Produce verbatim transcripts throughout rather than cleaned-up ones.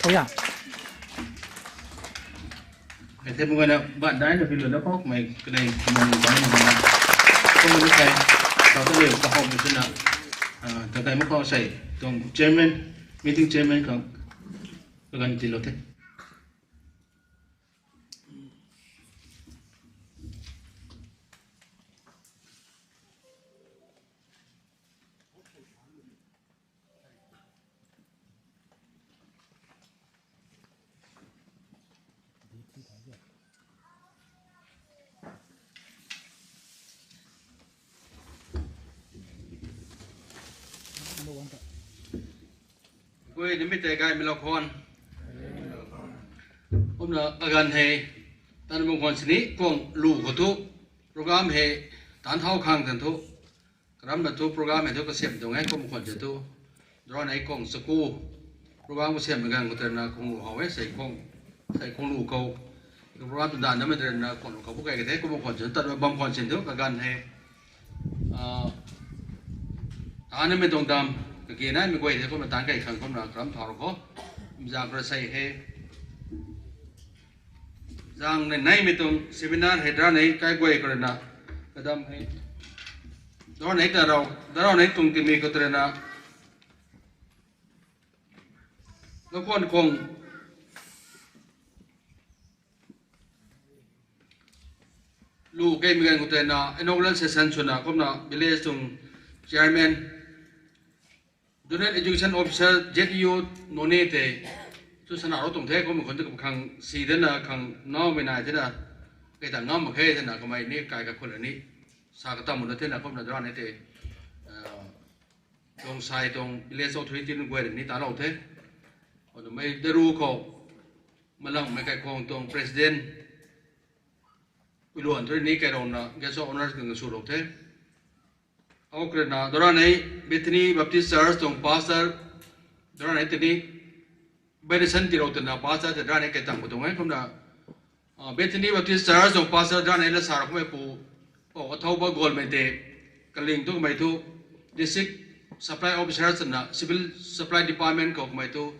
Hei ya. Hei the mung na bat dai na phi lu na khou mei kanei kumang bang na. Kumang ni kai. Tau ta liu kahawm sina. Ah, ta kai ma khou sei. Tuang chairman, meeting chairman khang kaganv ti lo the. Gui nimei tei gaymei lou khwan. Kumna kaganv hei, tan bam khwan sini kuang lu khou thu, program hei, tan thau khang tan thu, karamna thu program hei thu kasiam tuang e, kum khwan sini thu, drone hei kuang chaku, program kasiammei ganv khou tei na kuang lu how e, sei kuang, sei kuang lu khou, program tu dan namei tei na kuang lu khou bu kai ka the, kum khwan sini, tat bam khwan sini thu, kaganv hei, Tanimei tuang dam, kage naimei guay the kumna tan kai khang kumna karam thau ru khou. Zang kara sei hei. Zang nei naimei tuang seminar hei dara nei kai guay khou rui na. Kadam hei. Dara nei ta rau, dara nei tuang timi khou tei rui na. Lakuan kuang. Lu keimei ganv khou tei na inaugural session swna kumna village tuang chairman, Zonal Education Officer, Z E O, Noney tei, tu sana rou tuang the, kumna khun tu khang si dena khang naumei nai thena, kei ta ngam mak khe thena, kamei ni kai kakhun ni, sa katam na thena, kumna dara nei tei, tuang sai tuang village authority nunc guay ni talou the. Kumna mei daru khou, Malangmei Kaikhwang tuang president, Puiluan thu ni kailouna guest of honours khang swlou the. Hou kara na, dara nei Bethany Baptist Church tuang pastor, dara nei tini, benediction tiilou twna pastor tei dara nei kai tang khou tuang e, kumna, Bethany Baptist Church tuang pastor dara nei la sa rou kummei pu, Pou Athouba Golmei tei, kaling tu kamei thu, District Supply Officer swna, Civil Supply Department khou kamei thu,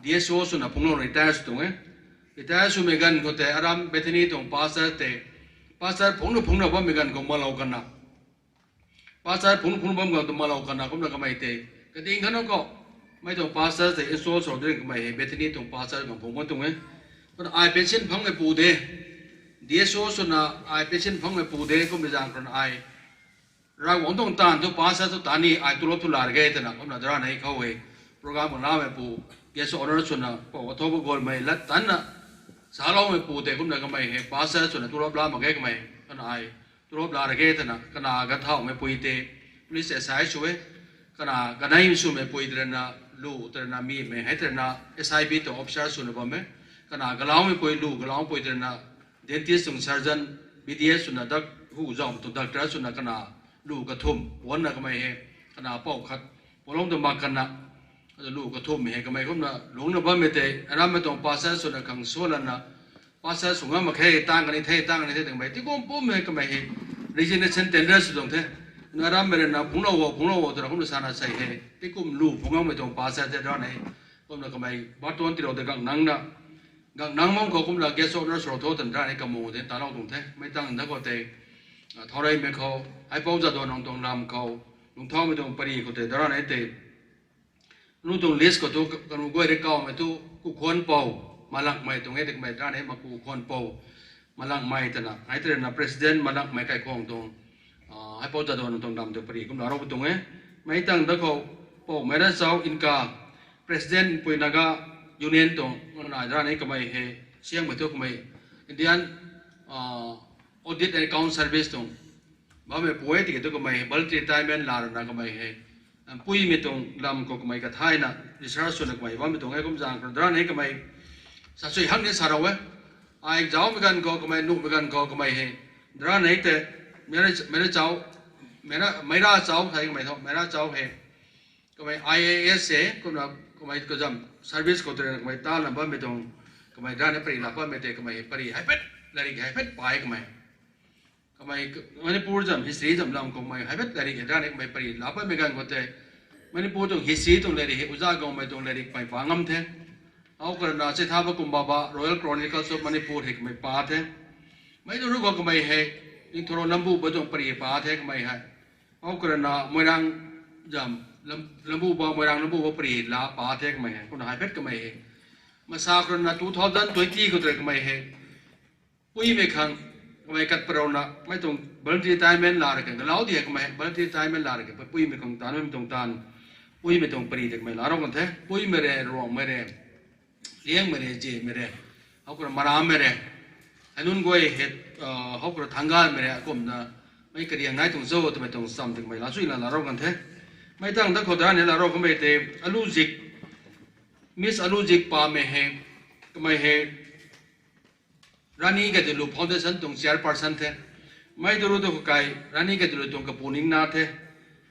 D S O swna phungclou retire sw tuang e. Retire swmei ganv khou tei aram Bethany tuang pastor tei, pastor phungc nu phungc na bammei ganv khou malou kana. Pastor phungc phungc bam ganv tu malou kana kumna kamei tei. Kading khan khou, mei tuang pastor tei install sw ding kamei hei Bethany tuang pastor khang phungc bam tuang e. Kumna ai pension phangmei pu de. D S O swna ai pension phangmei pu de kumna zang khou rui ai Ravguangc tuang taanv thu pastor thu ta ni ai tulop thu la rage twna kumna dara nei khou hei program khou lamei pu, guest of honour swna Pou Athouba Golmei lat tanna saloumei pu tei kumna kamei hei pastor swna tulop la mak ge kamei, kana ai tulop la rage twna kana gathaumei pui tei police S I sw e, kana ganei swmei pui tei rui na lu tei rui na mimei hei tei rui na S I B tuang officer swna bam e, kana galaumei pui lu galaumei pui tei rui na dentist tuang surgeon, B D S swna dak hu zauh tuang doctor swna kana lu kathumh puanna kamei hei, kana pou khat puanlou ta mak kana, lu kathumhmei hei kamei kumna lungcna bammei tei arammei tuang pastor swna khang sw lana, pastor sw ngam mak khe, tang kani the, tang kani the twmei tikum pum hei kamei hei resignation tender sw tuang the. Na arammei rui na phungclou o, phungclou o twna kumna sana sei hei tikum lu phungc ngammei tuang pastor tei dara nei kumna kamei baton tiilou tei gang nang na, gang nang mang khou kumna guest of honour swlou tho twna dara nei kamu tei talou tuang the. Mei tang da khou tei, thaureymei khou, Haipou Jadonang tuang lam khou, lungthaumei tuang pary khou tei dara nei tei, nu tuang list khou thu kanu guay rui kawmei thu, Kukhwanpou Malangmei tuang e, tikmei dara nei ma Kukhwanpou Malangmei twna hei tei rui na president Malangmei Kaikhwang tuang, Haipou Jadonang tuang lam tei pary kumna rou tuang e. Mei tang da khou, Pou Meirachau Inka, president Pui Naga Union tuang, nai dara nei kamei hei, siangmei thu kamei, Indian, Audit and Account Service tuang, bammei pu e tiki thu kamei hei voluntary retirement la rana kamei hei, puimei tuang lam khou kamei kathayna research swna kamei bammei tuang e kum zang khou dara nei kamei, sa sui hak ni sa rou e. Ai zaumei ganv khou kamei nuhmei ganv khou kamei hei, dara nei tei, Meira, Meirachau, Meira, Meirachau thei kamei tho, Meirachau hei, kamei I A S e, kumna kamei kazam service khou tei rui na kamei talana bammei tuang, kamei dara nei pary la bammei tei kamei hei pary haipet, lairik haipet pai kamei. Kamei Manipur zam history zam lam khou kamei haipet lairik hei dara nei kamei pary la bammei ganv khou tei, Manipur tuang history tuang lairik hei uza guangmei tuang lairik kamei pa ngam the. Hou karana Chithaba Kumbaba, Royal Chronicles of Manipur hei kamei pa the. Mei tu ruc khou kamei hei, Ningthorou Nambuba tuang pari pa the kamei hei. Hou karana Moirang zam, Lam-, Nambuba, Moirang Nambuba pari la pa the kamei hei. Kumna hei pet kamei hei. Masa karana two thousand twenty khou tei kamei hei. Puimei khang, kamei kat parou na, mei tuang voluntary retirement la ra kan, galau di hei kamei voluntary retirement la ra kan, puimei khang taanv, mei tuang taanv, puimei tuang pari tei kamei la rou kan the, puimei re, ruangmei re, liangmei re, ziamei re, hou kura marammei re, hei nunc guay hei, hou kura thanggalmei re, akumna, mei kariang nai tuang cho twmei tuang cham tei kamei la sui la la rou kan the. Mei tang da khou da ni la rou kamei tei, Aluzik, Miss Aluzik pamei hei, kamei hei, Rani Gaidinliu Foundation tuang chairperson the. Mei tu ruc tu khou kai Rani Gaidinliu tuang kapu ningna the.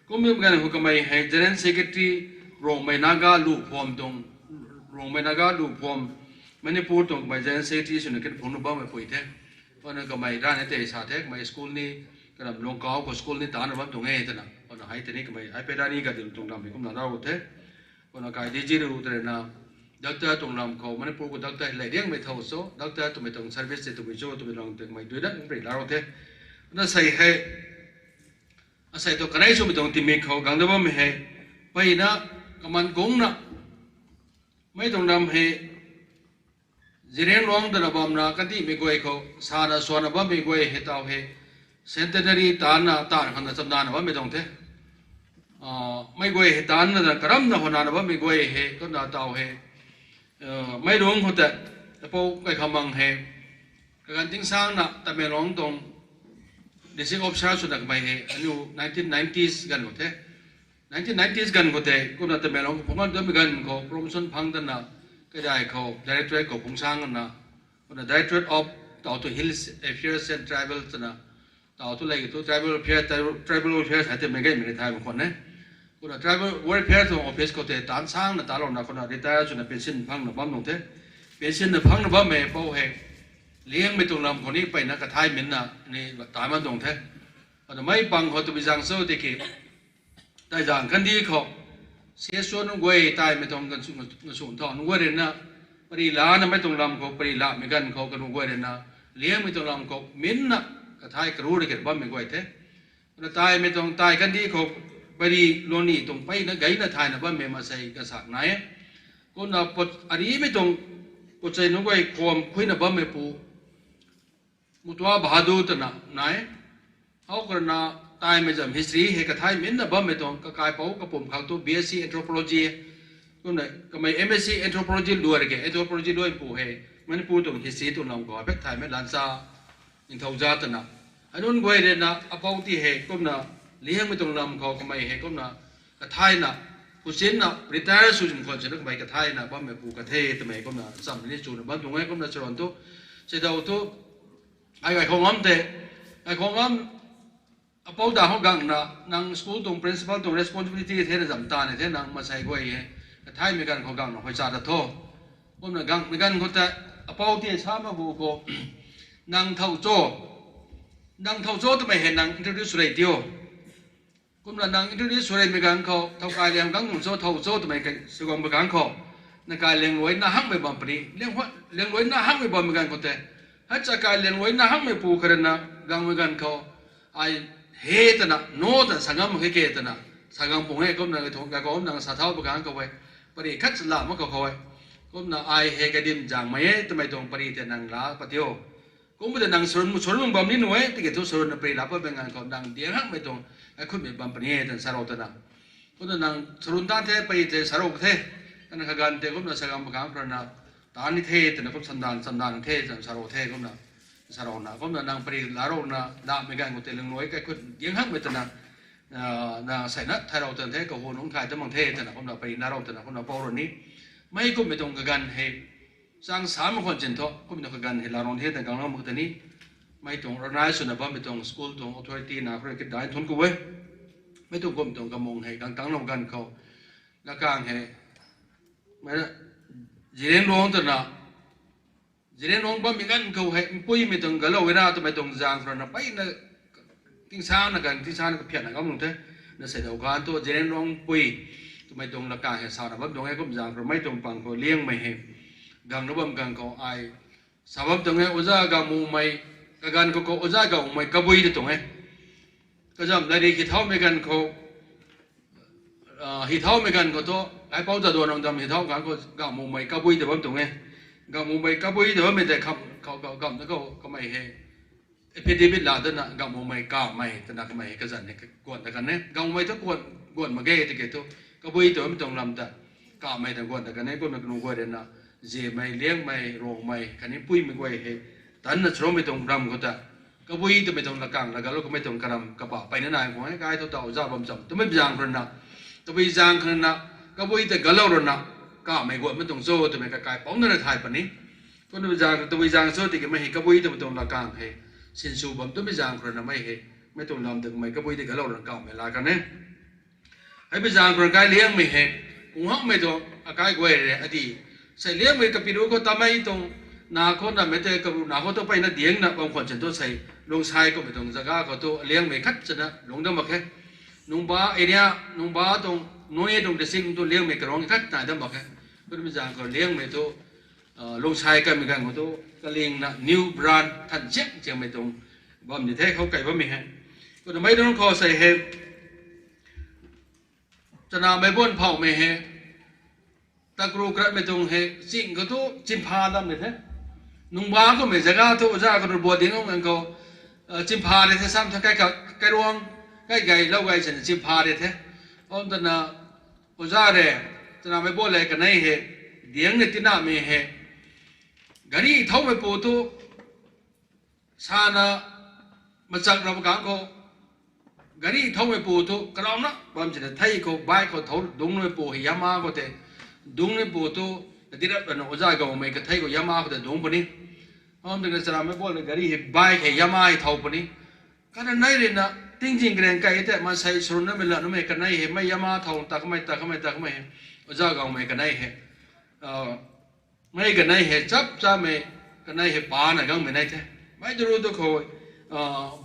Kummei ganv khou kamei hei General Secretary Rongmei Naga Lupham tuang, Rongmei Naga Lupham, Manipur tuang kamei General Secretary swna kin phungc na bammei pui the. Kumna kamei rani tei sa the, kamei school ni, karam Lungkau khou school ni taanna bam tuang e twna. Kumna hei tei ni kamei hei pe Rani Gaidinliu tuang lam hei kumna rau the. Kumna kai D G ru tei na, doctor tuang lam khou, Manipur khou doctor hei lay riangmei thow cho, doctor twmei tuang service tei twmei cho, twmei lam tei kamei duina mpri la rou the. Kumna sei hei, asei tu kanei swmei tuang timik khou gang da bammei hei, mpeyna, kaman kungna, mei tuang lam hei, Zeliangrong twna bamna kandihmei guay khou sana suana bammei guay hei taw hei, centenary taanna taanv khangna chamdana bammei tuang the. Mei guay hei taanna karamna hwnana bammei guay hei kumna taw hei, mei rung khou tei, apou kai khamang hei, kaganv tingsangna Tamenglong tuang district officer swna kamei hei aniu nineteen nineties ganv khou the. Nineteen nineties ganv khou tei kumna Tamenglong khou phungc ganv twmei ganv khou promotion phang dana, kadai khou directorate khou phungc sangna, kumna Directorate of, taw tu Hills Affairs and Tribal twna, taw tu lei tu Tribal Affairs, Tribal Affairs hei tei mei gaymei ni thay mak khwan e. Kumna Tribal Welfare tuang office khou tei taanv sangna talouna kumna retire swna pension phangna bam nung the. Pension na phangna bammei pou hei, liangmei tuang lam khou ni mpeyna kathai minna ni taanv man tuang the. Kumna mei pang khou twmei zaeng cho tiki, tei zaeng kandih khou, C S O nunc guay taimei tuang ganv sw, ganv sw thau nunc guay ruina, pari lana mei tuang lam khou, pari lamei ganv khou, kanu guay ruina, liangmei tuang lam khou minna kathai karu rui khat bammei guay the. Kumna taimei tuang tai kandih khou, pari loni tuang mpeyna gayna thayna bammei maansei kasak nai e. Kumna arimei tuang, puchei nunc guay khwam khuina bammeipu, Mutua Bahadur twna nai. Hou karana taimei zam history hei kathai minna bammei tuang kakaipou kapum khang tu B S C Anthropology, kumna kamei M S C Anthropology luai rui ke, Anthropology luaipu hei Manipur tuang history tuang lam khou pet thaymei Lancha Ningthouza twna, hei nunc guay ruina apou ti hei kumna liangmei tuang lam khou kamei hei kumna kathayna, kuchinna retire sw zin khwan sina kamei kathayna bammeipu kathe twmei kumna cham ni chuna bam tuang e. Kumna charan tu, seidaw tu, ai gay khou ngam tei, gay khou ngam, apou da khou gangna nang school tuang principal tuang responsibility thena zam ta ni the, nang maansei guay hei kathaymei ganv khou gangna huay cha ta tho. Kumna gangmei ganv khou tei, apou ti sa ma bu khou, nang thow cho, nang thow cho twmei hei nang introduce sw rei tio. Kumna nang introduce sw reimei ganv khou, thow kai liang gang nung cho, thow cho twmei kai sw guangmei ganv khou, na kai liangluai na hangmei bam puni, liang, liangluai na hangmei bammei ganv khou tei, hei cha kai liangluai na hangmei pu khat ruina gangmei ganv khou, ai he twna, no twna sa ngam mak khe twna, sa gang pung e. Kumna gay khou nang sa thau ba ganv khou e, pari khat chala mak khou khou e. Kumna ai hei kadim zaengmei e twmei tuang pari tei nang la pat tio. Kumna tei nang sarun, sarun bam ni nu e, tiki thu sarun na pari la pat bam ganv khou nang diang hangmei tuang, ai khutmei bam puni e twna sa rou twna. Kumna nang sarun tan the, pari tei sa rou the, kana kaganv tei kumna sa gang ba ganv khou ruina, tan ni the twna kum sandan, sandan the twna sa rou the kumna. Sa rou na, kumna nang pari la rou na, lamei ganv khou tei liangluai kaikhut diang hangmei twna, na seina thay rou twna the, kahun nungc thay ta mang the twna, kumna pari la rou twna, kumna pou rou ni. Mei kummei tuang kaganv hei, chang sa mak khwan chin thu, kummei tuang kaganv hei la rou the twna gang lou mak ta ni. Mei tuang organize swna bammei tuang school tuang authority na khou rui kidai thuanc ku e. Mei tuang kummei tuang kamung hei gang tangclou ganv khou, lakang hei, mei, Zeliangrong twna, Zeliangrong bammei ganv khou hei mpuimei tuang galou e na twmei tuang zaeng khou ruina mpeyna tingsangna ganv, tingsangna kaphianna ngam nung the. Na seidaw ganv thu Zeliangrong pui twmei tuang lakang hei sana bam tuang e. Kum zaeng khou rui mei tuang pang khou liangmei hei gang na bam ganv khou ai sa bam tuang e, oja Gangmumei, kaganv khou khou oja Gangmumei Kabui ta tuang e. Kazam lairik hi thaumei ganv khou, hi thaumei ganv khou thu, Kaipouc Jadonang dam hi thau ganv khou Gangmumei Kabui ta bam tuang e. Gangmumei Kabui ta bammei tei kham khou, khou, kham na khou kamei hei affidavit la dana Gangmumei Kamei twna kamei hei kazanc hei guan ta kan e. Gangmumei thu guan, guan mak ge tiki thu, Kabui ta bammei tuang lam ta Kamei ta guan ta kan e. Kumna kanu guay rui na, Zemei, Liangmei, Ruangmei khatni Puimei guay hei tanna churoumei tuang ram khou ta Kabui twmei tuang lakang la galou kamei tuang karam kaba peyna nai khang e. Kai thu taw za bam cham twmei zaeng khou rui na, tabui zaeng khou rui na, Kabui ta galou rui na, Kamei guatmei tuang cho twmei kakai pouna na thay puni. Kumna zaeng, tabui zaeng cho tiki mei hei Kabui twmei tuang lakang hei sinsw bam twmei zaeng khou rui na mei hei, mei tuang lam ta kamei Kabui ta galou rui na Kamei la kan e. Hei bi zaeng khou rui kai Liangmei hei, kung hakmei tuang akai guay re adi. Sei Liangmei kapiru khou tamei tuang, na khou na mei tei karu na khou tu peyna diangna bam khwan chan thu sei, Luangsei kummei tuang zaga khou tu Liangmei khat chana lungc dam mak khe. Nungba area, Nungba tuang, Noney tuang district tu Liangmei karuang khat nai dam mak khe. Kumna zaeng khou Liangmei tu, Luangsei kamei ganv khou tu kalingna new branch than chiang chiangmei tuang bam ni the khou kai bammei hei. Kumna mei tuang khou sei hei, Chanamei Buan Phaumei hei, Takru Kratmei tuang hei ching khou tu Chimpha dam ni the. Nungba kummei zaga thu oja khou rui bua ding ong ganv khou, Chimpha ri the sam the kai kha, kairuang, kai gay lou gay sin Chimpha ri the. Om twna oja re, Chanamei Buan le kanei hei, diangna tinamei hei, gari thaumeipu thu, sana machak rap kang khou, gari thaumeipu thu karauna bam sina thei khou bike khou thau dungcmeipu hei Yamaha khou tei, dungcmeipu thu, dirap rana oja Gangmei kathei khou Yamaha khou tei dungc puni. Om twna Chanamei Buan le gari hei bike hei Yamaha hei thau puni. Kana nei rui na, tingzing kareng kai tei maansei sarun namei la numei kanei hei mei Yamaha thau ta kamei ta kamei ta kamei hei, oja Gangmei kanei hei, mei kanei hei chap chamei, kanei hei pana gangmei nei the. Mei duru tu khou,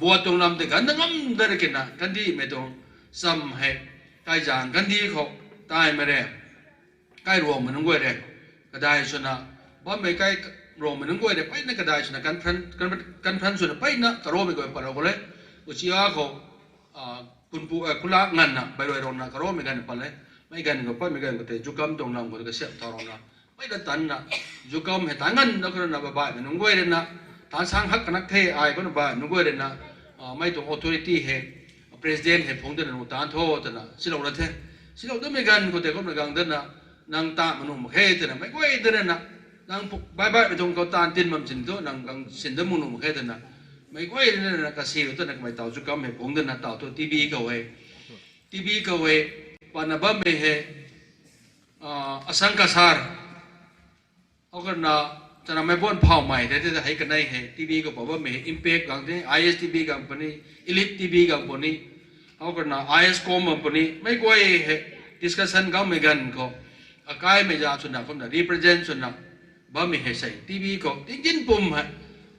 buat tuang lam tei ganv na ngam da ra kina kandihmei tuang cham hei, kai zaeng kandih khou, taimei re, kai Ruangmei nunc guay re, kadai swna, bammei kai Ruangmei nunc guay re peyna kadai swna conference, conference swna peyna karoumei guay patlou khou le, usia khou, kunpu, kulak nganvna bairuai rana karoumei ganv pat le, mei ganv khou patmei ganv khou tei zukam tuang lam khou kasiam thau rana, peyna tanna, zukam hei ta nganv da khou rana baihmei nunc guay rui na, tan sang hak kanak the ai kumna baihmei nunc guay rui na, mei tuang authority hei, president hei phungc dana nu taanc tho twna silou ra the. Silou damei ganv khou tei kumna gang dana, nang ta ma nuh mak khe twna meic guay dana, nang baih baihmei tuang khou taanv tin bam sin thu nang gang sin da mu nuh mak khe twna, meic guay dana kasiu twna kamei taw zukam hei phungc dana taw thu T B khou hei, T B khou hei, pana bammei hei, Asang Kasar, hou karna, Chanamei Buan Phaumei tei tei hei kanei hei T B khou pa bammei hei Impact gang the, I S T V gang puni, Elite T V gang puni, hou karna I S com gang puni, meic guay hei discussion gangmei ganv khou, akaimei za swna kumna represent swna bammei hei sei T V khou tingkin pum hei,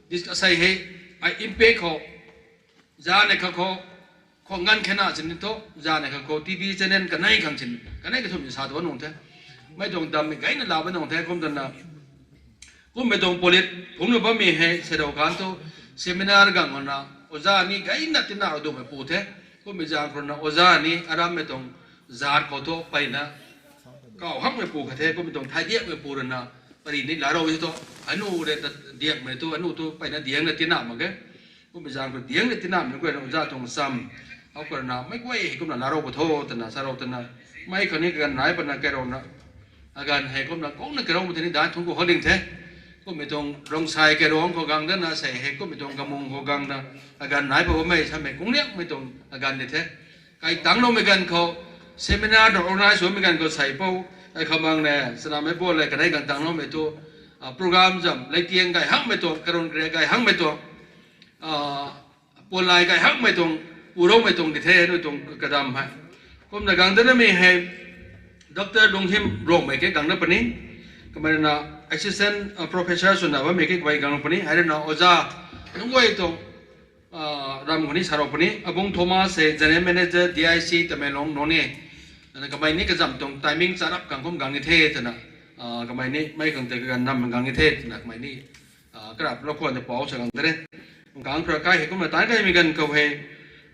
dis- sei hei, ai Impact khou, zani kha khou, khou nganv khena sini thu, zani kha khou T V channel kanei khang sin, kanei kathumh ni sa tu nung the. Mei tuang dammei gayna la ba nung the, kum twna. Kummei tuang polit phungcna bammei hei seidou kan thu, seminar gang na, oja ni gayna tina duhmei pu the. Kummei zaeng khou rui na oja ni arammei tuang zat khou thu peyna, kau hakmei pu khat the, kummei tuang thai diakmei pu rui na, pari ni larou e thu, anu rui ta diakmei thu, anu thu peyna diangna tina mak ge. Kummei zaeng khou diangna tinamei guay na oja tuang cham, hou karna meic guay hei kumna larou khou tho twna sarou twna, mei khou ni kaganv nai pana kairouna, aganv hei kumna kongna kairoumei tei ni dan thungc khou hou ding the. Kummei tuang Luangsei kairuang khou gang dana sei hei kummei tuang Kamung khou gangna, aganv nai pa bammei samei kungriakmei tuang aganv di the. Kai tangcloumei ganv khou, seminar tuang organize swmei ganv khou sei pou, ai khamang ne Chanamei Buan le kanei gang tangcloumei thu, program zam leitiang gay hakmei tuang, karun kariak gay hakmei tuang, puanlai gay hakmei tuang, puroumei tuang di the, anu tuang kadam hei. Kumna gang danamei hei, Doctor Lunghim Rongmei ke gang na puni, kamei rui na assistant professor swna bammei ke kamei gang na puni, hei rui na oja nunc guay tuang ram khou ni sarou puni, Abung Thomas hei general manager D I C Tamenglong nunc e, ana kamei ni kazam tuang timing charap khang kum gang ni the twna, Ah, kamei ni mei khang tei kaganv nam gang e the twna kamei ni, ah, karap lou khwan de pau sa gang de re. Kang khra kai hei kumna taanc kaimei ganv khou hei,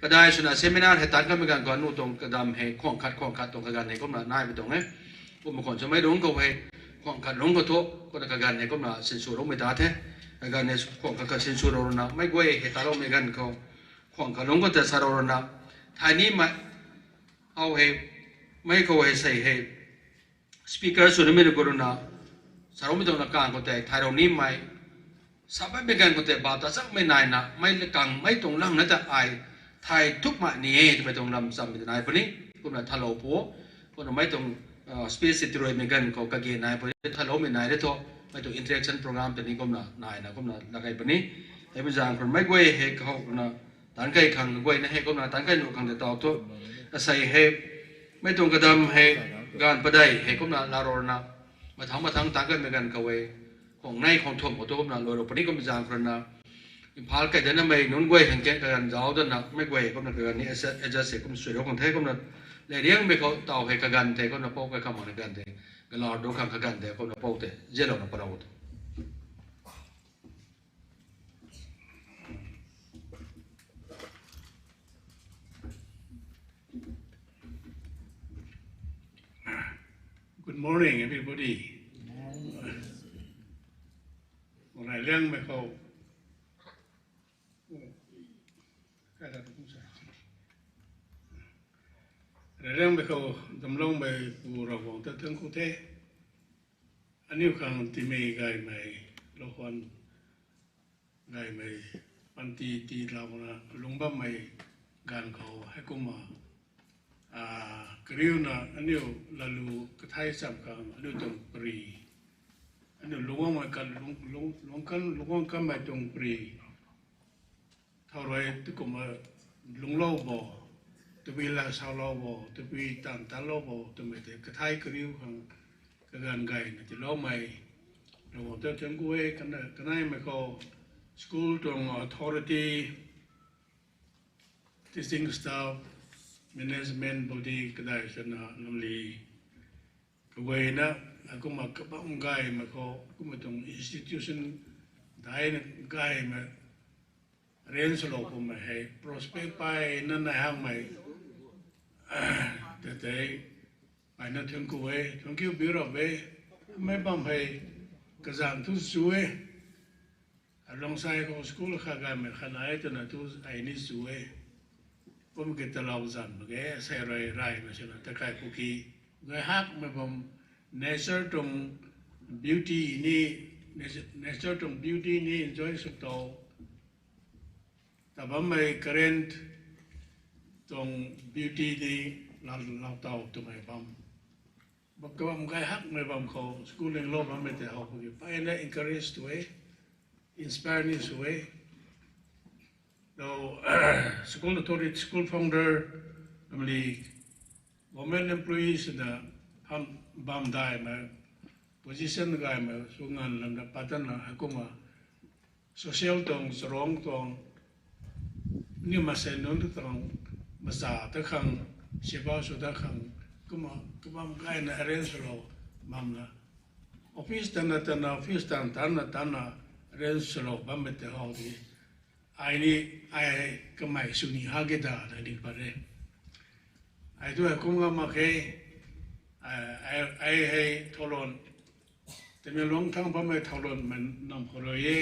kadai swna seminar hei taanc kaimei ganv khou anu tuang kadam hei khwang khat khwang khat tuang kaganv hei kumna nai pi tuang e. Kumna khwan swmei lungc khou hei, khwang khat lungc khou thu, kumna kaganv hei kumna sinsw loumei ta the. Kaganv hei khwang khat khat sinsw lou runa, meic guay hei taloumei ganv khou, khwang khat lungc khou ta sa lou runa, thay nimei, how hei, mei khou hei sei hei, speaker sw nimei na gu runa, sa loumei tuang lakang khou tei, thay lou nimei, sa bammei ganv khou tei, bap ta chakmei naina, mei lakang, mei tuang lang na ta ai, thay thukmei ni e, twmei tuang lam cham nai puni, kumna thalou pu, kumna mei tuang, ah, speech tei tiruimei ganv khou kage nai puni, thaloumei nai de thu, mei tuang interaction program tei ni kumna naina, kumna lakai puni. Hei mi zaeng khou mei guay hei khou kumna, taanc kai khang guayna hei kumna, taanc kai nuh khang de tau thu, asei hei, mei tuang kadam hei, ganv padeih hei kumna laa rou runa, mathangc mathangc taanc kaimei ganv khou e, khwang nei khwang thumh khou thu kumna lou rou puni kum zaeng khou runa, Imphal kai danamei nunc guay khang kan kaganv zauc dana, mei guay kumna kaganv ni adjust, adjust hei kum sui rou khang the kumna, le riangmei khou tau hei kaganv tei kumna pou kai khang makna ganv tei, galar du khang kaganv tei kumna pou tei, zianlouna palou tei. Good morning, everybody. Rai liangmei khou, rai liangmei khou, damloumei Pu Ravguangc ta thuancku the. Aniu khang timei gaymei, lou khwan gaymei, panty tiilouna lungc bammei ganv khou heikumna, ah, kariuna aniu lalu kathai cham khang aniu tuang pari, aniu lungc guangmei kan, lungc, lungc, lungc kan, lungc guang kanmei tuang pari, thau rui tu kumna lungclou bo, tabui la saulou bo, tabui taanv tanlou bo twmei tei kathai kariu khang kaganv gayna tiiloumei Ravguangc ta thuancku e. Kan, kaneimei khou school tuang authority, teaching staff, management body kadai swna namli kaguayna, akumna kabam gaymei khou, kumna tuang institution daina gaymei arrange swlou kummei hei prospect payna nai hakmei tei tei payna thuancku e, thuancku biu rap e. Mei bam hei kazanc thu chu e. Alongside khou school kha gaymei kha nai twna thu ai ni chu e. Kum ki talou zanc mak ge, sei rui raymei swna takai Kuki gay hakmei bam, nature tuang beauty ni, nature tuang beauty ni enjoy sw tow, ta bammei current tuang beauty ni laa, laa tow twmei bam. Kabam gay hakmei bam khou school linglou bammei tei how Kuki payna encourage tu e, inspire ni sw e. Though school authority, school founder, namli government employees na ham bam daihmei, position gaymei sw nganv lamna patna heikumna social tuang, charung tuang, niw maansei nunc ta tuang, macha ta khang, siba sw ta khang, kumna kabam gayna arrange swlou bamna, office tana tana, office tan tanna tanna arrange swlou bammei tei how di, ai ni, ai hei kamei sw ni ha ge da na ding pat e. Ai tu hei kum ngam mak khe, ai, ai, ai hei Thowlun, Tamenglong thang bammei Thowlun mei nam khou rui e,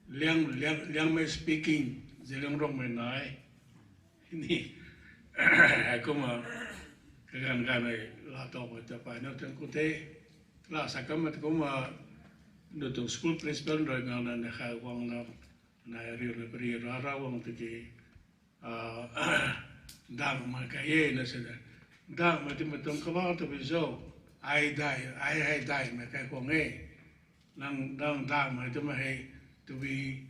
Liang, Liang, Liangmei speaking, Zeliangrongmei nai ni, heikumna kaganv gaymei laa towmei ta payna thuancku the. Laa sa kanmei ta kumna, aniu tuang school principal rui ngangna na kha guangna, nai riuna pari ra ra guang tiki, ah, dangmei kai e na se de. Dangmei twmei tuang kabah tabui cho, ai dai, ai hei daimei kai kuang e. Nang, nang dangmei twmei hei, tabui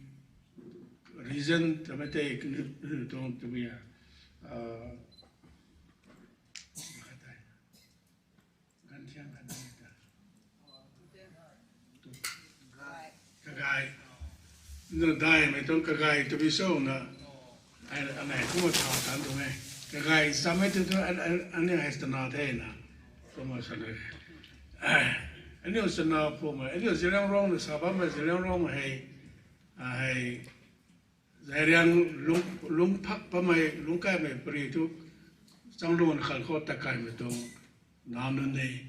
reason twmei tei, tuang tabui a, ah, Ganv thiang kan ni ta. Kagay. Na daimei tuang kagay tabui cho na. Ai, anei kumna tha tan tuang e. Kagay samei tu tu, an, an, aniu hei tana the na. Kumna sa na. Aniu chana pumei, aniu Zeliangrong na sa bammei Zeliangrong hei, hei, Zeliang lung, lungphak bammei, lungkaimei pari thu, Changlun khan khou takaimei tuang nac nunc e.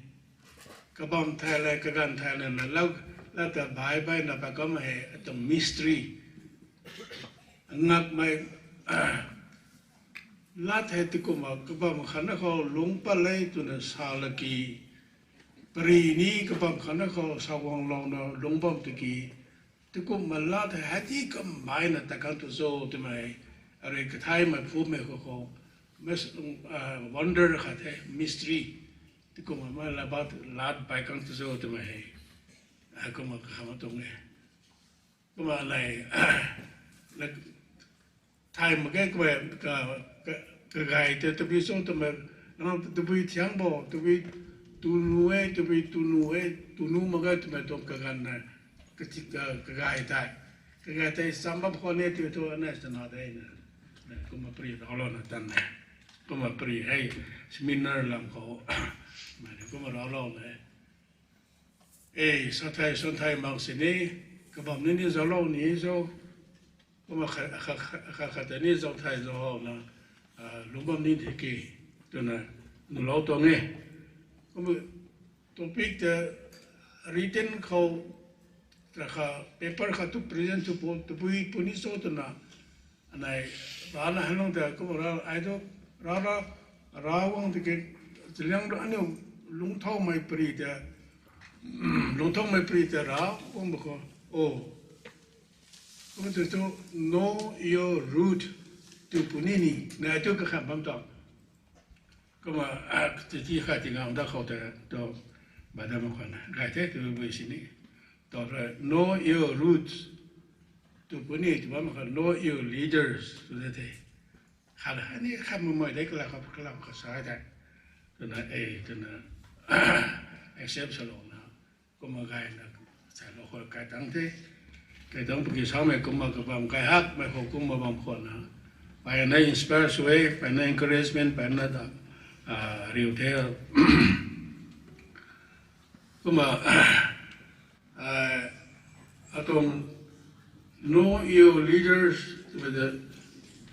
Kabam thei le, kaganv thei le, na lau, lau ta bai bai na pa kam hei, atuang mystery. Ngakmei, lat hei tikumna, kabam khatna khou lungc pat le twna sa laki, pari ni kabam khatna khou saguanglouna lungc bam tiki, tikumna lat hei hei ti kam bai na ta kan tu cho twmei, arui kathaymei phumei khou khou, wonder khat the, mystery, tikumna mei lat, lat bai kan tu cho twmei hei, kumna kakhang tuang e. Kumna nei, thay mak ge, kumna, ka, ka, kagay tei tabui cho twmei, nang tabui thiang bo, tabui tunu e, tabui tunu e, tunu mak ge twmei tuang kaganv na, kati, ka, kagay tei, kagay tei cham bam khwan e tw thu anei chana de na, kumna pari raclouna tan e, kumna pari hei, seminar lam khou, mei kumna raclou le. E, sa thei, san thei mak sini, kabam ni ni zauclou ni cho, kumna kha, kha, kha, kha, khat tei ni zauc thei zauc howna, lungc bam ni the ki, twna, nulou tuang e. Kumna topic tei written khou, ta kha paper khat thu present thu pu, tabui puni cho twna, anei, rana hei lung tei kumna ra, ai thu, ra, ra, Ravguangc tiki, Zeliangrong aniu lungcthaumei pari tei, lungcthaumei pari tei Ravguangc mak khou, o. Kumna tu thu, know your root, tw puni ni, nai thu kakhang bam ta. Kumna, titi khat ti ngam da khou tei, tu, badam khwan, gay the, tabui sini. Tu, know your roots, tw puni, tw bam khou, know your leaders, tw de the. Khat hei ni khat mumei de kalam kha, kalam kha sa tei. Twna, e, twna, accept salouna. Kumna gayna, salou khou kai tang the. Kai tang paki samei kumna kabam kai hakmei khou kumna bam khwanna. Paina inspire sw e, paina encouragement, paina ta, riu the. Kumna, atuang know your leaders, twmei ta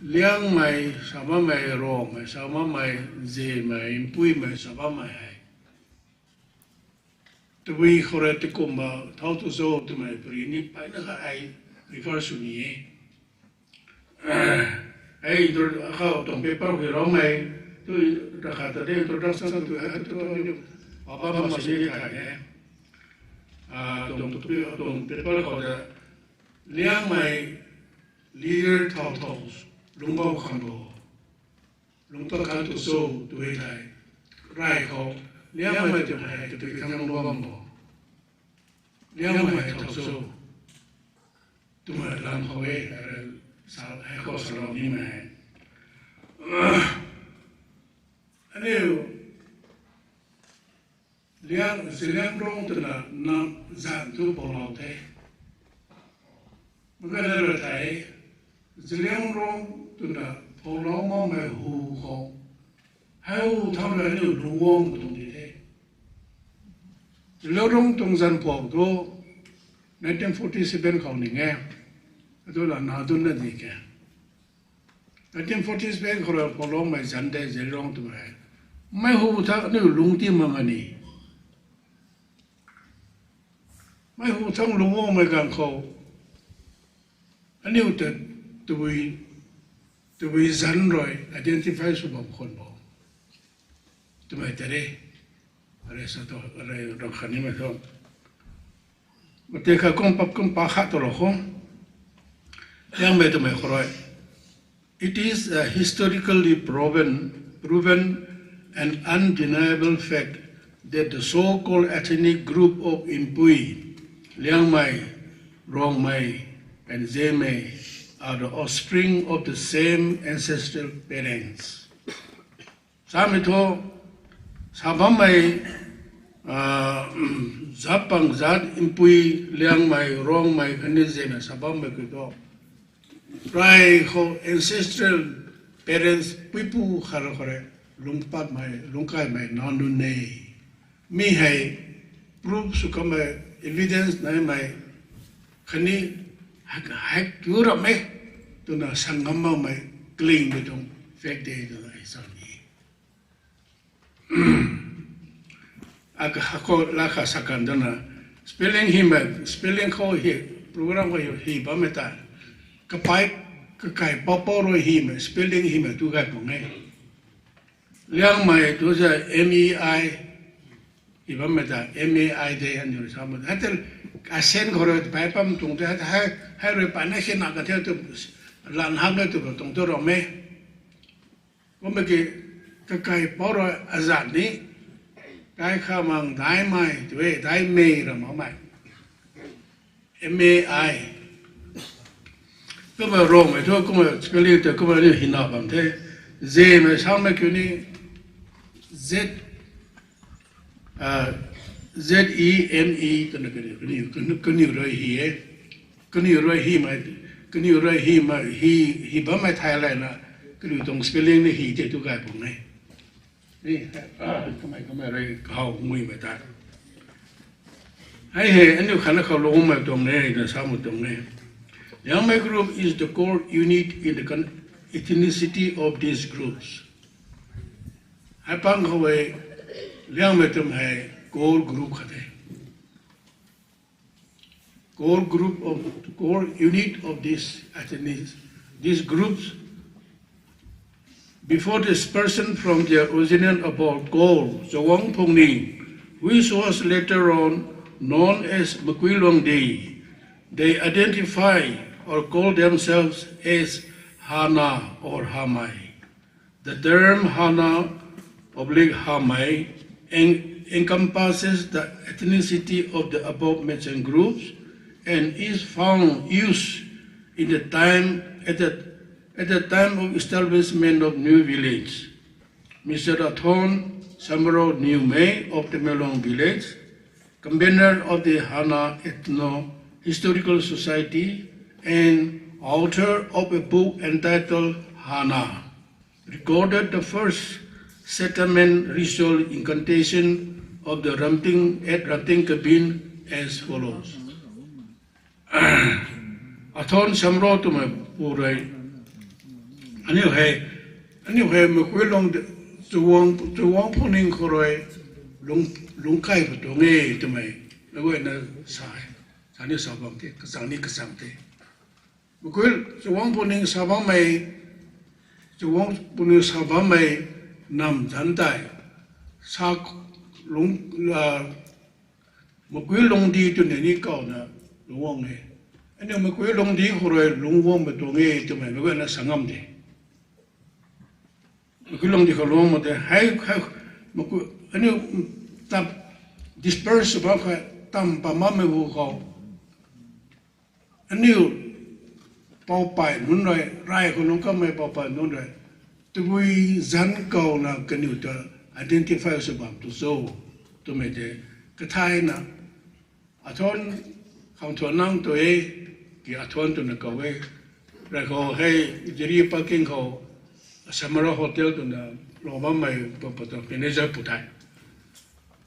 Liangmei, sa bammei, Rongmei, sa bammei, Zemei, Mpuimei, sa bammei hei. Tabui khou rui tikumna thau tu cho twmei pari ni paina kha ai refer sw ni e. Ei, tu, khou tuang paper khou Rongmei, tu, ta khat ta de introduction tu, tu, tu, tu, apa ma si ni khat e. Tuang, tuang paper khou ta, Liangmei leader thau thau, lungc bam khang bo. Lungc pat kan tu cho, tw e thei. Rey khou, Liangmei tw hei, tw pui khang lungc bam bo. Liangmei thau cho. Twmei lam khou e, sa, hei khou salou nimei. Aniu, Liang, Zeliangrong twna na zan thu poulou the. Mak ge na ra thei, Zeliangrong twna poulou makmei hu khou, hei hu thau rui aniu lungc guang tuang di the. Zeliangrong tuang zanc pou thu, nineteen forty seven khou ning e. Atu la na dunna di ke. Nineteen forty seven khou rui pouloumei zanc de Zeliangrong twmei. Mei hu thau aniu lungc ti mak a ni. Mei hu thau lungc guangmei ganv khou, aniu ta tabui, tabui zanc rui identify sw bam khwan bo. Twmei ta re. Arui sa tu, arui rang khat nimei thu. Mate kha kum pap kum pa khat tu lou khou. Liangmei twmei khou rui. It is a historically proven, proven and undeniable fact that the so-called ethnic group of Inpui, Liangmei, Rongmei, and Zemei are the offspring of the same ancestral parents. Samei thu, sa bammei, zat pang zat Inpui, Liangmei, Rongmei, khatni Zemei sa bammei kiu thu. Rey khou ancestral parents puipu khat rui khou rui lungc patmei, lungc kaimei nac nunc e. Mi hei proof sw kammei, evidence naimei khatni hak, hak tu ram e twna sa ngam makmei kalingmei tuang fact de twna ai sa ni. Aka hako la kha sa kan dana spelling hymei, spelling khou hi, program khou hi, hi bammei ta kapai, kakai pau pau rui hymei, spelling hymei tu gay pung e. Liangmei tu za M E I, hi bammei ta M A I de aniu sa ma. Hei te, accent khou rui pai pam tuang te, hei, hei rui pai na khe na ka the tu, lan hak na tu tuang tu ram e. Kumna ki, kakai pau rui azat ni, kai kha mang daimei, tu e, daimei ram makmei. M A I. Kumna Rongmei thu, kumna spelling tei, kumna ni hina bam the. Zemei samei kiu ni, Z, ah, Z E M E, twna kaniw, kaniw, kaniw, kaniw rui hi e. Kaniw rui hymei, kaniw rui hymei, hi, hi bammei thai layna, kaniw tuang spelling ni hi tei tu gay pung e. Ni, ah, kamei, kamei rui kahaw nguimei ta. Hei hei, aniu khatna khou lungmei tuang e, na sa mu tuang e. Liangmei group is the core unit in the con-, ethnicity of these groups. Hei pang khou e, Liangmei twmei hei core group khat e. Core group of, core unit of this ethnic, these groups before dispersion from their original abode called Chawang Phungning, which was later on known as Makuilongdi. They identify or call themselves as Hana or Hamei. The term Hana oblique Hamei en-, encompasses the ethnicity of the above mentioned groups and is found used in the time, at the, at the time of establishment of new village. Mister Athon Samro Niumei of Temelong village, convener of the Hana Ethno Historical Society and author of a book entitled Hana, recorded the first settlement ritual incantation of the Ramping at Ramping Kabin as follows. Athon Samro twmei pu rui, aniu hei, aniu hei Makuilong, Chawang, Chawang Phungning khou rui lung, lungc kai pw tuang e twmei, na guayna sa e. Sa ni sa bam the, kachang ni kachang the. Makui Chawang Phungning sa bammei, Chawang Phungning sa bammei nam zanc tei, sa lung, ah, Makuilongdi twna ni kawna lungc guang e. Aniu Makuilongdi khou rui lungc guangmei tuang e twmei meic guayna sa ngam de. Makuilongdi khou lungc guang mak de. Hei, hei, Makui, aniu tap disperse sw bam kha, tam pam bammei hu khou aniu poupey nunc rui, rai khou lungc kammei poupey nunc rui, tabui zanc kawna kaniw ta identify sw bam tu cho, twmei tei kathayna, Athon Khangthuanang tu e, ki Athon twna kaw e. Rai khou hei Jiri parking khou Samara Hotel twna lou bammei pa, pa tu manager pu tei.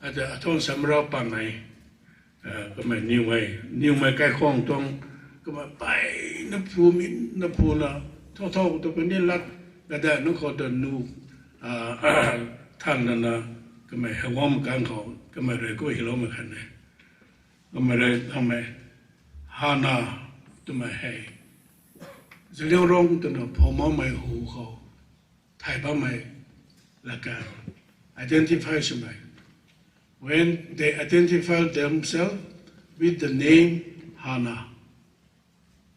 Ata Athon Samara pamei, ah, kamei Niumei, Niumei Kaikhwang tuang, kamei pey na phu min na phu na, thou thou tu kani lat, gada nunc khou tu nu, ah, than na na, kamei hei guang makang khou, kamei rui ku hyloumei khat e. Kamei rui kamei, Hana twmei hei, Zeliangrong twna phou makmei hu khou thay bammei laka identify swmei. When they identify themselves with the name Hana.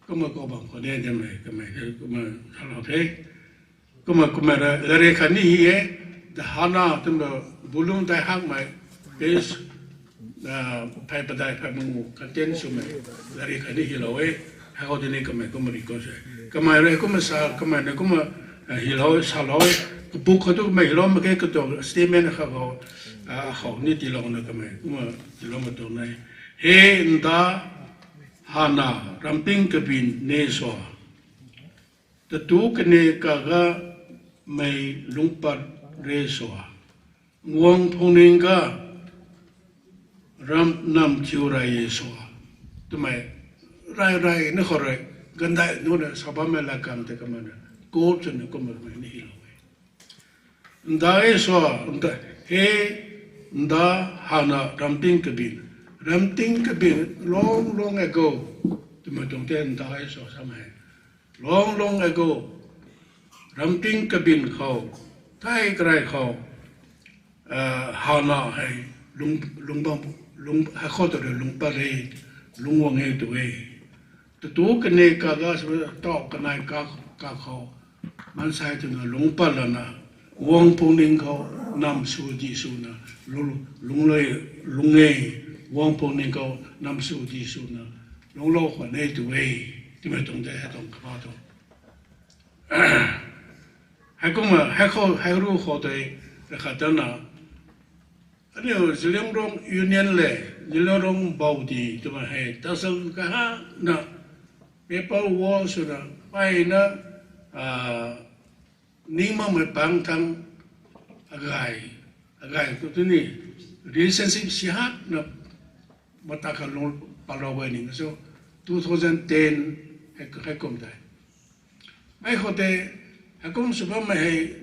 Kumna kaw bam khou de twmei, kamei, kumna salou the. Kumna, kumna ra, lari khatni hi e, The Hana twna bulum tei hakmei, page, ah, phey padeih phey mangu content swmei, lari khatni hilou e, hei khou tini kamei kumna record e. Kamei rui kumna sa, kamei na kumna, ah, hilou, salou e, kapu khou tu kamei hilou mak khe katuang statement kha khou, ah, khou ni tiilouna kamei kumna tiilou mak tuang e. He nda Hana, Ramping Kabin ne sua. Tatu kane kaga mei lungcpat re sua. Nguang Phungning ga Ram nam thiu rey e sua. Twmei rey rey na khou rui, gandai nunc na sa bammei lat kam tei kumna, quote swna kumna mei ni hylou e. Nda e sua, nda, he, nda, hana, ramting kabin. Ramting kabin, long long ago. Twmei tuang tei nda e sua samei. Long long ago. Ramting kabin khou, thei karey khou, hana hei, lung, lung bam, lung, hei khou tu rui lung pat e, lung guang e tu e. Tatu kani kaga sw tau kanei ka, ka khou, maansei twna lung pat lana, guang pungning khou, nam sw di swna, lung, lung le, lung e, guang pungning khou, nam sw di swna, lunglou khwan e tu e, twmei tuang tei hei tuang kaba tu. Heikumna, hei khou, hei ru khou tei, rakhat tana, aniu Zeliangrong Union le, Zeliangrong Baudi twmei hei, tasang kahana, paper wall swna, mpeyna, ning makmei pang thang, agay, agay khou tu ni, relationship si hatna, mata kha lung palou guay ni so, two thousand ten, hei, heikum tei. Mei khou tei, heikum sw bammei hei,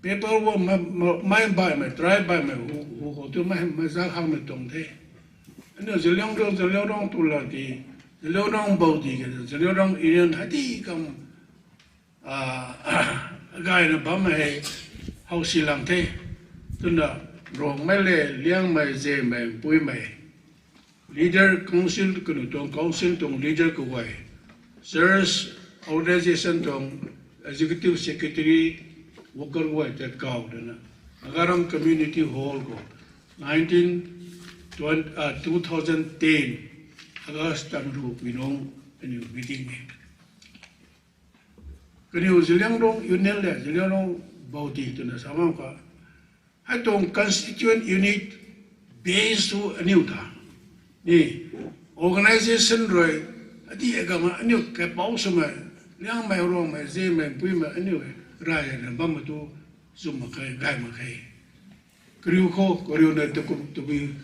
paper wall, mei, mei, mei baihmei, try baihmei, hu, hu khou tu mei, mei zak hangmei tuang the. Aniu Zeliangrong, Zeliangrong tu la ki, Zeliangrong Baudi ke, Zeliangrong Union hei ti kam, gayna bammei hei, howsi lang the. Twna, Rongmei le, Liangmei, Zemei, Puimei. Leader council kanu tuang council tuang leader kaguay, church organisation tuang executive secretary, worker guay tat kau dana, Nagaram Community Hall khou, nineteen, twenty, uh, two thousand ten August tam ru pui nung aniu meeting e. Kaniw Zeliangrong Union le Zeliangrong Baudi twna sa bam kha, hei tuang constituent unit base tu aniu ta ni, organisation rui, ati agama aniu kaipouc swmei, Liangmei, Rongmei, Zemei, Puimei aniu rey na bammei tu, chum mak khe, gay mak khe. Kariu khou, kariu na takum, tabui,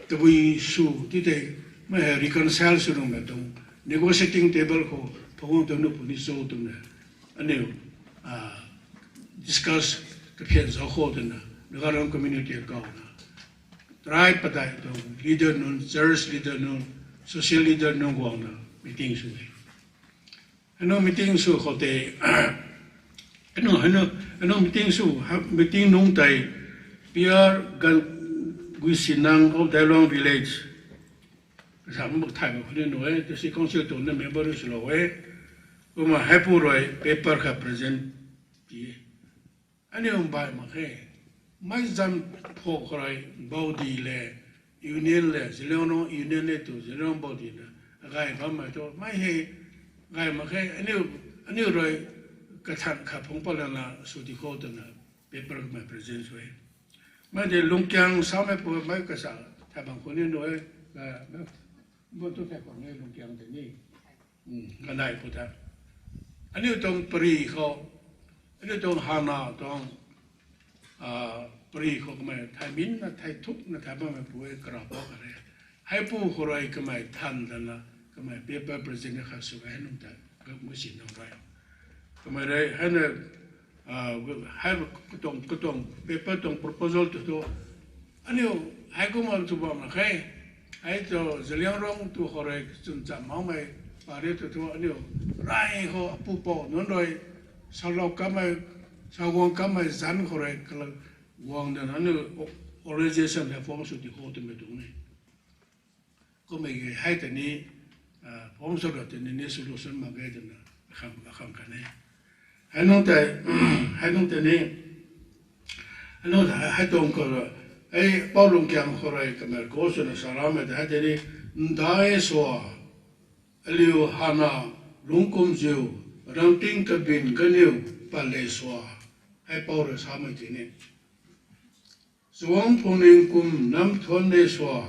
tabui sw ti tei, mei hei reconcile sw nungmei tuang negotiating table khou phungc tuang nu puni cho twna aniu discuss kaphian zauc khou twna Nagaram community kauna, tribe padeih tuang leader nunc, church leader nunc, social leader nunc guangna meeting sw e. Hanu meeting sw khou tei, hanu, hanu, hanu meeting sw, meeting nungc tei, P R Gan, Guisinang of Dailong Village, kasam buk thay mak khou ni nu e, district council tuang na member swlou e. Kumna heipu rui paper kha present ti e. Aniu mbai mak khe. Mei zan phou khou rui Baudi le, union le, Zeliangrong union le tu, Zeliangrong Baudi na, agay bammei tu, mei hei, gay mak khe, aniu, aniu rui kathan khat phungc pat lana sw di khou twna, paper kamei present sw e. Mei tei Lungkiang samei pu mei kasa, thay bang khou ni nu e, bu tu thay khou ni Lungkiang tei ni. Kanei pu ta. Aniu tuang pari khou, aniu tuang hana tuang, pari khou kamei thay minna, thay thukna, thay bammei pu e kara pou kha re. Heipu khou rui kamei than dana, kamei paper present khat sw e hei nung ta, Guisinang rui. Kamei rui, heina, hei katuang, katuang paper tuang proposal tu thu, aniu, heikumna tu bam na khe, hei tu Zeliangrong tu khou rui chwn cham makmei, pari tu thu aniu, rey khou apu pou nunc rui, salou kamei, saguang kamei zanc khou rui, kala guang dana aniu, organisation hei form sw di khou twmei tuang e. Kummei ge hei tei ni, form sw ra tei ni, ni solution mak ge twna, akhang, akhang khat e. Hei nung tei, hei nung tei ni, hei nung hei tuang khou rui, hei Pou Lungkiang khou rui kamei kou swna sa ramei tei hei tei ni, ndai sua, aliu hana, lungc kumziu, ramting kabin kaniw, pat le sua, hei pou rui samei tei ni. Chuang phungning kum nam thuan ne sua,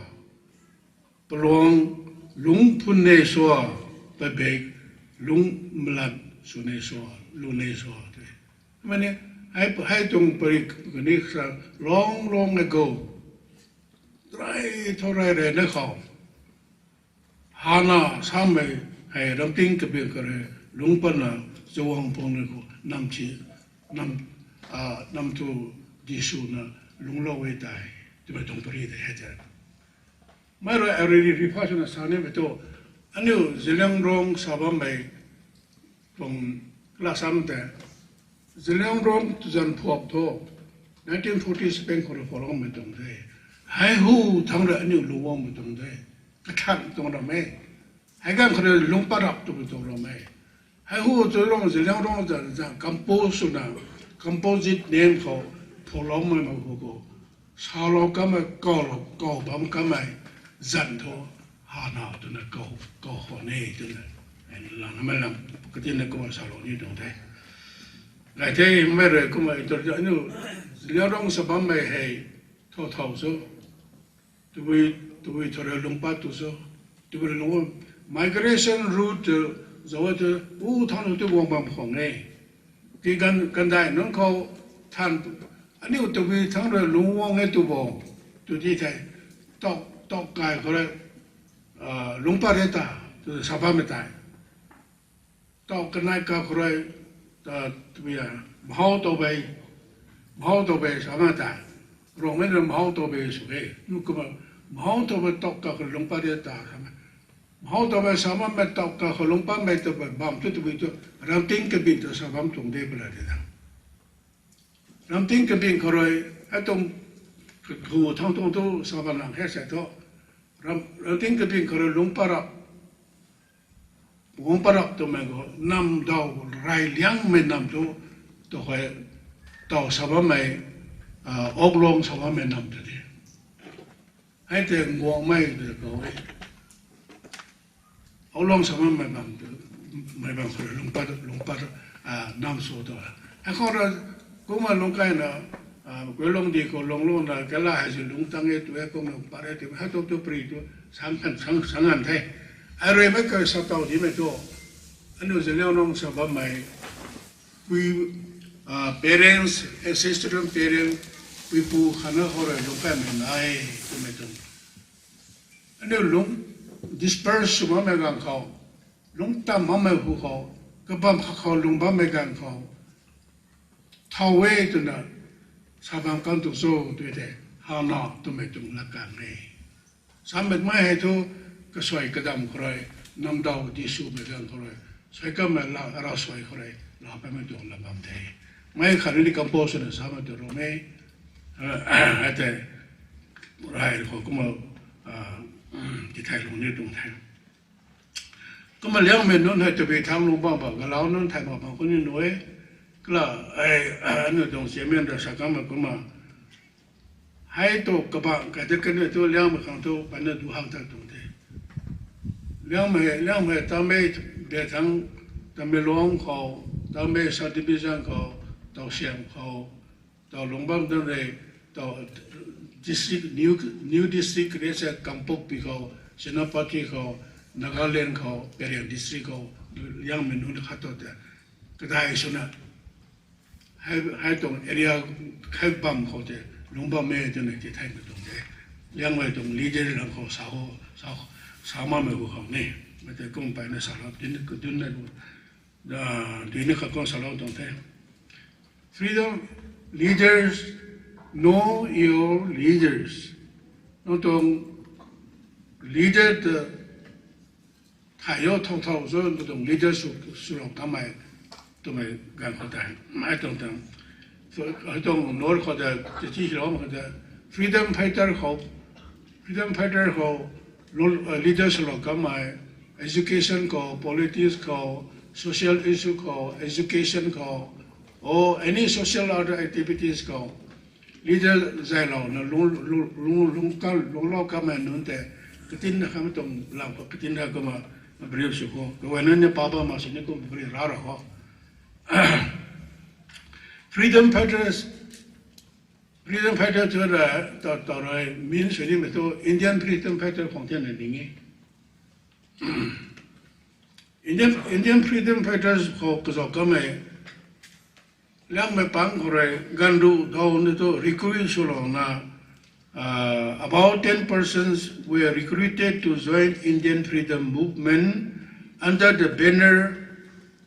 paluang lungc phun ne sua, pabek lungc malat sw ne sua, lu ne sua tei. Mani, hei, hei tuang pari kani sa long long ago, Rey thu rey rey na khou, hana samei hei ramting kabing kha rui lungc patna, Jowang pang rui khou nam thi, nam, nam tu di swna lungclou e tei twmei tuang pary tei hei tei. Mei rui arui ri pha swna sa nimei thu, aniu Zeliangrong sa bammei tuang kala sam tei, Zeliangrong tuzan phuak thu, nineteen forty seven khou rui phuakloumei tuang the. Hei hu thangc rui aniu lungc guangmei tuang the. Kathan tuang ram e. Hei ganv khou rui lungc pat rap twmei tuang ram e. Hei hu tu lung Zeliangrong zan zan compose swna, composite name khou phuakloumei mak hu khou, salou kanmei, kawlou, kaw bam kanmei zan thu, hana twna kaw, kaw khwan e twna, lanamei lam katina kumna salou ni tuang the. Gay the, mei rui kumna inter aniu Zeliangrong sa bammei hei, thow thow sw, tabui, tabui thu rui lungc pat tu sw, tabui rui lungc, migration route, zauc tu, u thangc tu guang bam khwan e. Ti gan, gandai nunc khou than, aniu tabui thangc rui lungc guang e tu bo, tu ti thei, tok, tok kai khou rui, lungc pat re ta, tu sa bammei tei. Tok kanei ka khou rui, ta, tabui a, mahou tow bei, mahou tow bei sa bam tei. Rongmei na mahou tow bei sw e. Nu kumna, mahou tow bei tok ka khou lungc pat re ta, sa bam. Mahou tow bei sa bammei tok ka khou lungc patmei ta bam tu tabui tu, ramting kabing ta sa bam tuang de pala de ta. Ramting kabing khou rui, hei tuang, kagu thangc tuang tu sa bam lang khe sa thu. Ram, ramting kabing khou rui lungc pat rap, guang pat rap twmei khou, nam daw rey liangmei nam tu, tu hei, taw sa bammei, Oklong sa bammei nam tu de. Hei tei Nguangmei tu khou e. Oklong sa bammei bam tu, mei bam khou rui lungc pat, lungc pat, nam sw tu. Hei khou rui, kumna lungc kaina, Guilongdi khou lungc luna, kala hei si lungc tang e tu e, kumna pat e tu, hei tu tu pary tu, sang kan, sang, sang kan the. Arui mei ka sa taw dimei tu, aniu Zeliangrong sa bammei, pui, parents, ancestral parent, puipu khatna khou rui lungc kaimei nai, twmei tuang. Aniu lungc disperse sw bammei ganv khou, lungc tam bammei hu khou, kabam khat khou lungc bammei ganv khou, thow e twna, sa bam kan tu cho tw tei, hana twmei tuang lat kan e. Samei mei hei thu, kasuai kadam khou rui, namdaw di swmei ganv khou rui, suai kanmei la, ravsuai khou rui, la paimei tuang lat bam the. Mei khat ni compose swna samei tu ram e, hei tei, rey khou kumna, tithaylou ni tuang the. Kumna Liangmei nunc hei tabui thangc lungc bam bam, galau nunc thay bam bam khou ni nuh e. Kala, aniu tuang chairman rui sa kanmei kumna, hei tu kabang kai de kaniw tu Liangmei khang thu peyna du hak ta tuang the. Liangmei, Liangmei Tamei de thangc, Tamenglong khou, Tamei subdivision khou, Tousem khou, taw lungc bam dan rui, taw district, new, new district create sa Kangpokpi khou, Senapati khou, Nagaland khou, Peren district khou, Liangmei nunc khat tu tei, kadai swna, hei, hei tuang area, hei bam khou tei, lungc bam e twna tithaymei tuang the. Liangmei tuang leader lam khou sa, sa, sa makmei hu khou ni, mei tei kum peyna salou, dun, dun na, dui ni khat kum salou tuang the. Freedom leaders, know your leaders. Nang tuang leader ta thay o, thow thow cho, nang tuang leader sw, swlou kamei, twmei ganv khou tei, mei tuang tuang, hei tuang nor khou tei, titi hilou khou tei, freedom fighter khou, freedom fighter khou, leader swlou kamei, education khou, politics khou, social issue khou, education khou, or any social other activities khou, leader zaylouna lung, lung, lung, lung kan, lungclou kamei nunc tei, katinna khamei tuang lam khou katinna kumna, brief sw khou, kaguayna ni pa bam mak sini kum pary ra ra khou. Freedom fighters, freedom fighter tu ra, ta, ta rui, mean sw nimei thu Indian freedom fighter khang thena ning e. Indian, Indian freedom fighters khou kazauh kamei, Liangmei pang khou rui, ganv ruh daw ni tu recruit swlouna, Uh, about ten persons were recruited to join Indian freedom movement under the banner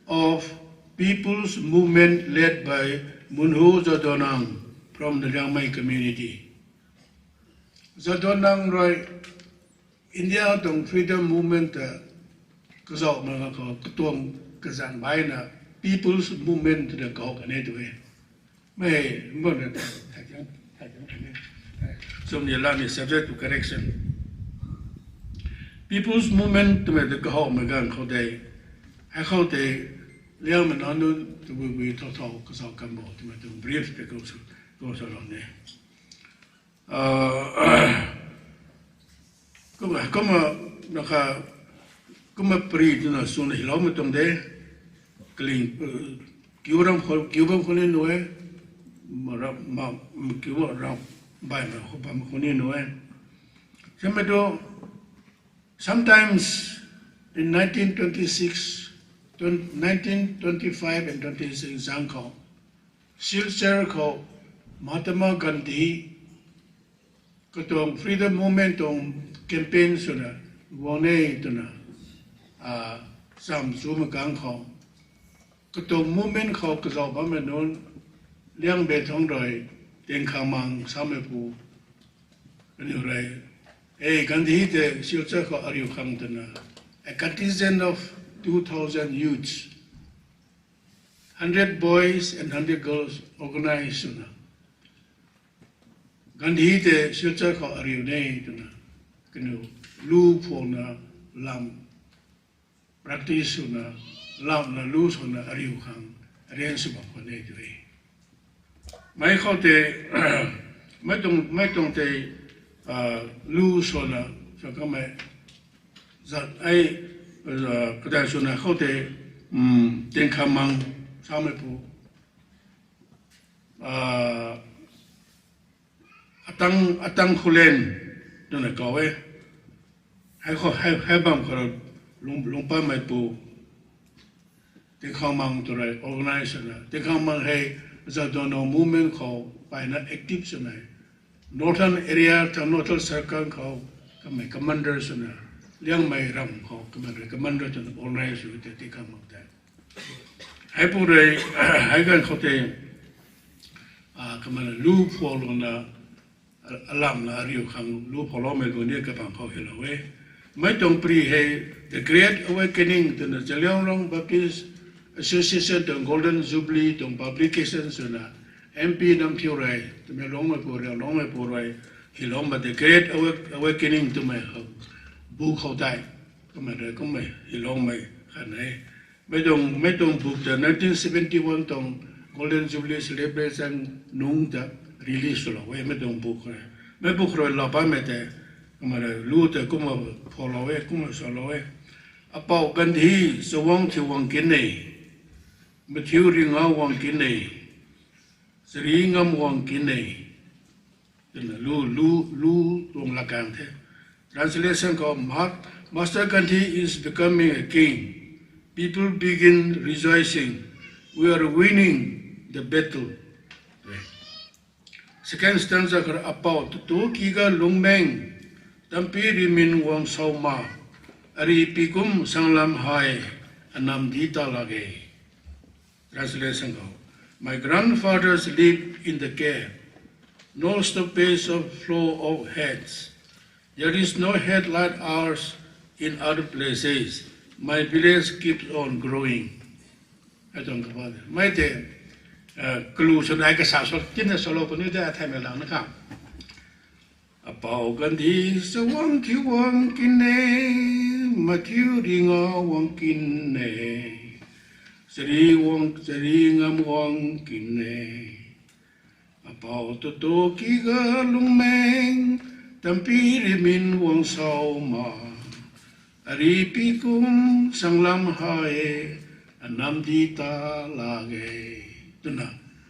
of People's Movement led by Munho Jadonang from the Liangmai community. Jadonang rui India tuang freedom movement ta kazauh mak khou katuang kazanc baina People's Movement twna kaw kan e tw e. Mei, mbo na, chum ni la ni subject to correction. People's Movement twmei ta kahawmei ganv khou tei, hei khou tei, Liangmei nac nunc tabui bui thau thau kazauh kan bo twmei tuang brief tei kum sa, kum sa lou ni. Kumna, kumna, na kha, kumna pri twna swna hyloumei tuang de, kaling, kiu ram khou, kiu bam khou ni nuh e, ma ram, ma, kiu ram, baihmei khou bam khou ni nuh e. Samei tu, sometimes in nineteen twenty-six, twen-, nineteen twenty-five and twenty-six zang khou, Silchar khou Mahatma Gandhi katuang freedom movement tuang campaign swna guang e twna, a, cham chumei kang khou, katuang movement khou kazauh bammei nunc, Liangmei thang rui, Tingkhang Mang samei pu, aniu rui, e, Gandhi tei Silchar khou ariu khang twna, a contingent of two thousand youths, hundred boys and hundred girls organize swna, Gandhi tei Silchar khou ariu ne twna, kaniw lu phuakna lam practice swna, lamna lu swna ariu khang arrange sw bam khwan e tw e. Mei khou tei, mei tuang, mei tuang tei, lu swna, sa kamei, zat ei, kadai swna khou tei, Tingkhang Mang samei pu, atang, atang khulen, twna kaw e. Hei khou, hei, hei bam khou lung, lungpatmei pu, Tingkhang Mang tw rui organize swna, Tingkhang Mang hei Jadonang movement khou paina active swna, Northern area, Northern Circle khou kamei commander swna, Liangmei ram khou kamei rui commander twna organize sw tei Tingkhang Mang tei. Hei pu rui, hei ganv khou tei, kamei lu phuaklouna, alamna ariu khang lu phuakloumei lu ni kabang khou hylou e. Mei tuang pri hei, The Great Awakening twna Zeliangrong Baptist Association tuang Golden Jubilee tuang publication swna, M P Namthiu rui, Tamenglongmei pu rui, Longmei pu rui, hyloumei The Great Awa-, Awakening twmei khou, bu khou tei, kamei rui kummei hyloumei khat e. Mei tuang, mei tuang buk ta nineteen seventy-one tuang Golden Jubilee celebration nungc ta release swlou e, mei tuang buk rui. Mei buk rui lou patmei tei, kamei rui lu tei kumna phuaklou e, kumna salou e. Apou Gandhi, Chawang Thiu Wang Kin e, Mathiu Ringau Wang Kin e, Chari Ngam Wang Kin e, twna lu, lu, lu tuang lakang the. Translation khou, Maha-, Master Gandhi is becoming a king. People begin rejoicing. We are winning the battle. Second stanza khou, Apou tutu kiga lungmeng, tampi rimin guang sau ma, ari pi kum sanglam hei, anam di ta lak ge. Translation khou, My grandfathers lived in the cave, no stoppage of flow of heads. There is no headlight hours in other places. My village keeps on growing. Hei tuang kabah de. Mei tei, kalu swna ai kasa sw, tina swlou puni de, athaymei lang na kha. Apou Gandhi Chawang Thiu Wang Kin e, Mathiu Ringau Wang Kin e, Chari Wang, Chari Ngam Wang Kin e. Apou tutu kiga lungmeng, tampi rimin guang sau ma, ari pi kum sanglam hei, anam di ta lak ge. Twna,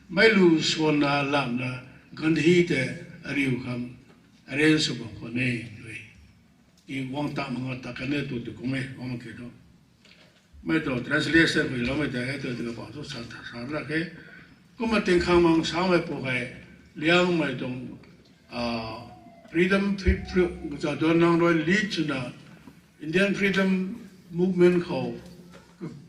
mei lu swanna lamna Gandhi tei ariu khang arrange sw bam khwan e, tw e. I guang ta mak nga ta kan e tw tw kum e, guang mak khe tu. Mei tuang translation khou loumei tei, e tw tw kapou thu sa, sa la khe. Kumna Tingkhang Mang samei pu hei, Liangmei tuang, a, Freedom, Jadonang rui lead swna Indian freedom movement khou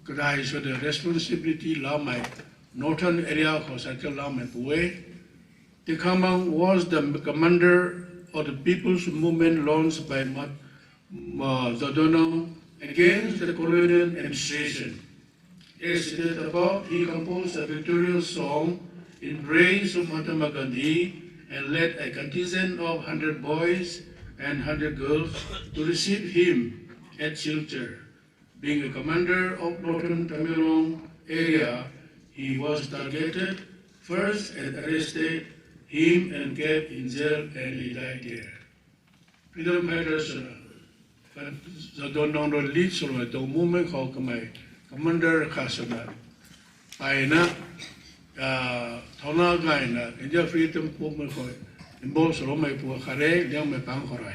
kadai swna responsibility laamei, northern area khou circle laamei pu e. Tingkhangmang was the commander of the people's movement launched by Jadonang against the colonial administration. As stated above, he composed a victorious song in praise of Mahatma Gandhi and led a contingent of hundred boys and hundred girls to receive him at Silchar. Being a commander of Northern Tamenglong area, he was targeted first and arrested him and kept in jail and he died there. Freedom fighters, Jadonang rui lead swmei tuang movement khou kamei commander khat swna, aina, thauna gayna India freedom movement khou involve swloumei pu khat re, Liangmei pang khou rui.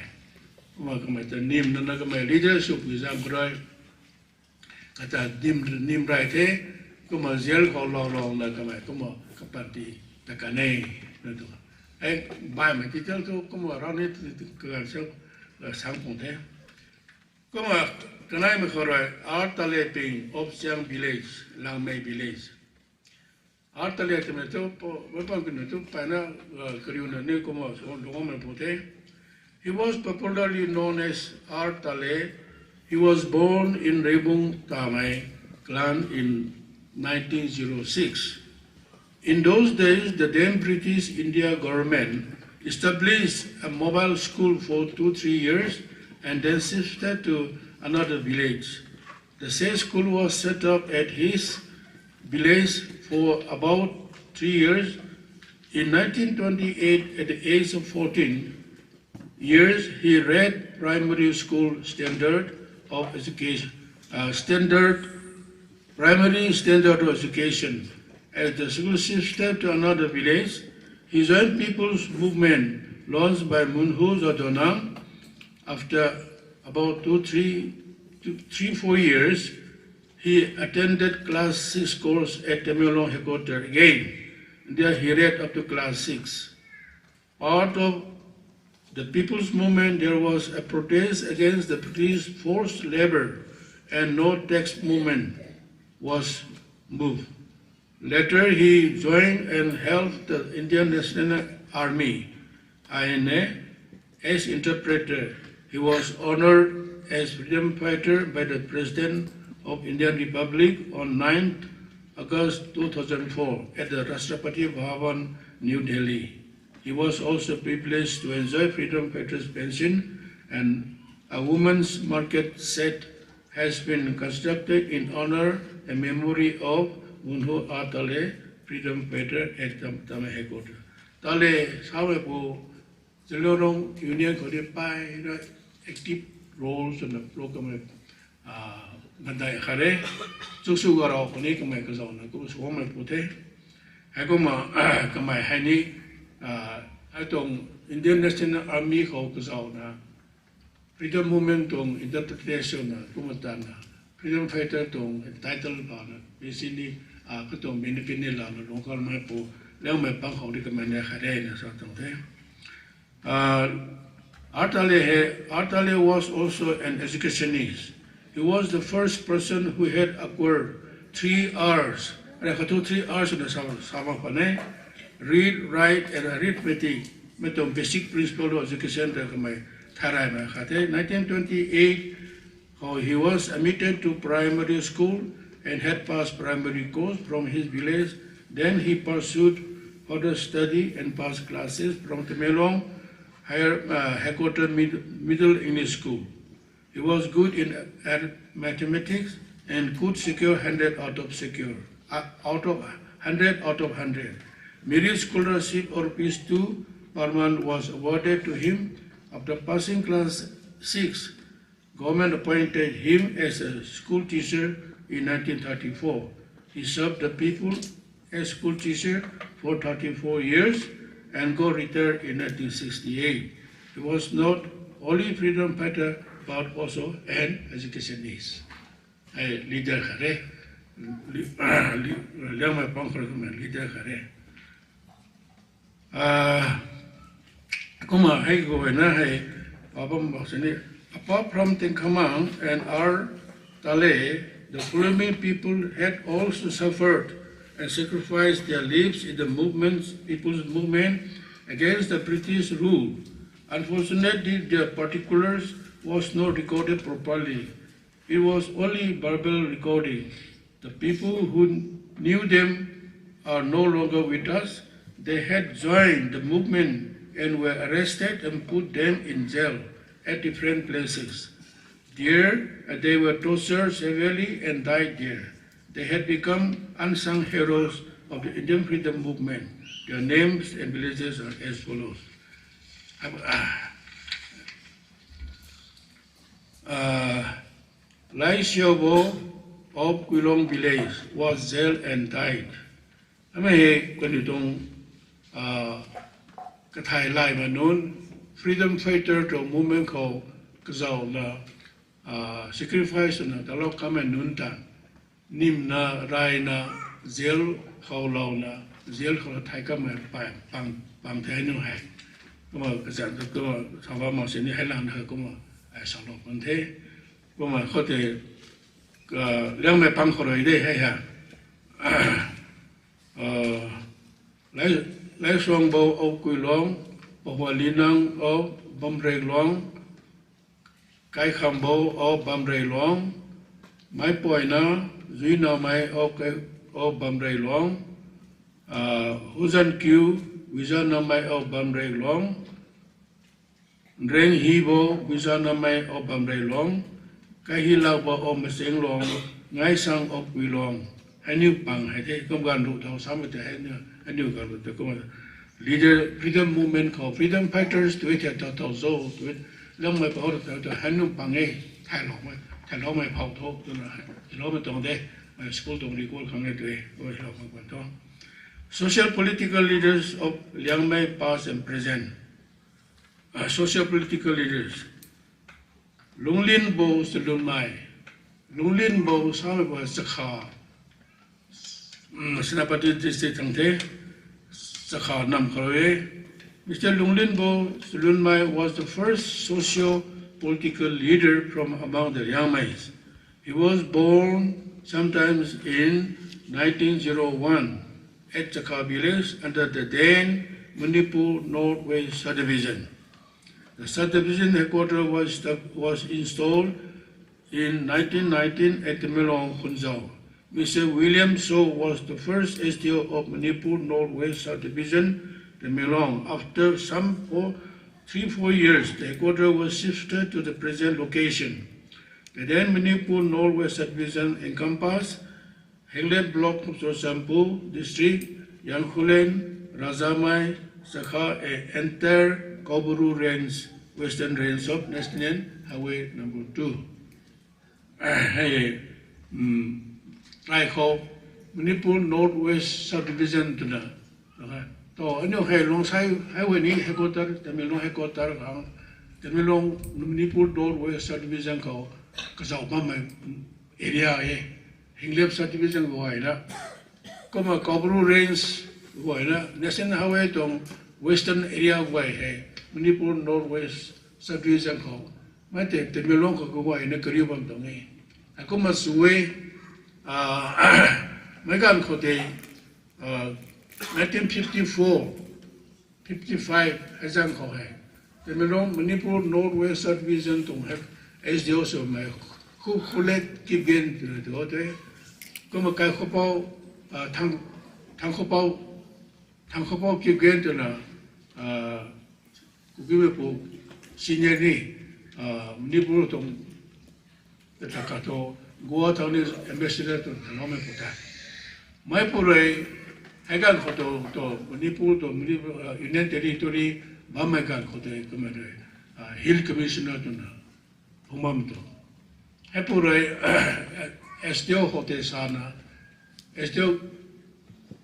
Kumna kamei ta nim nana kamei leader sw pui zam khou rui. Kata nim rey the, kumna jail khou loulouna kamei kumna kapanty ta kan e, na tu. Hei, baihmei detail thu kumna rani kagan sa, sang pung the. Kumna kaneimei khou rui, R Tale ping of Chiang village, Langmei village. R Tale twmei thu, meic bam kina thu mpeyna, kariuna ni kumna sw lungmei pu the. He was popularly known as R Tale. He was born in Rebung Tamei clan in nineteen zero six. In those days, the then British India government established a mobile school for two, three years and then shifted to another village. The said school was set up at his village for about three years. In nineteen twenty-eight, at the age of fourteen years, he read primary school standard of education, uh, standard, primary standard of education. As the school shifted to another village, he joined people's movement launched by Munhu Jadonang. After about two, three, two, three, four years, he attended class six course at Tamenglong headquarter again. There he read up to class six. Part of the people's movement, there was a protest against the British forced labor and no tax movement was moved. Later, he joined and helped the Indian National Army, I N A, as interpreter. He was honored as freedom fighter by the President of Indian Republic on ninth August two thousand four at the Rashtrapati Bhavan, New Delhi. He was also privileged to enjoy freedom fighters' pension, and a women's market shed has been constructed in honor and memory of Munhu Atale, freedom fighter at Tam-, Tamei High Court. Tale samei pu, Zeliangrong Union khou ni mpeyna active role swna program, ah, ngadai khat re. Chuksw Garou khou ni kamei kazauna kum swmei pu the. Heikumna, kamei hei ni, ah, hei tuang Indian National Army khou kazauna, freedom movement tuang interpretation na, kumna tana, freedom fighter tuang title bana, basically, ah, katuang benefit ni lana, lungc kalmei pu, Liangmei pang khou ni kamei ni khat re na sa tuang the. Uh, Atale he, Atale was also an educationist. He was the first person who had acquired three R's. Re khat thu three R's na sa, sa mak khwan e. Read, write, and arithmetic. Mei tuang basic principle of education ta kamei thay reymei khat the. Nineteen twenty-eight, how he was admitted to primary school and had passed primary course from his village. Then he pursued further study and passed classes from Tamenglong Higher, uh, Headquarter Mid-, Middle English School. He was good in, at mathematics and could secure hundred out of secure, uh, out of hundred out of hundred. Merit scholarship of rupees two per month was awarded to him after passing class six. Government appointed him as a school teacher in nineteen thirty-four. He served the people as school teacher for thirty-four years and got retired in nineteen sixty-eight. He was not only freedom fighter but also an educationist. Hei leader khat re. Li-, li-, Liangmei pang khou kamei leader khat re. Ah, Kumna hei guayna hei, apart from Tengkhamang and R Tale, the following people had also suffered and sacrificed their lives in the movement, people's movement against the British rule. Unfortunately, their particulars was not recorded properly. It was only verbal recording. The people who knew them are no longer with us. They had joined the movement and were arrested and put them in jail at different places. There, uh, they were tortured severely and died there. They had become unsung heroes of the Indian freedom movement. Their names and villages are as follows. Uh, Lai Xiaobo of Kuilong village was jailed and died. Amei hei kaniw tuang, uh, kathai laimei nunc, freedom fighter tuang movement khou kazauhna, uh, sacrifice na talou kamei nunc ta nimna, rayna, jail khou louna, jail khou thay kamei pang, pang the nu hei. Kumna kazanc tu kumna sa bam mak sini hei lang na kumna ai salou kan the. Kumna khoutei, uh, Liangmei pang khou rui de hei ha. Uh, Lai, Lai Suangbou of Kuilong, Pahualinang of Bamreiluang, Kaikhambou of Bamreiluang, Maipoina, Zuinaomei of Kai, of Bamreiluang, uh, Huzankiu, Wizanaomei of Bamreiluang, Renghibo, Wizanaomei of Bamreiluang, Kaihilakbo of Masengluang, Ngaisang of Kuilong, hei niw pang hei the, kum ganv ruh thau samei tei hei niw, hei niw ganv ruh tei kum leader, freedom movement khou, freedom fighters tw e the, tau tau zo tw e, Liangmei pang khou rui tei hei niw pang e, thailoumei, thailoumei phou tho twna, thailoumei tuang de, school tuang record khang e tw e, thailoumei pang tho. Social political leaders of Liangmei past and present. Uh, social political leaders. Lunglinbo Salunmei. Lunglinbo samei bo Chakha, mm, Senapati district thang the, Chakha nam khou e. Mister Lunglinbo Salunmei was the first socio-political leader from among the Liangmais. He was born sometimes in nineteen zero one at Chakha village under the then Manipur Northwest Subdivision. The subdivision headquarters was, was installed in nineteen nineteen at Tamenglong, Khunzao. Mister William Shaw was the first S D O of Manipur Northwest Subdivision, Tamenglong. After some four, three, four years, the headquarters was shifted to the present location. The then Manipur Northwest Subdivision encompassed Henglep Block of Churachandpur District, Yangkhullen, Rajamai, Chakha, and entire Kaubru Range, Western Range of National Highway number two. Hei, um, Raikhou, Manipur Northwest Subdivision twna. Okay. To, aniu hei Luangsai Highway ni headquarter, Tamenglong headquarter khang, Tamenglong Manipur Northwest Subdivision khou kazauh bammei area e, Henglep Subdivision guayna. Kumna Kaubru Range guayna, National Highway tuang Western area guay hei, Manipur Northwest Subdivision khou. Mei tei Tamenglong khou guayna kariu bam tuang e. Hei kumna sw e, ah, meic ganv khou tei, ah, nineteen fifty-four, fifty-five hei zang khou hei, Tamenglong Manipur Northwest Subdivision tuang hei S D O swmei Khupkhulet Kipgen twna tu tei. Kumna Kaikhopou, ah, Thang, Thangkhopou, Thangkhopou Kipgen twna, ah, Kukimeipu senior ni, ah, Manipur tuang ta khat tu Goa thang ni ambassador tu thangloumei pu ta. Meipu rui, hei ganv khou tu, tu Manipur tu, Manipur, ah, Union Territory bammei ganv khou tei kumna rui, ah, Hill Commissioner twna phung bam tu. Heipu rui, S D O khou tei sana, S D O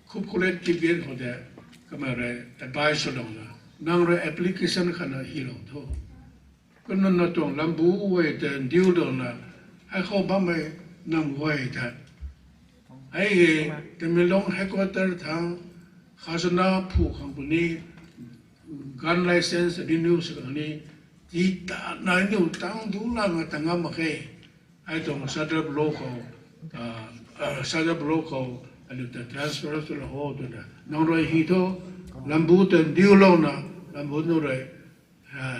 Khupkhulet Kipgen khou tei, kumna rui advice swlouna, nang rui application khatna hylou tho. Kumna nang tuang lambu guay tei ndiulouna, hei khou bammei nam guay tei, hei e, Tamenglong headquarter thang, khazana phu khang puni, gun license renew sw khang ni, ti ta nai niw tang du lang a tang ngam mak khe. Ai tuang Sadar Block khou, Sadar Block khou, aniu ta transfer sw la ho twna nang rui hi thu, Lambu ta ndiulouna, Lambu nu rui,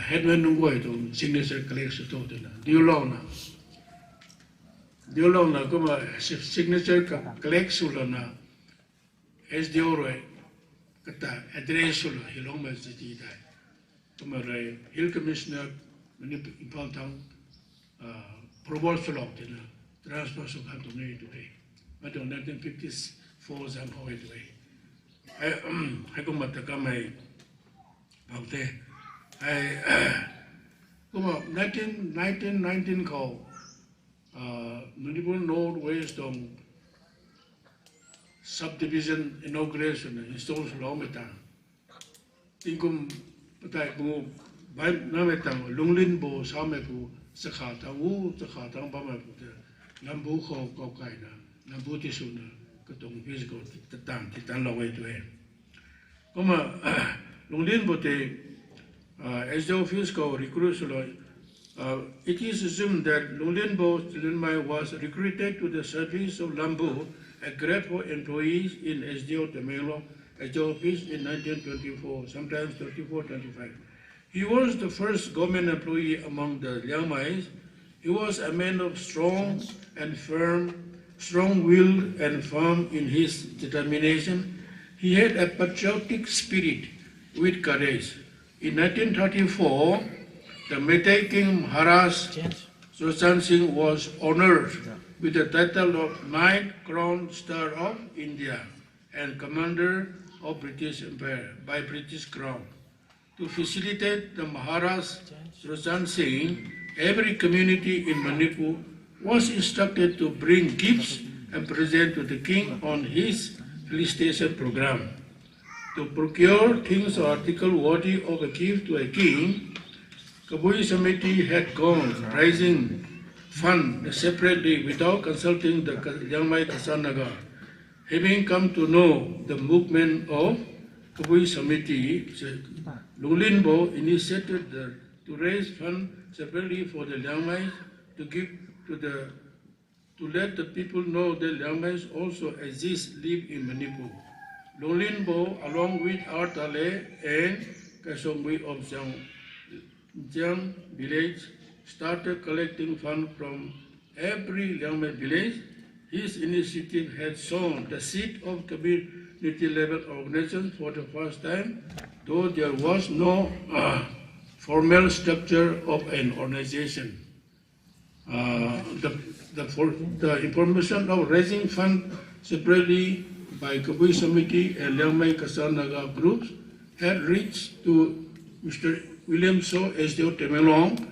headman nunc guay tuang signature collect sw tho twna ndiulouna, ndiulouna kumna signature collect sw lana, S D O rui kata address sw la hiloumei ziti tei, kumna rui Hill Commissioner, Manipur, Imphal thang, approval swlou tina transfer sw khang tuang e tu e. Mei tuang nineteen fifty-four zam khou e tu e. Heikumna ta kamei bam the. Kumna nineteen, nineteen nineteen khou, Manipur North West tuang subdivision inauguration install swloumei ta, tingkum padeih bu baih namei tang Lunglinbo samei pu chakha tang u, chakha tang bammei pu te, Lambu khou kau kaina, Lambu tiswna katuang office khou tang titanlou e tu e. Kumna Lunglinbo tei S D O office khou recruit swlou, it is assumed that Lunglinbo Chilunmei was recruited to the service of Lambu, a grateful employee in S D O Tamenglong, S D O office in nineteen twenty-four, sometimes thirty-four, twenty-five. He was the first government employee among the Liangmais. He was a man of strong and firm, strong-willed and firm in his determination. He had a patriotic spirit with courage. In nineteen thirty-four, the Meitei King Maharaj Churachan Singh was honored with the title of Knight Crown Star of India and Commander of British Empire by British Crown. To facilitate the Maharaj Churachan Singh, every community in Manipur was instructed to bring gifts and present to the king on his felicitation program. To procure things or article worthy of a gift to a king, Kabui Samiti had gone raising fund separately without consulting the Ka-, Liangmai Kachan Naga. Having come to know the movement of Kabui Samiti, Lunglinbo initiated the, to raise fund separately for the Liangmai to give to the, to let the people know that Liangmai also exist, live in Manipur. Lunglinbo, along with R Tale and Kaisongwi of Zhang, Zhang village, started collecting fund from every Liangmai village. His initiative had sown the seed of community level organization for the first time, though there was no formal structure of an organization. Uh, the, the, for, the information of raising fund separately by Kabui Samiti and Liangmai Kachan Naga groups had reached to Mister William Shaw, S D O Tamenglong,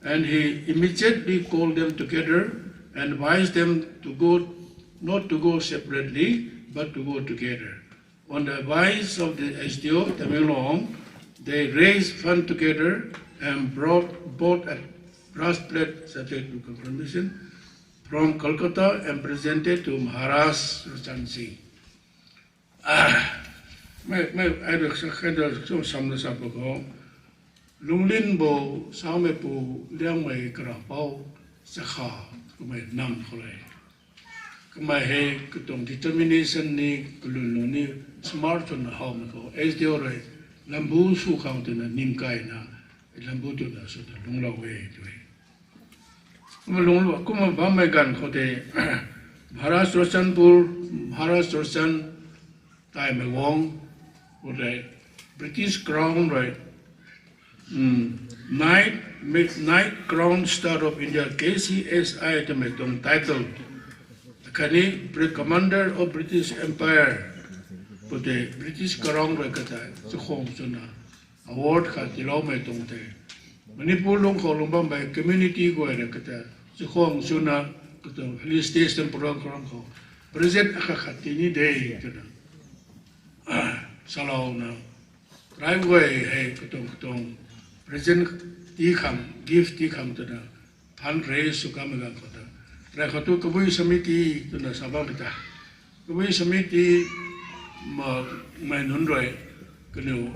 and he immediately called them together and advised them to go, not to go separately, but to go together. On the advice of the S D O Tamenglong, they raised fund together and brought, bought a brass plate subject to confirmation from Calcutta and presented to Maharaj Churachan Singh. Ah, mei, mei, ai rui sa khe da so sam na sa pa khou, Lunglinbo samei pu Liangmei karapou chakha kamei nam khou le. Kamei hei katuang determination ni, kalun lung ni, smart twna howmei khou S D O rui Lambu sw khang twna nim kaina, Lambu twna swna lungclou e tu e. Kumna lungclou, kumna bammei ganv khou tei, Maharaj Churachandpur, Maharaj Churachan, Taimei Wong, khou tei, British Crown rui, Knight, Knight Crown Star of India, K C S I twmei tuang title, khatni Commander of British Empire, khou tei British Crown rui kata chakhwang swna award khat tiiloumei tuang tei, Manipur lungc khou lungc bammei community guay rui kata chakhwang swna katuang felicitation program khou present akhat khat tii ni de twna salouna, rai guay hei katuang katuang present tii khang, gift tii khang twna fundraise sw kanmei ganv khou ta, rai khou tu Kabui Samiti twna sa bammei ta, Kabui Samiti mei nunc rui kaniw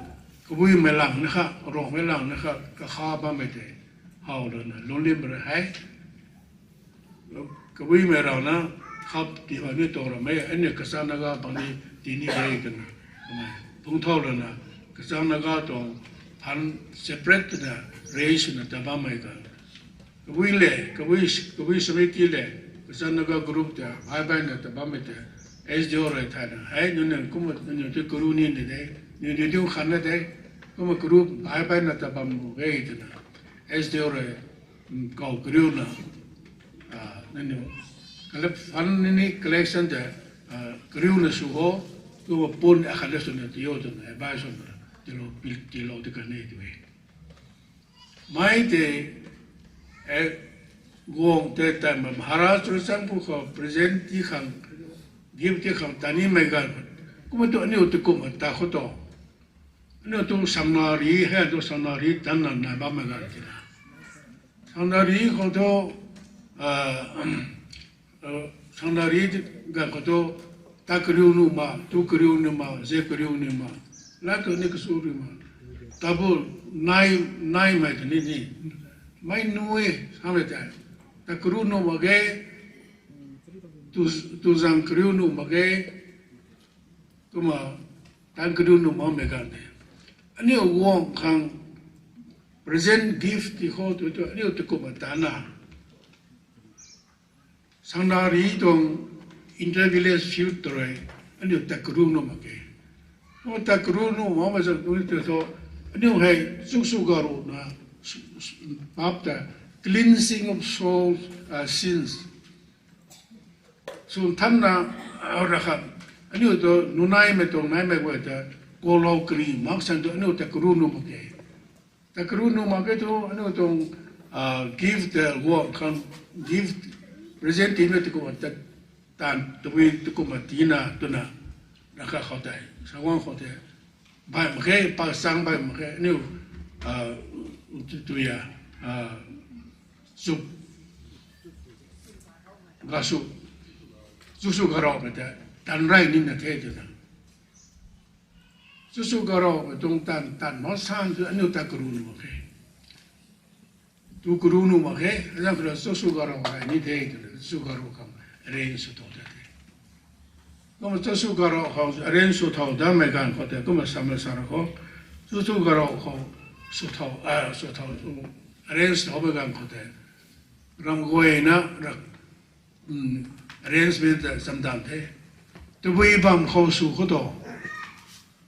Kabuimei lang na kha, Ruangmei lang na kha, kakha bammei tei, how lana, lunglim ra hei. Kabuimei rau na, khap ti hoi ni tuang ramei, aniu Kachin Naga bang ni ti ni de twna. Pung thau lana, Kachin Naga tuang, han separate twna, race na ta bammei ka. Kabui le, kabui, kabui samiti le, Kachin Naga group ta, bhai bhai na ta bammei ta, S D O rui thayna, hei, nunc nang kumna, nunc nang tu kuru ni ni de, nunc nang tu khan na de, kumna group bhai bhai na ta bam mu ge twna, S D O rui, mm, kau kariu na, ah, nanu, collect fund ni, ni collection de, ah, kariu na sw ho, tu pun akhat le swna tiyo twna, advice swna, tilo, pi-, tilo ti kan e tw e. Mei tei, eh, guang tei tei ma Maharaj Churachandpur khou present ti khang, gift ti khang tanimei ganv. Kumna tu aniu tu kumna ta khou tu. Aniu tu sangnari hei, tu sangnari tanna nai bammei ganv tina. Sangnari khou tu, ah, eh, sangnari ganv khou tu, ta kariu nuh ma, tu kariu nuh ma, ze kariu nuh ma, la tu ni kasu ri ma. Tabu nai, naimei ta ni ni. Mei nui, samei ta. Ta kariu nuh mak ge, tu, tu zang kariu nuh mak ge, kumna, tan kariu nuh makmei ganv tei. Aniu guang khang present gift ti khou tu tu, aniu tu kumna tanna. Sangnari tuang inter village feud tw rui, aniu ta kariu nuh mak ge. O ta kariu nuh makmei zang tu tu thu, aniu hei Chukshu Garo na, s-, s-, pap ta, cleansing of souls, uh, sins. Sw thanna, ah, ra khat, aniu tu nunaimei tuang naimei guay ta, kolou kari mak san tu aniu ta kariu nuh mak ge. Ta kariu nuh mak ge tu, aniu tuang, ah, gift, ah, guang khang gift, present timei tu kumna ta, tan, tabui tu kumna tina, twna, ra khat khou tei, sa guang khou tei, bai mak ge, pa chang bai mak ge, aniu, ah, tu, tu ya, ah, Chup, gasu, Chukshu Garoumei ta, tan rey nina the twna. Chukshu Garoumei tuang tan, tan mak san tu aniu ta kariu nuh mak ge. Tu kariu nuh mak ge, azang kariu Chukshu Garou rey ni the twna, Chukshu Garou khang arrange sw thau ta the. Kumna Chukshu Garou khou arrange sw thau dammei ganv khou tei, kumna samei sa ra khou, Chukshu Garou khou sw thau, ah, sw thau, arrange sw thaumei ganv khou tei, ram guayna ra, mm, arrangement ta chamdan the. Tabui bam khou sw khou tu,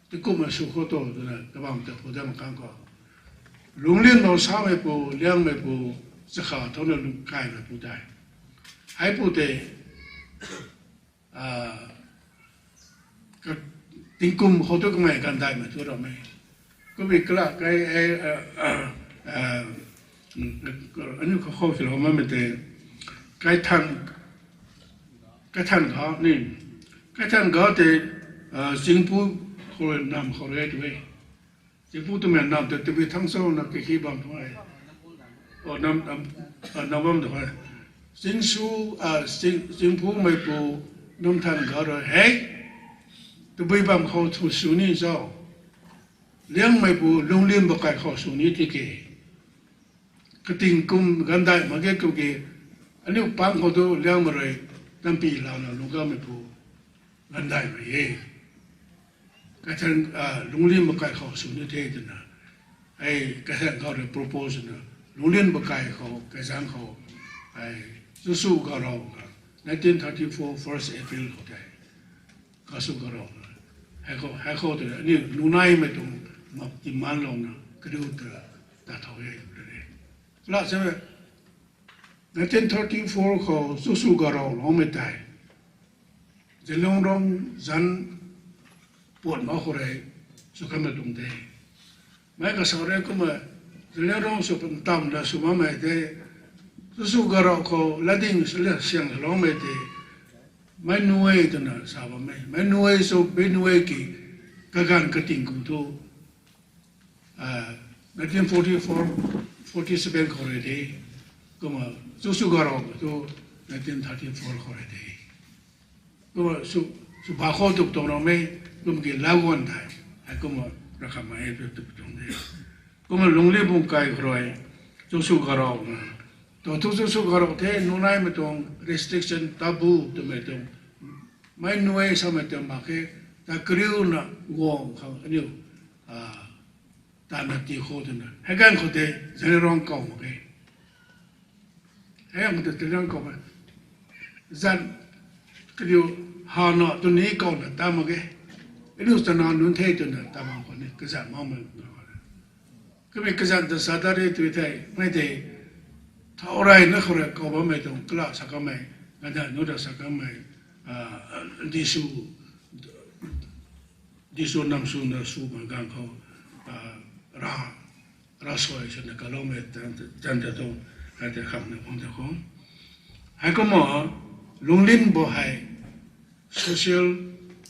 ti kumna sw khou tu twna kabam ta phu dam khang khou, Lunglinlou Sameipu, Liangmeipu, Chakha Thauna Lungkaimeipu tei, heipu tei, ah, ka, tingkum khou tu kamei ganvdaihmei thu rammei. Kumna kala kai, eh, ah, ah, ah, mm, aniu khou khou kilou mamei tei, Kaithan, Kaithan Gau ni, Kaithan Gau tei, ah, Chingpu khou nam khou rui tu e. Chingpu twmei nam tei Tabui Thangchou na kaki bam tu e. O, nam, nam, ah, nam bam tu e. Chingsu, ah, Ching, Chingpumeipu, Namthan Gau rui hei, Tabui bam khou thu sw ni cho. Liangmeipu, Lunglinbu kai khou sw ni tiki, kating kum ganvdaih mak ge kuki, aniu pang khou tu Liangmei rui, tampy launa lungc kameipu, ganvdaihmei e. Kaithan, ah, Lunglinbu kai khou sw ni the twna, hei Kaithan Gau rui propose na, Lunglinbu kai khou, Kaithan khou, hei, Chukshu Garou ka, nineteen thirty-four first April khou tei, Chukshu Garou na, hei khou, hei khou tei aniu nunaimei tuang mak timanlouna kariu ta, ta thau e, e. La se, nineteen thirty-four khou Chukshu Garou loumei tei, Zeliangrong zanc puat mak khou rui sw kanmei tuang de. Meic kasa rui kumna, Zeliangrong sw ntamv la sw makmei tei, Chukshu Garou khou latding sw le siang loumei tei, meic nuai twna sa bammei. Meic nuai sw, meic nuai ki, kaganv kating kum thu, ah, nineteen forty-four, forty-seven khou rui de, kumna Chukshu Garou tu nineteen thirty-four khou rui de. Kumna sw, sw ba khou tuk tuang rammei, kum ki laguan tei, hei kumna rakhamei e tu tuang de. Kumna lungli bung kai khou rui, chusu garou na. Tu tu chusu garou the, nunai mei tuang restriction, taboo twmei tuang. Mei nuai samei tuang mak khe, ta kariu na guang khang aniu, ah, ta na ti khou twna. Hei ganv khou tei, Zeliangrong kau mak khe. Hei ganv khou tei Zeliangrong kau mak. Zan, kariu, ha na, tu ni kau na, ta mak khe. Aniu ta na nunc the twna, ta mak khou ni, kazan mau mei na khou ni. Kamei kazan ta sa ta re tui thei, mei tei, thau rey na khou rui kau bammei tuang, kala sa kamei, ganda nu ta sa kamei, ah, disu, disu nam su na su ma ganv khou, ah, ra, ra sui swna kaloumei tan, tan ta tu, hei tei kham na khang ta khou. Hei kumna, Lunglim bo hei, social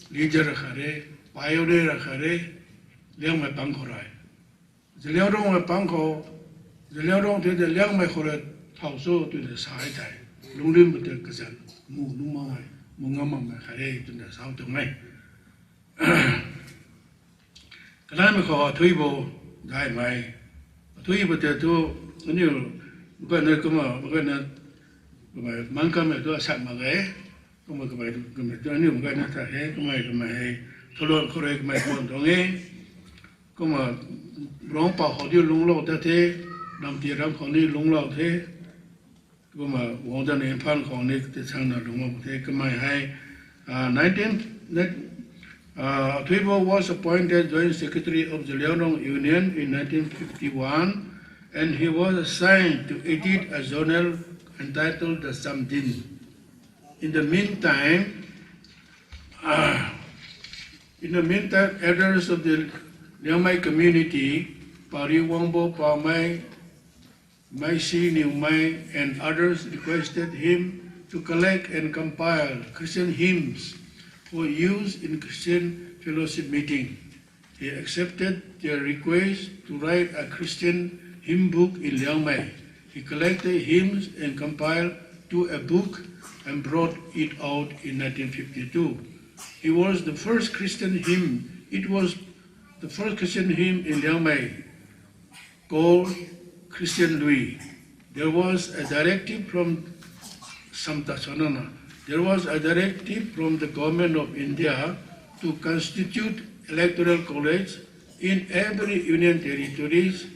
leader khat re, pioneer khat re, Liangmei pang khou rui. Zeliangrongmei pang khou, Zeliangrong tei de Liangmei khou rui thau cho twna sa e thei. Lunglim bo tei kazan mu, mu ngam, mu ngam makmei khat re twna sa tuang e. Kanaimei khou Athuibo daihmei. Athuibo tei tu, aniu, gayna kumna, gayna, kamei, mang kamei tu asat mak e. Kumna kamei, kamei tu aniu gayna ta he, kamei, kamei hei, thuluan khou rui kamei tuan tuang e. Kumna, Rongpou khou di lungclou ta the, Namti ram khou ni lungclou the. Kumna, Wangdan Imphal khou ni tei changna lungclou the, kamei hei, ah, nineteen, uh, Athuibo was appointed Joint Secretary of Zeliangrong Union in nineteen fifty-one, and he was assigned to edit a journal entitled The Chamdin. In the meantime, uh, in the meantime, elders of the Liangmei community, Pari Wangbo, Pamei, Meisi Niumei, and others requested him to collect and compile Christian hymns for use in Christian fellowship meeting. He accepted their request to write a Christian hymn book in Liangmei. He collected hymns and compiled to a book and brought it out in nineteen fifty-two. It was the first Christian hymn. It was the first Christian hymn in Liangmei called Christian Lui. There was a directive from Samta Sonana. There was a directive from the Government of India to constitute electoral college in every union territories.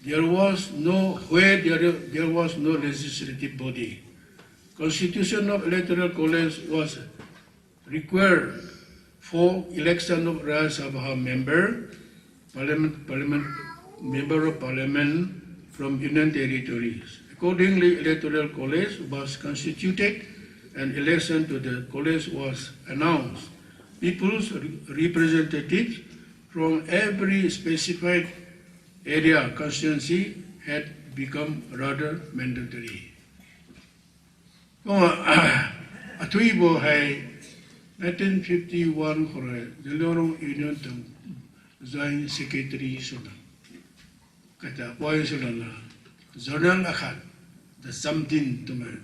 There was no, where there, there was no legislative body. Constitution of electoral college was required for election of Rajya Sabha member, parliament, parliament, member of parliament from union territories. Accordingly, electoral college was constituted and election to the college was announced. People's re-, representatives from every specified area constituency had become rather mandatory. Kumna, Athuibo hei nineteen fifty-one khou rui Zeliangrong Union tuang Joint Secretary swna, kata appoint swna, journal akhat, The Chamdin twmei,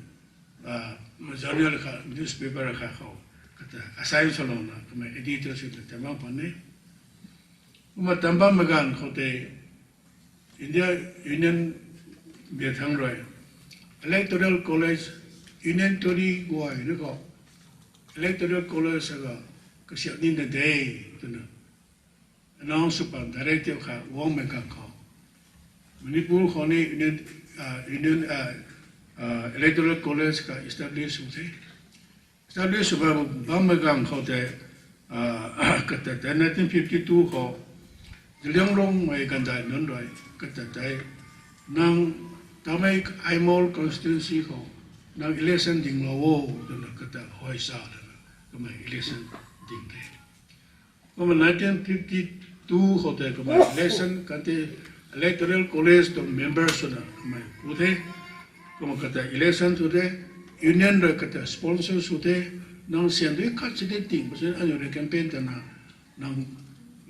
ah, journal akhat, newspaper akhat khou, kata assign swlouna, twmei editor swna tabang pan e. Kumna tabang maganv khou tei, India Union biak thang rui, Electoral College, Union Territory guay na khou, Electoral College sa ga kasiamh ni na de, twna announce sw pan directive khat guangmei ganv khou, Manipur khou ni Union, ah, Union, ah, ah, Electoral College kha establish sw the. Establish sw bam, bammei ganv khou tei, ah, kata tei nineteen fifty-two khou, Zeliangrongmei gandai nunc rui, kata tei, nang tamei Aimol constituency khou, nang election dinglou o, twna kata huay sa lana, kamei election ding the. Kumna nineteen fifty-two khou tei kamei election, kata Electoral College tuang member swna kamei pu the. Kumna kata election sw the, Union rui kata sponsor sw the, nang sian dui khat sini ting, pasin aniu rui campaign tana, nang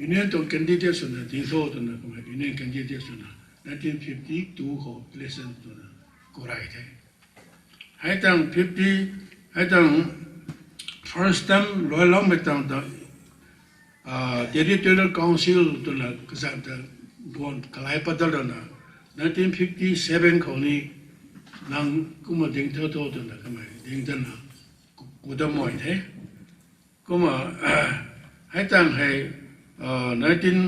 Union tuang candidate swna ding tho twna kamei Union candidate swna nineteen fifty-two khou election twna kuray the. Hei tang fifty, hei tang first time luailoumei tang ta Territorial Council twna kazanc ta guan kalai pat dat lana, nineteen fifty seven khou ni nang kumna ding tho tho twna kamei ding tana kudam mai the. Kumna hei tang hei nineteen,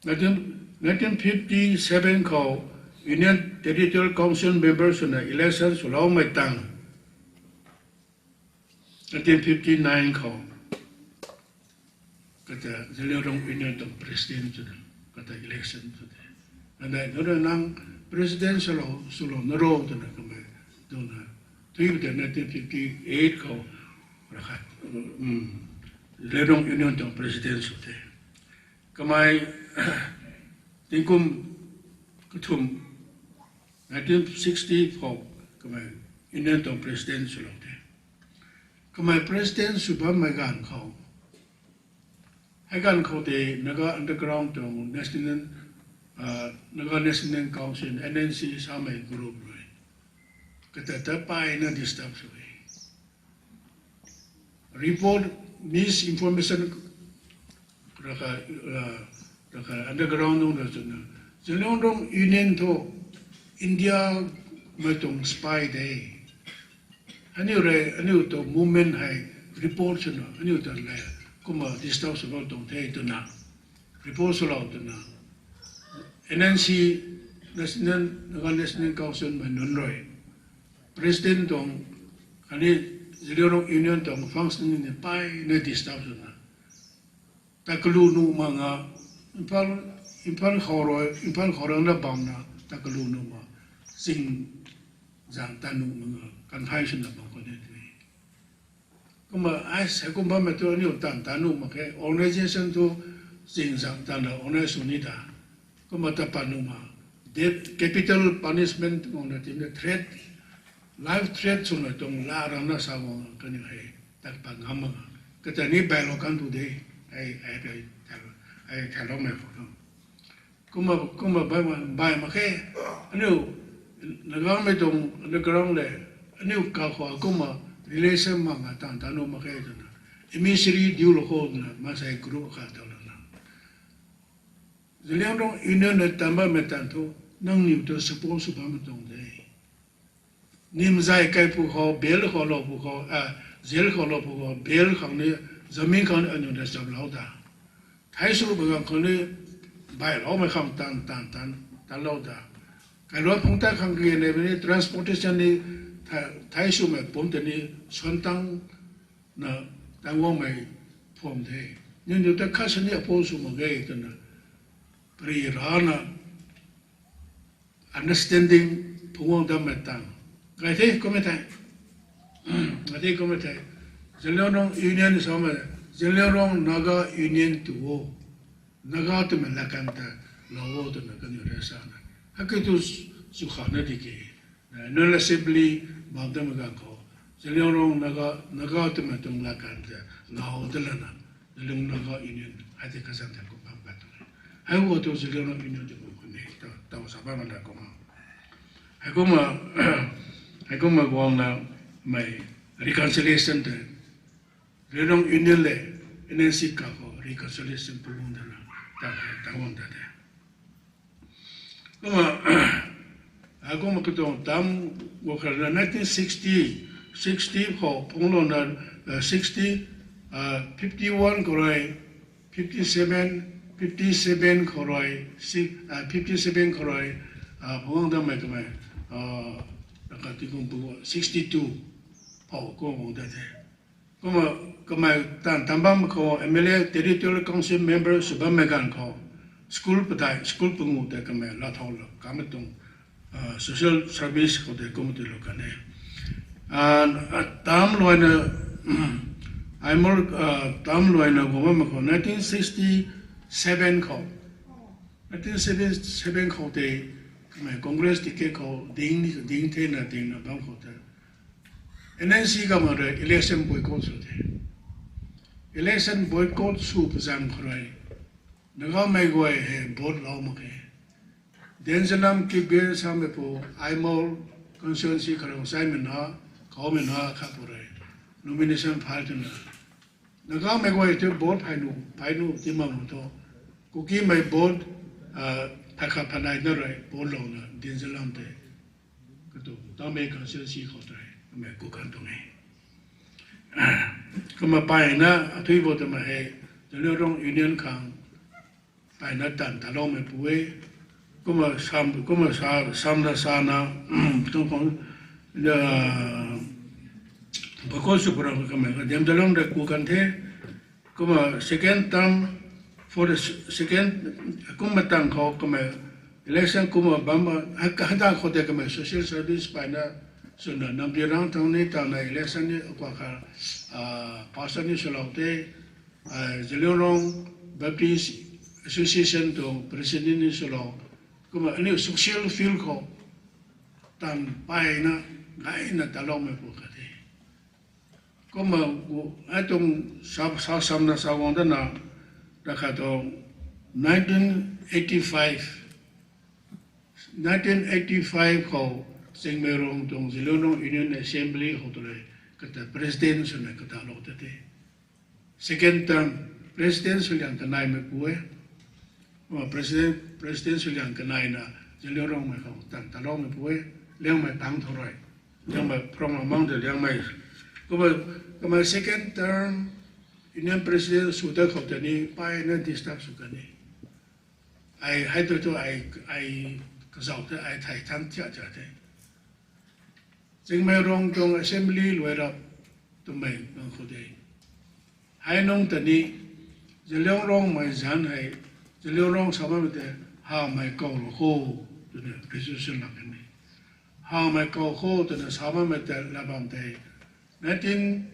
nineteen fifty seven khou Union Territorial Council member swna election swloumei tang, nineteen fifty nine khou kata Zeliangrong Union tuang president swna kata election sw the. Kanei nunc rui nang president swlou swlou na ro twna kamei duna thui ta nineteen fifty eight khou rakhat Zeliangrong Union tuang president sw the. Kamei tingkum kathumh nineteen sixty khou kamei Union tuang president swlou the. Kamei president sw bammei ganv khou, hei ganv khou tei Naga Underground tuang National, Naga National Council, N N C samei group rui kata ta payna disturb sw e. Report, misinformation raka, raka underground nung ra swna, Zeliangrong Union thu India mei tuang spy de. Aniu rui aniu tuang movement hei report swna aniu ta le kumna disturb sw bam tuang the twna report swlou twna, N N C, National, Naga National Council mei nunc rui president tuang khatni Zeliangrong Union tuang function ni payna disturb swna, ta kalu nuh mak nga, Imphal, Imphal khou rui, Imphal khou rui na bamna ta kalu nuh mak, ching zang ta nuh mak nga kanthai swna bam khou ni tei. Kumna ai sei kum bammei thu aniu tan ta nuh mak khe, organisation thu ching zang tana organize sw ni ta. Kumna ta pat nuh mak, death, capital punishment tuang na timna threat, life threat swmei tuang la rana sa guang kaniw hei ta pat ngam mak nga. Kata ni bailou kan tu de, ai, ai, ai, ai thailoumei khou thu. Kumna, kumna bai, bai mak khe, aniu Nagamei tuang underground le, aniu kakhou kumna relation mak nga tan ta nuh mak khe twna, emissary diulou khou twna, maansei group khat ta lana. Zeliangrong Union na tan bammei tan thu, nangniw ta support sw bammei tuang de. Nimzay kai pwkhou, bail khou lou pwkhou, jail khou lou pwkhou, bail khang ni, zamin khang ni aniu ta chaplou ta. Thai sw bam ganv khou ni, bailoumei khang tan, tan, tan, tanlou ta. Kailou phungc ta khang kage nei ni, transportation ni, thai swmei pumc ta ni, suan tang na, tang guangmei pham the. Nangniw ta khat sini oppose sw mak ge twna, pary rana, understanding phungc guang dammei tang. Kai the kummei the. Kai the kummei the. Zeliangrong Union samei, Zeliangrong Naga Union tu o. Naga twmei latkanv ta lou o twna kaniw rui sana. Haki tu sw khana di ke. National Assembly bam dammei ganv khou, Zeliangrong Naga, Naga twmei tuang latkanv ta lou da lana, Zeliangrong Naga Union hei tei kazanc ta kum bam pat tu. Hei khou tu Zeliangrong Union tei kum khou ni, ta, ta sa bam la kum. Heikumna, heikumna guangna mei reconciliation tei, Zeliangrong Union le N N C kakhou reconciliation pu guang dana, ta, ta guang ta de. Kumna, heikumna katuang tam guang khat na nineteen sixty, sixty khou phunglouna, sixty, fifty one khou rui, fifty seven, fifty seven khou rui, fifty seven khou rui, phungc guang dammei kamei, kati kum pu sixty two phou kum guang da the. Kumna kamei tan tam bam khou M L A, Territorial Council member sw bammei ganv khou, school padeih, school panguh tei kamei lathau la kamei tuang, social service khou tei kum tiilou kan e. Tam luaina, Aimol, tam luaina guang bammei khou nineteen sixty seven khou, nineteen sixty seven khou tei kamei Congress ticket khou ding, ding thena dingna bam khou tei, N N C kamei rui election boycott sw the. Election boycott sw pazam khou rui, Nagamei guay hei vote lou mak khe. Denzalam Kipgen samei pu, Aimol constituency kharou saimei na, kaumei na khat pu rui nomination file twna, Nagamei guay tei vote phey nu, phey nu ti mak thu, Kukimei vote, phay khat phay nai na rui vote louna dinzalam tei, katu Tamei constituency khou tei kamei ku kan tuang e. Kumna payna athui bo twmei hei, Zeliangrong Union khang payna tan taloumeipu e. Kumna sam, kumna sa, samna sana, tuang khang, bakho sw pura kamei ka diam talung rui ku kan the. Kumna second term, for the second, kumna tang khou kamei election kumna bam, hei, hei tang khou tei kamei social service payna swna Namdirang thang ni tang na election ni akwa kha, pastor ni swlou the, Zeliangrong Baptist Association tuang president ni swlou, kumna aniu social field khou tan payna gayna taloumeipu khat the. Kumna, ai tuang sa, sa samna sa guang dana, rakha tuang nineteen eighty-five, nineteen eighty-five khou Chingmeirong tuang Zeliangrong Union Assembly khou tu rui kata president swna katalou ta the. Second term president sw liang kanaimeipu e. President, president sw liang kanaina Zeliangrongmei khou tan taloumeipu e. Liangmei tang thu rui, Liangmei from among the Liangmei. Kumna, kumna second term Union President sw ta khou tei ni payna disturb sw kan e. Ai hei tu tu ai, ai kazauh the, ai thei thang tia tia the. Chingmeirong tuang assembly luai rap twmei nang khou de. Hei nung ta ni, Zeliangrongmei zanc hei, Zeliangrong sa bammei tei, Hawmei kaw ru kho, twna resolution lak kan e. Hawmei kaw kho twna sa bammei tei la bam tei, nineteen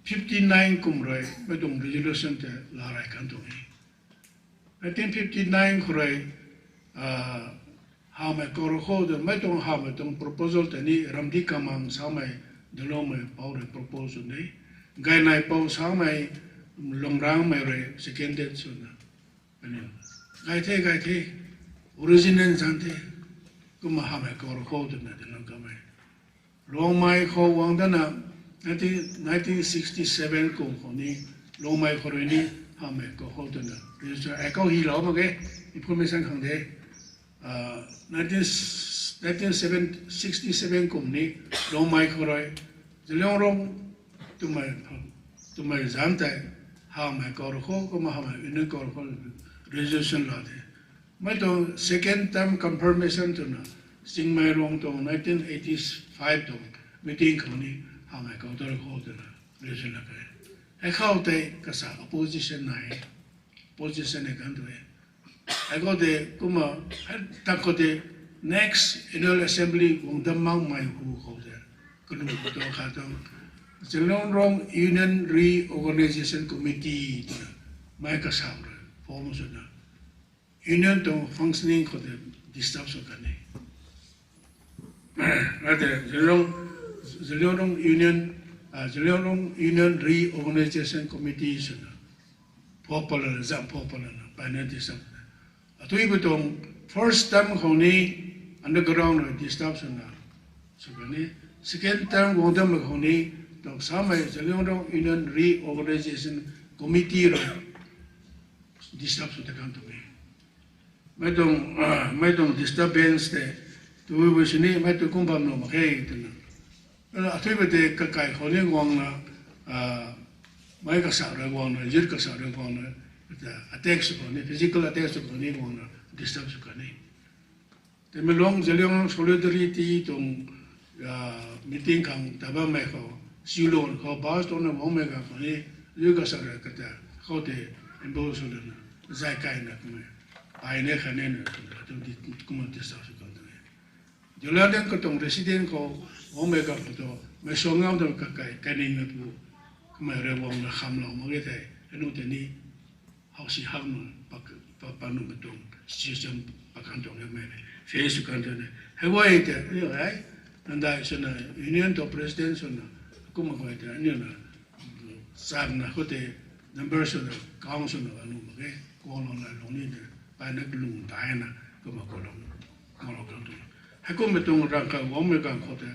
fifty-nine kum rui mei tuang resolution tei la rey kan tuang e. Nineteen fifty-nine khou rui, Hawmei kaw ru kho twna mei tuang Hawmei tuang proposal tei ni Ramdi Kamang samei, Daloumei pou rui propose sw ni, Gaynai pou samei, Lungrangmei rui seconded swna, aniu gay the, gay the, original zanc the. Kumna Hawmei kaw ru kho twna Dalou kamei Rongmei khou guang dana, nineteen sixty-seven kum khou ni, Rongmei khou rui ni, Hawmei kaw kho twna register, ai kau hylou mak ge, information khang de. Nineteen sixty-seven kum ni, Rongmei khou rui, Zeliangrong twmei zanc tei, Hawmei kaw ru kho, kumna Hawmei union kaw ru kho, resolution la the. Mei tuang second term confirmation twna, Chingmeirong tuang nineteen eighty-five tuang meeting khou ni, Hawmei kaw ru kho twna resolution la the. Hei khou tei kasa opposition nai, opposition e kan tu e. Hei khou tei kumna, hei tak khou tei next annual assembly guang dam makmei hu khou tei, kalu tu khat tuang, Zeliangrong Union Reorganization Committee twna, mei kasa rui form swna, union tuang functioning khou tei disturb sw kan e. Ate Zeliangrong, Zeliangrong Union, Zeliangrong Union Reorganization Committee swna, phuak palana, zam phuak palana payna disturb. Athuipu tuang first term khou ni underground rui disturb swna sw kan e. Second term guang dammei khou ni, tuang samei Zeliangrong Union Reorganization Committee rui disturb sw ta kan tuang e. Mei tuang, mei tuang disturbance tei, tubui sini mei tu kum bam nuh mak khe twna, athuipu tei kakai khou ni guangna, mei kasa rui guangna, youth kasa rui guangna, attack sw khou ni, physical attack sw khou ni guangna disturb sw kan e. Tamenglong Zeliangrong Solidarity tuang meeting khang ta bammei khou, Siulon khou bus tona guangmei ganv khou ni, youth kasa rui kata khou tei ambush sw lana, zay kaina kumna, payna khatnina kumna disturb sw kan tuang e. Zeliangrong katuang resident khou guangmei ganv khou tu, mei suang ngam tu kakai kaningmeipu, kamei rui guangna khamlou mak ge thei, anu tei ni, howsi hakna, pa, pa, pa nuhmei tuang situation pa kan tuang e mei, face sw kan tuang e. Hei guay tei aniu hei, nandai swna union tuang president swna, kumna guay tei aniu na, chakna khou tei number swna, count swna anu mak ge, guanglouna lung ni tei, payna kalung daina, kumna kalung, kalung kan tuang. Heikummei tuang rang kha guangmei ganv khou tei,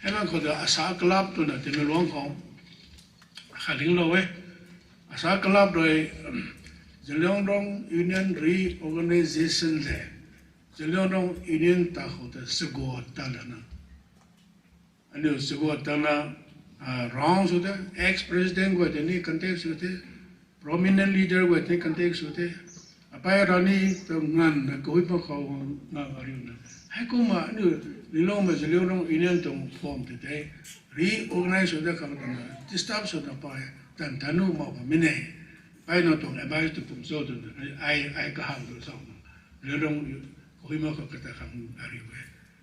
hei ganv khou tei asa club twna Tamenglong khou kha linglou e. Sa club rui Zeliangrong Union reorganization le Zeliangrong Union ta khou ta sagot ta lana, aniu sagot ta la, round sw the, ex-president guay tei ni contact sw the, prominent leader guay tei contact sw the, apei rani ta nganvna kahui mak khou nga ariuna, heikumna aniu Lilongmei Zeliangrong Union tuang form tei tei reorganize sw da khang twna disturb swna pay tan tanu mak bam mine. Pei nang tuang advice tu pum cho twna ai ai kaham tu sa, Zeliangrong kahui mak khou kata khang ariu e.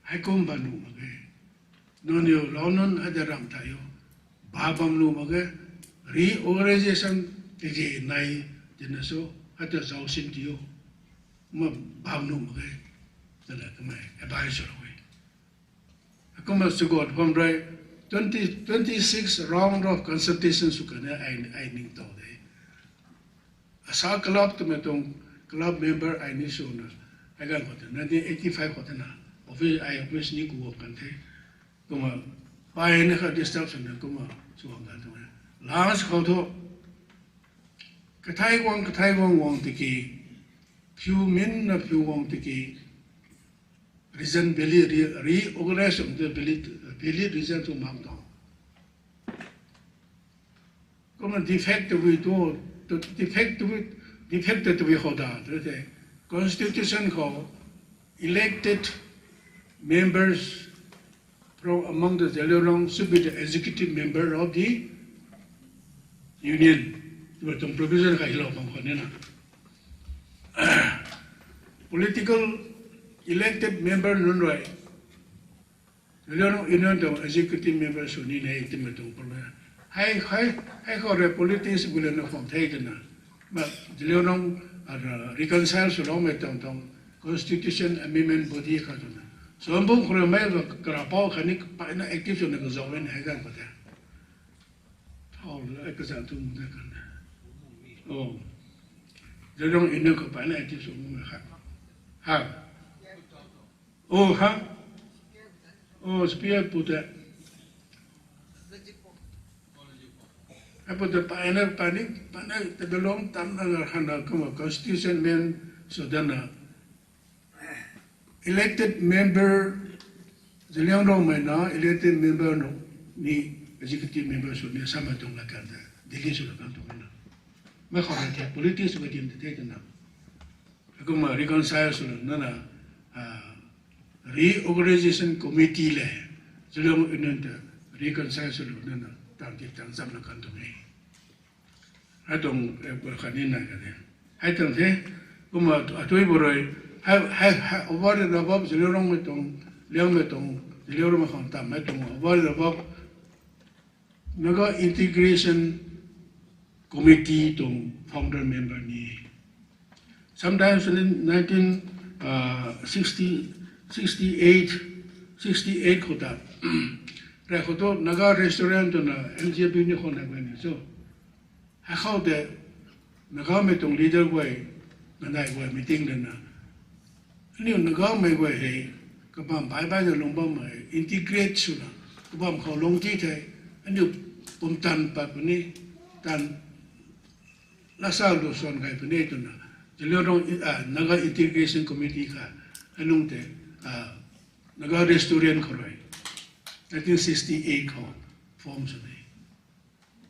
Heikum bam nuh mak ge. Nangniw lou nunc hei ta ramh thay o. Ba bam nuh mak ge. Reorganization tiki nai tina so, hei ta zauc sin ti o. Ma bam nuh mak ge. Twna kamei advice swlou e. Kumna sagot pham rui twenty, twenty-six round of consultation sw kan e, ai, ai ningtow de. Asa club twmei tuang club member ai ni swna, hei ganv khou ta nineteen eighty-five khou tana, office, ai office ni kuguang kan the. Kumna, pay ni kha disturb swna kumna, sw guang kan tuang e. Last khou thu, kathai guang, kathai guang guang tiki, phiu minna phiu guang tiki, region valid, re-, reorganize of the valid, valid region tu mak tuang. Kumna defect tabui tu, tu defect tabui, defect tabui khou ta, tu te, constitution khou elected members from among the Zeliangrong should be the executive member of the union. Twmei tuang provision kha hilou bam khou nina. Political elected member nunc rui Zeliangrong Union tuang executive member sw ni ne twmei tuang provision. Hei, hei, hei khou rui politics gulana khwan the twna, ma, Zeliangrong, reconcile swloumei tuang tuang constitution amendment body kha twna, Suanbung khou rui mei karapou khatni payna active swna kazauh e hei ganv khou te. Hau, ai kazanc tu mu de kan de. O, Zeliangrong Union khou payna active sw mu kha. Ha. O, ha. O, speaker pu te. Hei pu te payna, payna, payna ta Zeliangrong tan na khan na kumna constitution amend sw dana, elected member, Zeliangrongmei na elected member nunc ni executive member sw ni samei tuang la kan ta, Delhi sw la kan tuang na. Mei khou rui the politics sw ka dim te the twna. Kumna reconcile swlou nana, reorganization committee le Zeliangrong Union ta reconcile swlou nana, tang ti tang zam la kan tuang e. Hei tuang, khatni nai ka de. Hei tuang the, kumna atui bu rui, hei, hei, over and above Zeliangrongmei tuang, Liangmei tuang, Zeliangrongmei khang tam hei tuang over and above Naga Integration Committee tuang founder member ni. Sometimes in nineteen sixty, sixty-eight, sixty-eight khou ta, rei khou tu Naga Restaurant twna M G B ni khou nai guay ni cho. Hei khou te Nagamei tuang leader guay, nanai guay meeting lana, aniu Nagamei guay hei kabam bai baina lung bammei integrate swna, kabam khou lung ti thei, aniu pumtan pat puni, tan lasa lu swan kai puni twna, Zeliangrong, Naga Integration Committee kha, anung te, Naga Restaurant khou rui, nineteen sixty-eight khou form sw de.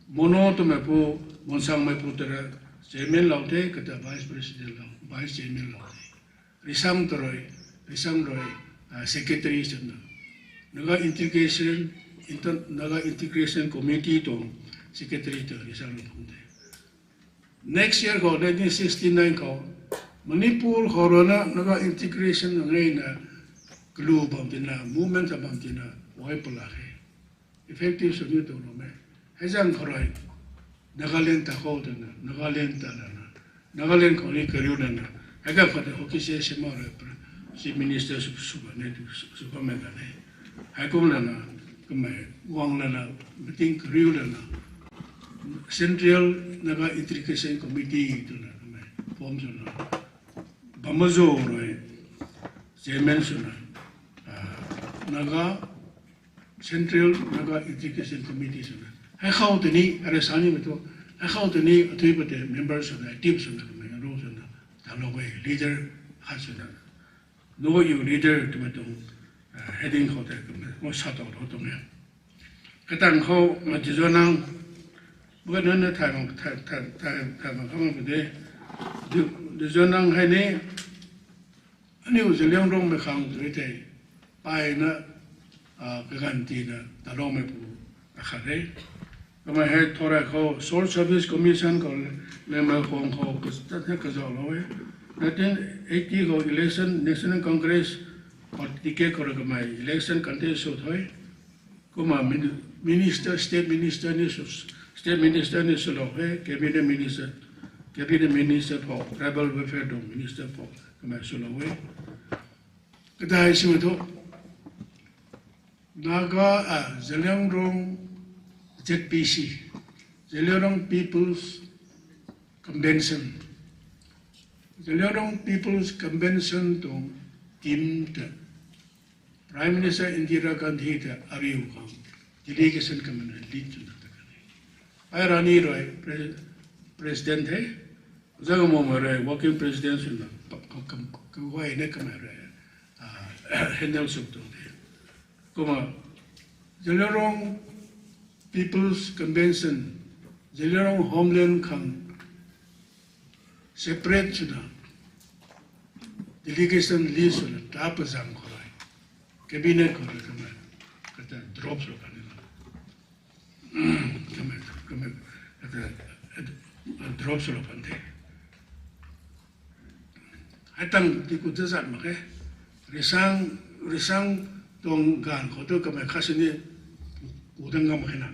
Mono twmeipu, Monsangmeipu ta rui chairman lou the, kata vice president lou, vice chairman lou the. Risang ta rui, Risang rui secretary swna, Naga Integration, Naga Integration Committee tuang secretary ta Risang rui phung the. Next year khou, nineteen sixty-nine khou, Manipur khou rui na Naga Integration ngeina kalu bam tina, movement ta bam tina, ai pala khe. Effective sw ni tuang lou me. Hei zang khou rui, Nagaland ta khou twna, Nagaland ta lana, Nagaland khou ni kariu lana, hei ganv khou te Hoki Sesema rui Chief Minister sw, sw bam e tu, sw bammei kan e. Heikum lana, kamei guang lana, meeting kariu lana, Central Naga Integration Committee twna kamei form swna, Bamazo rui chairman swna, Naga Central Naga Integration Committee swna, hei khou tei ni, arui sa nimei thu, Akhou tei ni athui pate member swna, active swna, kamei ru swna, talou e leader, ha swna. No you leader twmei tuang heading khou tei kamei ru sa talou tuang e. Katang khou ma Dizonang, bu nunc na thay bam, thay bam khou ma de, Dizonang hei ni, aniu Zeliangrongmei khang tei tei, payna, kaganv tina taloumeipu akhat e. Kamei hei thoray khou Short Service Commission khou, Lemei Khong khou kazauhlou e. Nineteen eighty khou election, National Congress ticket khou rui kamei election contest sw the. Kumna minister, state minister ni sw, state minister ni swlou e, cabinet minister, cabinet minister pho, tribal welfare tuang minister pho kamei swlou e. Kadai sw thu, Naga, Zeliangrong Z P C, Zeliangrong People's Convention, Zeliangrong People's Convention tuang team ta Prime Minister Indira Gandhi ta ariu khang delegation kamei lead swna ta kan e. Ai Rani rui president the, Zagamo rui working president swna kaguayna kamei rui handle sw tuang the. Kumna Zeliangrong People's Convention, Zeliangrong Homeland khang separate swna delegation lead swna ta pazam khou rui, cabinet khou rui kamei kata drop swlou kan e. Kamei, kamei kata drop swlou kan the. Hei tang ti ku zazat mak khe. Risang, Risang tuang ganv khou tu kamei khat sini ku dang ngam khe na.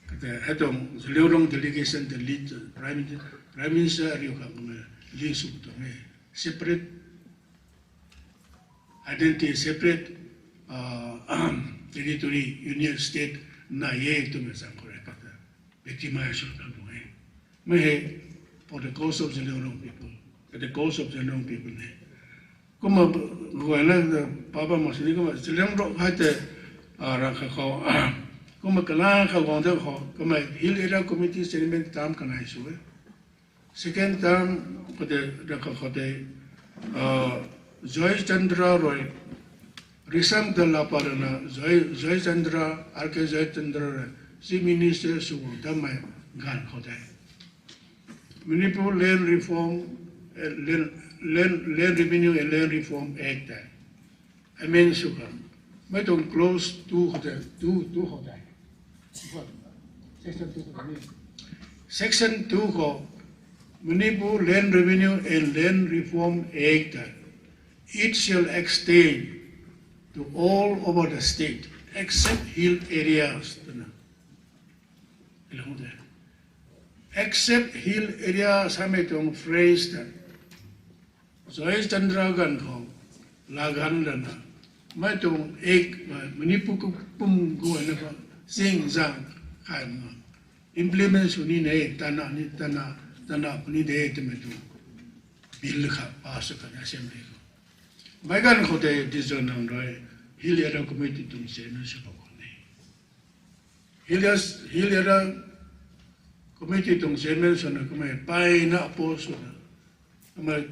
Kata hei tuang Zeliangrong delegation ta lead, Prime Minister ariu khang kamei lead sw tuang e. Separate identity, separate territory, union state nai e twmei zaeng khou rui kata victimize sw kan tuang e. Mei hei for the cause of Zeliangrong people, for the cause of Zeliangrong people ne. Kumna guayna papa mak sini kumna Zeliangrong hei tei rang kha khou, kumna kalang kha guang de khou kamei Hill Area Committee Chairman term kanei sw e. Second term khou tei, rang kha khou tei, Joy Chandra rui, Risang ta laa pat lana, Joy Chandra, R K Joy Chandra rui Chief Minister sw guang dammei ganv khou tei Manipur Land Reform, Land, Land, Land Revenue and Land Reform Act tei amend sw khang, mei tuang clause two khou tei, two, two khou tei, section two khou tei ni, section two khou, Manipur Land Revenue and Land Reform Act, it shall extend to all over the state except hill areas twna. Except hill areas samei tuang phrase ta Joy Chandra ganv khou laa gan lana, mei tuang act, Manipur kapwm guayna khou zingzaeng khaymei implement sw ni ne, tana ni, tana, tana puni de twmei tuang bill khat pass sw kan assembly khou. Mei ganv khou tei Dizonang rui Hill Area Committee tuang chairman sw bam khwan e. Hill Area, Hill Area Committee tuang chairman swna kamei payna oppose swna, kamei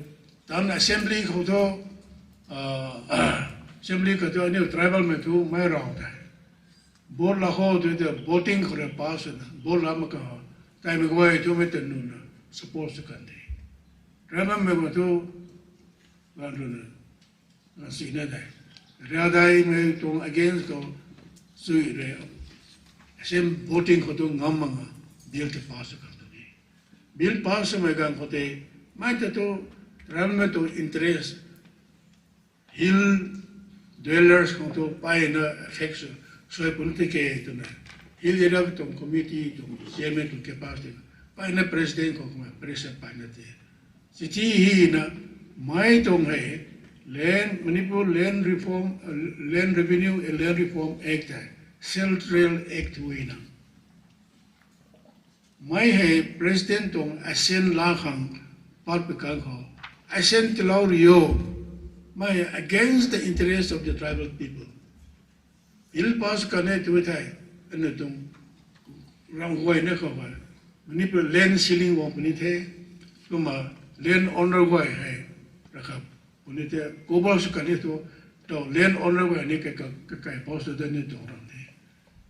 tan assembly khou thu, assembly khou thu aniu tribal mei thu mei raw tei vote la khou tu tei voting khou rui pass swna, vote la mak ka, taimei guay thu mei ta nuna support sw kan de. Tribal mei ma thu, ganv runa, sina de, riadaimei tuang against khou sui rui, same voting khou tu ngam mak nga, bill tei pass sw kan tu ni. Bill pass swmei ganv khou tei, mei ta tu, tribal mei tuang interest, hill dwellers khang tu payna affect sw, sui pun tei ke twna, Hill Area tuang committee tuang chairman tuang capacity payna president khou kumna pressure payna tei, chithi hina, mei tuang hei, Land, Manipur Land Reform, Land Revenue and Land Reform Act hei Central Act huina, mei hei president tuang assent laa khang pat pui kan khou, assent tilou rio, mei hei against the interest of the tribal people. Bill pass kan e tu thei, aniu tuang ramh guayna khou hei Manipur land ceiling guang puni the, kumna land owner guay hei, rakha puni the, cover sw kani thu, taw land owner guay ni kai, kai, kai post ta ni tuang ram the.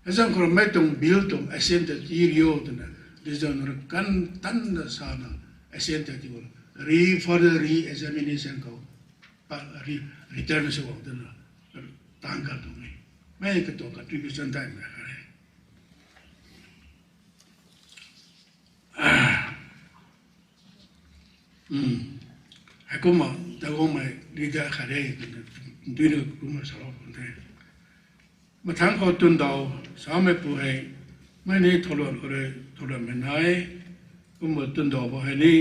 Hei zang khou mei tuang bill tuang assent ta ti rio twna, Liangdong rui kan tan na sa na, assent ta ti guang, re further re-examination khou, pa, re, return sw guang twna, tan ka tuang e. Mei katuang contribution dai mei kha e. Heikumna, taguangmei leader khat e, twna, duina kumna salou kan the. Mathangc khou tundau, samei pu hei, mei ni thouluan khou rui, thouluanmei nai, kumna tundau bo hei ni,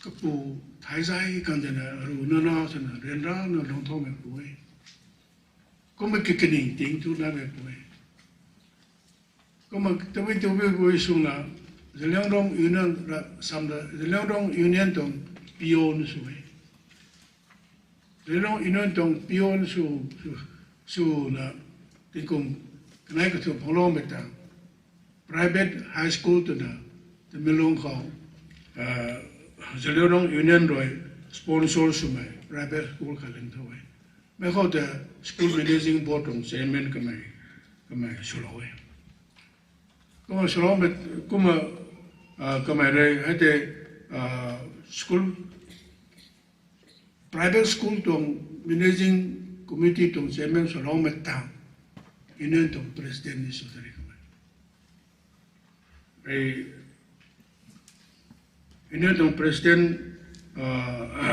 kapu thaizai kan dena, ru na na, twna, ryanrana lungc thaumei pu e. Kumna kikaning ting tu namei pu e. Kumna tabui tabui bui swna, Zeliangrong Union ra, samda, Zeliangrong Union tuang peon sw e. Zeliangrong Union tuang peon sw, sw, swna, tingkum kanei kathu phangloumei ta, private high school twna, Tamenglong khou, Zeliangrong Union rui sponsor swmei private school khat ling tho e. Mei khou ta school managing board tuang chairman kamei, kamei swlou e. Kumna swloumei, kumna, kamei rui hei tei, school, private school tuang managing committee tuang chairman swloumei ta, union tuang president ni sw tari kamei. Union tuang president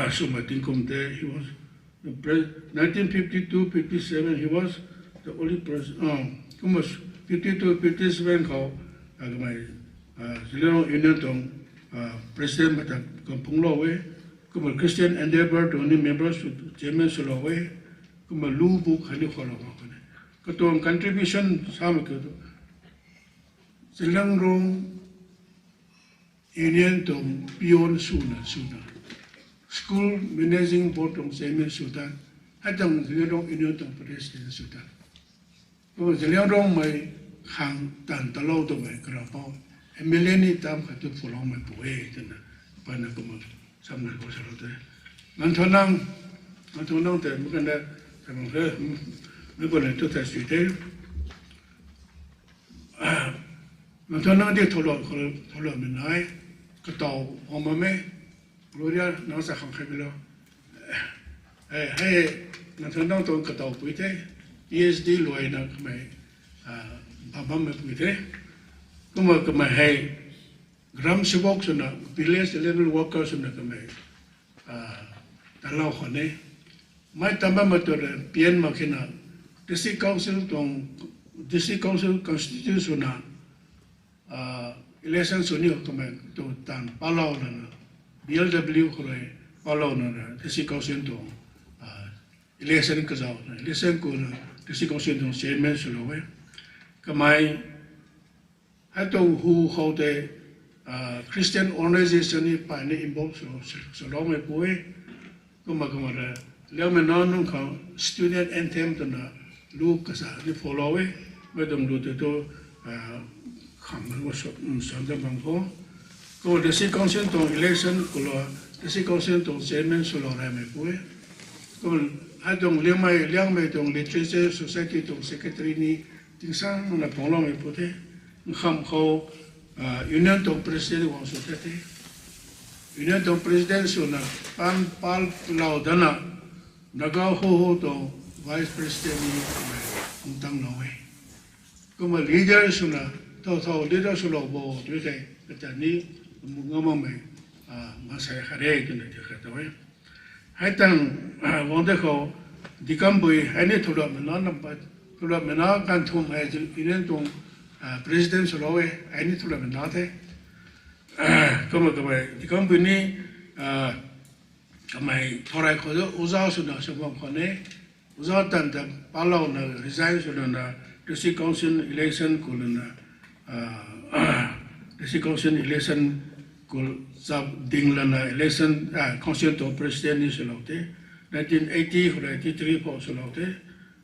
swmei tingkum tei, he was the pre-, nineteen fifty-two fifty-seven, he was the only pres-, kumna fifty-two fifty-seven khou, kamei, Zeliangrong Union tuang president mei ta kamphunglou e, kumna Christian Endeavour tuang ni member sw, chairman swlou e, kumna lu buk hei ni khoulou mak kane. Katuang contribution samei kiu tu, Zeliangrong Union tuang peon swna swna, school managing board tuang chairman sw ta, hei tuang Zeliangrong Union tuang president sw ta, Zeliangrongmei khang tan talou twmei karapou, M L A ni tam khat tu phuloumei pu e twna, pana kumna samna khou salou te. Nang thu nang, nang thu nang tei mei kanda, samang he, mei pu nai tu tei sui the. Nang thu nang di thoulou, thoulou, thoulou mei nai, katow hang bammei, Gloria, nang sa khang khai bilou. Hei, nang thu nang tuang katow pui the, P H D luaina kamei, bam bammei pui the. Kumna kamei hei, gram sevak swna, village level worker swna kamei, talou khwan e. Mei tam bammei tu rui pian mak khena, district council tuang, district council constitute swna, election sw ni kamei tu taanv palou lana, B L W khou rui palou lana, district council tuang, election kazau na, election kuna, district council tuang chairman swlou e. Kamei, hei tuang hu khou tei, Christian organization ni pay ni involve swlou, swloumei pu e. Kumna kumna rui, Liangmei nac nunc khou student anthem twna lu kasa ni phoulou e, mei tuang lu tei tu, khang na sw, sw ta bam khou. Kumna district council tuang election khou lou, district council tuang chairman swlou reymei pu e. Kumna hei tuang Liangmei, Liangmei tuang literature society tuang secretary ni tingsangna phangloumei pu the. Nkham khou, union tuang president guang sw the the. Union tuang president swna, tan palou dana, Naga Hoho tuang vice president ni kamei kum tanglou e. Kumna leader swna, thau thau leader swlou bo tu tei, kata ni, mu ngam makmei, maansei khat re twna di khat tu e. Hei tang, guang tei khou, Dikamvpui, hei ni thuluanmei na, thuluanmei na ganv thum hei union tuang president swlou e, hei ni thuluanmei na the. Kumna kamei, Dikamvpui ni, kamei thorei khou tu oja swna sw bam khwan e, oja tan ta palouna resign sw lana, district council election khou lana, district council election khou chap ding lana election, council tuang president ni swlou the. Nineteen eighty khou rui eighty three phou swlou the.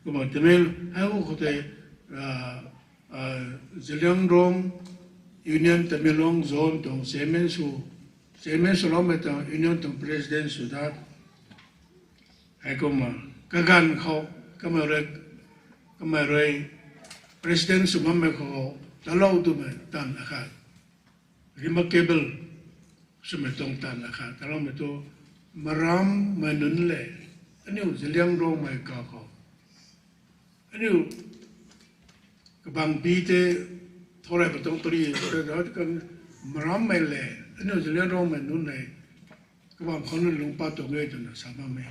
Kumna Tamil hei khou tei, Zeliangrong Union Tamenglong Zone tuang chairman sw, chairman swloumei tuang union tuang president sw dat. Heikumna kaganv khou kamei rui, kamei rui president sw bammei khou talou twmei taanv akhat, remarkable swmei tuang taanv akhat taloumei thu, marammei nunc le, aniu Zeliangrongmei kakhou, aniu kabangbi tei thorei patang pari, marammei le, aniu Zeliangrongmei nunc le, kabang khou na lungc pat tuang e twna sa bammei.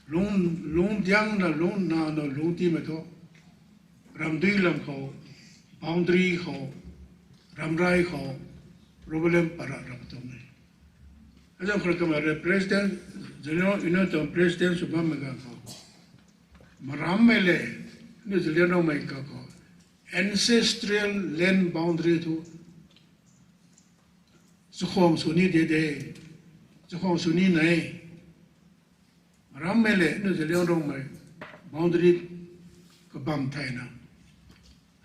Lungc, lungc diangna, lungc nana, lungc tiimei thu, ramdui lam khou, boundary khou, ramrey khou, problem para ram tuang e. Azang khou kamei rui president, Zeliangrong Union tuang president sw bammei ganv khou, marammei le, aniu Zeliangrongmei kakhou, ancestral land boundary thu, chakhwang sw ni de de, chakhwang sw ni nai. Marammei le, aniu Zeliangrongmei boundary kabam thayna,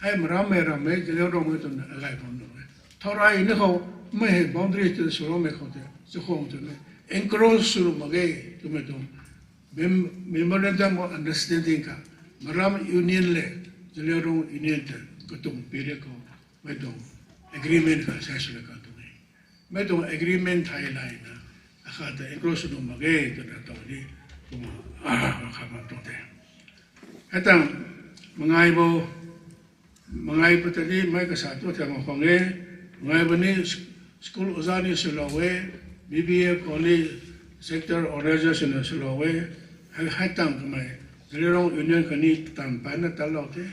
hei marammei rammei Zeliangrongmei twna agay bam nuh e. Thorei ni khou, mei hei boundary tei swloumei khou tei chakhwang twna encroach sw mak ge twmei tuang mem-, memorandum of understanding kha, maram union le, Zeliangrong union tei katuang period khou mei tuang agreement kha sai swna kha tuang e. Mei tuang agreement thei layna, akhat ta encroach sw nuh mak ge twna tuang ni, kumna, kha bam tuang the. Hei tang, mangai bo, mangai bo ta ni mei kasa tu thang khwang e, mangai bo ni s-, school oja ni swlou e, B B F khou ni sector organizer swna swlou e, hei, hei tang kamei, Zeliangrong Union khatni taanv patna tanlou the.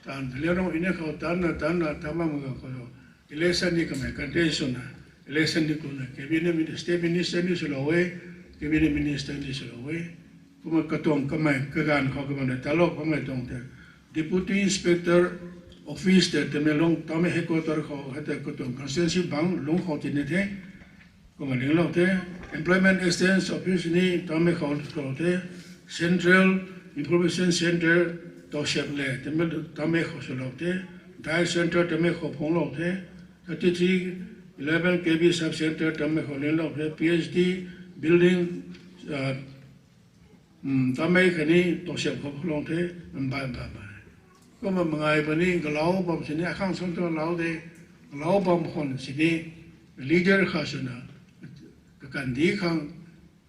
Taanv Zeliangrong Union khou tanna, tanna, tanna manga khou, election ni kamei contest swna, election ni kumna, cabinet minister, state minister ni swlou e, cabinet minister ni swlou e. Kumna katuang kamei, kaganv khou kamei na talou kamei tuang the. Deputy Inspector Office tei Tamenglong, Tamei headquarter khou, hei tei katuang constituency bang lungc khou tina the. Kumna linglou the, Employment Exchange Office ni Tamei khou swlou the, Central Information Centre, Tousep le, Tamei, Tamei khou swlou the, Diocese Centre Tamei khou phungclou the, thirty-three eleven K V Sub Centre Tamei khou linglou the, P H D Building, Tamei khatni Tousep khou phungclou the, mbai, mbai, mbai. Kumna mangai bo ni, galou bam sini, akhang sung tu lou de, galou bam khwan sini, leader khat swna, kakandih khang,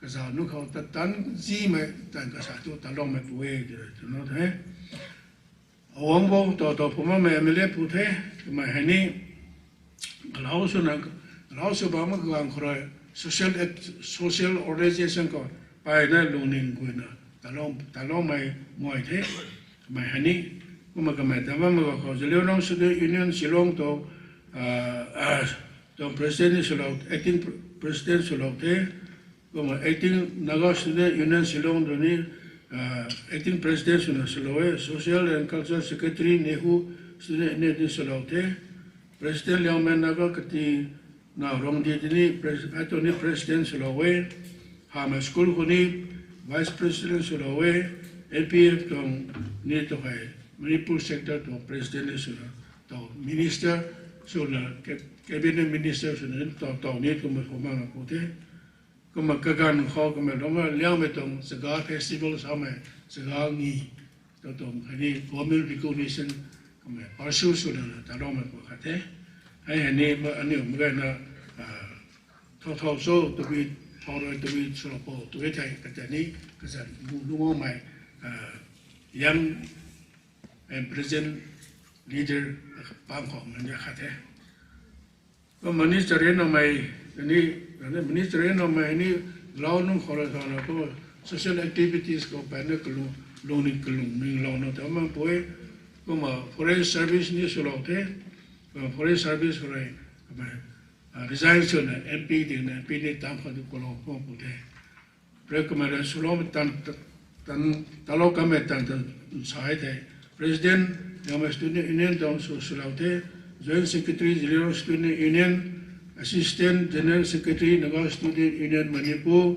kazauh nunc khou ta tan zimei, tan kasa tu taloumei pu e, twna the. Awang bo, taw taw phu makmei M L A pu the, kamei hei ni, galou swna, galou sw bam mak ganv khou rui, social act, social organisation khou, mpeyna lungning guayna, talou, taloumei guay the, kamei hei ni, kumna kamei ta bam mak ganv khou, Zeliangrong Student Union Shillong tu, tuang president ni swlou, acting president swlou the, kumna acting Naga Student Union Shillong tu ni, acting president swna swlou e, social and cultural secretary NEHU Student Union ni swlou the, president Liangmei Naga Kati na Rongdi tei ni, hei tu ni president swlou e, Hamei school khou ni vice president swlou e, N P F tuang ni tu hei, Manipur sector tuang president ni swna, taw minister swna, cabinet minister swna, taw, taw ni kumna khou mak na pu the. Kumna kaganv khou kamei lungc a Liangmei tuang Chaga festival samei, Chaga ngi, taw tuang khatni government recognition, kamei pursue swna taloumei pu khat the. Hei hei ni, aniu mak gayna, thau thau cho, tabui, thau rui tabui swlou khou, tabui thei, kata ni, kazanc, bu, lungmei, young and present leader, pang khou mani khat the. Kumna minister naumei, ni, minister naumei ni, lau nunc khou rui sana kum, social activities khou mpeyna kalung, lungning kalung, ninglouna ta mak pu e, kumna forest service ni swlou the, forest service khou rui, kumna, resign swna M P dingna, M P ni tang khou tu kalou mak pu the. Rui kamei rui swloumei tan, tan, talou kamei tan ta sa e the. President, Liangmei Student Union tuang sw, swlou the. Joint Secretary, Zeliangrong Student Union, Assistant General Secretary, Naga Student Union Manipur,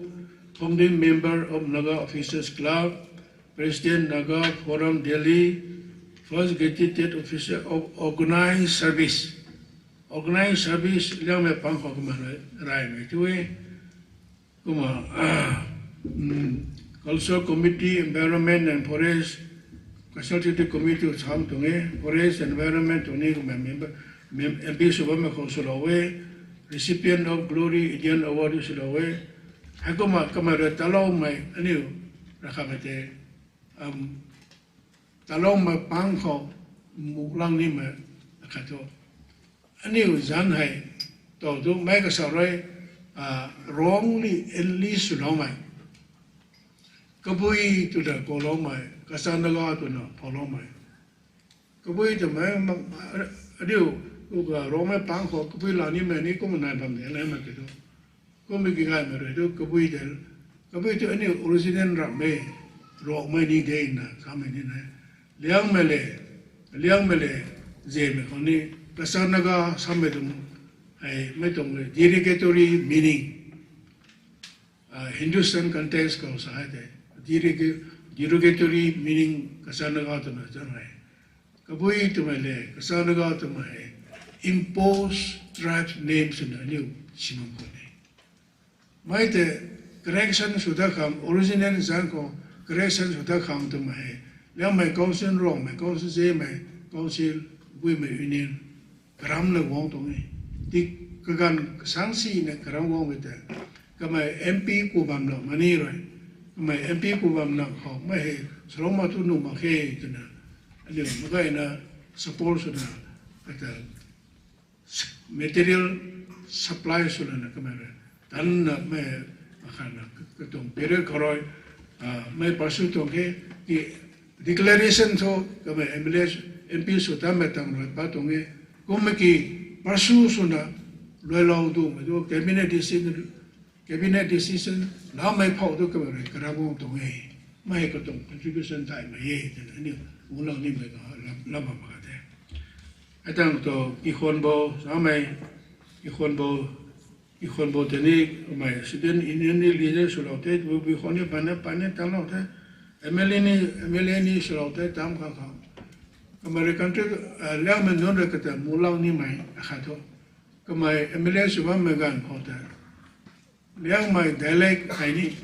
Founding Member of Naga Officers Club, President Naga Forum Delhi, First Gazetted Officer of Organized Service. Organized Service Liangmei pang khou kumna rai, raymei tu e. Kumna, um, Cultural Committee, Environment and Forest, Consultative Committee sam tuang e, Forest Environment tuang ni kumna member, mem-, M P sw bammei khou swlou e, Recipient of Glory Indian Award swlou e. Heikumna kamei rui taloumei aniu rakhamei te, um, taloumei pang khou muhlang nimei akhat thu. Aniu zanc hei, tow tu mei kasa rui, ah, wrongly enlist swloumei. Kabui twna kouloumei, Kacha Naga twna phouloumei. Kabui twmei, ma-, aniu, uka Rongmei pang khou kabui la nimei ni kumna nai bam de, nai mak ke tu. Kummei ki gaymei rui tu kabui de, kabui tu aniu original rammei, Rongmei ni de na, samei ni na. Liangmei le, Liangmei le, Zemei khou ni, Kacha Naga samei tuang, hei, mei tuang le, derogatory meaning. Ah, Hindustan context khou sa hei de, derog-, derogatory meaning Kacha Naga twna chang hei. Kabui twmei le, Kacha Naga twmei hei, imposed tribe names na aniu simam khou ni. Mei te correction sw ta khang, original zanc khou correction sw ta khang twmei hei, Liangmei Council, Rongmei Council, Zemei Council, Kabuimei Union, karam na guang tuang e. Ti kaganv kasang si na karam guang e te. Kamei M P ku bam lou mani rui. Kamei M P ku bam lou khou, mei hei, salou ma tu nuh mak khe twna. Aniu mak gayna support swna, kata material supply swlana kamei rui. Tanna mei, akhatna katuang period khou rui, ah, mei pursue tuang khe, ki declaration thu kamei M L A, M P sw tanmei tang rui pa tuang e. Kummei ki pursue swna luailou tumei tu cabinet decision, cabinet decision, laumei phou tu kamei rui karam guang tuang e. Mei katuang contribution taimei e, twna aniu, muhlang nimei tu lam, lam bam mak ka the. Hei tang tu, Kikhonbo, samei, Kikhonbo, Kikhonbo tei ni, mei student union ni leader swlou the, bu, bu khou ni pan ni, pan ni tanlou the, M L A ni, M L A ni swlou the, tam kha kha. Kamei rui country, ah, Liangmei nunc rui kata muhlang nimei, akhat thu. Kamei M L A sw bammei ganv khou tei. Liangmei dialect hei ni,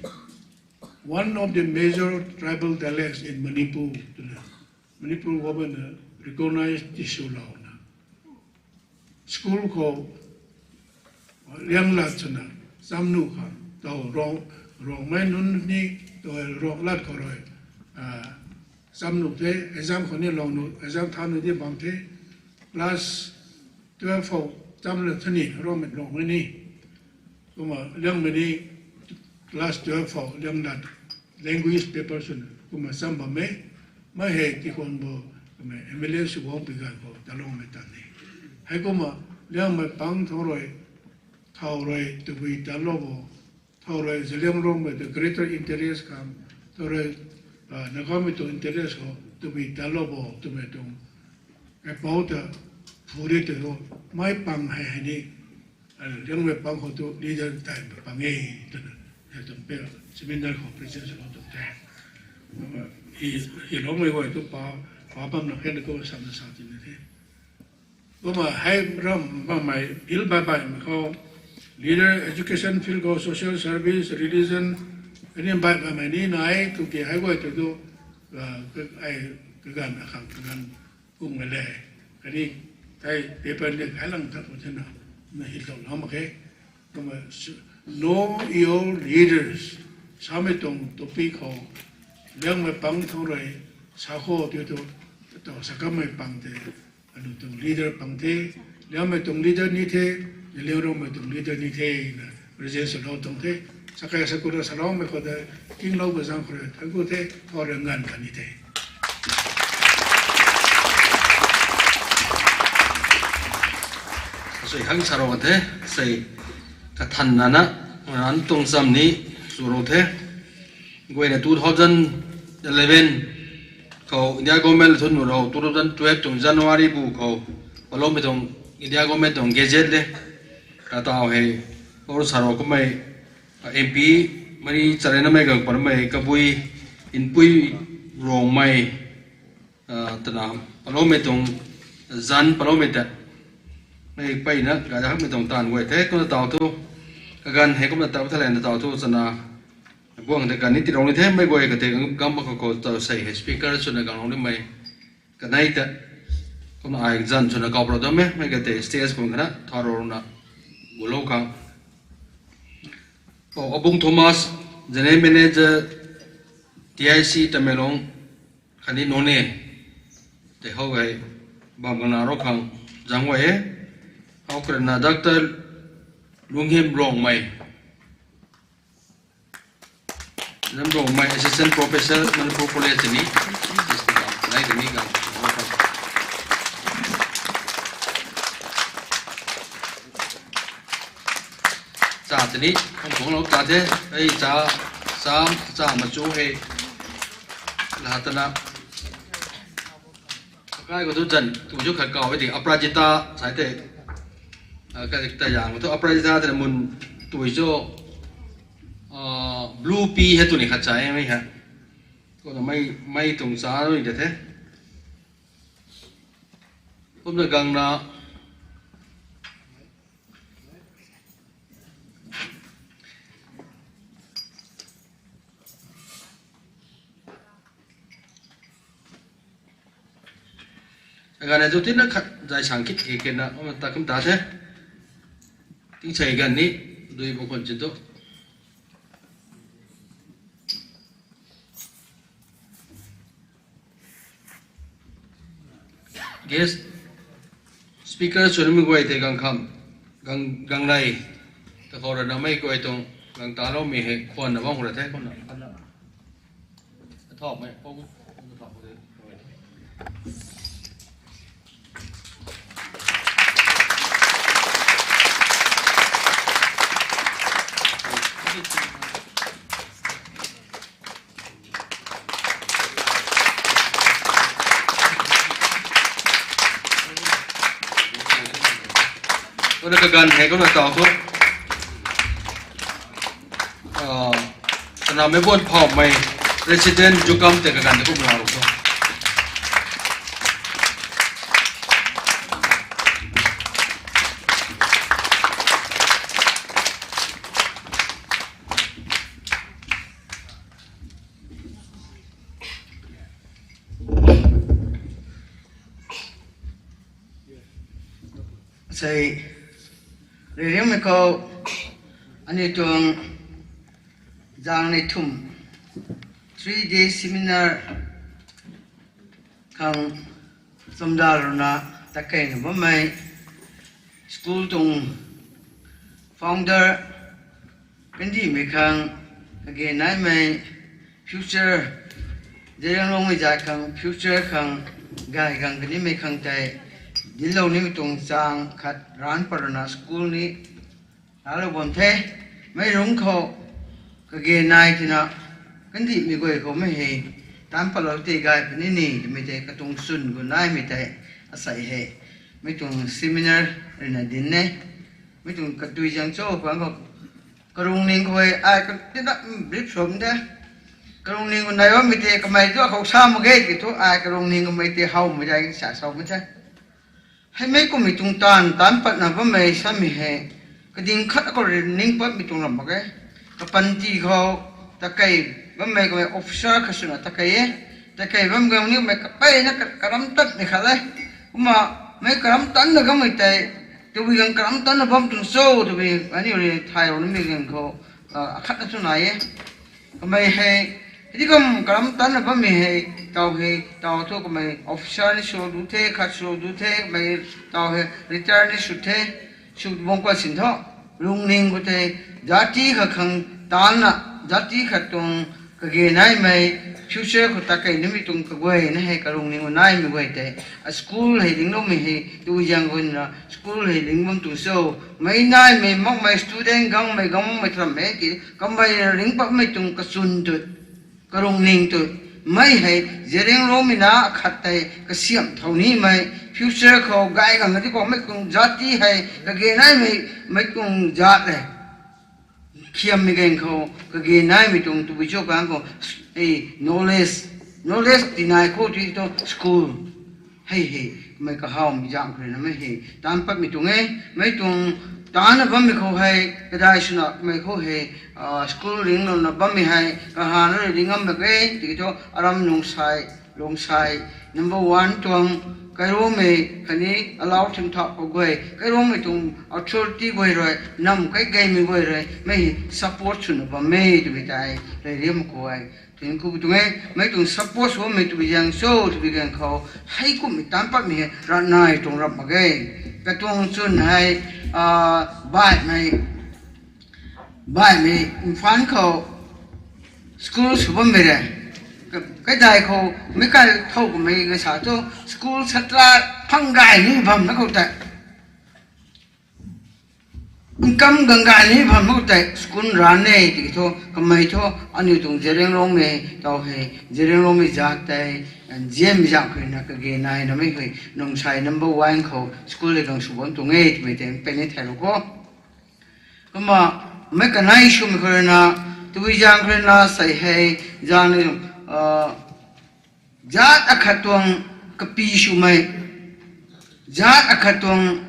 one of the major tribal dialects in Manipur, twna Manipur government na recognize tiswlouna. School khou Lianglat swna, cham nuh khang, tow Rong, Rongmei nunc ni, tow Ronglat khou rui, ah, cham nuh the, exam khou ni lou nuh, exam tha nuh di bam the, class twelve phou cham la thani, Rongmei, Rongmei ni. Kumna Liangmei ni class twelve phou Lianglat language paper swna kumna cham bam e, mei hei Kikhonbo, kumna M L A sw guang pi ganv khou taloumei tan ni. Heikumna Liangmei pang thou rui, thau rui tabui tanlou bo, thau rui Zeliangrongmei tu greater interest khang, thau rui, ah, Nagamei tuang interest khou tabui tanlou bo, twmei tuang kaipouc ta phu ri tei thu, mei pang hei hei ni, ah, Liangmei pang khou tu leader taimei pang e, twna, hei tuang pe, seminar khou present swlou tuang the. Kumna, hi, hi loumei guay tu pa, pa bam na khe na kou samna sa tina the. Kumna hei ram bammei, bil bai baimei khou, leader, education field khou, social service, religion, ani bai bammei ni nai, tu ki hei guay tu tu, ah, ka, ai, kaganv, akhang kaganv, kummei le, kani, tei paper le, kailang tak khou thena, na hi lou lam mak khe. Kumna, know your leaders, samei tuang topic khou, Liangmei pang thou rui, sa khou tu tu, tu sakammei pang tei, anu tuang leader pang the, Liangmei tuang leader ni the, Zeliangrongmei tuang leader ni the, na present swlou tuang the, sakai sakura saloumei khou tei, kinglou bazang khou rui, thank you the, thau rui nganv kani the. Asei khang sarou the, sei kathanna na, an tuang cham ni, swrou the. Guayna two thousand eleven khou India government thun nu rou, two thousand twelve tuang January bu khou, paloumei tuang India government tuang gazette le, katau hei, or sarou kummei, M P, mani charena mei gang parmei, Kabui, Inpui, Rongmei, Twna, paloumei tuang, zanc paloumei ta, mei peyna gay hakmei tuang taanv guay the kumna taw thu, kaganv hei kumna taw tha lana taw thu chana, buang tei ganv ni tiilou ni the, mei guay katei gam khou khou taw sei hei speaker swna ganglou nimei kanei ta, kumna ai zanc swna kau palou dam e, mei katei stage khou khana tharuna gulou khang. Pou Abung Thomas, General Manager, T I C Tamenglong khatni Noney, tei hou hei bam gangna rou khang zaeng guay e. Hou karana Doctor Lunghim Rongmei, Lunghim Rongmei, Assistant Professor, Manipur College ni, nai tini gang. Cha tini, kum phungclou ta the, ei cha, cha, cha machu hei, la tana, kai khou thu zanc tui cho khat kaw e di, Aparajita, sai tei, a, kai ta yang khou thu Aparajita tei mun tui cho, a, blue pea hei tuni khat cha e mei hei. Kumna mei, mei tuang cha rui de the. Kumna gangna, agana tu tina khat zai sang kit ke kena, kumna ta kum ta the. Tingsei ganv ni, dui bung khwan chin tu. Guest speaker swnimei guay tei gang kham, gang, ganglei, ta khou rana mei guay tuang, gang taloumei hei khwanna bam khou ra the, khwanna, khwanna. Athawmei, pou, pou athawmei. Kumna kaganv hei kumna taw thu, a, Tanamei Buan Phaumei, President Zukam tei kaganv tei kumna rou tho. Sei, ririumei khou, aniu tuang zaeng ni thum, three day seminar khang chamdal runa takeina bammei, school tuang founder, kandihmei khang, kage naimei, future, Zeliangrongmei zat khang, future khang, gay khang kanimei khang tei, dinclou nimei tuang zaeng khat ranv pat runa school ni, raclou bam the, mei rungc khou, kage nai tina, kandihmei guay khou mei hei, taanc patlou tei gay puni ni, twmei tei katuang swn gu naimei tei, asei hei, mei tuang seminar ruina dinc e, mei tuang katui zaeng cho, pang khou, karungning khou hei, ai ka, tina, brief swm the, karungning khou nai bammei tei, kamei tu akhou sa mak ge, ki thu, ai karungning khou mei tei howmei zai sa saumei the. Heimei kummei tuang taanv, taanc patna bammei samei hei, kading khat akhou rui ning patmei tuang ram mak e. Kapanty khou, takei bammei kamei officer khat swna takei e. Takei bam gang ni kamei kapeyna ka, karam tatmei khat e. Kumna, mei karam tanna kamei tei, tabui gang karam tanna bam tuang cho, tabui aniu rui thaylou nimei gang khou, a, akhatna chu nai e. Kamei hei, hei di kum karam tanna bammei hei, taw hei, taw thu kamei officer ni sw du the, khat sw du the, kamei taw hei retire ni sw the, sw bam khwan sin thu, lungning khou tei, jati khat khang taanna, jati khat tuang kage naimei, future khou takei nimei tuang kaguayna hei kalungning khou naimei guay tei, a school hei dingloumei hei, tu zaeng guayna, school hei ding bam tuang cho, mei naimei makmei student gangmei gangmei tharam e ki, kamei ringc patmei tuang kachwn tu, kalungning tu, mei hei, Zeliangrongmei na khat tei, kasiamh thau nimei, future khou gay gang di khou mei tuang jati hei, kage naimei, mei tuang zat e. Khiammei gang khou, kage naimei tuang tabui cho kang khou, e, knowledge, Knowledge tinai khou ti thu school hei hei, mei kahawmei zaeng khou rui na mei hei taanc patmei tuang e. Mei tuang taancna bammei khou hei kadai swna mei khou hei, school ringlouna bammei hei kahana rui ringam mak e. Tiki thu aram nungsai, lungsai, number one tuang, kairumei khatni alau thim thau khou guay, kairumei tuang authority guay rui, nam kai gaymei guay rui mei hei support swna bam e twmei tei rey riam khou e. Tun ku tuang e, mei tuang support sw bammei twbi zaeng cho twbi gaeng khou, hei kumhmei taanc patmei hei ranai tuang rap mak e. Katuang chwn hei, baihmei, baihmei Imphal khou school sw bammei re. Kaidai khou meic kai thow kummei kasa thu school satra phang gay ni bam na khou tei, income gang gay ni bam na khou tei school run e tiki thu kamei thu aniu tuang Zeliangrongmei taw hei, Zeliangrongmei zaat tei, nzianmei zaeng khou rui na kage nai namei hei nungsai number one khou school le gang sw bam tuang e twmei tei peyni thaylou kho. Kumna meic kanei swmei khou rui na, tabui zaeng khou rui na sei hei, zaeng ni, zaat akhat tuang kapi swmei, zaat akhat tuang,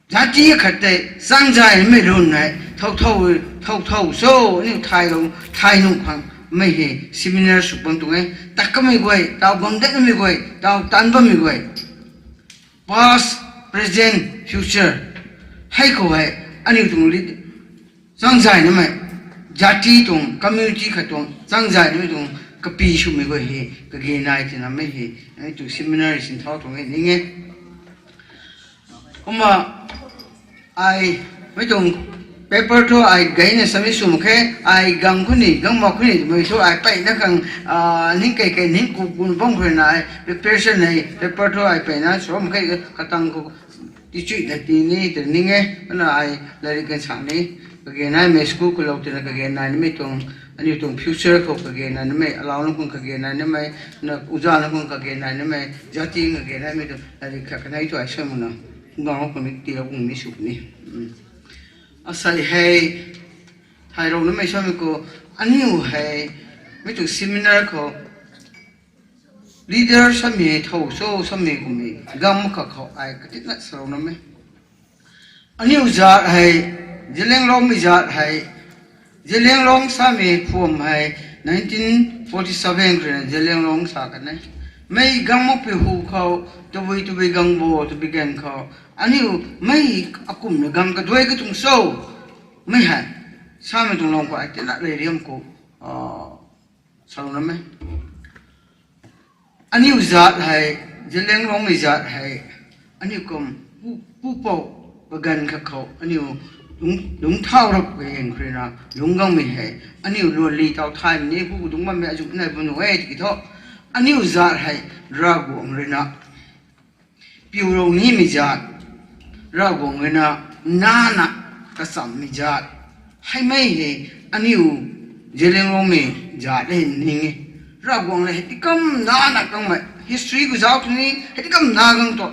zati akhat tei changzaymei run hei thow thow, thow thow cho, aniu thaylou, thay nuh khang mei hei seminar sw bam tuang e. Tat kamei guay, taw bam datmei guay, taw taanc bammei guay, past, present, future, hei khou hei aniu tuang lead, changzay namei, zati tuang, community khat tuang changzay namei tuang kapi swmei guay hei kage nai tina mei hei, aniu tuang seminar sinthau tuang e ning e. Kumna ai, mei tuang paper thu ai gayna submit sw mak khe, ai gang khou ni, gang mak khou ni twmei thu ai peyna khang, ning kei kei ning ku kun bam khou rui na ai preparation hei paper thu ai peyna sw mak khe, katang khou tichuina ti ni tei ning e, kumna ai lairik kan sa ni, kage naimei school khou lou tina kage nai namei tuang, aniu tuang future khou kage nai namei, alau nunc khang kage nai namei, na uza nunc khang kage nai namei, zati kage naimei tuang lairik khat kanei thu ai suai makna, gang khou ni tiilou kum ni sw ni. Asei hei, thaylou namei samei khou, aniu hei, mei tuang seminar khou, leader samei thow cho samei kummei gang mak khat khou ai katina salou namei. Aniu zaat hei, Zeliangrongmei zaat hei, Zeliangrong samei phuam hei, nineteen forty seven khou rui na Zeliangrong sa kan e. Mei gang makpui hu khou, tabui tabui gang bo, tabui gaeng khou, aniu mei akumna gang kaduai katuang cho, mei hei, samei tuang lung khou ai tina rey riam khou, salou namei. Aniu zaat hei, Zeliangrongmei zaat hei, aniu kum, pu, pupouc, paganv khat khou aniu lungc, lungc thau rap kayeng khou rui na, lungc gangmei hei, aniu luanli taw thaymei ni hu dungc bammei azuh nai bam nuh e tiki thu, aniu zaat hei, Ravguangc rui na piulou nimei zaat, Ravguangc rui na, nana, kachamhmei zaat, heimei hei, aniu, Zeliangrongmei zaat e ning e. Ravguangc le hei tikam nana kangmei history khou zauc tu ni hei tikam na gang tu,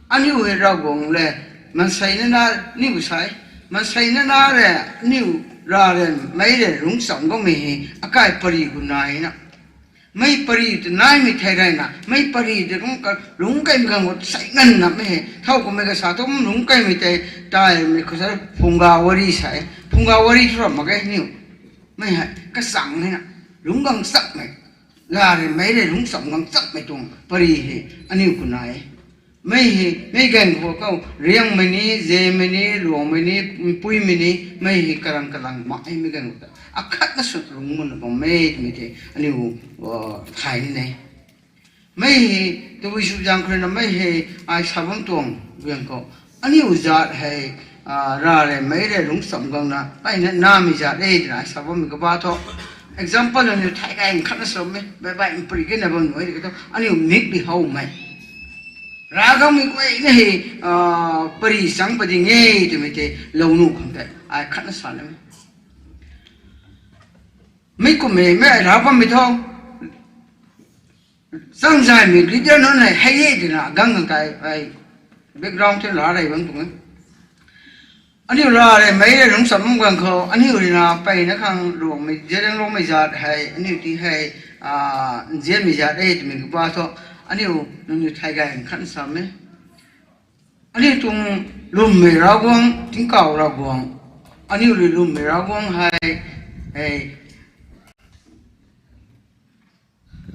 aniu hei Ravguangc le, maansei nana, aniu sa e, maansei nana le, aniu, rav le, meic le lungc cham gangmei hei akai pary khou nai na, mei pary ta naimei thei reyna, mei pary ta lungc ka, lungc kaimei gang khou sei nganvna mei hei thow kummei kasa thu lungc kaimei tei, taimei khou sa Phunggawari sa e, Phunggawari thu ram mak ge aniu, mei hei kachang hei na, lungc gang chakmei, rav le meic le lungc cham gang chakmei tuang pary hei aniu khou nai e. Mei hei, mei gaeng khou khou, Riangmei ni, Zemei ni, Luangmei ni, Puimei ni, mei hei karang kalang mak e mei gaeng khou ta. Akhatna sw lungc mak na bam e twmei tei aniu thay ni ne. Mei hei, tabui sw zaeng khou rui na mei hei, ai sa bam tuang gaeng khou, aniu zaat hei, rav le meic le lungc cham gangna, ai na, namei zaat e twna ai sa bammei kaba thu. Example aniu thay gaeng khatna sa bammei, baih baih pary kena bam nuh e tiki thu, aniu mik di howmei, rav gangmei guayna hei, pary chang pading e twmei tei lou nuh khang tei ai khatna sa namei. Mei kummei, mei ai rav bammei thu, changzaymei leader nunc hei hei e twna gang khang kai ai background the la rey bam tuang e. Aniu rav le meic le lungc cham bam gaeng khou aniu rui na peyna khang Ruangmei, Zeliangrongmei zaat hei aniu ti hei, nzianmei zat e twmei kabah thu, aniu nangniw thay gay khan sa e. Aniu tuang lwmmei Ravguangc, tingkauh Ravguangc, aniu rui lwmmei Ravguangc hei, hei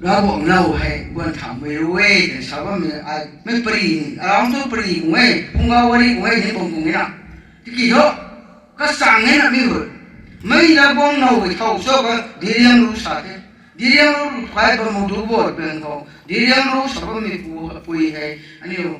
Ravguangc now hei guang thamei rui e twna sa bammei, ai, mei pari, aram thu pari kung e, phungga wari kung e, ni bam kung e na. Tiki thu, kasang e na mi hu. Mei Ravguangc now hei thow cho ka, diriang ru sa the. Diriang ru kai bam mu du bo ben khou. Diriang ru sa bammei pu, pui hei, aniu,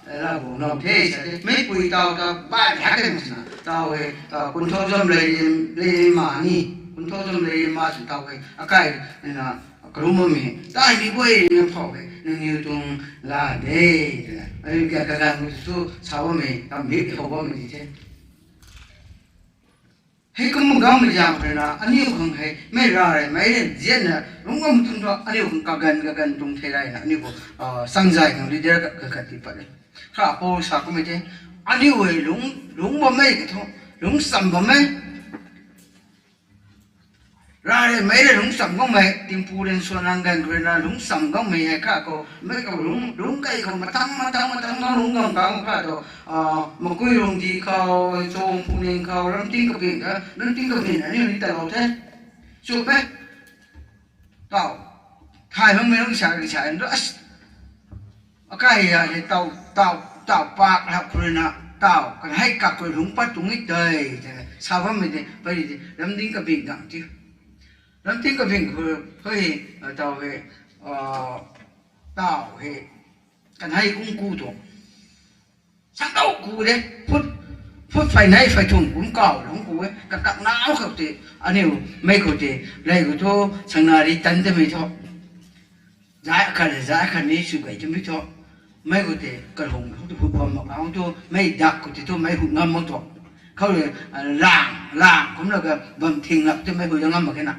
Ravguangc now the sa the. Mei pui taw ta bai hak e na. Taw hei, kun thou zam lei, lei ma ni. Kun thou zam lei ma si taw hei. Akai, na, karu bammei. Tai mi guay na phou hei. Nangniw tuang la de. Aniu kya kaganv tu sa bammei. Tam mi khou bammei di the. Hei kum gammei zaeng khou rui na, aniu khang hei, mei ravreymei rui nzianna, lungc bam tuang thu, aniu khang kaganv, kaganv tuang thei rayna, aniu khou, changzay khang leader khat, khat, khat ti pat e. Kha Paul sa kummei the, aniu hei lungc, lungc bammei ka thu, lungc cham bammei. Ravreymei rui lungc cham gammei, tingpu rui swan nang ganv khou rui na lungc cham gammei hei kha khou, mei khou lungc, lungc kei khou matang, matang, matang, matang lungc gam kang kha tu, makui lungdi khou, chang phuning khou, ramting kabing kha, ramting kabing aniu ni talou the. Chu pe. Taw, thay makmei lungc sa, sa, as, akai a hei taw, taw, taw pak lap khou rui na, taw, kan hei kak khou lungc pat tuang e tei, sa bammei de, pari de, ramting kabing gang ti. Ramting kabing khou, hei, taw hei, taw hei, kan hei ung ku tuang. Sangdau ku de, phut, phut phay nei phay thum kum kaw lungc ku e, kakak nau khou tei, aniu, mei khou tei, lei khou thu, sangnari tan tamei thu. Zai khat, zai khat ni sw gay tamei thu. Mei khou tei, kalung khou tei, phut bam mak khang thu, mei dak khou tei thu, mei hut ngam mak thu. Khou rui, lang, lang, kumna ka bam thing lap tei mei hut ngam mak khe na.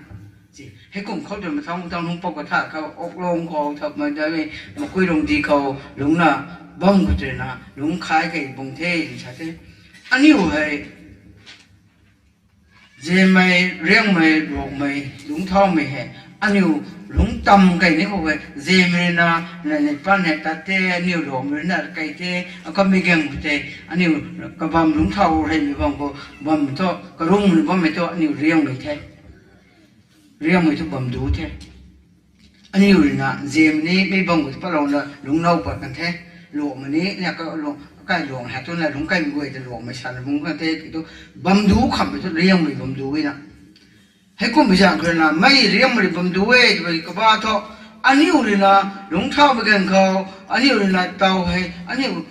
Hei kum khou tei mathang, mathang lungc pau katha khou, oklong khou, thapmei dai, makui lungdi khou, lungcna, bam khou tei na, lungc khai kei bung the, sa the. Aniu hei, zemei, riangmei, luakmei, lungc thaumei hei, aniu lungc tam kei ni khou hei, zemei rui na, na, na pan hei tat the, aniu luakmei rui na kei the, akamei gang khou tei, aniu kabam lungc thau hei mei bam khou, bam thu, karungmei bammei thu, aniu riangmei the. Riangmei thu bam du the. Aniu rui na, zemei ni, mei bam khou tei patlouna, lungc now pat kan the. Luakmei ni, na ka luang, kai luang hei tu na, lungc kaimei guay tei luakmei sana bung kan the, ki tu, bam du khammei thu, riangmei bam du e na. Hei kummei zaeng khou rui na, mei riangmei rui bam du e, twmei kabah thu, aniu rui na, lungc thaumei ganv khou, aniu rui na, taw hei, aniu,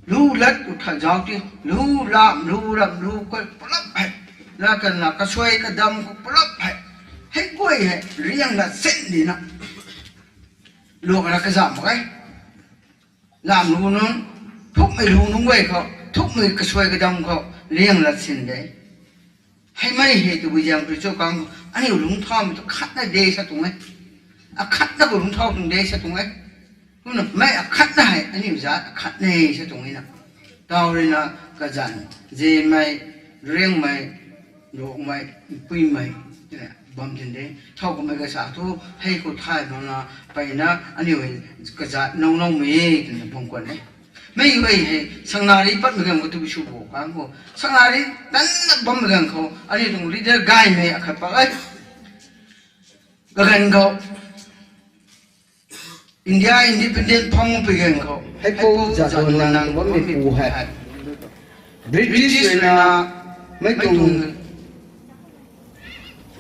lu lat u tha zauc ti, lu lam, lu lam, lu kai pulap hei, na kan na, kasuai kadam khou pulap hei, hei guay hei, riang na sin di na, luak na kazam mak e. Lam lu nunc, thukmei lu nunc guay khou, thukmei kasuai kadam khou, riang lat sin de. Hei mei hei tabui zaeng khou rui cho kang, aniu lungc thaumei thu khatna de sa tuang e. Akhatna khou lungc thau tuang de sa tuang e. Kumna mei akhatna hei, aniu zat akhatna e sa tuang e na. Taw rui na kazanc, zemei, riangmei, luakmei, mpuimei, twna bam tin de. Thau kummei kasa thu, hei khou thay makna, peyna, aniu hei kazat now noumei e, twna bam kuan e. Mei guay hei, sangnari patmei ganv khou tabui sw bo kang khou. Sangnari tanna bammei ganv khou, aniu tuang leader gaymei akhat pat e. Kaganv khou, India independent phang pui ganv khou, heipou Jadonang bammei pu hei, British rui na, mei tuang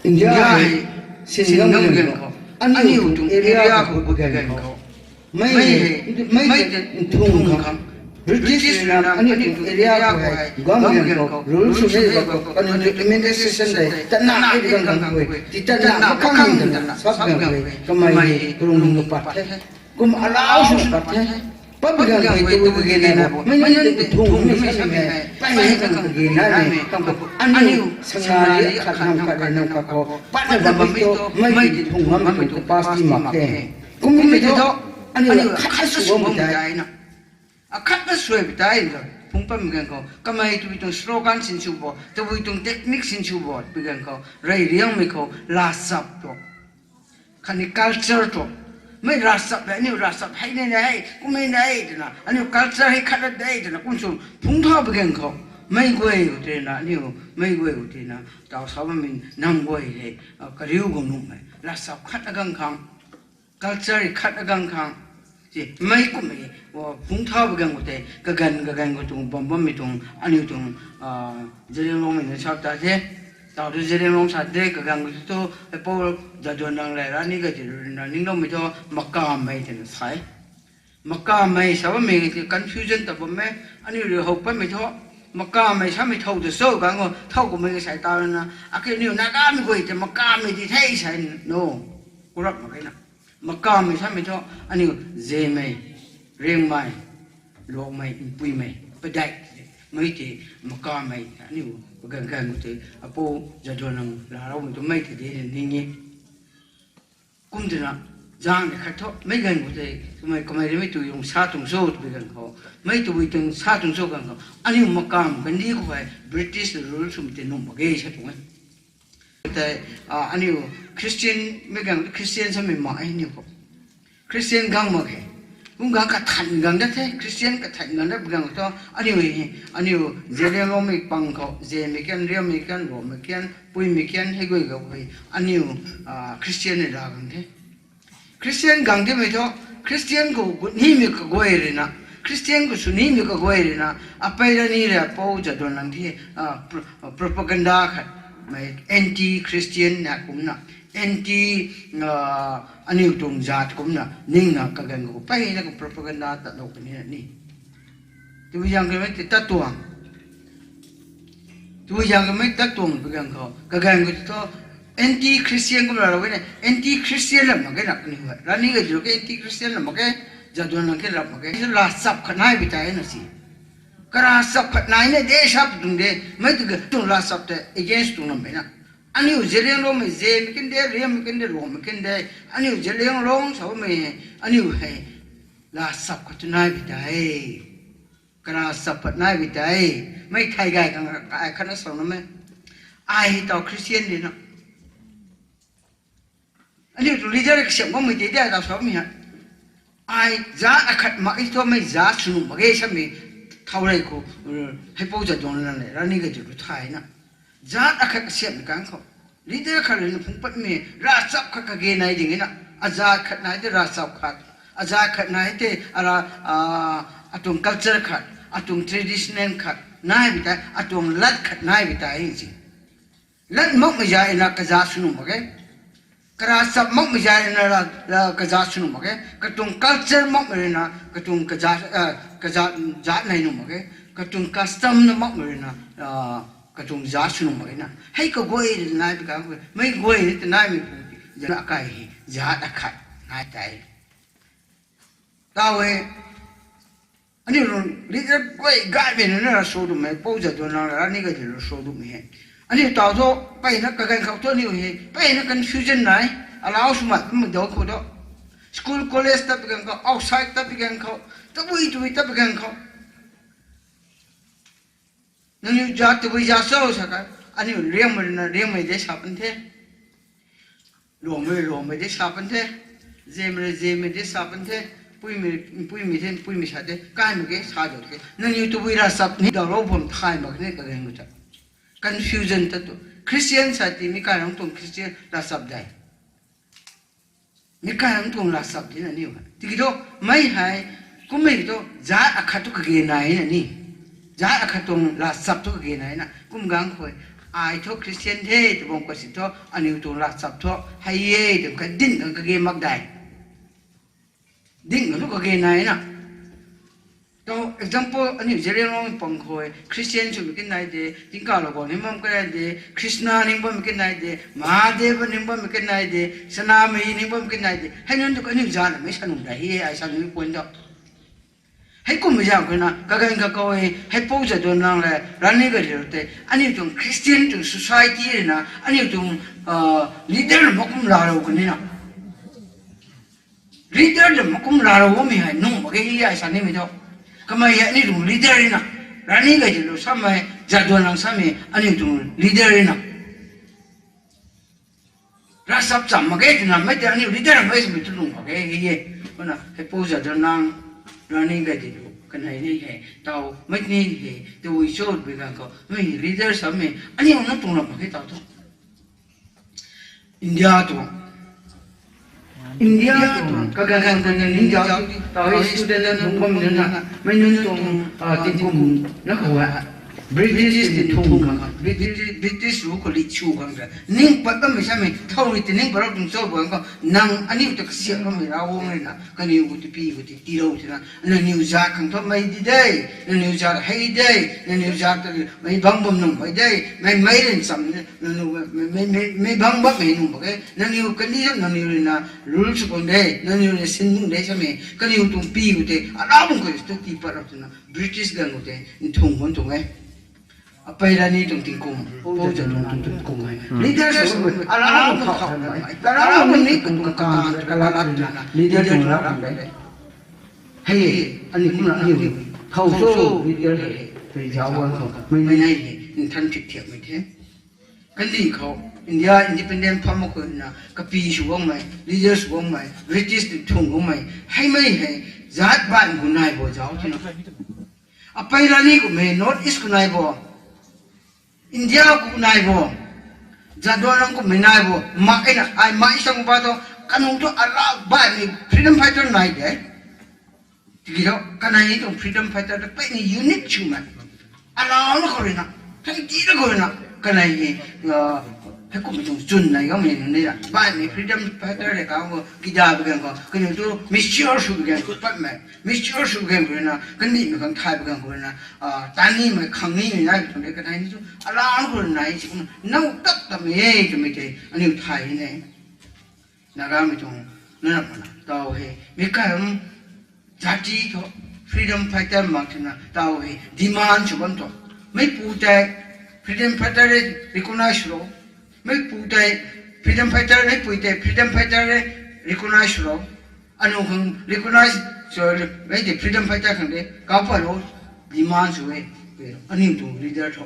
India hei sin ngam ganv khou, aniu tuang area khou pui ganv khou, mei, mei nthung khang, British rui na aniu tuang area khou hei guang ganv khou, rule swmei ganv khou, kaniw tuang administration tei tatna e ganv khou, ti tatna makhang tatna sap ganv khou, kamei karung nunc pat the, kum alau sw pat the. Pat ganv khou tu kage na, mei nunc tei nthung mei sa mei, pey hei ganv kage na mei, khang khou aniu sangnari khat nang khat nang khat khou patna bammei tu, mei ti nthung ngammei tu capacity mak the. Kummei tu, aniu khat sw bammei tei na, akhatna suai pi tei na, phung patmei ganv khou, kamei tabui tuang slogan sinsw bo, tabui tuang technique sinsw bo, pui ganv khou, rey riangmei khou, la sap tu. Khatni culture thu, mei ravchap hei, aniu ravchap hei ni na hei, kum hei na hei twna, aniu culture hei khat ra de twna kum sw phungc thau pui ganv khou, mei guay khou tei na aniu, mei guay khou tei na taw sa bammei nam guay hei, kariu guang nuhmei ravchap khat agang khang, culture khat agang khang, mei kummei phungc thau pui ganv khou tei kaganv kaganv khou tuang bam bammei tuang aniu tuang Zeliangrongmei na sa ta the. Taw tu Zeliangrong sa de, kaganv khou tu, tu, Pu Jadonang le Rani Gaidinliu rui na ningloumei thu, makammei twna sa e. Makammei sa bammei confusion ta bam e. Aniu rui how patmei thu, makammei samei thow ta cho ganv khou thow kummei kasei ta na, ake aniu Nagamei guay tei makammei di the sa no. Kurap mak ge na. Makammei samei thu, aniu Zemei, Riangmei, Luangmei, Npuimei, padeih, mei tei makammei, aniu kaganv kaganv khou tei Apu Jadonang laaloumei tu mei tei de na ning e. Kum twna, zaeng ni khat thu meic ganv khou tei kamei kamei rui mei tu tuang sa tuang cho twpui ganv khou, mei tabui tuang sa tuang cho ganv khou, aniu makam kandih khou hei British rule swmei tei nuh mak ge sa tuang e. Tei, aniu Christian, meic ganv Christian samei mak e aniu khou. Christian gang mak khe. Kum ganv kathan gang dat the, Christian kathan gang dat pui ganv khou thu, aniu, aniu Zeliangrongmei pang khou, Zemei kan, Riangmei kan, Luangmei kan, Npuimei kan, hei guay khou hei, aniu Christian ni ra gang the. Christian gang timei thu, Christian khou gut nimei kaguay rui na, Christian khou sw nimei kaguay rui na, apei Rani rui Apu Jadonang the, propaganda khat, mei anti-Christian na kumna, anti, aniu tuang zaat kumna ningna kaganv khou peyna khou propaganda tatlou kanina ni. Tabui zaeng kamei tei tat tuang. Tabui zaeng kamei tat tuang pui ganv khou, kaganv khou thu anti-Christian kumna lou e na, anti-Christian lam mak ge na kaniw hei. Rani Gaidinliu ke anti-Christian lam mak ge, Jadonang ke lam mak ge. Ravchap khat nai pui tei na si. Karavchap khat nai na de sa pui tuang de, mei tu tuang ravchap tei against tuang nammei na. Aniu Zeliangrongmei, Zemei kan de, Riangmei kan de, Luangmei kan de, aniu Zeliangrong sa bammei, aniu hei ravchap khat tu nai pui tei. Karavchap khat nai pui tei. Mei thei gay khang ai khatna sa na mei. Ai hei taw Christian di na. Aniu tu leader kasiam bammei tei de taw sa bammei hei. Ai zaat akhat mak e thu mei zaat sw nuh mak ge samei thau rei khou, Heipou Jadonang le Rani Gaidinliu thayna. Zaat akhat kasiamhmei kang khou, leader khat rui na phungc patmei ravchap khat kage nai ding e na. Azaat khat nai tei ravchap khat, azaat khat nai tei ara, atuang culture khat, atuang traditional khat nai pui tei, atuang lat khat nai pui tei si. Lat makmei zaat na kazaat sw nuh mak ge. Karavchap makmei zaat na ra, ra kazaat sw nuh mak ge. Katuang culture makmei rui na katuang kazaat, kazaat, zaat nai nuh mak ge. Katuang custom na makmei rui na katuang zaat sw nuh mak ge na. Hei kaguay rui nai pui kang, mei guay rui ta naimei pu, zana akai hei zaat akhat nai tei. Taw e, aniu rui leader guay gaymei nunc na ra sw dumei, Pou Jadonang le Rani Gaidinliu sw dumei hei. Aniu taw thu, peyna kaganv khou thu aniu hei peyna confusion nai, alau swmat bammei dau khou thu. School, college tat pui ganv khou, outside tat pui ganv khou, tabui tabui tat pui ganv khou, nangniw zaat tabui zaat cho sa kha, aniu Riangmei rui na Riangmei de sa pan the. Luangmei rui Luangmei de sa pan the. Zemei rui Zemei de sa pan the. Npuimei, Npuimei the, Npuimei sa the. Kaimei ke sa dau the. Nangniw tabui ravchap ni dawlou bam thay mak khe ni kaganv khou ta. Confusion ta tu. Christian sa ti mi kai rang tuang Christian ravchap dei. Mi kai rang tuang ravchap di na niu hei. Tiki thu, mei hei, kummei thu, zaat akhat thu kage nai na ni. Zaat akhat tuang ravchap thu kage nai na. Kum ganv khou, ai thu Christian the, tw bam khou si thu, aniu tuang ravchap thu hei e, tw kha ding khang kage mak dei. Ding khang thu kage nai na. Taw example, aniu Zeliangrong pang khou Christian swmei kan nai de, tingkauh lou khou ning bammei kan nai de, Krishna ning bammei kan nai de, Mahadeva ning bammei kan nai de, Sanamei ning bammei kan nai de. Hei nunc tu aniu zaat namei sa nuh dei he, ai sa nuh point thu. Hei kummei zaeng khou na, kaganv kakhou e, Heipou Jadonang le Rani Gaidinliu tei, aniu tuang Christian tuang society rui na, aniu tuang leader na mak kum laalou kan ni na. Leader na mak kum laalou bammei hei nuh mak ge he ai sa nimei thu. Kamei hei aniu tuang leader rui na. Rani Gaidinliu samei, Jadonang samei, aniu tuang leader rui na. Ravchap cham mak ge twna mei ta aniu leader mei swmei tu lung mak ge hei e. Kumna hei Pou Jadonang, Rani Gaidinliu kanei ni hei taw mei ni hei tei chot bi ganv khou mei leader samei aniu na tuang lam mak ge taw thu. India tuang, India tuang kaganv kaganv ni India taw student na thung bam nina mei nunc tuang tingkum na khou e. British ni thung khang, British, British rule khou li sw khang ta ning pat bammei samei thow rui ti ning pat rau tuang cho bang khou nang aniu ta kasiak bammei Ravguangc rui na kaniw khou tipi khou ti tiilou tina nangniw zat khang thu mei di de, nangniw zat hei de, nangniw zat ta mei bang bam nung mei de, mei mei rin cham mei bang bammei nung mak ge, nangniw kaniw nangniw rui na rule sw bam de, nangniw rui na sin nung de samei kaniw tuang pi khou tei alau bang khou tu tii pat rau twna British ganv khou tei nthung bam tuang e. Apei Rani tuang tingkum, Pou Jadonang tuang tingkum hei leader sw alau bang khou, alau bang ni tuang kataan kalat twna leader tuang lau bam de. Hei, aniu kumna aniu thow cho leader hei tei zauc bam khou mei nei hei nthan thik thiakmei the. Kandih khou India independent pham mak khou na kapi sw guangmei, leader sw guangmei, British ni thung guangmei heimei hei zat baihmei khou nai bo zauc tina. Apei Rani kummei North East khou nai bo, India khou nai bo, Jadonang kummei nai bo mak e na ai mai sang ba thu kanung thu alau baihmei freedom fighter nai de. Tiki thu kanei tuang freedom fighter ta peyni unique swmei. Alau na khou rui na, thang ti na khou rui na kanei hei heikummei tuang chwn nai gammei nunc ni ra baihmei freedom fighter le kang khou kida bi ganv khou kaniw tu mature sw bi ganv khou patmei, mature sw bi ganv khou rui na kandihmei khang thay bi ganv khou rui na tanimei khang nimei nai bi tuang de. Kanei ni tu alau na khou rui nai si kumna now tap tapmei e twmei tei aniu thay ni ne. Nagamei tuang na rap mana taw hei mei kai am jati thu freedom fighter mak twna taw hei demand sw bam thu meipu tei freedom fighter recognize sw ro, meipu tei freedom fighter, meipui tei freedom fighter recognize sw ro, anu khang recognize sw, mei tei freedom fighter khang de kau pat ro demand sw e. Aniu tuang leader thu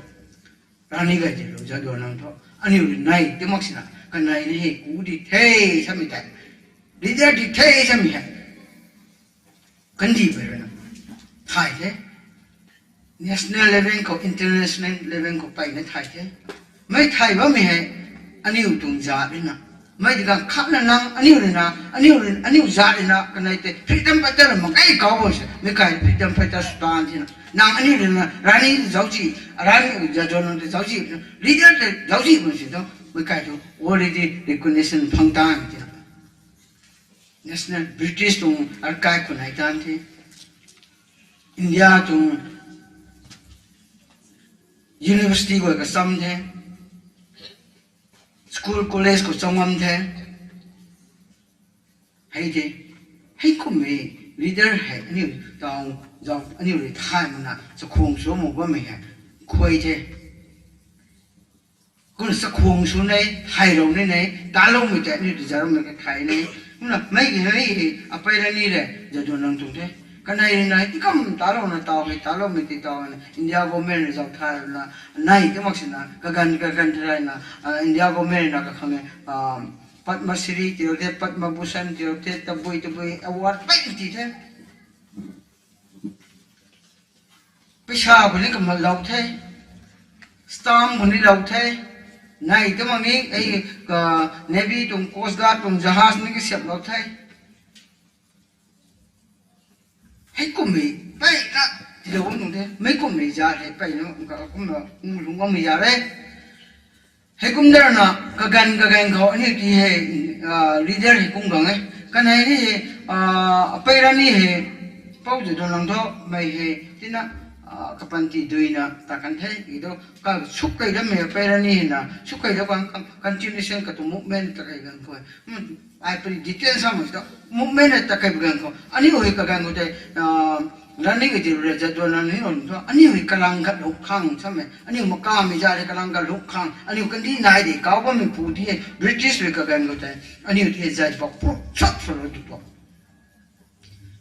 Rani Gaidinliu, Jadonang thu aniu rui nai ti mak sina kanei ni hei ku di the samei tei, leader di the samei hei kandihmei rui na thay the. National level khou international level khou peyna thay the. Mei thay bammei hei aniu tuang zat rui na, mei ti ganv khatna nang aniu rui na aniu rui aniu zat rui na kanei tei freedom fighter na mak kai kau bam se mei kai freedom fighter sw tan thina nang aniu rui na Rani zaucsi, Rani Jadonang tei zaucsi, leader tei zaucsi bam si thu mei kai thu already recognition phang tan thina. National British tuang archive khou nai tan the. India tuang university guay kacham the, school college khou cham ngam the. Hei the, heikummei leader hei aniu taw zauc aniu rui thay mana chakhwang sw mak bammei hei khuay the. Kumna chakhwang sw nei, thaylou ni nei, taloumei tei aniu tei zaroumei ka thay ni. Kumna mei ki hei hei Apei Rani le Jadonang tuang the. Kanei rui na hei tikam talouna taw hei taloumei tei taw na India government rui zauc thay na nei ti mak sina kaganv kaganv thaylay na India government rui na kakhang e Padma Shri tiiloumei the, Padma Bhushan tiiloumei the, tabui tabui award pey ti the. Paisa khou ni kamalou the, stamp khou ni lou the, nei ti mak ni ei Navy tuang, Coast Guard tuang jahaz ni kasiamhlou the. Heikummei peyna tilou bam tuang the, meikummei zat hei peyna kumna lungc bammei zat e. Heikum darna kaganv kaganv khou aniu ti hei leader hei kum gang e. Kanei ni hei Apei Rani hei Pou Jadonang thu mei hei tina kapanty duina ta kan the i thu ka suk kei dammei Apei Rani hei na suk kei da khang continuation katuang movement ta kei ganv khou ai pari detail samei thu movement ta kei ganv khou aniu hei kaganv khou tei Rani Gaidinliu le Jadonang ni lou thu aniu hei kalang khat lungc khang samei aniu makamei zat hei kalang khat lungc khang aniu kandih nai de kau bammei pu ti hei British rui kaganv khou tei aniu ti hei zay bak pu chak swlou tu tu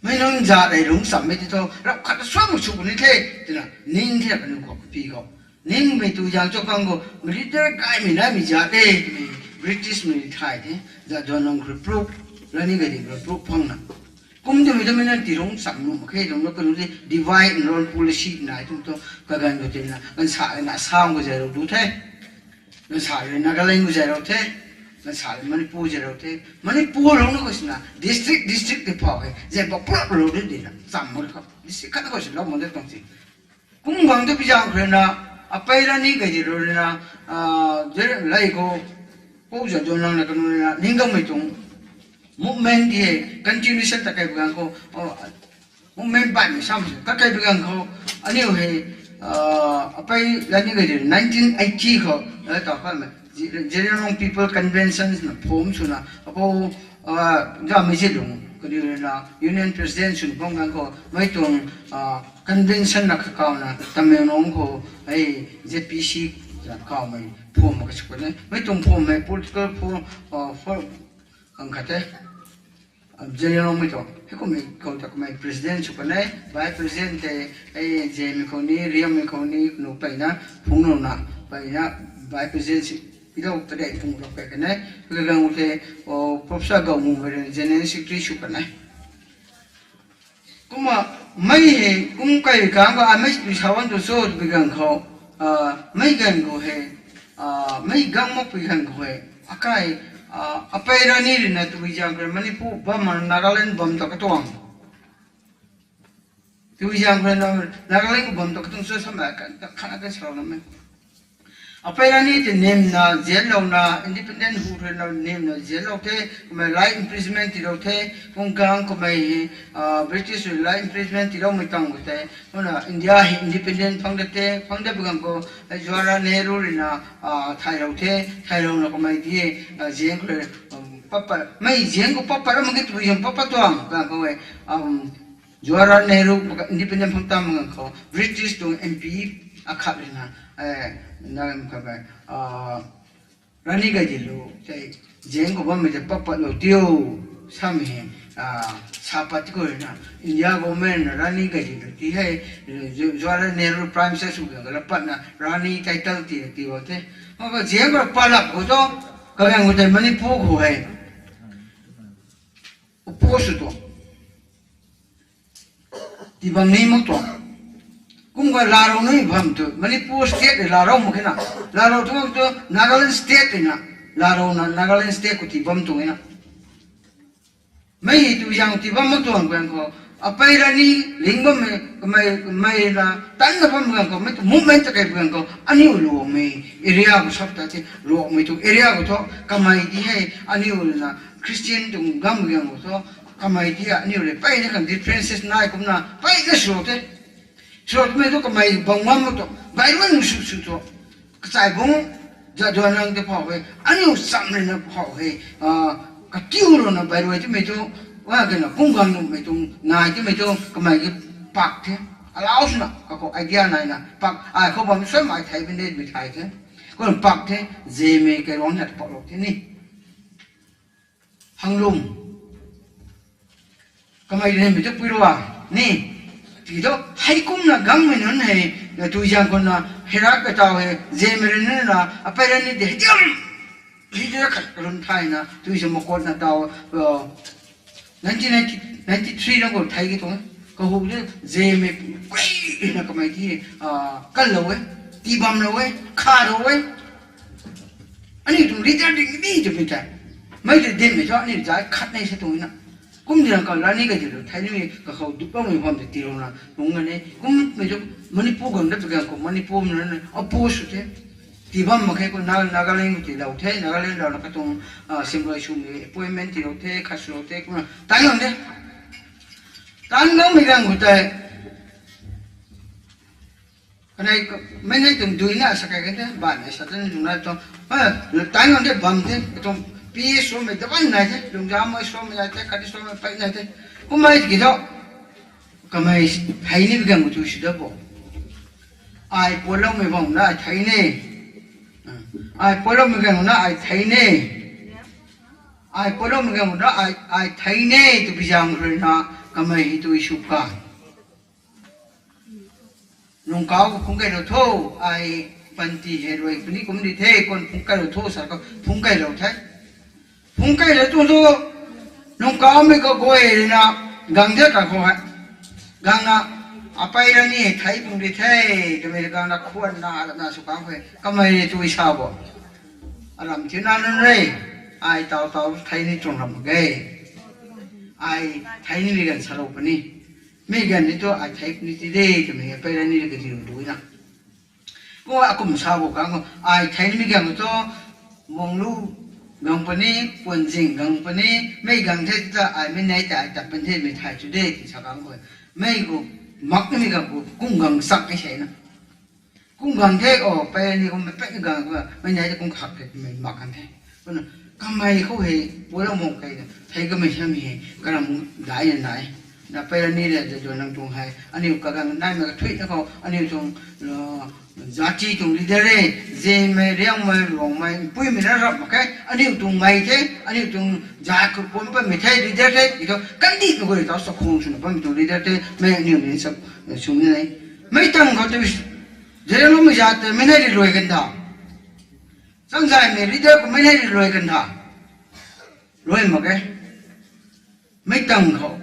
mei nunc zat hei lungc chammei ti thu rap khat suan mak sw puni the twna ning the kaniw khou pi khou ningmei tu zaeng cho khang khou mei leader gaymei naimei zat e twmei British mei thay the, Jadonang khou proof, Rani Gaidinliu khou proof phangna. Kum twmei ta mei na tirung cham nuh mak khe, lung na kanu the divide and rule policy nai tum thu, kaganv khou tina, ganv sa na Assam khou zay rou du the. Ganv sa rui Nagaland khou zay rou the. Ganv sa rui Manipur zay rou the. Manipur lung na khou sina, district, district tei phau hei, zay ba prap rou de dina, cham mak khou. District khat na khou silou mak de tuang si. Kum gang tu pi zaeng khou rui na, apei Rani Gaidinliu rui na, ah, je lei khou, Pu Jadonang na kanu rui na, ning gammei tuang movement di hei, continuation ta kai bi gang khou, oh, movement baihmei sam si, ta kai bi gang khou, aniu hei, ah, apei Rani Gaidinliu nineteen eighty khou, eh, ta khanmei, Zeliangrong People Convention na form swna, apou, ah, gamei zilung, kaniw rui na, Union President swna bam gang khou, mei tuang, ah, convention na kakawna, Tamenglong khou, hei, Z P C, kawmei, form mak ka sw kan e. Mei tuang form hei political form, ah, form, khang khat the. Zeliangrongmei tuang. Hei kummei khou ta kummei president sw kan e, vice president tei, hei, Zemei khou ni, Riammei khou ni, kanu peyna, phungc lou na, peyna, vice president si, idou tadei phungc lou pey kan e. Kagang khou tei, oh, Professor Gaumumei rui na general secretary sw kan e. Kumna, mei hei, kum kai kang khou, a mei tui sa bam tu cho tw bi gang khou, ah, mei ganv khou hei, ah, mei gang mak pui ganv khou hei, akai, ah, apei Rani rui na tw zaeng khou rui Manipur bam ma Nagaland bam ta katuang. Tw zaeng khou rui na Nagaland khou bam ta katuang cho samei kan, kan, kan salou na mei. Apei Rani tei nimna, zianlouna, independent hu rui na nimna, zianlou the, kummei life imprisonment tiilou the, kung kang kummei hei, ah, British rui life imprisonment tiiloumei tang khou tei, kumna India hei independent phang da the, phang da bi gang khou, hei Jawaharlal Nehru rui na, ah, thaylou the, thaylou na kummei di, ah, zian khou rui, um, papa, mei zian khou papa ra mak ge tw bi zam papa tuang, gang khou hei, um, Jawaharlal Nehru, independent phang tam gang khou, British tuang M P akhat rui na, eh, na, kha, ah, Rani Gaidinliu tei, zian khou bammei tei pat pat lou tiu, samei hei, ah, sa pat ti khou rui na, India government na Rani Gaidinliu ti hei, Jawaharlal Nehru Prime Minister sw gang la patna, Rani title ti, tii bam the. Mak ka zian khou pat lap khou thu, kagang khou tei Manipur khou hei, oppose sw tuang. Tii bam ni mak tuang. Kum ka larou ni bam tu, Manipur state rui larou mak khe na. Larou tu mak tu, Nagaland state rui na. Larou na, Nagaland state khou tii bam tuang e na. Mei tw zaeng tii bam mak tuang gang khou, apei Rani ling bammei, kamei, kamei na, tanna bam gang khou, mei tu movement ta kai bi gang khou, aniu Ruangmei area khou sap ta the, Ruangmei tu area khou thu, kamei ti hei, aniu rui na, Christian tuang gam bi gang khou thu, kamei ti aniu rui, peyna khang differences nai kumna, peyna swlou the. Swlou twmei thu kamei bam ngam mak tu, Bible nung sw sw thu. Kachai bung, Jadonang tei phau hei, aniu cham rui na phau hei, ah, katiu rui na Bible twmei thu, wa kena kum gang nuhmei tuang nai twmei thu, kamei ki pak the. Alau swna, kakhou idea nai na, pak, ai khou bam sw mai thei bine mei thei the. Khou pak the, Zemei kailuang na ta paklou the ni. Hanglum. Kamei rui mei thu pui rua, ni. Tiki thu, hei kumna gangmei nunc hei, tw zaeng khou na, heirak ka tau hei, Zemei rui na, apei Rani tei hei diam, hei diam khat run thayna, tw zaeng makot na tau, uh, nineteen ninety, ninety three na khou thei ki tuang, kahu de, Zemei, kuay, na kamei ti, ah, kanlou e, tii bamlou e, khalou e. Aniu tuang leader ding ni twmei tei. Mei tei dinmei thu aniu zai khat nei sa tuang na. Kum di rang khou Rani Gaidinliu thei nimei kakhou duploumei bam tei tiilou na. Nung na ne. Kummei thu Manipur gang dat gang khou Manipur mei rui na oppose sw the. Tii bam mak khe khou Na-, Nagaland khou tiilou the. Nagaland lou na katuang, ah, simrui swmei appointment tiilou the, khat swlou the, kumna. Tan gang de. Tan gangmei gang khou tei. Kanei, mei nei tuang dui na sa kai kan the, baihmei sa tan tuang na tuang. Ha, tan gang de bam the, katuang P S O mei daban nai the, lungzamei swmei nai the, khat swmei pei nai the. Kummei tiki thu, kamei thei ni bi gang khou tw sw da bo. Ai pualoumei bam na ai thei ne. Ai pualoumei gang na ai thei ne. Ai pualoumei gang na ai, ai thei ne tw bi zaeng rui na kamei hei tw sw kan. Nung kau khung kei lou tho, ai Panty hei ruai puni kum di the, kon phungc kailou thu sa khou phungc kailou the. Phungc kailou tu tu, nung kaumei khou guay rui na, gang the ka khou hei. Gang na, apei rani hei thei pung di the, twmei gang na khwan na, na sw kang khou hei. Kamei rui tui sa bo. Aram thiu na nunc re, ai tau tau thei ni tuang ram mak ge. Ai thei nimei ganv salou puni. Mi ganv ni tu ai thei puni ti de, twmei apei rani rui kadiu dui na. Kum akum sa bo kang khou, ai thei nimei ganv khou tu, Munglu gang puni, Puanzing gang puni, mei gang the ta, ai mei nei ta, ai tat pun the, mei thay chu de, ti sa kang khou. Mei khou, mak nimei ganv khou, kum gang chak e se na. Kum gang the, o, pei ni kum pei gang khou, mei nei ta kum khak the, mei mak kan the. Kumna, kamei khou hei, pualam mung kei na, thei kamei samei hei, karam dai na nai. Na pei rani le, Jadonang tuang hei, aniu kagang naimei kathuina khou, aniu tuang, jati tuang leader e, Zemei, Riangmei, Ruangmei, Puimei na rap mak khe, aniu tuang mei the, aniu tuang jat khou puan patmei the, leader the, ti thu, kandihmei guay tau chakhwang swna bammei tuang leader the, mei aniu ni sa, swmei ne. Mei tang khou tu, Zeliangrongmei jat tei mei nei rui luai kan tha. Changzaymei leader khou mei nei rui luai kan tha. Luai mak khe. Mei tang khou,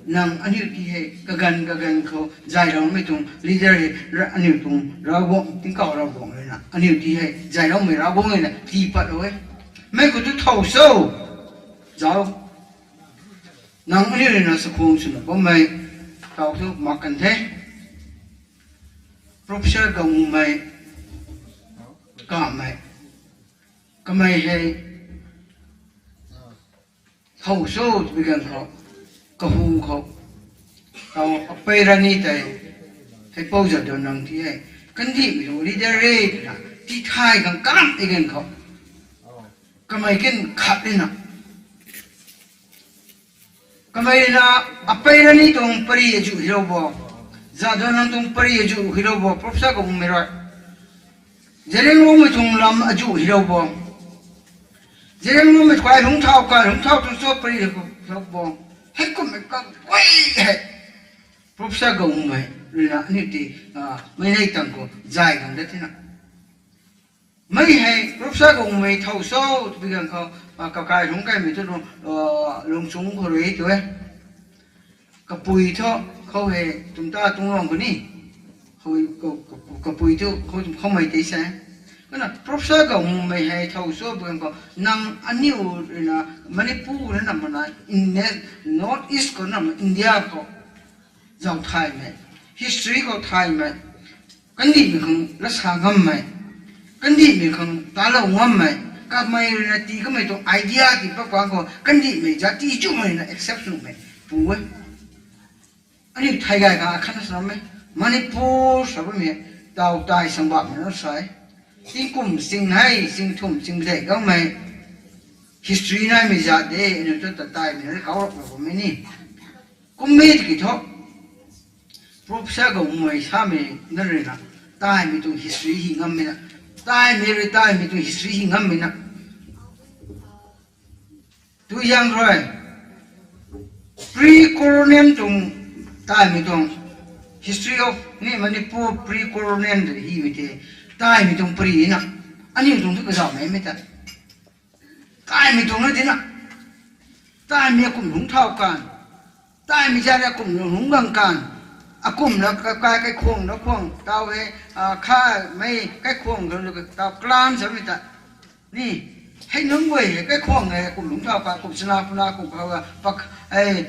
nang aniu ti hei, kaganv kaganv khou, zayloumei tuang leader hei, ra-, aniu tuang Ravguangc, tingkauh Ravguangc rui na, aniu ti hei, zayloumei Ravguangc rui na, tii patlou e. Mei khou tu thow cho, zauc. Nang aniu rui na chakhwang swna bammei, tau thu mak kan the. Professor Gangmei, kamei, kamei hei, thow cho twmei ganv khou, kahu khou, tau apei rani tei, hei pou Jadonang ti hei, kandihmei tuang leader e twna, ti thay khang karam e ganv khou, kamei kin khat e na. Kamei rui na, apei rani tuang pary azuh hilou bo. Jadonang tuang pary azuh hilou bo, Professor Gangmei rui. Zeliangrongmei tuang lam azuh hilou bo. Zeliangrongmei kai lungc thau, kai lungc thau tu cho pary hilou bo. Hei kummei kaguay hei, Professor Gangmei rui na aniu ti, mei nei tang khou zay gang dat the na. Mei hei Professor Gangmei thow cho twpui ganv khou, kakai lungc kaimei thu, lungchung khou rui tu e. Kapui thu, khou hei, tumta tuang luang khou ni. Kapui thu, khou, khoumei tei se. Kumna, Professor Gangmei hei thow cho pui ganv khou, nang aniu rui na, Manipur na nam na, North East khou nam India khou, zauc thaymei, history khou thaymei, kandihmei khang lat sa ngammei, kandihmei khang talou ngammei, kamei rui na tii kamei tuang idea ti pat pang khou, kandihmei jati chumei na accept swmei pu e. Aniu thei gay khang akhatna sa rammei, Manipur sa bammei, tau tai sangbapmei na sa e. Tingkum ching hei, ching thum, ching dei gammei, history naimei zat de, aniu tu ta taimei na kau rap rap bammei ni. Kummei tiki thu, Professor Gangmei samei na rui na, taimei tuang history hi ngammei na, taimei rui taimei tuang history hi ngammei na. Tuang rui, pre-colonial tuang taimei tuang, History of ni Manipur pre-colonial tei himei tei, taimei tuang pary na, aniu tuang thu kazauhmei mei ta. Taimei tuang na tina. Taimei akum lungc thau kan. Taimei zat akum lungc gang kan. Akumna kakai kaikhwang na khwang tau hei, khamei kaikhwang tau clan samei ta. Ni, hei nunc guay hei kaikhwang hei akum lungc thau kan, kum chana puna kum khou, pak, hei,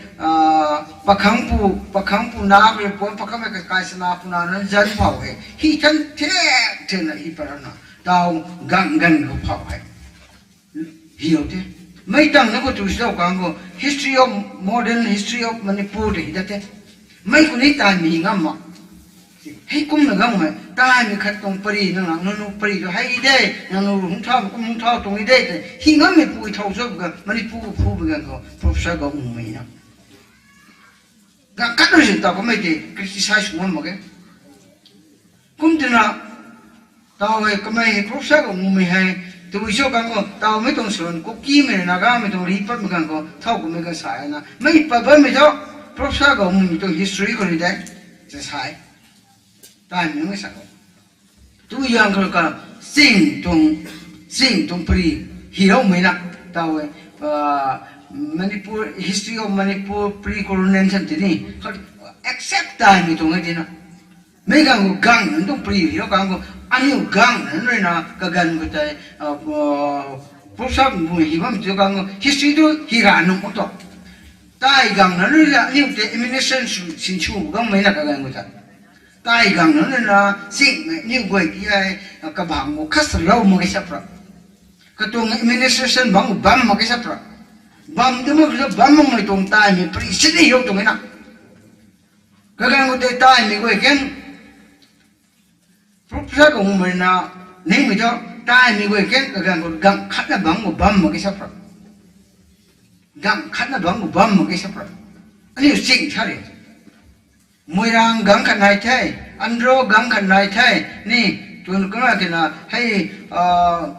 pakhangpu, pakhangpu na rui puan pakhamei kakai chana puna na zanc phau hei hi than the, thena hi pat na. Tau gang ganv khou phau hei. Hiu the. Mei tang na khou tu sw kang khou, History of, Modern History of Manipur tei hi dat the. Mei khou ni taimei hi ngam ma. Hei kumna gangmei, taimei khat tuang pary na nang, nangniw pary tu hei de, nangniw hungc thau, kum hungc thau tuang e de, tei hi ngammei pui thow cho ga, Manipur phu bi ganv khou, Professor Gangmei na. Gang khat rui si tau kamei tei criticize sw ngam mak ge. Kum tina, tau hei kamei hei Professor Gangmei hei, tabui cho kang khou, tawmei tuang swn, Kukimei, Nagamei tuang ri patmei ganv khou, thow kummei ganv sa e na. Mei pat bammei thu, Professor Gangmei tuang history khou rui de, sa sa e. Taimei nunc sa khou. Tu yang khou ka, ching tuang, ching tuang pri, hiloumei na, taw e, Manipur, history of Manipur pre-colonial tini, accept taimei tuang e tina. Mei ganv khou gang nunc tuang pri hilou kang khou, aniu gang nunc rui na kaganv khou tei, professor bu hi bam tu kang khou history tu hi ra nuh mak tu. Tai gang nunc rui na aniu tei administration sinsw gangmei na kaganv khou tei. Tai gang nunc rui na chingmei aniu guay ti hei, kabangc khou khat salou mak ge sap ra. Katuang administration bangc bam mak ge sap ra. Bam tu mak khou bam makmei tuang taimei pri sini hou tuang e na. Kaganv khou tei taimei guay kan, professor kaumei na, nimei tu, taimei guay kan kaganv khou gang khatna bangc khou bam mak ge sap ra. Gang khatna bangc khou bam mak ge sap ra. Aniu ching sa re. Moirang gang khat nai the, Andro gang khat nai the, ni, tun kanga kina hei,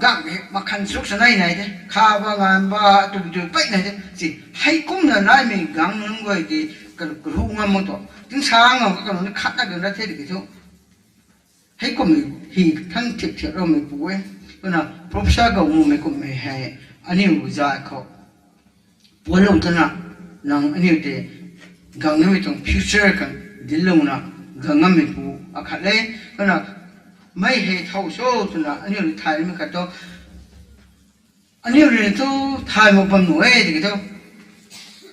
gang hei makhan suk sa nai nai the, kha ba ngan ba tu tu pei nai the si. Hei kumna naimei gang nunc guay di, karu ngam mak tu. Tingsa ngam ka kanunc khatna gang ra the di ki thu. Hei kummei hi than thik thiak loumei pu e. Kumna professor Gauhmumei kummei hei aniu zat khou pualou twna, nang aniu tei gang namei tuang future khang dinclouna gang ngammei pu akhat e. Kumna mei hei thow cho twna aniu rui thaymei khat tu, aniu rui thu thay mak bam nuh e tiki thu,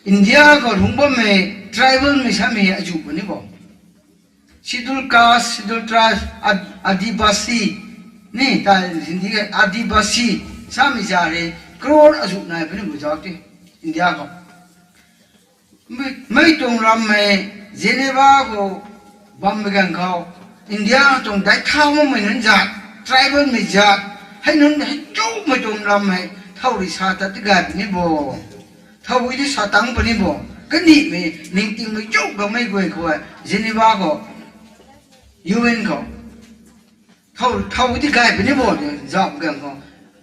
India khou lungc bammei tribalmei samei hei azuh puni bo. Schedule caste, schedule tribe, Ad-, Adivasi, ni ta Hindi hei Adivasi samei za hei crore azuh nai puni bo zauc ti India khou. Mei, mei tuang rammei Geneva khou bammei ganv khou, India tuang daic thau makmei nunc zat, tribalmei zat, hei nunc hei chumei tuang rammei thow rui sa tat ti gay puni bo. Thow rui ti sa tang puni bo. Kanimei ningtingmei chuk ganmei guay khou e, Geneva khou, U N khou. Thow, thow ti gay puni bo, zauc ganv khou.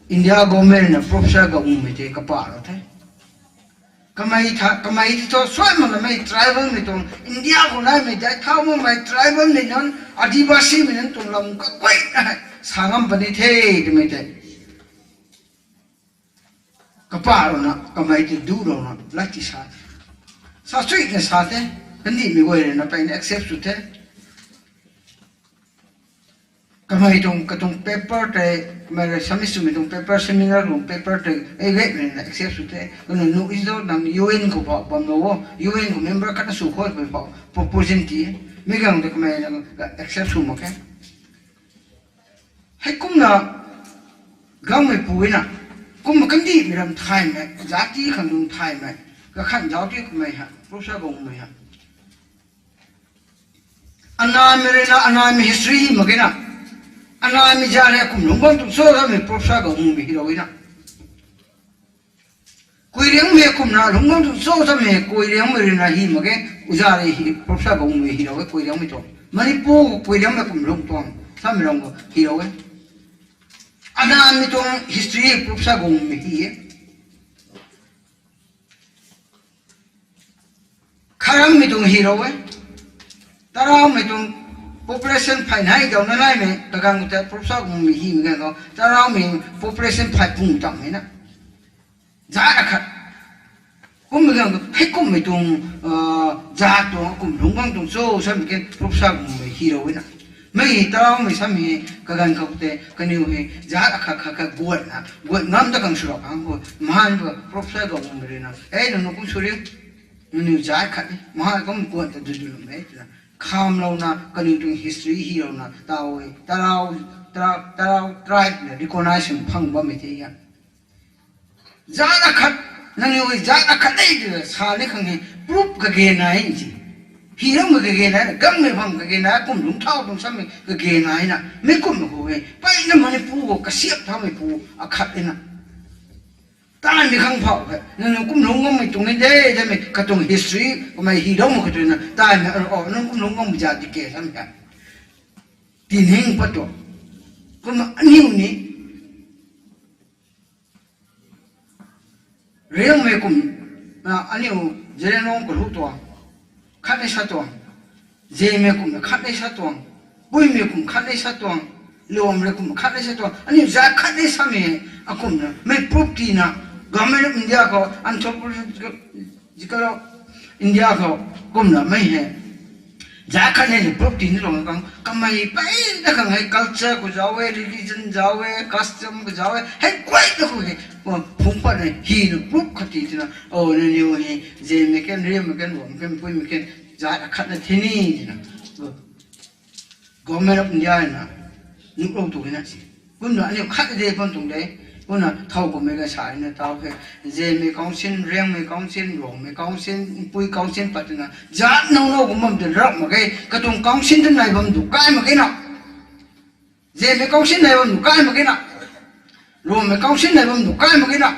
India government na professor Gauhmumei tei kapalou the. Kamei tha, kamei ti thu suai mak namei tribalmei tuang, India khou naimei daic thau makmei tribalmei nunc, Adivasimei nunc tuang lam kaguayna hei sa ngam puni the twmei tei kapalouna, kamei tei dulouna lat ti sa the. Sa chuina sa the, kandihmei guay rui na peyna accept sw the. Kamei tuang, katuang paper tei, kamei rui submit swmei tuang paper, seminar tuang paper tei, ei gaymei na accept sw the. Kumna nuh e thu nang U N khou phou bamlou o, U N khou member khatna sw khou pei phou proposition ti e. Mi ganv tei kamei na accept sw mak khe. Heikumna gangmei pu na, kumna kandihmei ram thaymei, zat ti khang nung thaymei, kakhan zauc ti kamei ha, professor Gauhmumei ha. Anaimei rui na, anaimei history hi mak ge na. Anaimei za rui kum lungc bam tuang cho samei professor Gauhmumei hilou e na. Kuiriangmei kumna lungc bam tuang cho samei Kuiriangmei rui na hi mak ge, uza rui hi professor Gauhmumei hilou e Kuiriangmei tuang. Manipur Kuiriangmei kum lungc tuang, samei ram khou hilou e. Anaimei tuang history professor Gauhmumei hi e. Kharamei tuang hilou e. Taraumei tuang population phay nai dauna naimei, kaganv khou tei professor Gauhmumei himei ganv khou, taraumei population phay pung tangmei na. Zat akhat. Kummei ganv khou, heikumhmei tuang, zat tuang, kum lungc bam tuang cho, samei ke professor Gauhmumei hilou e na. Mei taraumei samei, kaganv khou tei, kaniw hei, zat akhat khat khat guatna, guat ngam ta khang swlou khang khou, mahan pa professor Gauhmumei rui na. E, nangniw kum sw ri, nangniw zat khat ni, mahan kum guat ta du du lum e, twna. Khamlouna, kaniw tuang history hilouna, taw e, tarau, tarau, tarau tribe na recognition phang bammei the a. Zat akhat, nangniw hei zat akhat e twna sa ni khang hei, proof kage nai si. Hiloumei kage nai, gangmei phang kage nai, kum lungc thau tuang samei kage nai na. Mi kumhmei khou hei, peyna Manipur khou kasiap thaumei pu akhat e na. Taimei khang phau hei, nangniw kum lungc ngammei tuang e de, demei katuang history, kamei hiloumei khat rui na, taimei, o, nang kum lungc ngammei zat di ke samei hei. Tinhing pat tu. Kumna aniw ni, Riangmei kum, na aniu Zeliangrong kalu tuang, khat ni sa tuang, Zemei kum na khat ni sa tuang, Puimei kum khat ni sa tuang, Lwm rui kum khat ni sa tu, aniu zat khat ni samei, akumna mei proof tina, Government of India khou, Anthropological of India khou, kumna mei hei, zat khat ni proof tina tuang khang, kamei peyna khang hei culture khou zauc e, religion zauc e, custom khou zauc e, hei guay ta khou hei, phungc patna hina proof khat ti tina, o, nangniw hei, Zemei kan, Riangmei kan, Ruangmei kan, Puimei kan, zat akhatna the ni, tina. Government of India na nuhlou tu na si. Kumna aniu khat de bam tuang de. Kumna thow kummei ka sa na tau hei. Zemei council, Riangmei council, Ruangmei council, Pui council pat twna. Zat now now kum bam twna rap mak ge. Katuang council tu nai bam tu kai mak ge na. Zemei council nai bam tu kai mak ge na. Ruangmei council nai bam tu kai mak ge na.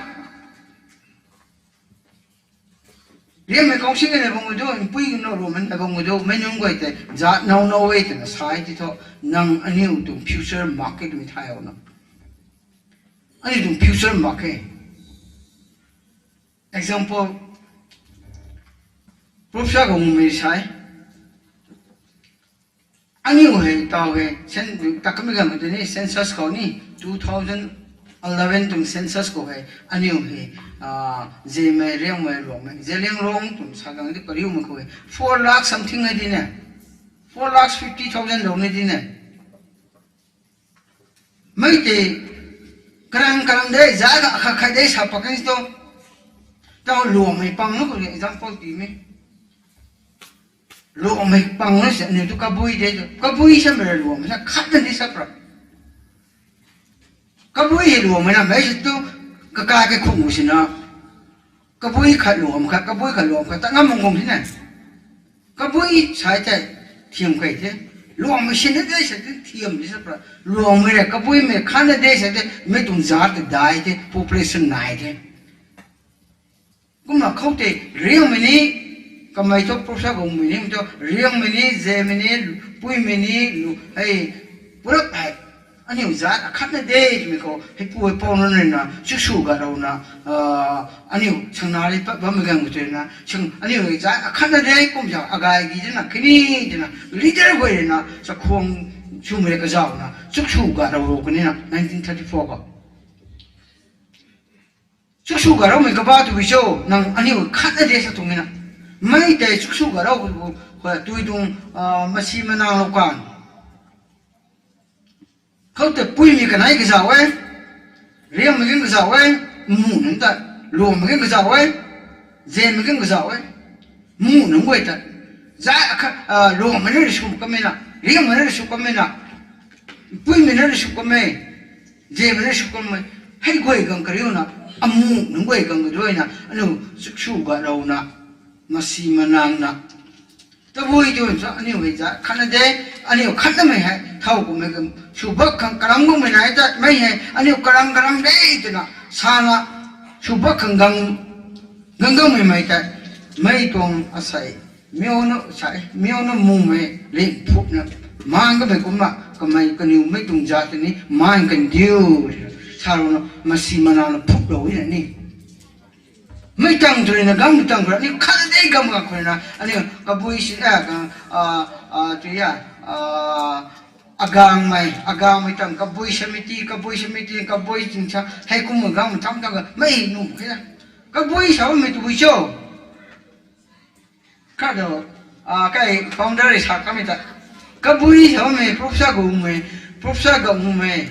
Riangmei council nai bam tu, Pui na Ruangmei nai bam tu, mei nunc guay tei zat now now e twna sa ti thu, nang aniu tuang future mak ke twmei thay o na. Aniu tuang future mak ke. Example, Professor Gangmei sa e. Aniu hei tau hei, sen, takamei ganv khou tei ni census khou ni, two thousand eleven tuang census khou hei, aniu hei, Zemei, Riangmei, Ruangmei, Zeliangrong tuang sa gang di kariumei khou hei, four lakh something hei di ne, four lakh fifty thousand lou ni di ne. Mei tei, karang karang de, zat akhat khat de sa pak kan tu, tau Luangmei pang nu khou example timei. Luangmei pang nu se, aniu tu Kabui de, Kabui samei ra Luangmei sa khat na di sa pra. Kabui hei Luangmei na mei se tu, kakai kaikhun khou sina. Kabui khat Luangmei khat, Kabui khat Luangmei khat, ta ngam mung kum sina. Kabui sai tei thiam kei the. Luangmei sin de se tu thiam di sa pra. Luangmei rui Kabuimei khat na de se tu, mei tuang zat tei dai the, population nai the. Kumna khou tei Riangmei ni, kamei thu Professor Gangmei ni, tu Riangmei ni, Zemei ni, Puimei ni, lu, hei, purap hei. Aniu zat akhat na de twmei khou, hei pu hei pou nunc rui na, chusw garouna, aniu sangna ri pat bammei ganv khou tei na, sang, aniu zat akhat na de kum sa, agay gi twna, kini twna, leader guay rui na, chakhwang swmei kazauna, chusw garou rou kanina, nineteen thirty-four khou. Chusw garoumei kaba tu bi cho, nang aniu khat na de sa tuang e na. Mei tei chusw garou khou, khou tui tuang, masi manang lou kan. Khou tei Puimei kanei kazauh e, Riangmei kan kazauh e, mu nunc ta, Luangmei kan kazauh e, Zemei kan kazauh e, mu nunc guay ta. Zat akhat, Luangmei na rui sw kamei na, Riangmei na rui sw kamei na, Puimei na rui sw kamei, Zemei na rui sw kamei, hei guay gang kariuna, amu nunc guay gang kaduaina, aniu chusw garouna, masi manang na. Tabui tu sa aniu hei zat khat na de, aniu khat namei hei, thow kummei kam, sw bak khang karang bammei nai ta, mei hei, aniu karang karang de twna, sana, sw bak khang gang, gang gangmei mei tei, mei tuang asei, miu nu sai, miu nu mumei, ling phupna, mang kamei kumna, kamei kaniw mei tuang zat tei ni, mang kandiu, sa rou na, masi manang na phuplou na ni. Mei tang tu rui na, gang mei tang khou rui, aniu khat de gang gang khou rui na, aniu Kabui si, tu ya, agangmei, agangmei tang, Kabui samiti, Kabui samiti, Kabui tingsa, hei kum gang mei tam tang, mei num khe na. Kabui sa bammei tabui cho. Kha do, kai founder sa kamei ta. Kabui sa bammei, Professor Gangmei, Professor Gangmei.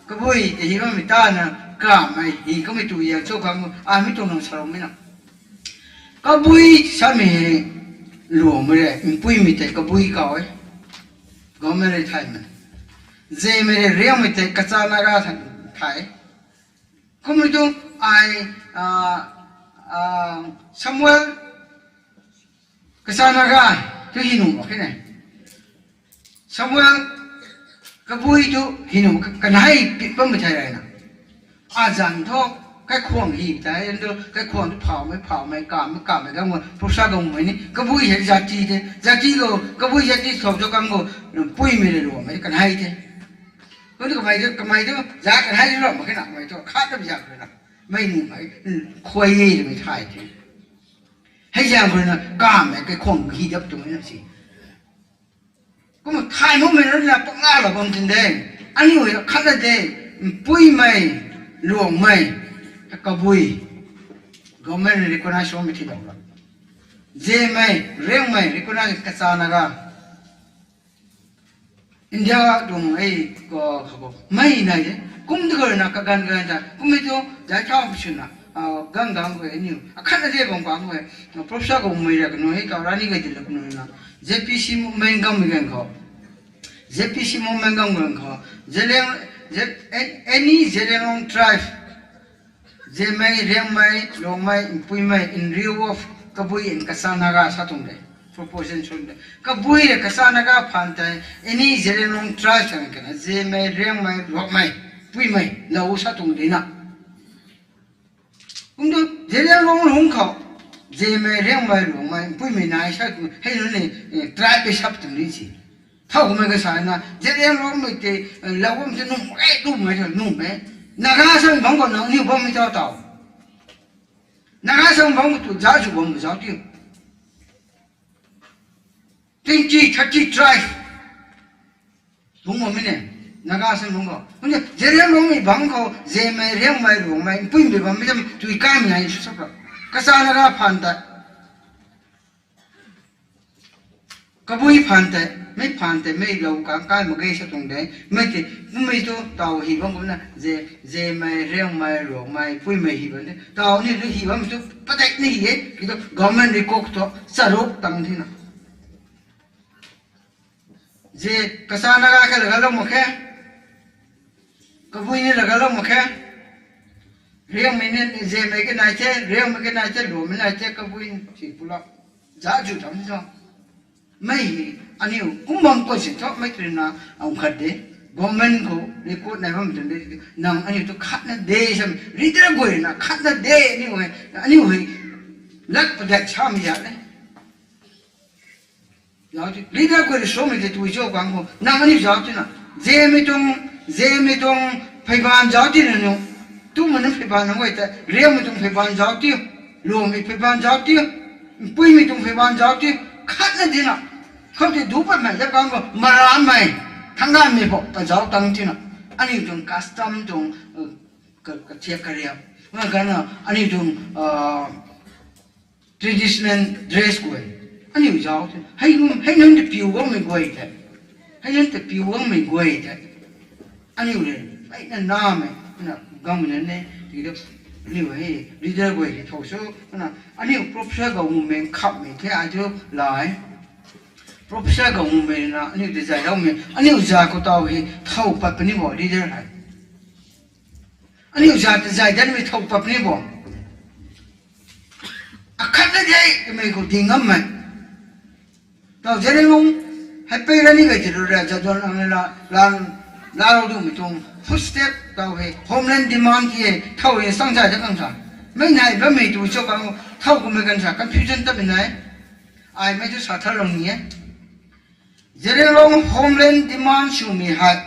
Kabui tei hi bammei ta na, kamei hi kamei tu ya cho khang, a mi tuang nang sa roumei na. Kabui samei hei, Luangmei rui, Puimei tei Kabui kaw e. Government rui thaymei. Zemei rui Riangmei tei Kacha Naga than thay. Kummei tu ai, Samuel Kacha Naga tu hi nuh mak khe ne. Samuel Kabui tu hi nuh mak khe, kanei pip bammei thei rui na. Azanc thu, kaikhwang hi tei, tu kaikhwang tu phawmei, phawmei, kamei, kamei, gangmei, Professor Gangmei ni, Kabui hei zati the, zati khou, Kabui zati thow cho kang khou, Puimei rui Luangmei kanei the. Kum tu kamei tu, kamei tu, zat kanei tu ram mak khe na, kamei tu, khat ta zat khou rui na. Mei nuh mei, khuay e twmei thay the. Hei zaeng khou rui na, kamei kaikhwang hi dap tuang na si. Kumna thay makmei rui na, pakla lou bam tin de. Aniu hei khatna de, Mpuimei, Luangmei, Kabui, government recognize swmei thi dau ra. Zemei, Riangmei, recognize Kacha Naga. India tuang ei, ko, khou mei nai de. Kum tu khou na kaganv ganv ta. Kummei tu, zai thau swna. Gang gang khou aniu. Akhatna de bam kang khou. Professor khou mei ra kanu hei kau rani kai di la kanu na. Z P C movement gang mei ganv khou. Z P C movement gang mei ganv khou. Zeliang, Z, any Zeliangrong tribe. Zemei, Riangmei, Luangmei, Mpuimei, in lieu of Kabui and Kacha Naga sa tuang de. Proposition sw de. Kabui le Kacha Naga phaan tei, any Zeliangrong tribe sa kena, Zemei, Riangmei, Luangmei, Mpuimei, lou sa tuang de na. Kum tu, Zeliangrong lungc khou, Zemei, Riangmei, Luangmei, Mpuimei nai sa tuang, hei nunc ni, tribe pe sap tuang ni si. Thau kummei kasa na, Zeliangrongmei tei, lou bam tei nuh e, nuh e, nuh e. Naga samei bangc khou nang niw bammei tau tau. Naga samei bangc khou tu zauc zu bam zauc tiu. Twenty, thirty tribe. Lungc bammei ne, Naga samei bangc khou. Kumna, Zeliangrongmei bangc khou, Zemei, Riangmei, Luangmei, Mpuimei bammei tam tui kaimei nai sw sap ra. Kacha Naga phaan tei. Kabui phaan tei, mei phaan tei, mei lou kang kai mak ge sa tuang de, mei tei, kummei tu, tau hi bam kumna, Ze, Zemei, Riangmei, Luangmei, Mpuimei hi bam de, tau ni lu hi bammei tu, patek ni hi e, ki tu, government record thu, charuk tang thina. Ze, Kacha Naga khe laga lou mak khe, Kabui ni laga lou mak khe, Riangmei ni, Zemei ke nai the, Riangmei ke nai the, Luangmei nai the, Kabui si pulou. Zauc zu tam zo. Mei hi, aniu, kum bam khou si thu, mei tu rina, ang khat de. Government khou, record nai bam tuang de, nang aniu tu khatna de, sam, leader guay na, khatna de, aniu hei, aniu hei, lat padat samei zat le. Zauc ti, leader guay rui swmei tei tui cho kang khou, nang aniu zauc tina, Zemei tuang, Zemei tuang, pheyban zauc tina niu, tumei nunc pheyban nang guay tei, Riangmei tuang pheyban zauc tiu, Luangmei pheyban zauc tiu, Mpuimei tuang pheyban zauc tiu, khatna dina, khou tei du patmei zauc kang khou, Maranmei, Thangganmei khou, ta zauc tang tina, aniu tuang custom tuang, ka, kathiak kariap, ma kana, aniu tuang, traditional dress guay. Aniu zauc the. Hei nunc, hei nunc ta piu guangmei guay the. Hei nunc ta piu guangmei guay the. Aniu le, hei na namei, na gangmei na ne, tiki tu, aniu hei, leader guay hei thow sw, na, aniu professor khou mumeng khapmei the ai thu lai. Professor khou mumeng na, aniu tei zayloumei, aniu za khou tau hei, thow pat puni bo, leader hei. Aniu za ta zay danmei thow pat puni bo. Akhatna de, twmei khou ding ngammei. Tau Zeliangrong, hei pei rani gay ti lu ra, Jadonang la, la, laalou dumei tuang, footstep tau hei, homeland demand ti hei, thow hei, sang zay ta kang sa. Mei nai bammei tu cho kang, thow kummei kan sa, confusion tamei nai. Ai mei tu sa tharlou ni e. Zeliangrong homeland demand swmei hei.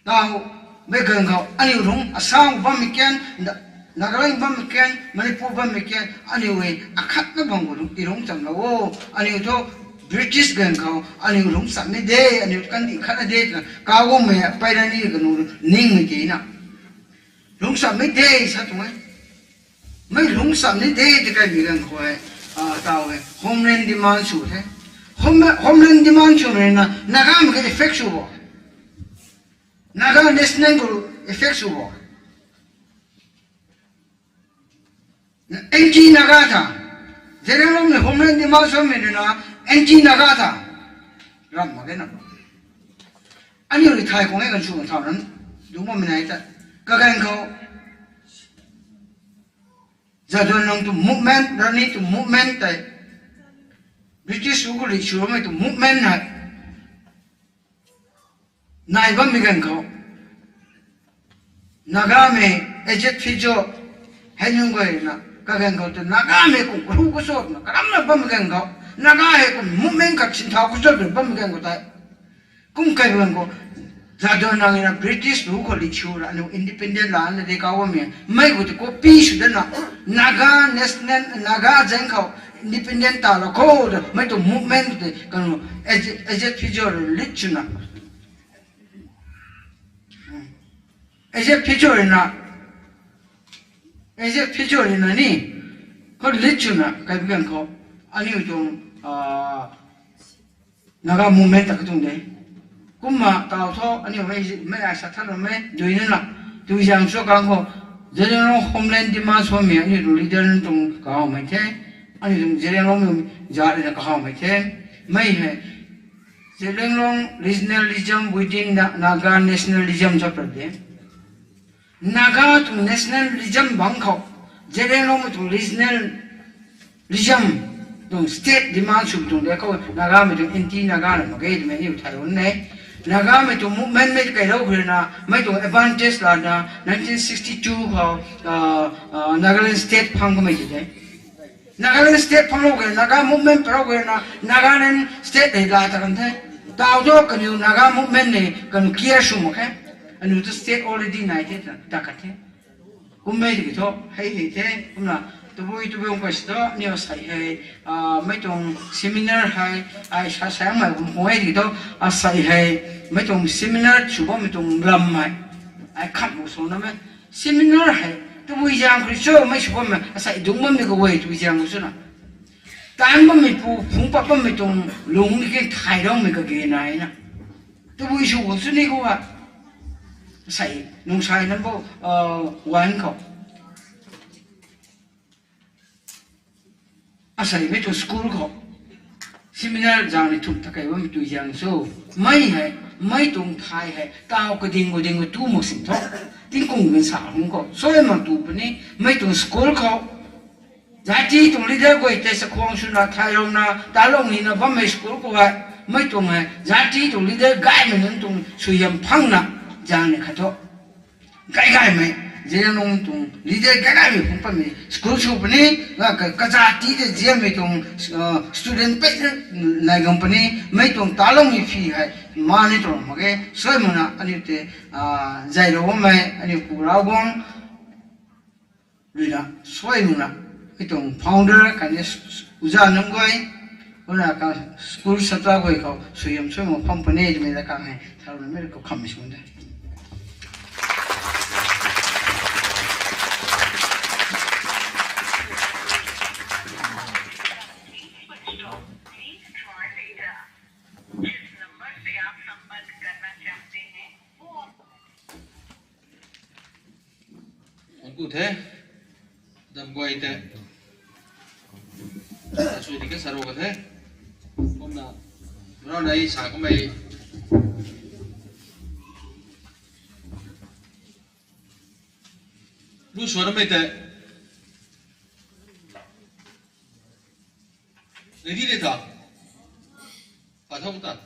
Tau, mei ganv khou, aniu lungc, Assam bammei kan, Na-, Nagaland bammei kan, Manipur bammei kan, aniu hei, akhatna bam khou lungc, i lungc chamlou o, aniu thu, British ganv khou, aniu lungc chammei de, aniu kandih khatna de, twna, kagummei, pei rani kanu, ningmei tina. Lungc chammei de, sa tuang e. Mei lungc cham ni de, tikaimei ganv khou e, tau e, homeland demand sw the. Home-, homeland demand swmei na, Nagamei kha effect sw bo. Naga national khou effect sw bo. Anti-Naga tha. Zeliangrongmei homeland demand swmei na, anti-Naga tha. Ram mak ge na. Aniu rui thay khang e kan sw thau nan. Dungc bammei nai ta. Kaganv khou. Jadonang tuang movement, Rani tuang movement tei. British rui khou rih sw ramei tuang movement hei. Nai bammei ganv khou. Nagamei, Ejit Phiyjo, hei nunc guay na, kaganv khou tu Nagamei kum kahu kasot na, karamna bammei ganv khou. Naga hei kum movement khat sinthau kasot na bammei ganv khou tei. Kum kai ganv khou, Jadonang na British rui khou rih sw ra, aniu independent lana de kau bammei, mei khou tu copy sw dana, Naga national, Naga zaeng khou, independent ta la khou, mei tuang movement tei, kanu, Ejit Phiyjo rui lead swna. As a future na, as a future na ni, khou lit chuna kaibigan khou, aniu tuang, ah, Naga movement ta katuang de. Kumna tau thu aniu mei, mei ai sa than mei dui nina, tui zang sw kang khou, Zeliangrong homeland demand swmei aniu tuang leader nunc tuang kahawmei the, aniu tuang Zeliangrong mei zat rina kahawmei the, mei hei, Zeliangrong regionalism within the Naga nationalism sa pat de. Naga tuang nationalism bang khou, Zeliangrongmei tuang regionalism tuang state demand sw tuang de khou, Nagamei tuang anti Naga na mak ge twmei aniu thay run e. Nagamei tuang movement mei kailou khou rina, mei tuang advantage lana, nineteen sixty-two khou, ah, ah, Nagaland state phang kamei ti de. Nagaland state phanglou khe, Naga movement palou khe na, Nagaland state hei la ta kan the. Tau thu kaniw Naga movement hei kaniw care sw mak khe. Aniu tu state already nai the ta, ta kan the. Kummei tiki thu, hei hei the, kumna, tabui tabui ong kai si thu, aniu asei hei, ah, mei tuang seminar hei, ai sa saengmei kum khung e tiki thu, asei hei, mei tuang seminar sw bammei tuang lam hei, ai khat mak sw na mei, seminar hei, tabui zaeng khou rui cho, mei sw bammei, asei dungc bammei kaguay tabui zaeng khou swna. Taanc bammei pu, phungc pat bammei tuang lungc ni ke thay raumei kage nai na. Tabui sw khou sw ni khou ha. Asei, nungsai nam bo, ah, wan khou. Asei mei tuang school khou. Seminar zaeng ni thumh ta kei bammei tui zaeng sw. Mei hei, mei tuang thay hei, tau kading kading tu mak sin thu. Tingkung gan sa hung khou. Sui mak tu puni, mei tuang school khou. Zati tuang leader guay tei chakhwang swna thay rauna, talou nina bammei school khou hei, mei tuang hei, zati tuang leader gaymei nunc tuang suaihiam phangna, zaeng ni khat thu. Gay gaymei, Zeliangrong tuang leader gay gaymei phungc patmei school sw puni, na ka, kazati tei ziammei tuang, ah, student pei nai gang puni, mei tuang taloumei phi hei, ma ni tuang mak ge, sui makna aniu tei, ah, zaylou bammei, aniu pu Ravguangc, ruina, sui makna, mei tuang founder khatni s-, s-, uza nunc guay, kumna ka school satra guay khou suaihiam sui mak pham puni twmei da kang hei, tharuina mei rui khou khammei sw de. Nang ku the, dam guay tei. Sui di ka sa ro ka the. Kumna, mrau nai sa kamei. Lu suanmei tei. Ready de ta. Pa thau ta.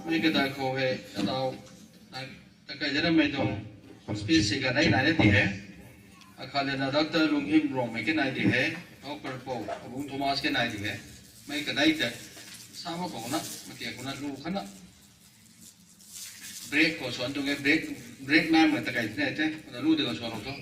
Mei kadai khou hei, atau, ta, ta kai de ramei tuang speech si kanei nai na ti he. Akhat lana Doctor Lunghim Rongmei kanei di he. Doctor Pou, Abung Thomas kanei di he. Mei kadai tei, sa mak khou na, matiak khou na, lu khatna. Break khou suan tuang e, break, break man mei ta kai tine te, na lu de khou suan lou tho.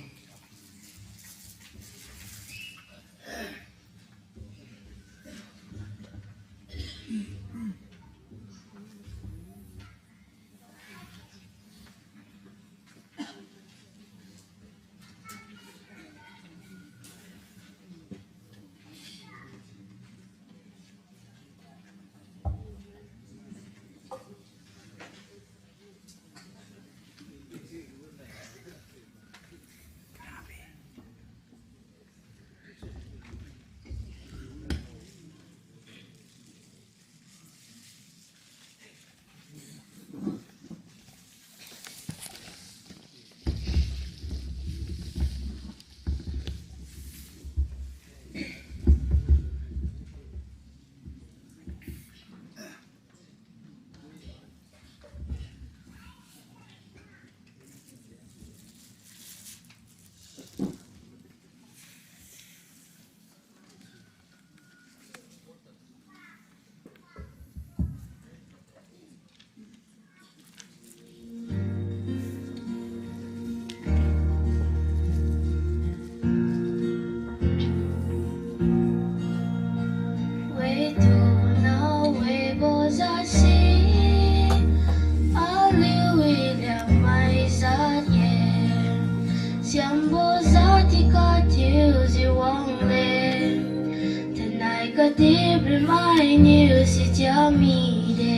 Ai niu si tia mi de.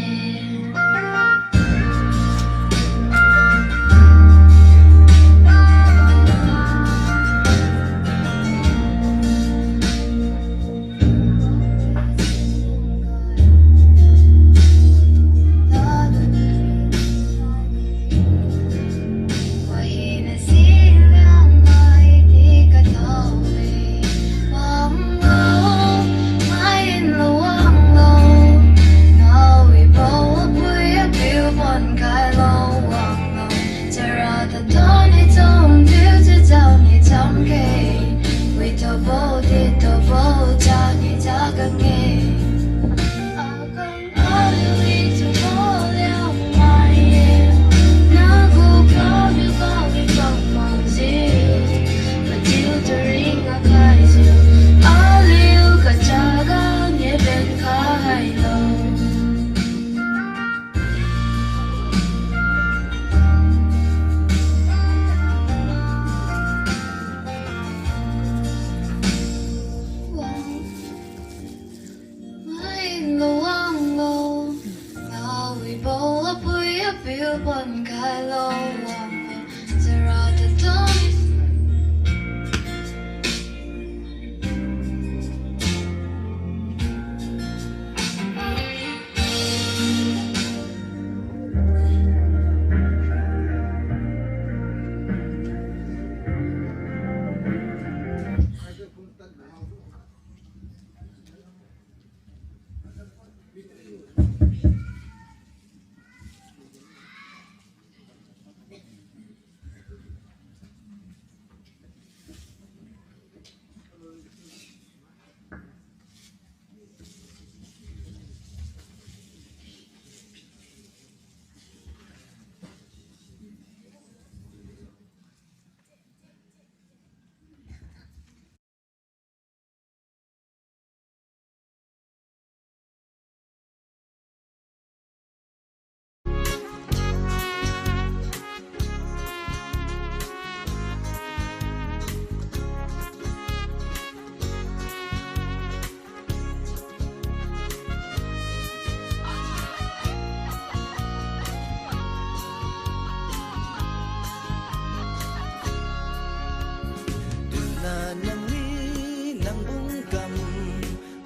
Twna nang ni nang bungc kam,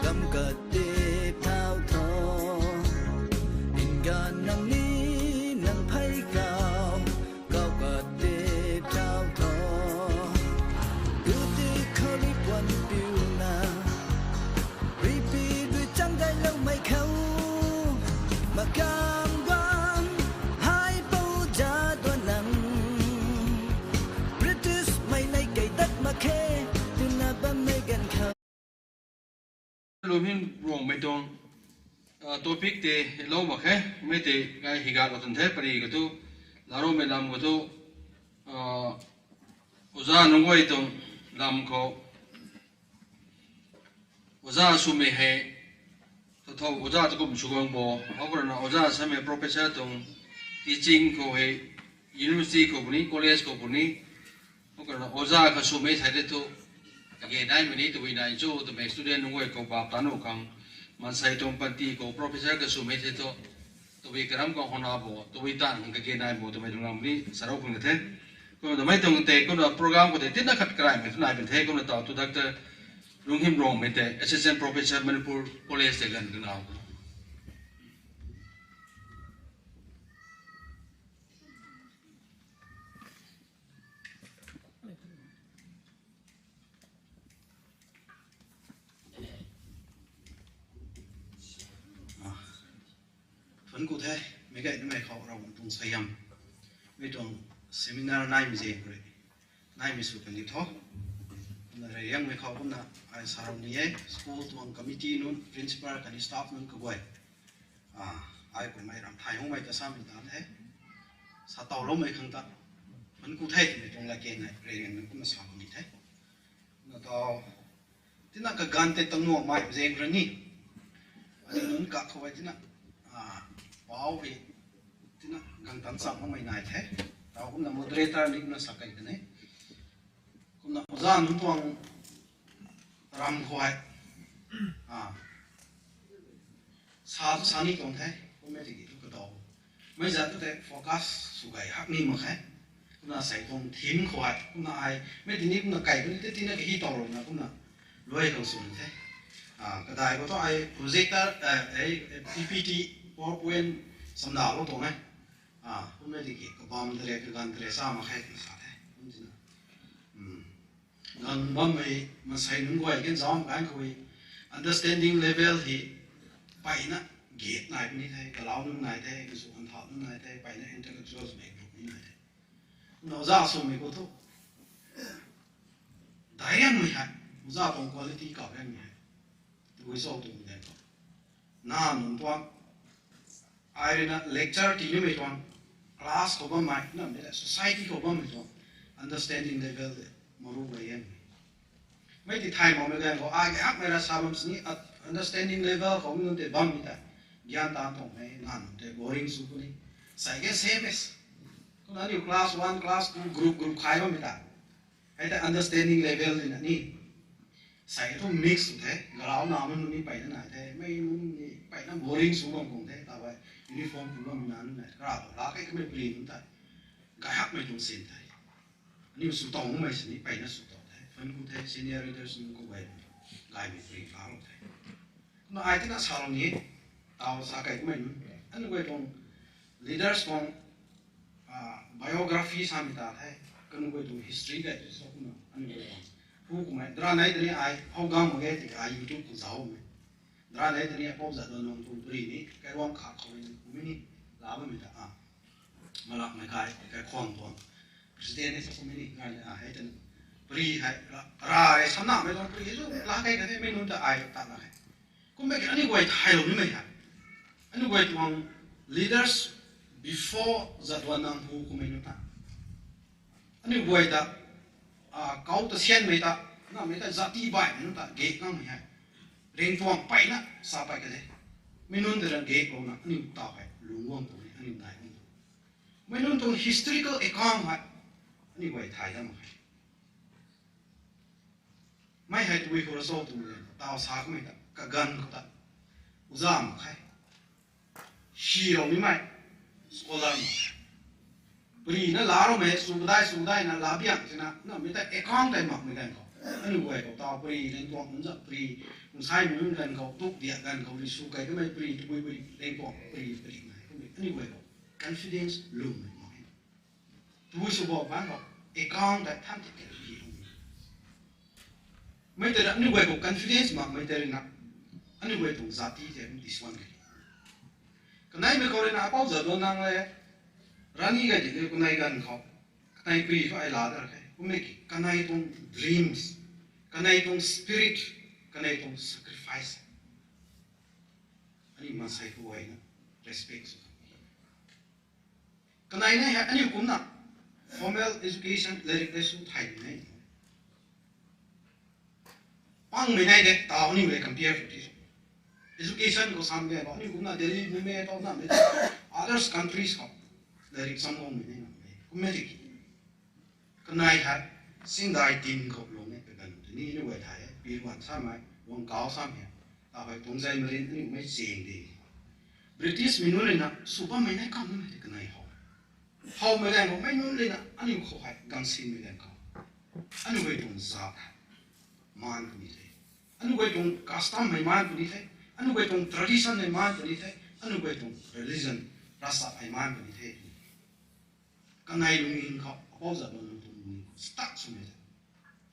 kam katip thau tho. Nganv nang ni nang phey kau, kau katip thau tho. Duti khou rui puan piuna, rui pi dui chang gayloumei khou, makam guang, hei pou za duan nang. British mei nei kei dat mak khe, twna bammei ganv khou. Lunghin Ruangmei tuang, ah, topic tei lou mak khe, mei tei kai higatlou tun the, pari khou thu, laroumei lam khou thu, ah, oja nunc guay tuang lam khou, oja swmei hei, tho tho oja tu kum sw guang bo, khou rui na oja samei professor tuang teaching khou hei, university khou puni, college khou puni, khou rui na oja kha swmei thei tei thu, kage naimei ni tabui nai cho twmei student nunc guay khou bap ta nuh khang, maansei tuang panty khou professor kha swmei thei thu, tabui karam khang howna bo, tabui taanv khang kage nai bo twmei tuang lam ni sarou khang the. Kumna twmei tuang tei, kumna program khou tei tina khat karaimei thu nai pun the, kumna tau thu Doctor Lunghin Ruangmei tei Assistant Professor Manipur College tei ganv kanaw. Thuanc ku the, meic gay nimei khou Ravguangc tuang suaihiam, mei tuang seminar naimei zaeng rui, naimei sw kan di tho. Kumna reyliangmei khou kumna ai sa rou ni e, school tuang committee nunc, principal khatni staff nunc kaguay, ai kummei ram thay hungmei ta samei ta the. Sa tawloumei khang ta, thuanc ku the twmei tuang latkaeng hei reyliangmei kumna sa bam ni the. Kumna tau, tina kaganv tei tangnuangmei zaeng rui ni, aniu nunc kak khou e tina, pau hei, tina gang tan cham makmei nai the. Tau kumna moderator ni kumna sa kei kan e. Kumna oja nunc tuang ram khou hei, Sa tu sa ni tuang the, kummei tiki tu kadaw. Mei zat tu tei focus sw gay hak ni mak khe. Kumna sei tuang theme khou hei, kumna ai, mei tini kumna kai kuni tei tina kahi taw rou na kumna luai khang sw ni the. Ah, kadai khou tu ai projector, eh, eh, P P T, PowerPoint samdalou tuang e. Ah, kummei tiki kabam tare, kaganv tare sa mak khe twna sa the. Kum tina. Hmm. Ganv bammei, maansei nunc guay kan zauc kan khou, understanding level hei peyna gate nai puni the, kalau nunc nai the, kasu kanthau nunc nai the, peyna intellectuals mei group ni nai the. Nau za swmei khou thu, dai riangmei hei, uza tuang quality kau riangmei hei. Tabui cho twmei ganv khou, na nunc tuang, ai rui na lecture tii nimei tuang, class khou bammei, namei ta society khou bammei tuang, understanding level de, maru gay e. Mei ti thay makmei ganv khou, ai gay hakmei ra sa bam sini, understanding level khou mi nunc tei bammei ta, gyan tan tuangmei, na nunc tei boring sw puni. Sei ke same as. Kumna aniu class one, class two, group, group khai bammei ta. Hei ta understanding level ni na ni. Sei thu mix sw the, galau na nunc ni peyna nai the, mei nunc ni peyna boring sw bam khang the, ta bai uniform pu bam na nunc nai, kara tu la kei kamei pari nunc ta. Gay hakmei tuang sin the. Aniu sw tawmei sini peyna sw taw the, fan ku the, senior leaders nunc khou gay, gaymei pari la lou the. Kumna ai tina sa lou ni, taw sa kei kamei nunc, aniu guay tuang leaders tuang, ah, biography samei ta the, kaniw guay tuang history gay tu sa kumna, aniu guay tuang. Hu kummei, dra nei tani ai, how gang mak ge tiki ai YouTube khou zaucmei. Dra nei tani apou Jadonang tuang pari ni, kairuang khat khou ni, kummei ni, la bammei ta, ah. Malakmei kai, kaikhwang tuang. President ni sa kummei ni, kai, ah, hei tani. Pari hei, ra, ra, samnamei tuang pari hei, zu, la kei ka the, mei nunc ta ai, ta la kei. Kummei ki aniu guay thaylou nimei hei. Aniu guay tuang leaders before Jadonang hu kummei nunc ta. Aniu guay ta, ah, kau ta sianmei ta, namei ta jati baihmei nunc ta, gek ngamei hei. Ringtuang peyna sa pey ka de. Mei nunc ta rang gek louna, aniu taw hei, lungc guang tuang ni, aniu nai guang tuang. Mei nunc tuang historical account hei, aniu guay thay dam mak khe. Mei hei tabui khou ra cho twmei, taw sa kamei ta, kaganv khou ta, uza mak khe. Hylou nimei, scholar mak khe. Pari na la roumei, sw dai, sw dai na la biang tina, namei ta account tei makmei ganv khou. Aniu guay khou taw pari, ringtuang nunc zat pari, nsaimei nunc ganv khou, tuk diak ganv khou, ri sw kei kamei pari, tabui pari, ringtuang pari, pari nai kamei, aniu guay khou confidence lwmmei mak e. Tabui sw bam ganv khou, account tei than ti kei ri lwm. Mei tei rui aniu guay khou confidence makmei tei rui na, aniu guay tuang jati tei disuan kei. Kaneimei khou rui na apou Jadonang le, Rani Gaidinliu kanei ganv khou, kanei pari khou ai la da khe. Kummei ki, kanei tuang dreams, kanei tuang spirit, kanei tuang sacrifice. Aniu maansei khou guayna respect sw. Kanei nei hei aniu kumna formal education, lairik laisu thay nei. Pangmei nei de, taw aniu le compare sw ti. Education khou sam de, aniu kumna Delhi, Mumbai, taw na mei, others countries khou lairik sam guangmei nei na mei. Kummei tiki. Kanei hei, singdai tin khou lung e, kaganv tini aniu guay thay e, piruan samei, guang kau samei. Taw hei tuang zay marin aniu mei cheng de. British mei nunc rui na, sw bammei nei kam namei tei kanei how. Howmei ganv khou mei nunc rui na, aniu khou hei, gangsinmei ganv khou. Aniu guay tuang zat hei, maan puni the. Aniu guay tuang custom hei maan puni the. Aniu guay tuang tradition hei maan puni the. Aniu guay tuang religion, ravsap hei maan puni the. Kanei lungning khou, apou Jadonang tuang lungning khou stuck swmei the.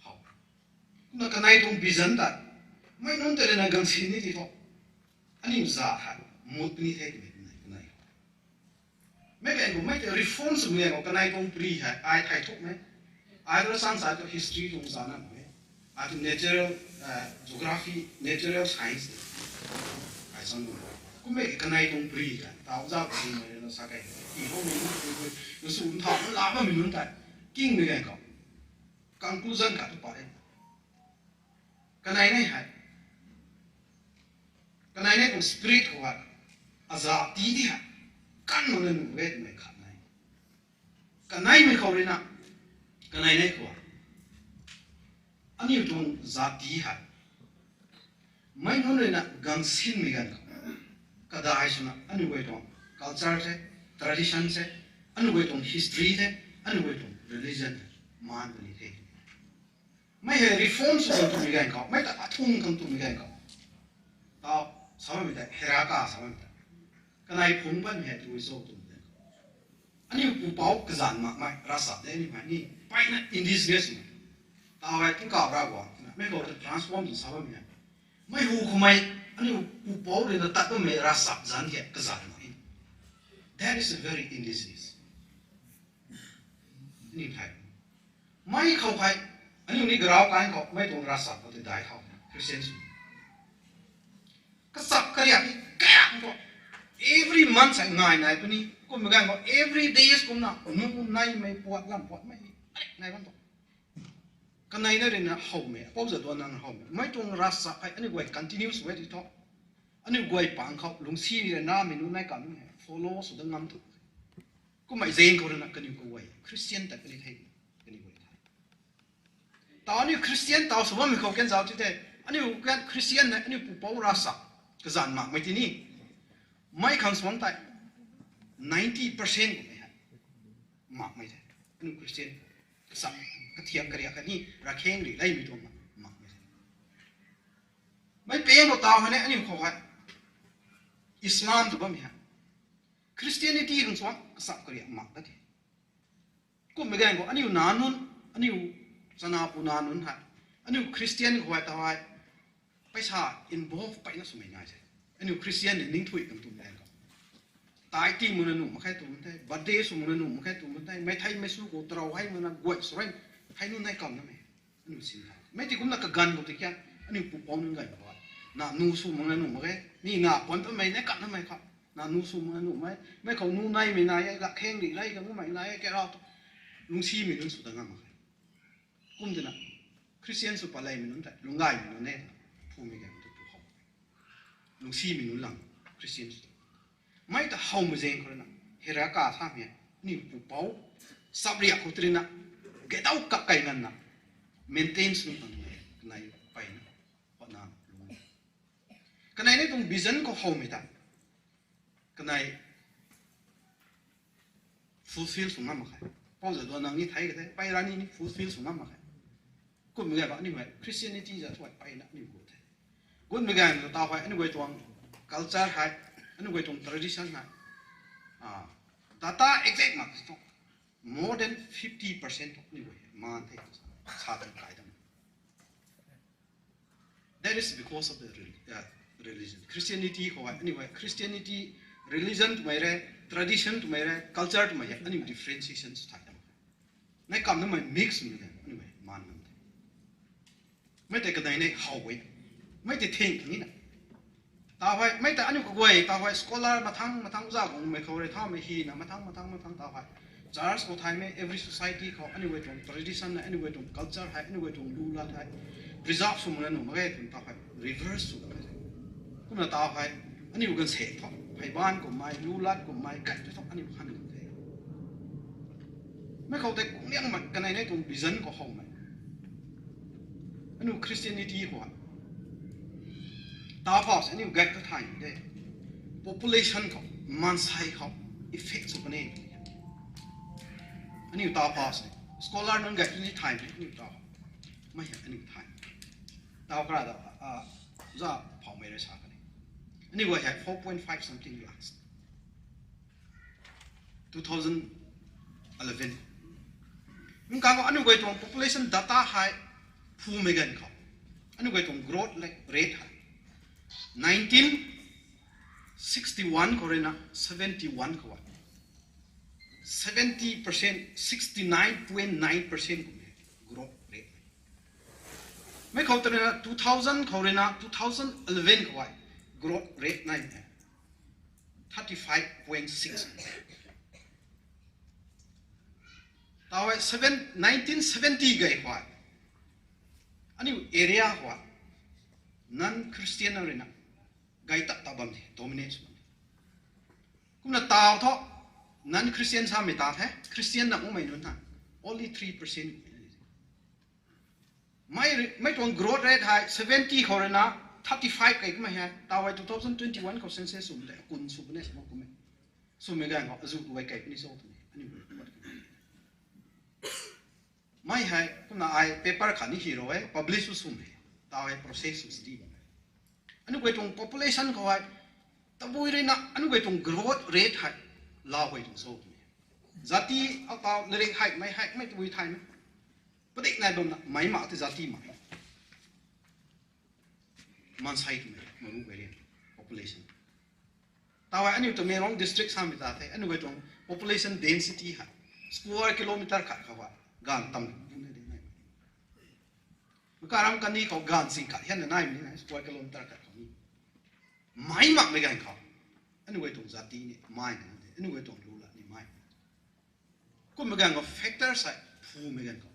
How. Kumna kanei tuang vision ta, mei nunc tei rui na gangsin ni ti thu, aniu zat hei, mut puni the twmei kanei, kanei. Mei ganv khou mei tei reform swmei ganv khou kanei tuang pari hei, ai thay thukmei. Ai tu sang sa tu history tuang sa na mei. Ai tu natural, eh, geography, natural science. Ai sang na. Kummei kanei tuang pari hei, taw zau pari mei rui na sa kei. Ti houmei nunc, nsu nthau, nla bammei nunc tei. Kingmei ganv khou. Conclusion khat tu pat e. Kanei nei hei. Kanei nei tuang spirit khou hei. Aza ti di hei. Kan mak na nuh e twmei khat nai. Kaneimei khou rui na. Kanei nei khou hei. Aniu tuang zat ti hei. Mei nunc rui na gangsinmei ganv khou. kadai swna aniu guay tuang culture the, tradition the, aniu guay tuang history the, aniu guay tuang religion the, maan puni the. Mei hei reform sw khang twmei ganv khou, mei ta athung khang twmei ganv khou, tau sa bammei tei, Heraka sa bammei tei, kanei phungc bammei hei tu cho twmei ganv khou, aniu pupouc kazanc makmei ravchap de, aniu hei ni mpeyna indigenous mei, tau hei tingkauh Ravguangc twna mei khou ta transform sw sa bammei hei, mei hu khoumei, aniu pupouc rui na tat bammei ravchap zanc khe kazanc mak e. That is a very indigenous. Aniu thei, mei khou hei, aniu ni garau kan khou mei tuang ravchap khou tei dai thau, Christian sw, kachap kariak ni kang khou, every month hei ngai nai puni, kummei ganv khou every days kumna nu naimei puat lam puatmei nai bam tu. Kanei na rui na howmei, apou za duan nang howmei, mei tuang ravchap hei aniu guay continue sw e ti thu, aniu guay pang khou lungcsi rui na mei nunc nai kamei hei follow sw dat ngam tu. Kummei zaeng khou rui na kaniw kaguay Christian ta kani thei, kaniw guay the, tau aniu Christian tau sw bammei khou kan zauc ti the, aniu kan Christian hei aniu pupouc ravchap kazanc makmei ti ni, mei khang suang tei ninety percent kummei hei makmei the. Aniu Christian kachap, kathiak kariak khatni ravkheng rui leimei tuang makmei the. Mei pang khou tau hei ni aniu khou hei Islam tw bammei hei, Christianity khang suang kachap kariak mak ta the. Kummei ganv khou aniu nac nunc, aniu chana pu nac nunc hei, aniu Christian khou hei tau hei, paisa involve mpeyna swmei nai se. Aniu Christian ni ningthui kan twmei ganv khou, tai ti makna nuh mak khe tw mak the, birthday sw makna nuh mak khe tw mak the, mei thei mei sw khou tarou hei makna guay sw rei, hei nunc nai kam namei, aniu sin the. Mei ti kumna kaganv khou ti kha, aniu pupouc nunc ganv khou, na nu sw makna nuh mak khe, ni na puan tamei nai kam namei khou, na nu sw makna nuhmei, mei khou nu naimei nai e, ravkheng rui lei kagummei nai e, kara tu, lungcsimei nunc sw ta ngam mak khe. Kum tina, Christian sw pat leymei nunc tei lungcgaymei nunc e twna phumei ganv tu pu how, lungcsimei nunc lang Christian sw ta, mei ta howmei zaeng khou rui na, Heraka samei, aniu pupouc chapriak khou tei rui na, gadau kak kei nganvna maintain sw nunc khang twmei kanei mpeyna hotna lung, kanei ni tuang vision khou howmei ta, kanei fulfill sw ngam mak khe. Apou za duan nang ni thei ka the, pey ra ni ni fulfill sw ngam mak khe. Kummei ganv khou aniu hei Christianity za thuay mpeyna aniu gut the. Gutmei ganv khou tau hei aniu guay tuang culture hei, aniu guay tuang tradition hei, data exact mak thu, more than fifty percent thu aniu guay maan the, sa tan kai dam. That is because of the rel-, uh, religion. Christianity khou hei, aniu hei Christianity, religion twmei re, tradition twmei re, culture twmei hei, aniu differentiation sw thay dam. Nai kam namei mix mei de, aniu hei maan ngam the. Mei tei kanei ni how e, mei tei thing thang e na. Tau hei, mei tei aniu kaguay, tau hei scholar mathang mathang za guangmei khou rui thaumei hina, mathang mathang mathang tau hei, church khou thaymei, every society khou aniu guay tuang tradition na, aniu guay tuang culture hei, aniu guay tuang lu lat hei preserve sw makna nuh mak ge twna tau hei reverse sw lam e. Kumna tau hei, aniu ganv se thu, phey baanv kummei, lu lat kummei, kat tu thu aniu khan kan the. Mei khou tei kung liangmei kanei ni tuang vision khou howmei, aniu Christianity khou, tau phou se aniu gak ta thay de, population khou, maansei khou effect sw puni. Aniu tau phou se, scholar nunc gak ni thay de, aniu tau, mei hei aniu thay, tau kara da, a, za phoumei rui sa kan e, aniu guay hei four point five something lakhs, two thousand eleven. Nung kang khou aniu guay tuang population data hei phumei ganv khou, aniu guay tuang growth rate hei, nineteen sixty-one khou rui na seventy-one khou, seventy percent, sixty-nine point nine percent kummei growth rate. Mei khou tei rui na two thousand khou rui na two thousand eleven khou hei growth rate nai e, thirty-five point six. Tau hei seven, nineteen seventy gay khou, aniu area khou non-Christian na rui na gay tat ta bam the, dominate sw bam the. Kumna tau thu, non-Christian samei ta the, Christian na umei nunc tha only three percent. Mei, mei tuang growth rate hei seventy khou rui na Thirty five kei kumna hei, tawei two thousand twenty one khou census swmei tei kun sw puni sa mak kumna. Swmei ganv khou azuh tu ai kei puni cho twmei aniu mei hei kumna ai paper khat ni hi ro e, publish sw swmei. Tawei process sw sidi bam e. Aniu guay tuang population khou hei, tabui ruina aniu guay tuang growth rate hei lau guay tuang cho twmei. Zati, atau larik heimei, heimei tabui thaymei. Padik nai bamna mei mak tei zati mak. Maansei twmei maru guay rian, population. Tawei aniu Tamenglong district samei ta the, aniu guay tuang population density hei square kilometer khat khou hei ganv tam bu na di nai. Makaram kani khou ganv sing khat hianna naimei ni square kilometer khat khou ni. Mei makmei ganv khou aniu guay tuang zati ni mei na de, aniu guay tuang lu la ni mei. Kummei ganv khou factor sei phumei ganv khou,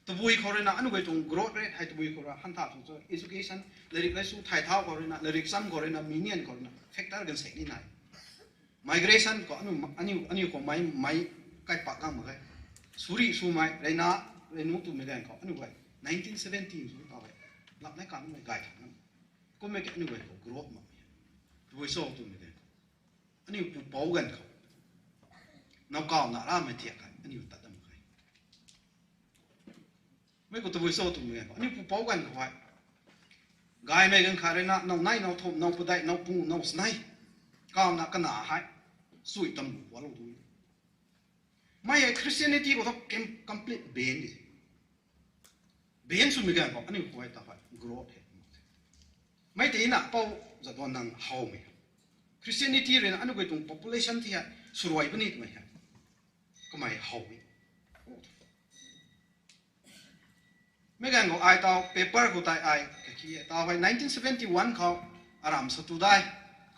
tabui khou ruina aniu guay tuang growth rate hei tabui khou ra han tha tuang cho, education, larik laisu thay thau khou ruina, larik cham khou ruina, minian khou ruina factor ganv sei ni nai. Migration khou aniu, aniu, aniu khou mei, mei kaipak gang mak ge. Suri swmei reina, reinu twmei ganv khou aniu guay nineteen seventy sw ta e. Lap nai kanmei gay thau na. Kummei ki aniu guay khou growth makmei. Tabui cho twmei ganv khou, aniu pupouc ganv khou, nowkaw na ramei thiak khat aniu tat dam khe. Mei khou tabui cho twmei ganv khou, aniu pupouc ganv khou hei, gaymei ganv khat ruina now nai, now thumh, now padeih, now pung, now snei, kawna kana hei sui tam bu pualou tu. Mei hei Christianity khou thu complete ban di. Ban swmei ganv khou aniu khou hei ta hei growth hei mak the. Mei tei na pou zat duan nang howmei. Christianity ruina aniu guay tuang population ti hei swruai puni twmei hei kamei howmei. Mei ganv khou ai tau paper khou tei ai kaki e, tau hei nineteen seventy one khou aram Satudai,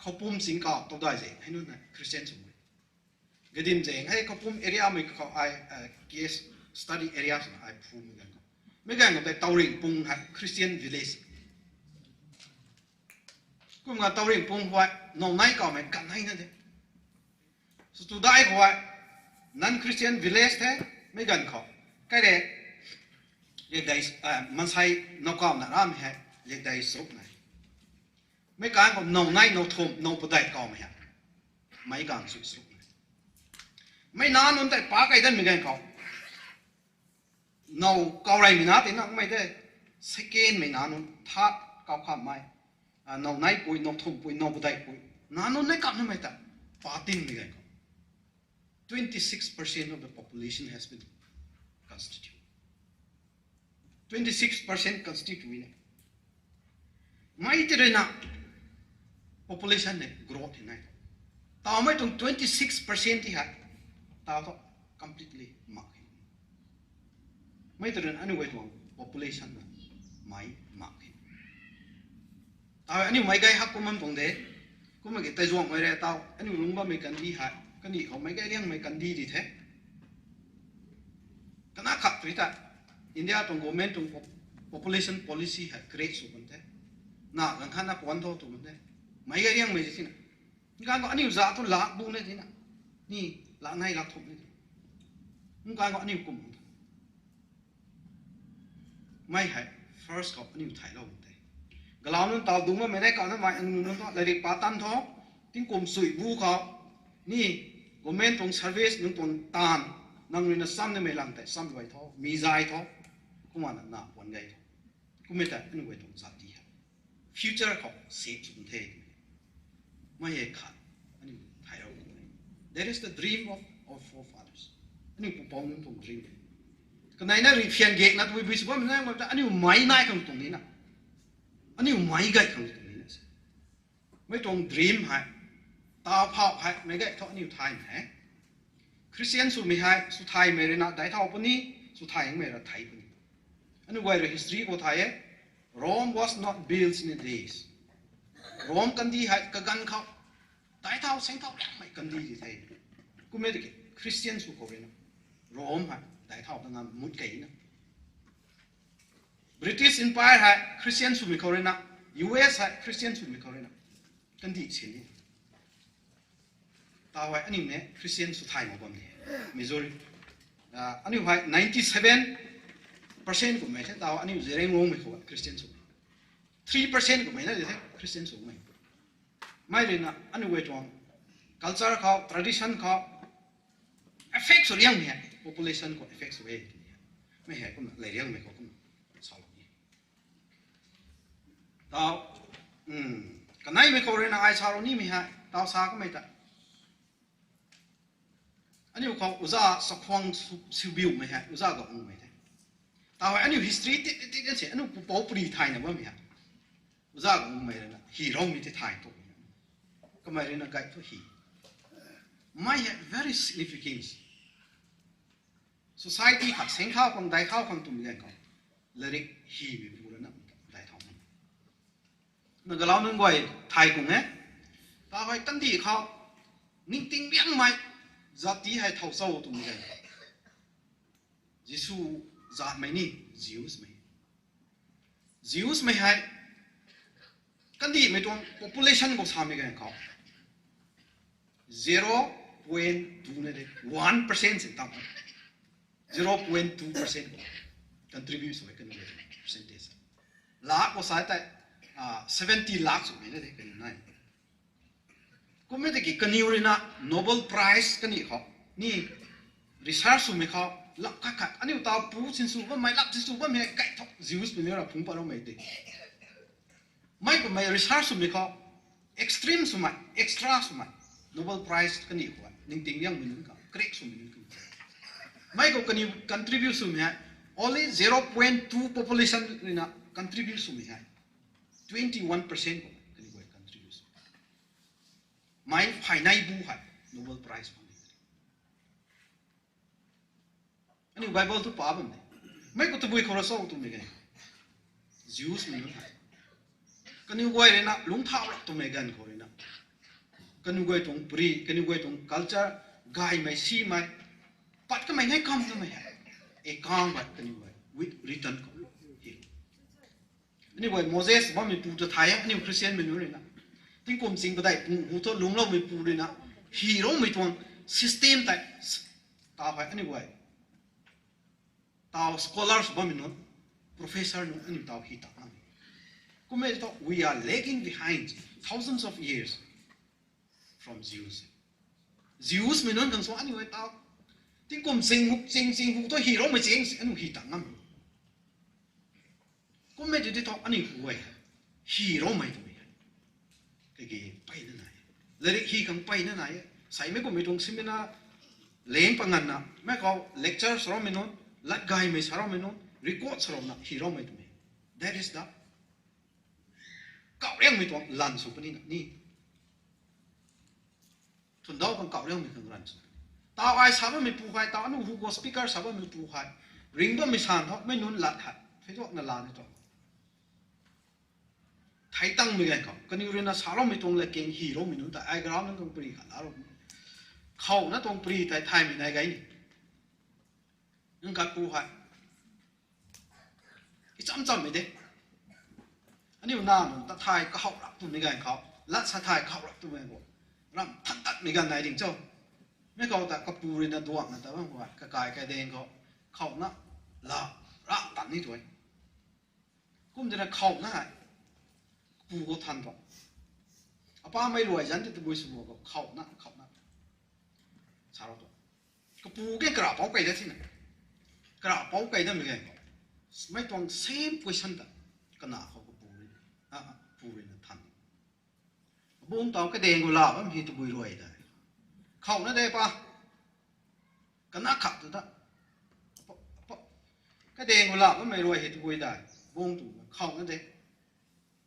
Khoupum Chingkau, Toudai zeng hei nunc hei Christian swmei. Gadin zeng hei Khoupum area mei khou ai case study area swna ai phumei ganv khou, mei ganv khou tei Tauringpung hei Christian village. Kumna Tauringpung huai now nai kawmei kan hei na de. Satudai khou hei non-Christian village the, mei ganv khou. Kai re, lekdei, maansei nowkaw na ramei hei lekdei charuk nai. Mei ganv khou now nai, now thumh, now padeih kawmei hei mei ganv sui charuk nai. Mei nac nunc tei pa kei danmei ganv khou, now kaw reymei nac tei nangmei de, secondmei nac nunc, third kaw khammei, now naipui, now thumhpui, now padeihpui, nac nunc nei kamnamei ta pa tinmei ganv khou, twenty six percent of the population has been constituted. Twenty six percent constitute na. Mei tei ruina population ne growth hei nai. Tawmei tuang twenty six percent ti hei, tau thu completely mak khe. Mei tei ruina aniu guay tuang population na mei mak khe. Tau aniu meic gay hak kum bam tuang de. Kumna ki tei zuangmei re tau aniu lungc bammei kandih hei kaniw khou meic gay liangmei kandih di the. Kana khat tui ta, India tuang government tuang pop-, population policy hei create sw kan the. Na ganv khatna puan tho tw kan the. Meic gay liangmei zi tina. Nkan khou aniu za tu lak bu ne tina. Ni lak nei lak thumh ne tina. Nkan khou aniu kum tha. Mei hei first khou aniu thaylou tei, galau nunc tau dungc bammei nei kanamei aniu nunc thu lairik pa tan tho, tingkum sui bu khou ni government tuang service nunc tuang taanv nang ruina cham nimei lang tei cham luai tho, mi zay tho, kumna na puan gay tho. Kummei ta aniu guay tuang zat ti hei future khou save sw the. Mei hei khat aniu thaylou tei, that is the dream of our forefathers. Aniu pupouc nunc tuang dream. Kaneina riphian gakna tabui bui sw bammei nai ta aniu meic nai khang tuang nina, aniu meic gay khang tuang nina se. Mei tuang dream hei, tau phau hei meic gay thu aniu thay na e. Christian swmei hei swthaymei ruina daic thau puni, swthaymei ra thei puni. Aniu guay rui history khou thay e. Rome was not built in a days. Rome kandih hei kaganv khou daic thau seng thau liangmei kandih di the. Kummei tiki Christian sw khou ruina Rome hei daic thau ta ngam mut kei na. British Empire hei Christian swmei khou ruina, U S hei Christian swmei khou ruina kandih sin ni. Tau hei aniu ne Christian swthai mak bam de. Majority, aniu hei ninety seven percent kummei the tau aniu Zeliangrongmei khou Christian sw. three percent kummei na di the Christian swmei. Mei ruina aniu guay tuang culture khou, tradition khou affect sw riangmei hei, population khou affect sw e. Mei hei kumna lei riangmei khou kumna salou ni. Tau, kaneimei khou ruina ai salou nimei hei tau sa kamei ta, aniu khou uza sakhuang siubiumei hei uza Gangmei the. Tau hei aniu history ti ti ti se aniu pupouc pari thayna bammei hei uza Gangmei ruina hi roumei tei thay tu, kamei ruina gay thu hi. Mei hei very significant. Society khat seng khou khang dai khou khang twmei ganv khou, larik himei pu ruina dai thau na galau nunc guay thay kung e. Tau hei kandih khou ningting biangmei zat ti hei thau cho twmei ganv khou, Jisu zatmei ni, Jews mei, Jews mei hei kandihmei tuang population khou samei ganv khou zero point two na de one percent sin tam, zero point two percent contribute sw e kaniw percentage. Lakh khou sa tei seventy lakh swmei na de kaniw nai. Kummei tiki kaniw ruina Nobel Prize kani khou ni research swmei khou lak khat khat aniu tau pu sinsw bammei lak sinsw bammei kai thok Jews puni ra phungc pat roumei de. Mei kummei research swmei khou extreme swmei, extra swmei, Nobel Prize kani khou ningting liangmei nunc khang crack swmei nunc khang, mei khou kaniw contribute swmei hei only zero point two population ruina contribute swmei hei twenty one percent khou kaniw guay contribute sw. Mei phaynei bu hei Nobel Prize pang aniu Bible thu pa bam de. Mei khou tabui khou ra cho twmei ganv khou, Jews mei nunc hei kaniw guay ruina lungcthau rap twmei ganv khou ruina kaniw guay tuang pari, kaniw guay tuang culture, gaymei simei, pat kamei nei kam twmei hei e kang bat kaniw guay with written khou hi. Aniu guay Moses bammeipu ta thay e, aniu Christian mei nunc ruina tingkum ching padeih pung hu thu lungcloumeipu ruina hi roumei tuang system tei tau hei aniu guay tau scholars bammei nunc, professor nunc aniu tau hi ta ngam. Kummei thu we are lagging behind thousands of years from Jews. Jews mei nunc khang sw aniu guay tau tingkum ching hu ching ching hu thu hi roumei ching si aniu hi ta ngam. Kummei tei di thu aniu guay hi roumei twmei hei kage peyna nai, larik hi khang peyna nai e. Seimei kummei tuang seminar leng panganna mei khou lecture sa roumei nunc, lat gaymei sa roumei nunc, record sa rouna hi roumei twmei, that is the kauh riangmei tuang lan sw puni na ni. Thundau khang kauh riangmei khang ran sw. Tau ai sa bammeipu hei, tau aniu hu khou speaker sa bammeipu hei, ring bammei san tho mei nunc lat hei theiduakna la ni tu. Thei tangmei ganv khou kaniw ruina sa roumei tuang latkaeng hi roumei nunc ta ai garau nunc tuang pari khat la rou, khouna tuang pari tei thaymei nai gay ni. Nang khat pu hei icham chammei de. Aniu na nunc ta thay kahouh rap twmei ganv khou, lat sa thay kahouh rap twmei khou, ram than tatmei ganv nai ding cho. Mei khou ta kapu ruina duangna ta bam khou, kakai kaidaeng khou khouna la, ram tan ni tu e. Kum tina khouna hei kapu khou than tu, apamei ruai zanc ti tabui sw khou khouna khouna sa rou tu. Kapu ke karapouc kei da thina, karapouc kei damei ganv khou mei tuang same question ta kana khou kapu rui, pu ruina than, abung tau kadaeng khou la bam hei tabui ruai da? Khouna de pa, kana khat tu da. Kadaeng khou la bammei ruai hei tabui da? Bung tu khouna de.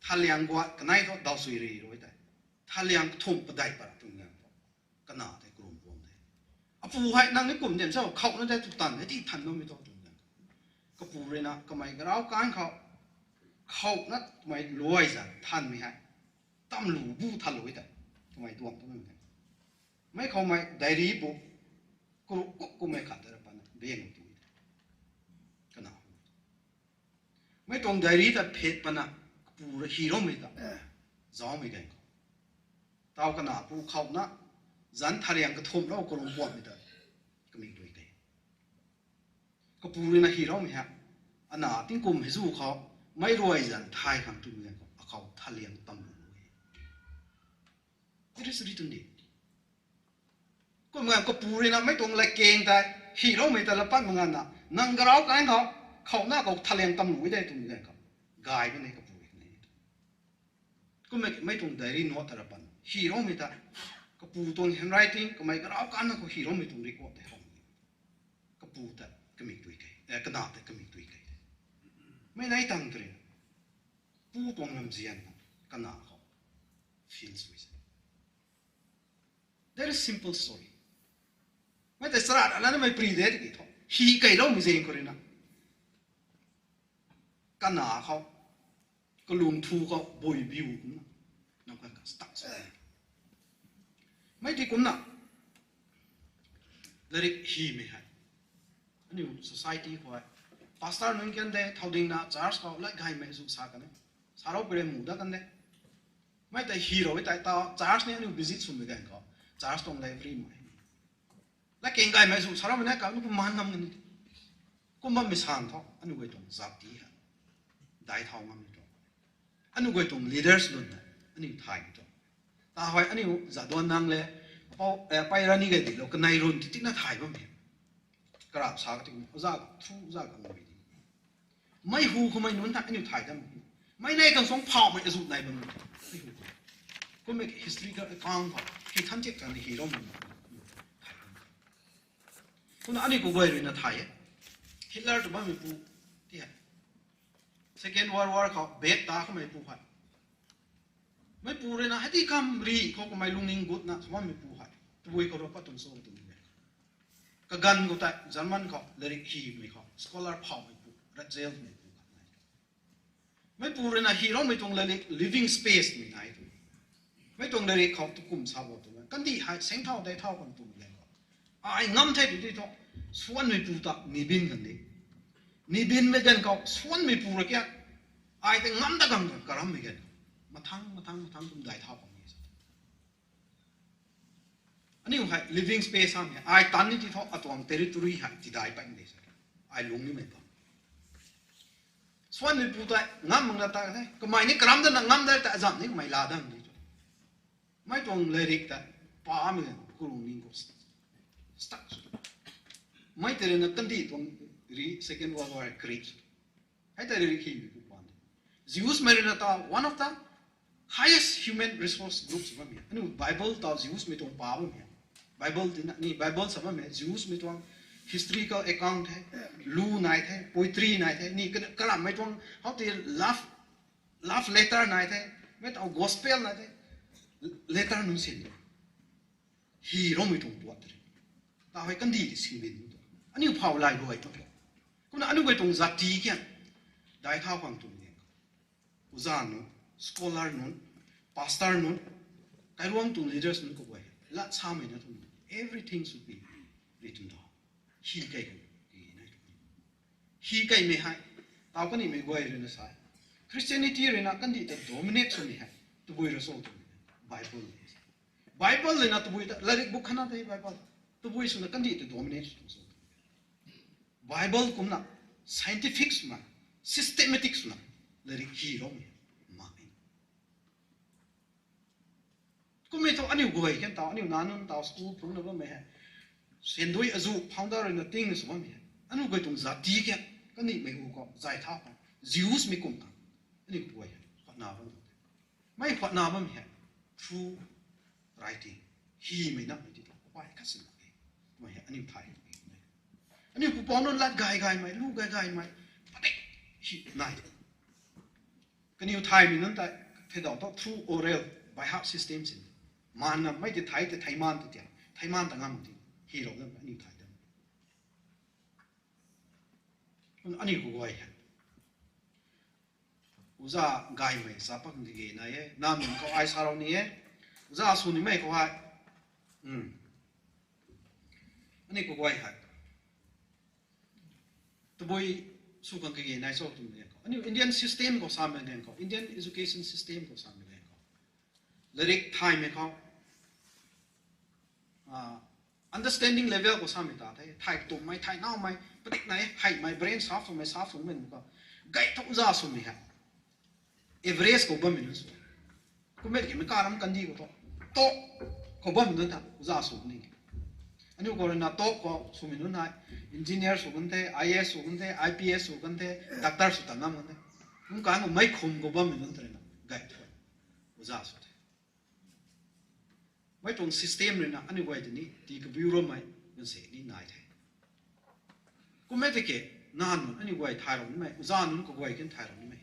Thaliang guat kanei thu daw sui ri rui tei, thaliang kathumh padeih pat twmei ganv khou kana tei karum puam de. Apu hei nang ni kum diam cho, khouna de tu tan hei ti than bammei thu twmei ganv khou, kapu ruina kamei garau kan khou khouna twmei luai zan thanmei hei tamlu bu thanlou e tei, kamei duang twmei ganv, mei khoumei diary bu karu kuk kummei khat tei ra pana beng tu e tei, kana mei tuang diary ta phet pana kapu rui hi roumei ta zaumei ganv khou, tau kana pu khouna zanc thaliang kathumhlou karum puammei ta kamik rui tei, kapu ruina hi roumei hei, ana tingkum hei zu khou mei ruai zanc thay khang twmei ganv khou khou thaliang tam lu e. It is written there. Kumna kapu rui na mei tuang lat keng tei, hiroumei ta la pat mak nganvna, nang garau kan khou, khouna khou thaliang tam lu e de twmei ganv khou, gay bam e kapu rui na. Kumna mei tuang diary note ta ra pan, hiroumei ta, kapu tuang handwriting, kamei garau kan khou hiroumei tuang record tei hou. Kapu ta kamik tui kei, eh, kana ta kamik tui kei. Mei nai tang tw rui, pu tuang lamzian na, kana khou, feels we say. That is simple story. Mei ta chara la na mei pri de tiki thu, hi keiloumei zaeng khou rui na, kana khou, kalung thu khou bui biu kumna, nang kan ka stuck sa. Mei ti kumna, latrik himei hei, aniu society khou, pastor nunc kan de thau ding na church khou lat gaymei zu sa kan e. Sarou peren mu dat kan de. Mei tei hirou e tei ta church ni aniu visit swmei ganv khou, church tuang library mei, lat keng gaymei zu saraumei na ka nu kum man ngam kan ni. Kum bammei san thu aniu guay tuang zat ti hei, dai thau ngam ni tu. Aniu guay tuang leaders lun hei, aniu thaymei tu. Ta hei aniu Jadonang le, apou, eh, pei rani gay dilou, kanei run ti tina thay bammei. Karap sa ka ti kum, oza thu, oza ka ngam di. Mei hu khoumei nunc ta aniu thay dam. Mei nei kan suang phaumei azu nai bam. Mei hu. Kummei history ka account khou, hei than tiak kan hiroumei. Kumna aniu kaguay rui na thay e. Hitler tw bammei pu, ti hei. Second World War khou, bet ta khoumei pu hei. Meipu rui na hei ti kam ri khou kamei lungning gutna sw bammei pu hei. Tabui khou rui pat tuang cho twmei. Kaganv khou tei German khou latrik himei khou scholar phawmei pu, Ratzelmei pu khat nai. Meipu rui na hiroumei tuang latrik Living Space mei nai tu. Mei tuang latrik khou tu kum sa bo twmei. Kandih hei seng thau dei thau kan twmei le khou, ai ngam the tu ti thu, swanmei pu ta nibin kan di. Nibinmei ganv khou swanmei pu ra kia, ai tei ngam da gang kan karammei ganv khou, mathang, mathang, mathang kum dai thau kan ni sa. Aniu hei living space ham hei, ai tan ni ti thu atuang territory hei tidai pat ni sa. Ai lung nimei bam. Swanmei pu tei ngam mak na ta the, kamei ni karam dana ngam dai ta azam ni kamei laa dam di tu. Mei tuang latrik ta pamei ganv khou kalungning khou stuck sw. Mei tei rui na kandih tuang ri Second World War create sw. Hei tei latrik himei pu pan de. Jewsmei rui na ta one of the highest human resource groups bammei. Aniu Bible ta Jewsmei tuang pa bammei. Bible tina ni Bible sa bammei Jewsmei tuang historical account the, lu nai the, poetry nai the, ni ka, karammei tuang how ti love, love letter nai the, mei tau gospel nai the, letter nunc sin. Hiroumei tuang puat tei. Ta hei kandih singbin tu. Aniu phau lai luai tu. Kumna aniu guay tuang zat ti kian, dai thau khang tuang ni. Oza nunc, scholar nunc, pastor nunc, kailuang tuang leaders nunc kaguay. Lat samei na tuang. Everything should be written down. Hi kei khou, hi nai tu. Hi keimei hei, tau kanimei guay rui na sa e. Christianity rui na kandih ta dominate swmei hei, tabui rui sw twmei. Bible. Bible rui na tabui ta, latrik bu khana tei Bible. Tabui swna kandih ta dominate sw twmei. Bible kumna scientific swna, systematic swna, latrik hiroumei mak e. Kummei thu aniu guay kan tau, aniu nac nunc tau school phungna bammei hei. Sendui azu founder rui na ting sw bammei hei. Aniu guay tuang zat ti kian, kanimei hu khou, zay thau khou, Jewsmei kum khang. Aniu guay hei, khatna bam tu. Mei khatna bammei hei, through writing. Himei namei ti thu, kapai khat sin mak e. Mei hei, aniu thay. Aniu pupouc nunc lat gay gaymei, lu gay gaymei, padik, hi, nai. Kaniw thaymei nunc tei, theidau thu through oral, by heart system sin. Maanna mei tei thei tei theimaan tei tia, theimaan ta ngam ti, hirou na aniu thay dam. Aniu khou guay hei. Oza gaymei sa pak kage nai e, nam khou ai sa rou ni e. Oza sw nimei khou hei. Aniu khou guay hei. Tabui sw khang kage nai cho twmei ganv khou. Aniu Indian system khou samei ganv khou, Indian education system khou samei ganv khou. Latrik thaymei khou, understanding level khou samei ta the, thay tumei, thay naumei, padik nai, heimei, brain sharp swmei, sharp swmei nunc khou. Gay thou oza swmei hei. average khou bammei nunc sw. Kummei ki mei karam kandi khou thu, top khou bammei nunc ta uza sw ni. Aniu khou rui na top khou swmei nunc hei, engineer sw kan the, I A S sw kan the, I P S sw kan the, doctor sw tan ngam kan the. Kum kan khou mei khum khou bammei nunc ta rui na gay thu, uza sw the. Mei tuang system rui na aniu guay tei ni tii kabiu rammei nunc se ni nai the. Kummei tiki, nac nunc aniu guay thay rou nimei, uza nunc kaguay kin thay rou nimei.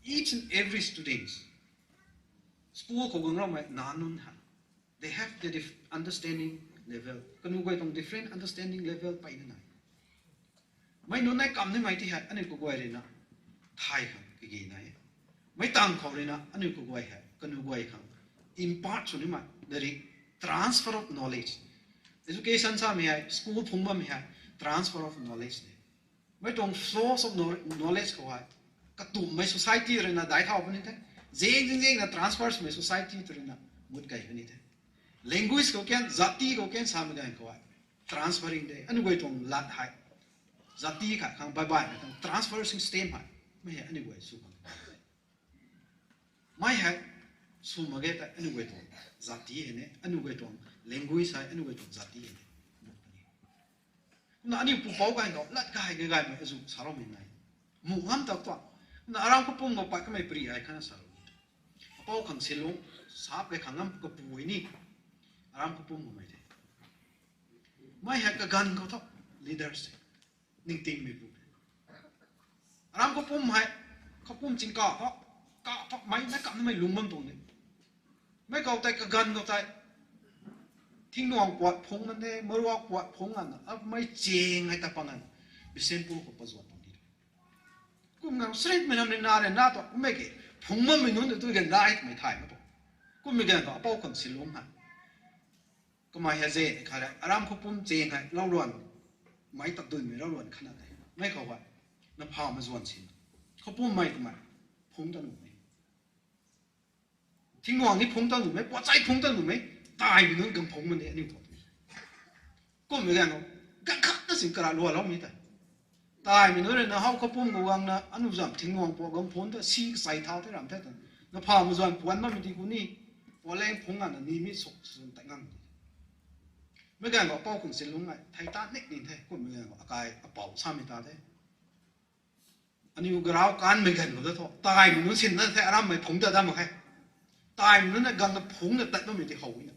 Each and every students, school khou guang rammei nac nunc hei, they have the dif-, understanding level. Kanu guay tuang different understanding level peyna nai. Mei nunc nai kam nimei ti hei aniu kaguay rui na thay khang kage nai. Mei tang khou rui na aniu kaguay hei kanu guay khang impart sw nimei, the transfer of knowledge. Education samei hei, school phung bammei hei, transfer of knowledge de. Mei tuang source of kno-, knowledge khou hei, katumhmei society rui na daic thau puni the. Zing zing zing na transfer swmei society tu rui na mut kei puni the. Language khou kan, jati khou kan samei ganv khou hei, transferring de. Aniu guay tuang lat hei, jati khat khang baih baihmei tuang transfer system hei, mei hei aniu guay sw khang. Mei hei sw mak ge tei aniu guay tuang jati hei ne, aniu guay tuang language hei, aniu guay tuang jati hei ne. Kumna aniu pupouc ganv khou lat gay gay gaymei azu sa raumei nai. Mu ngam tak tuang. Kumna aram kapum khou pat kamei pari ai khana sa rou. Apou khang silung, sap kei khang ngam kapu ni. Aram kapum khou mei the. Mei hei kaganv khou thu leaders the. Ningtingmei pu. Aram kapum hei, kapum ching ka thu, ka thu mei, mei kamei lung bam tuang ni. Mei khou tei kaganv khou tei, thingnuang puat phungc man de, maruak puat phungc ana, a mei ching hei ta pang ana, Bishnupur khou pazuan tuang di. Kum ngang srit mei nam rui na rui na tu, kummei ki, phungc bammei nunc tu ganv dai twmei thay mak tu. Kummei ganv khou apou khang silung hei. Kamei hei ze khat rui, aram kapum ching hei, lau luan, mei takdunmei lau luan khana tei. Mei khou hei, na pha mazuan sin. Kapum mei kamei, phungc ta nuhmei. Thingnuang ni phungc ta nuhmei, puat chai phungc ta nuhmei, taimei nunc gang phungc man de aniu thu. Kummei ganv khou, gang khat na sin kara lualoumei tei. Taimei nunc rui na how kapum khou guangna, aniu zam thingnuang puat gang phungc ta si kachai thau the ram the ta. Na pha mazuan puan bammei di ku ni, puat leng phungc ana ni mi suk suk tei ngam di. Mei ganv khou apou khang silung hei, thei ta nik ni the, kummei ganv khou akai apou samei ta the. Aniu garau kanmei ganv khou ta thu, taimei nunc sinna the, arammei phungc ta dam mak khe. Taimei nunc na gang na phungc na tat bammei ti how na.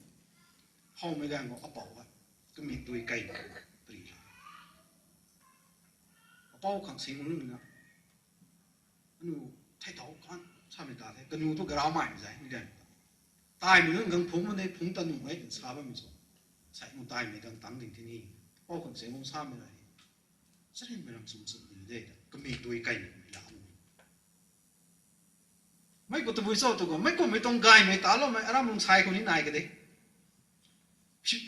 Howmei ganv khou apou hei, kamik dui kei na, pri la. Apou khang sing lu na. Aniu thei tau kan samei ta the, kanu thu garau mai zai ni ganv. Taimei nunc gang phungc man de, phungc ta nuhmei sa bammei sw. Sai mu taimei gang tang ding ti ni. Apou khang sing lu samei la. Charynmei ram sum sum ni de, kamik dui kei na, kamik la. Mei khou tabui cho tu khou, mei kummei tuang gaymei taloumei, aram lungsai khou ni nai ka de.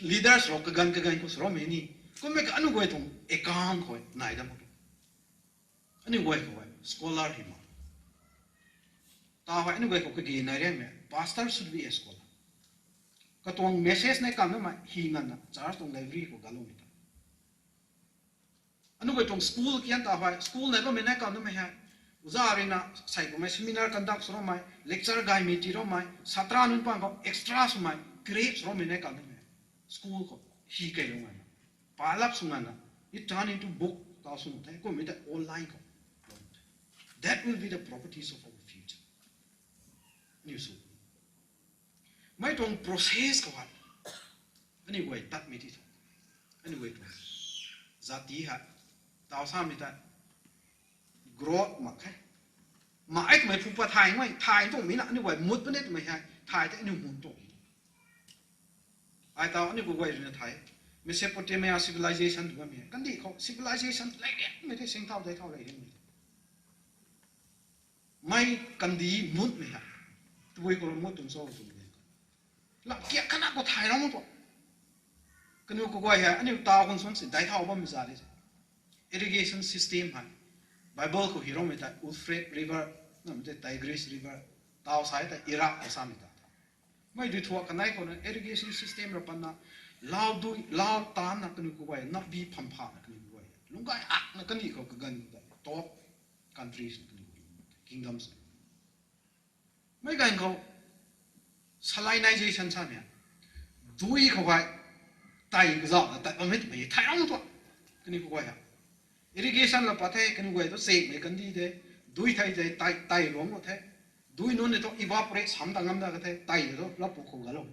Leaders rou kaganv kaganv khou sw raumei ni. Kummei ka aniu guay tuang account khou nai dam khou. Aniu guay khou hei, scholar hei ma. Ta hei aniu guay khou kagi nai rianmei, pastor should be a scholar. Katuang message nai kam namei, hi nganvna, church tuang library khou galoumei ta. Aniu guay tuang school kian ta hei, school nai bammei nai kam namei hei. Uza rui na, sai kummei seminar conduct sw raumei, lecture gaymei ti raumei, satra nunc pang khou extra swmei, create sw raumei nai kam namei. School khou, hi kei lou nganvna. Pile up sw nganvna, it turn into book, tau sw the, kummei ta online khou. That will be the properties of our future. Aniu sw. Mei tuang process khou hei. Aniu guay tatmei ti thu. Aniu guay tuang jati hei. Tau samei ta. Growth mak khe. Mak e twmei phu pa thay mei, thay tuang mei na, aniu guay mut puni twmei hei. Thay tei aniu mut tuang. Ai tau aniu guay rui na thay. Mesopotamia civilization tu bammei hei. Kandih khou civilization lei rianmei the, sing thau dei thau lei rianmei the. Mei kandih mutmei hei. Tabui khou mut tuang cho twmei. Lam kiak khatna khou thay rou mak tuang. Kaniw kaguay hei, aniu tau khang suan si, dai thau bammei za de. Irrigation system hei. Bible khou hi roumei tei, Euphrates River, namei tei Tigris River, tau sai tei Iraq khou samei ta. Mei dui thuak kanei khou na irrigation system ra patna, lau dui, lau taanna kaniw kaguay, napbi phampha na kaniw kaguay. Lungcgay akna kaniw khou kaganv ta, top countries na kaniw kaguay, kingdoms. Mei ganv khou salinization samei, dui khou hei tei kazauhna tat bammei twmei thay rang tu. Kaniw kaguay ha, irrigation la pat the, kaniw guay thu chekmei kandi the, dui thei tei, tei, tei ruang khou the, dui nunc ni thu evaporate sam ta ngam da ka the, tei ni thu lapu khou galou,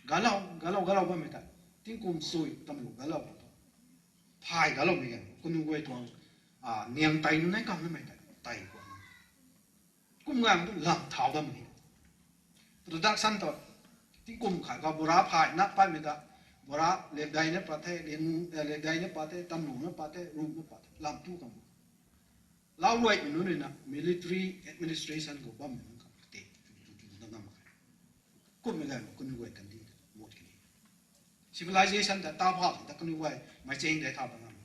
galou, galou, galou bammei ta, tingkum chui tamlu galou khou thu, phay galoumei ganv kaniw guay tuang, a, niang tei nunc nei kam namei ta, tei khou kum ngang tu lam thau dam ni. Production tu, tingkum khat khou bura phay na patmei ta, bura lekdai na pat the, liang, eh, lekdai na pat the, tamlu na pat the, ru na pat the, lam tu kam. Lau ruaimei nunc rui na military administration khou bammei nunc khang kate tu tu tu na ngam khe. Kummei ganv kaniw guay kandi mot kani. Civilization ta ta pha ta kaniw guay mei cheng de tha bam ngam.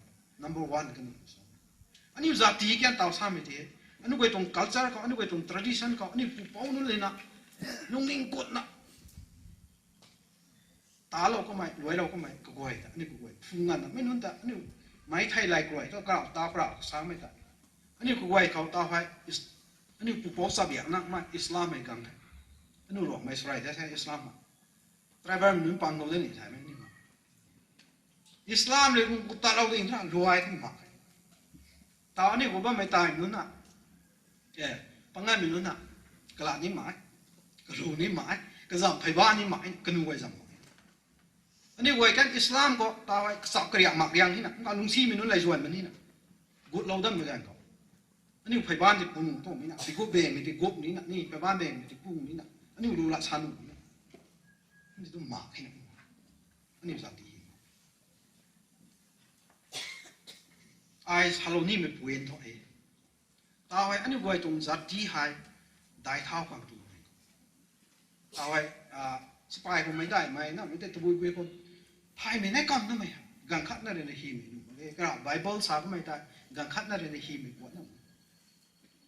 Number one kaniw so. Aniu jati kian taw samei ti, aniu guay tuang culture khou, aniu guay tuang tradition khou, aniu pupouc nunc lena lungning kutna talou kamei, luailou kamei kaguay ta aniu kaguay phung nganvna mei nunc ta aniu mei thei lay karuay thu karau ta karau samei ta aniu kaguay khou ta hei, aniu pupouc chabiakna mei Islam hei gang the. Aniu Ruangmei sarai de the Islam hei. Tribal nunc pang khou de ni thaymei ni ma. Islam rui kum kutalou ding tha luay thing mak khe. Taw aniu khou bammei tei nunc na, e, panganmei nunc na, kalat ni mak, kalu ni mak, kazam pheyba ni mak, kanu guay zam mak. Aniu guay kan Islam khou taw hei kachap kariak mak riang hina, kumna lungcsimei nunc lei zuan man hina, gutlou dammei ganv khou aniu pheyban ti pung tuang nina, tigup bengmei ti gup nina, ni pheyban bengmei ti pung nina, aniu lu lat sa nuh nina, ni tu mak hina, aniu jati hi. Ai salou nimei point thu e. Taw hei aniu guay tuang jati hei dai thau khang tu e. Taw hei, a, sipai khou mei daihmei na mei tei tabui bui khou thaymei nei kam namei, ganv khatna rui na hymei nuh mak ge. Kara Bible sa kamei tei ganv khatna rui na hymei puat na.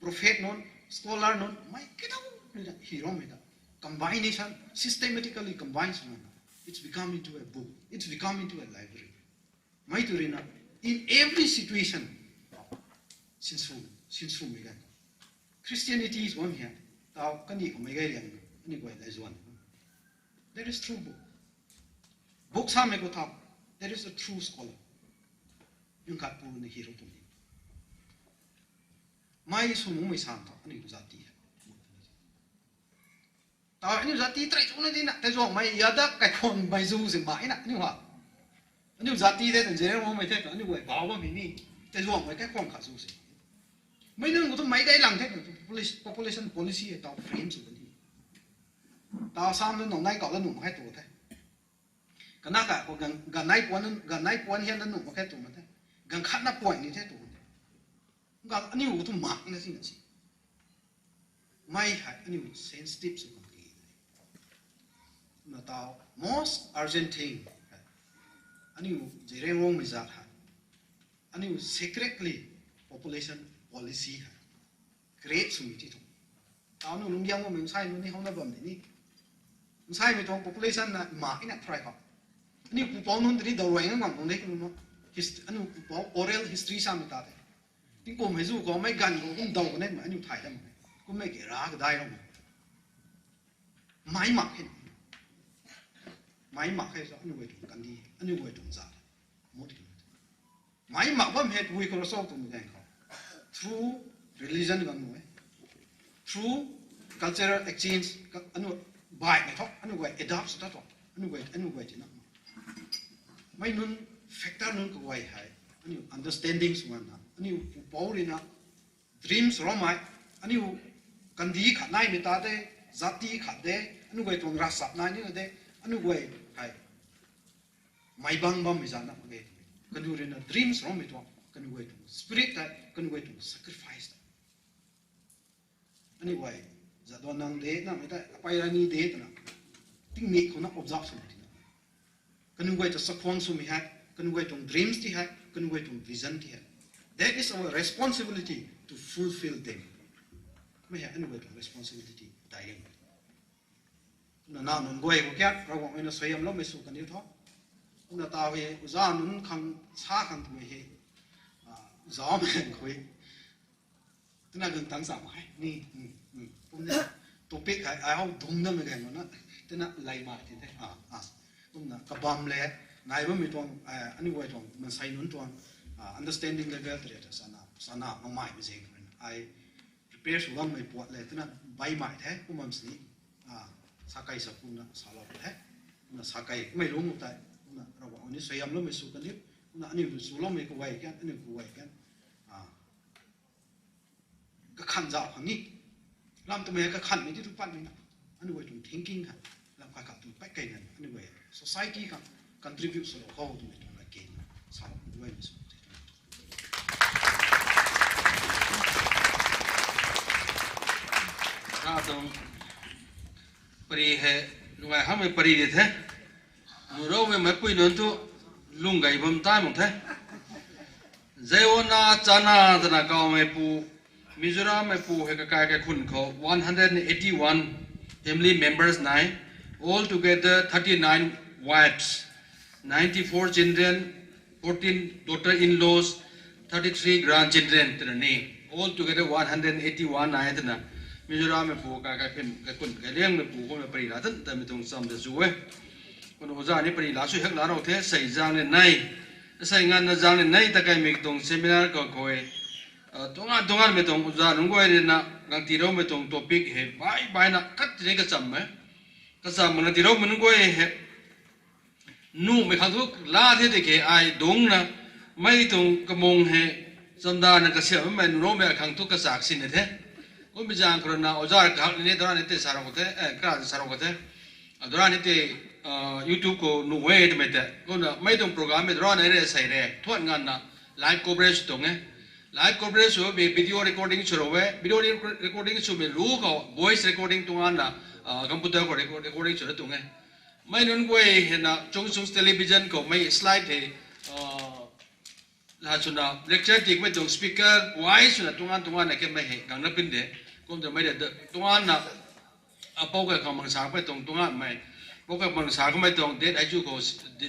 Prophet nunc, scholar nunc mei kidau rui na hy roumei ta combination, systematically combine swna, it's become into a book, it's become into a library. Mei tu rui na, in every situation, sinsw, sinswmei ganv Christianity is one here. Taw kani khou mei gay liang, aniu guay lei zuan, there is true book. Book samei khou tha, there is a true scholar. Yun khat pu na hero tuang ni. Mei sw nuhmei sam tho aniu jati hei. Taw aniu jati tei chuna dina, tei zuangmei yadak kaikhwangmei zu si mak na aniu ha. Aniu jati tei tan Zeliangrongmei the tu aniu guay bau bammei ni, tei zuangmei kaikhwang khat zu si. Mei nunc khou tu mei dai lang the, population, population policy hei taw frame sw kan ni. Taw sam nunc nai kau la nuh mak khe tu the. Kana ka khou ganv, ganv nai puan, ganv nai puan hian na nuh mak khe tu mak the. Ganv khatna puan ni the tu the. Ganv aniu tu mak na si na si. Mei hei aniu sensitive sw kan ki. Na taw most urgent thing hei, aniu Zeliangrongmei zat hei, aniu secretly population policy hei create swmei ti thu. Taw nu lungdiang bammei nsai nunc ni how na bam ni ni. Nsaimei tuang population na mak ina thrai khou, aniu pupouc nunc tei ni daw ruai na ngam tuang de kanu no. Hist-, aniu pupouc oral history samei ta tei, tingkum hei zu khou mei ganv khou kum daw kanei mei aniu thay dam e. Kummei ke ra kadai rou mei. Mei mak khe. Mei mak khe so aniu guay tuang kandi, aniu guay tuang zat mut kan. Mei mak bam hei tabui khou rui cho twmei ganv khou, through religion ganv nu e, through cultural exchange, ka, aniu baihmei thu aniu guay adapt sw ta thu, aniu guay, aniu guay tina mei nunc factor nunc kaguay hei aniu understanding sw nganvna, aniu pupouc rui na dreams roumei, aniu kandi khat naimei ta de, jati khat de, aniu guay tuang ravchap nai nina de, aniu guay hei meic bang bammei zat na mak ge twmei, kaniw rui na dreams roumei tuang, kaniw guay tuang spirit tei, kaniw guay tuang sacrifice tei, aniu guay zat duan nang de namei tei apey ra ni de twna, tingmik khou na observe swmei tina, kaniw guay ta chakhwang swmei hei, kaniw guay tuang dreams ti hei, kaniw guay tuang vision ti hei, that is our responsibility to fulfill them. Mei hei aniu guay tuang responsibility dai ring. Kumna naw nunc guay khou kiat Ravguangc rui na suaihiamloumei sw kan diu tho. Kumna taw hei uza nunc khang sa khang twmei hei, a, zaumei khang khui twna gang tang zam hei ni, um, um, kum ni. topic hei ai how dungc namei ganv na, tina lay mai ti the. Kumna kabam le, nai bammei tuang, aniu guay tuang mansei nunc tuang understanding level tei ta sana, sana makmei zieng khou rui na ai prepare sw bammei puat le tina baih mai the, kum bam sini, sakei sa kumna salou the. Kumna sakei mei lungc tei, kumna Ravguangc ni suaihiamloumei sw kan diu, kumna aniu swloumei kaguay kan, aniu kaguay kan kakhan zauh khang ni, lam twmei kakhanmei ti tu patmei na, aniu guay tuang thinking kha, lam khat khat tu pat kei na aniu guay society khang contribute swlou khou twmei tuang lat ke, salou guaymei sw Sa tuang pary hei, lungai hakmei pary di the. Nuh roumei meicpui nunc thu lung gay bam tai mak the. Zaiona Chana twna kawmeipu, Mizorammeipu hei kakai kaikhunh khou one hundred eighty-one family members nai, altogether thirty-nine wives, ninety-four children, fourteen daughter-in-laws, thirty-three grandchildren twna ni, altogether one hundred eighty-one nai twna, Mizorammeipu kakai kaikhunh, kailiangmeipu kumna pary la tan tanmei tuang cham ta zu e. Kumna oja ni pary la sw hak la rou the, sei zaeng ni nei, sei nganvna zaeng ni nei ta kaimei tuang seminar khou khou e, tuang tuang mei tuang oja nunc guay rui na gang tiiloumei tuang topic hei baih baihna khat tini kacham e. Kacham makna tiiloumei nunc guay hei nuhmei khang thu la the tiki ai dungcna, mei tuang kamung hei chamdana kasiamhmei nuh roumei khang thu kachak sin ni the. Kummei zaeng khou rui na oja kahak ni ni dora ni tei sa rou khou the, kara sa rou khou the. Dora ni tei YouTube khou nuh e twmei tei kumna mei tuang programmei dora ni re sei re thuan nganvna live coverage sw tuang e. Live coverage sw bammei video recording sw rou e, video recording swmei lu khou voice recording tuang nganvna computer khou recording sw ra tuang e. Mei nunc guay hei na Chungchung's television khou mei slide hei la swna lecture tiimei tuang speaker wise swna tuang nganv tuang nganvna kemei hei gang na pin de. Kumtwmei de tuang nganvna apou kai khang mang sa kamei tuang tuang nganvmei, apou kai mang sa kamei tuang date ai chu khou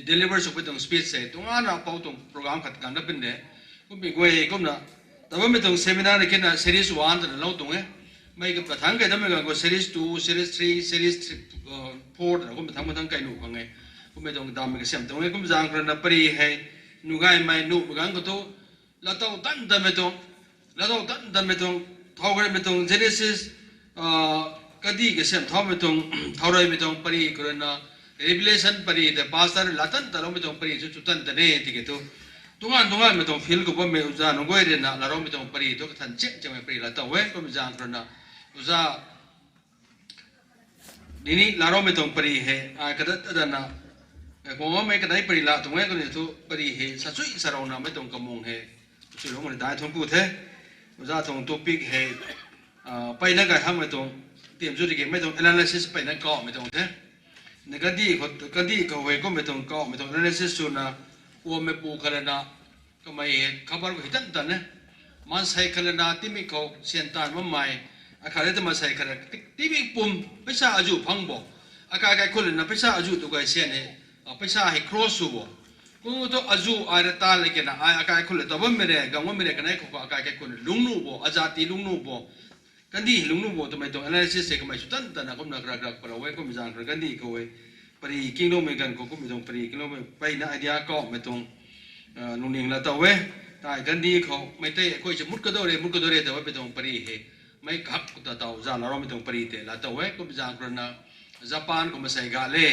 deliver sw kamei tuang speech hei tuang nganvna apou tuang program khat gang na pin de. Kummei guay kumna ta bammei tuang seminar ni kina series one twna lou tuang e. Mei kapathangc kei damei ganv khou series two, series three, series four twna kum mathangc mathangc kei nuh khang e. Kummei tuang dammei kasiam tuang e. Kum zaeng khou rui na pary hei nuh gaymei nuhmei ganv khou thu laatow tan tanmei tuang, laatow tan tanmei tuang, thau gaymei tuang Genesis, kandih kasiam thaumei tuang, thau reymei tuang pary khou rui na Revelation pary tei pastor la tan taloumei tuang pary chu chu tan tan e tiki thu tuang nganv tuang nganvmei tuang field khou bammei oja nunc guay rui na laroumei tuang pary thu kathan chek chekmei pary laatow e. Kummei zaeng khou rui na oja ni ni laroumei tuang pary hei ai kadat adana kuang bammei kanei pary la tuang e. Kaniw thu pary hei sa chui sa rouna mei tuang kamung hei chui lou mani dai thuanc ku the. Oja tuang topic hei mpeyna gay hakmei tuang tiam chu tikimei tuang analysis mpeyna kauhmei tuang the. Na kandih khou, kandih khou hei kummei tuang kauhmei tuang analysis swna, kuammeipu khat lana kamei hei khabar khou hei tan tan e. Maansei khat lana tingmik khou syan taanv bammei, akhat le ta maansei khat tingmik pum paisa azuh phang bo, akai kaikhunh lana paisa azuh tu gay syan hei, paisa hei cross sw bo. Kum thu azuh ai ra ta le kena ai akai kaikhunh le ta bammei re, gang bammei re, kanei khou khou akai kaikhunh lungc nuh bo, azat tii lungc nuh bo, kandih lungc nuh bo twmei tuang analysis hei kamei sw tan tanna kumna karak karak palou e. Kummei zaeng khou rui kandih khou e pary kingloumei ganv khou kummei tuang pary kingloumei mpeyna idea kauhmei tuang lungning laatow e. Tei kandih khou mei tei akhuay si mut kadau re, mut kadau re ta bammei tuang pary hei mei kahak ta taw za laroumei tuang pary tei laatow e. Kummei zaeng khou rui na Japan khou maansei ga le,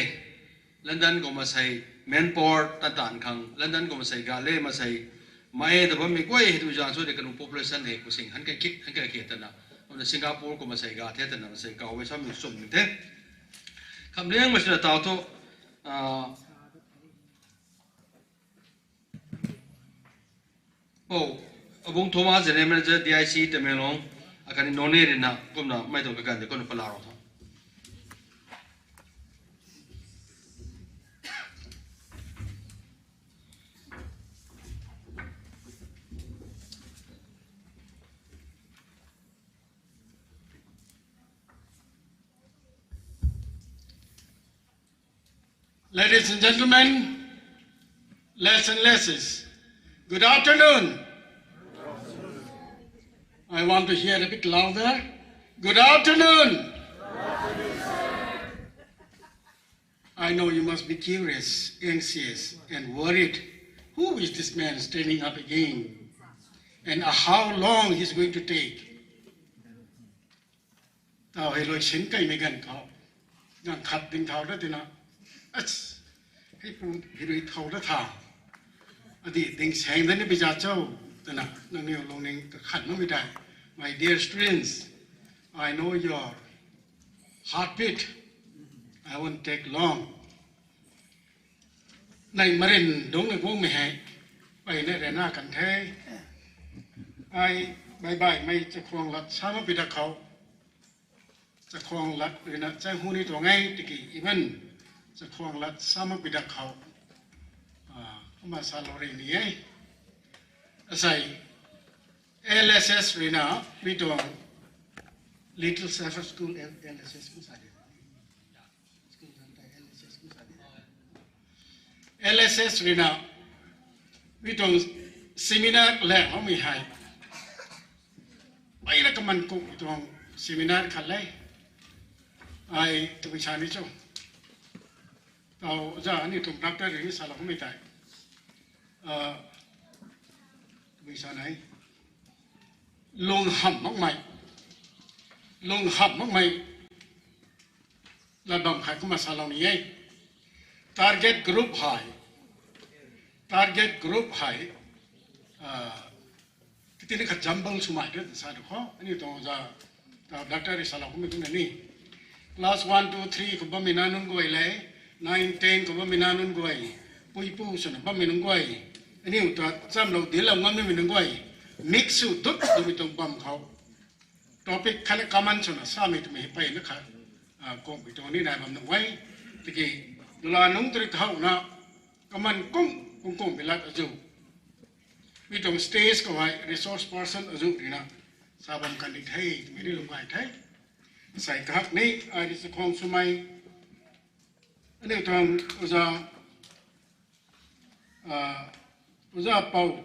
London khou maansei manpower tan tan khang, London khou maansei ga le maansei mai ta bammei guay hei tu zaeng sw de kanu population hei kusing han kai kit, han kai kit tana. Kumna Singapore khou maansei ga the tana maansei kau e samei chum ni the. Khamliangmei swna taw thu Pou Abung Thomas, General Manager, D I C Tamenglong, akhatni Noney rui na kumna mei tuang kaganv de kumna palou rou tho. Ladies and gentlemen, lads and lasses, good afternoon. I want to hear a bit louder. Good afternoon. I know you must be curious, anxious, and worried. Who is this man standing up again? And how long he's going to take? Tau hei rui sin kaimei ganv khou, ganv khat ding thau da tina, ach, hei pu hei rui thau da tha, adi ding saeng da ni biza cho, twna nangniw lungning kakhan makmei tei. My dear students, I know your heartbeat. I won't take long. Nei marin dungc na guangmei hei, ai nei rana kan the. Ai, bye bye, mei chakhwang lat sa mak pi da khou. Chakhwang lat ruina chang hu ni tuang e, tiki even chakhwang lat sa mak pi da khou. Ah, kumna salou ri ni e. Asei, L S S ruina, mi tuang Little Shepherd School, L S S kum sa di. L S S ruina, mi tuang seminar le, hou mi hei. Ai na kaman kuk tuang seminar khat le. Ai, tabui sa ni cho. Tau, za, ani tuang doctor rui salou mi tei. Ah, tabui sa nai. Lung hamh makmei. Lung hamh makmei. Lat bam khat kumna salou ni e. Target group hei. Target group hei. Ah, kati ni khat jumble swmei de sa du khou. Ani tuang za, ta doctor rui salou kummei kumna ni. Class one, two, three khou bammei na nunc guay le, nine, ten khou bammei na nunc guay, puipu swna bammei nunc guay. Aniu ta chamlou dinclou ngam nimei nunc guay. Mix sw dut twmei tuang bam khou. Topic khatna common swna samei twmei hei peyna khat, ah, kummei tuang ni nai bam nunc guay. Tiki, dula nunc tari thauna, common kung, kung kung bi lat azu. Mi tuang stage khou hei resource person azu ruina, sa bam kan di the, twmei ni lung gay the. Asei kahak ni, ai rui chakhwang swmei. Aniu tuang oza, ah, oza Pou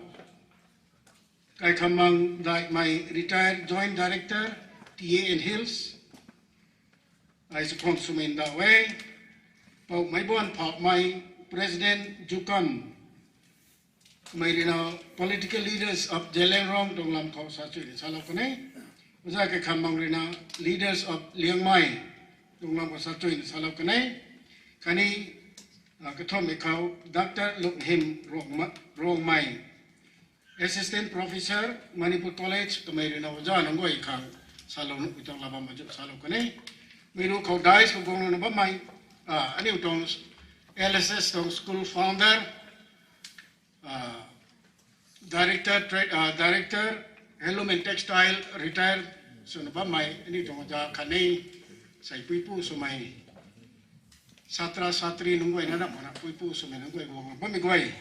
Kaikhamang Daihmei, retired Joint Director, T A and Hills. Ai chakhwang swmei ndauh e. Pou Meibuan Phapmei, President, Jukan. Kamei ruina political leaders of Zeliangrong tuang lam khou sa chuy ni salou kan e. Oza Kaikhamang ruina leaders of Liangmei tuang lam khou sa chuy ni salou kan e. Khatni, ah, kathumhmei khou Doctor Lunghim Rongma-, Rongmei, Assistant Professor, Manipur College, kamei ruina oza nunc guay khang salou nuh pi tuang lat bam azu salou kan e. Meiru khou dais khou guanglouna bammei, ah, aniu tuang L S S tuang school founder, ah, director, tra-, ah, director, Handloom and Textile, retired swna bammei, aniu tuang oza khatni, sei puipu swmei, satra satri nunc guay na na mana puipu swmei nunc guay guang bammei guay.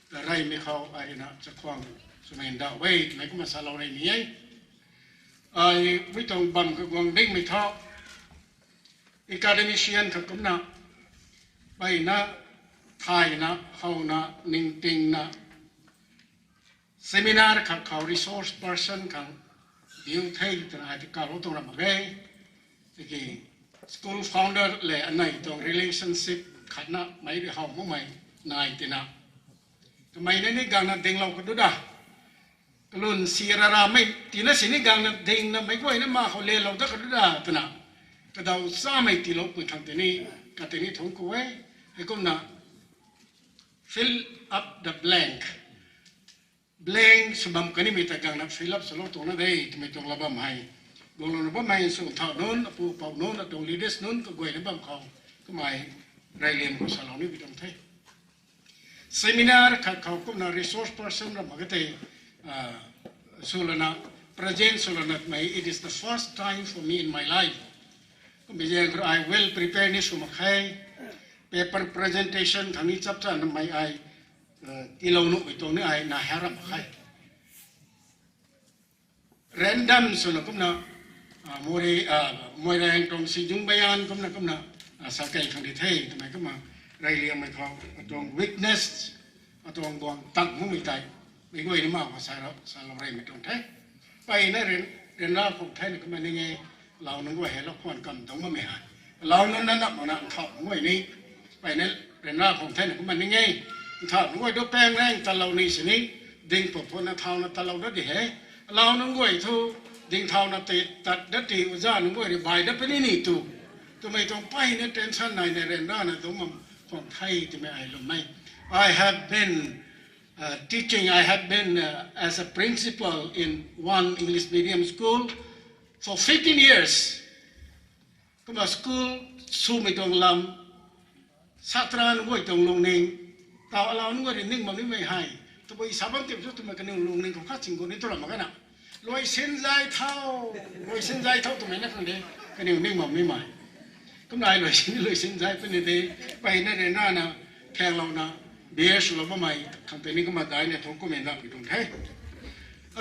Reymei khou ai ruina chakhwang swmei ndauh e, twmei kumna salou rey ni e. Ai mi tuang bam kaguang dingmei thu, academician khat kumna, peyna, thayna, howna, ningtingna, seminar khat khou resource person khang diu the twna ai ti kalou tuang ram mak ge. Tiki school founder le anei tuang relationship khatna meic rui how makmei nai tina. Kamei na ni gangna dinglou kadu da. Kalun si rara mei tina sini gangna dingna meic guayna ma khou lelou da kadu da twna. Kadaw chamei tiilou pui khang tini, katini thungc ku e. Heikumna fill up the blank. Blank sw bam kanimei ta gangna fill up swlou tuang na de, twmei tuang lat bam hei. Guanglouna bammei sw thau nunc, apu apou nunc, atuang leaders nunc kaguayna bam khou, kamei reyliam khou salou ni pi tuang the. Seminar khat khou kumna resource person ram mak ka tei, ah, swlana, present swlana mei, it is the first time for me in my life. Kummei zaeng khou I well prepare ni sw mak khe, paper presentation khang ni chapchana mei ai, ah, tiilou nuhmei tuang ni ai na ha ram mak khe. Random swna kumna, ah, Moreh, ah, Moirang tuang Sijung Bayan kumna kumna, ah, sa kei khang di the, twmei kumna, reyliammei khou, atuang weakness, atuang guang tang makmei tei, meic guayna ma khou sa rau, salou reymei tuang the. Peyna ryan, ryanra khou thena kumna ning e, lau nunc guay hei lou khwan kam tuang bammei hei. Lau nunc na nap makna nthau nunc guay ni, Peyna ryanra khang thena kumna ning e. Nthau nunc guay tu pang rang tatlou ni sini, ding pwphuna thauna tatlou dat di he. Alau nunc guay thu, ding thauna tei tat dat di uza nunc guay ri bai dat puni ni tu. Twmei tuang peyna tension naina ryanrana dungc bam khang the twmei ai lwm e. I have been uh, teaching, I have been uh, as a principal in one English medium school for fifteen years. Kumna school swmei tuang lam, satran guay tuang lungning, tau alau nunc guay ri ning bam nimei hei, tabui sa bam tip thu twmei kaniw lungning khou khat ching gu ni tu ram mak kana. Luai sin zai thau, luai sin zai thau twmei na khang de, kaniw ning bam nimei. Kumna ai luai sin, luai sin zai puni de, peyna ryanrana, thanglouna, beer swlou bammei, khang tei ni kumna daina thu kumna pi tuang the.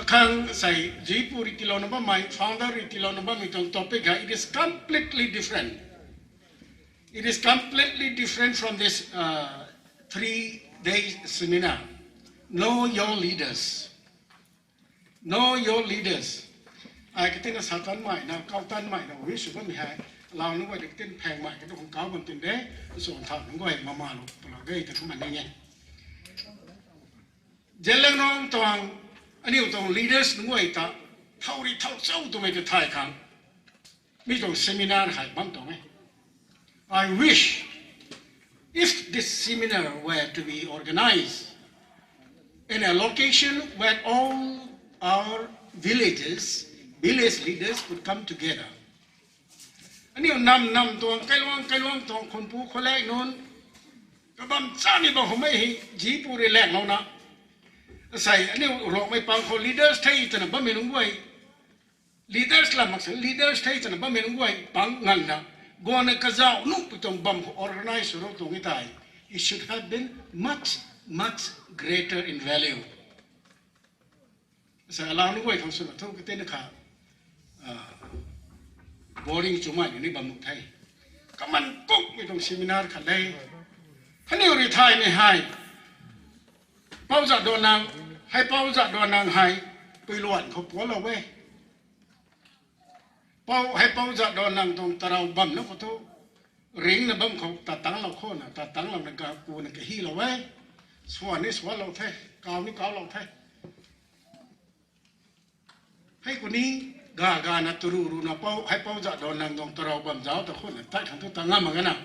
Akhang sei, Jipu ri tiilouna bammei, founder ri tiilouna bammei tuang topic hei, it is completely different. It is completely different from this uh, three-day seminar. Know your leaders. Know your leaders. Ai katina satanmei na, kautanmei na, wi sw bammei hei, alau nunc guay di katin phangmei katu khang kau bam tin de, nsuan thau nunc guay mamalou palou ge ta kumna ning e. Zeliangrong tuang, aniu tuang leaders nunc guay ta, thau ri thau chau twmei ta thay khang, mi tuang seminar hei bam tuang e. I wish if this seminar were to be organized in a location where all our villages, village leaders could come together. Aniu nam nam tuang, kailuang kailuang tuang, khunpu kholek nunc, kabam chani bam khou mei hei, Jipu ri laklouna. Asei, aniu Ruangmei pang khou leaders the twna bammei nunc guay. Leaders lam mak se, leaders the twna bammei nunc guay pang nganvna. Guangna kazauh nuhpui tuang bam khou organize sw rou tuang e tei. It should have been much, much greater in value. Sa alau nunc guay khang swna thu katina kha, boring chumei ni bam nuh the. Kaman kukmei tuang seminar khat le. Kaniw ri thaymei hei, Pou Jadonang, hei Pou Jadonang hei, Puiluan khou pualou e. Pou, hei Pou Jadonang tuang tarou bamna khou thu, ringna bam khou tatanglou khou na, tatanglouna ga kuna kahilou e. Swan ni swanlou the, kau ni kaulou the. Hei khou ni, ga gana turu runa Pou, hei Pou Jadonang tuang tarou bam zauc ta khou na, tat khang thu ta ngam mak gana.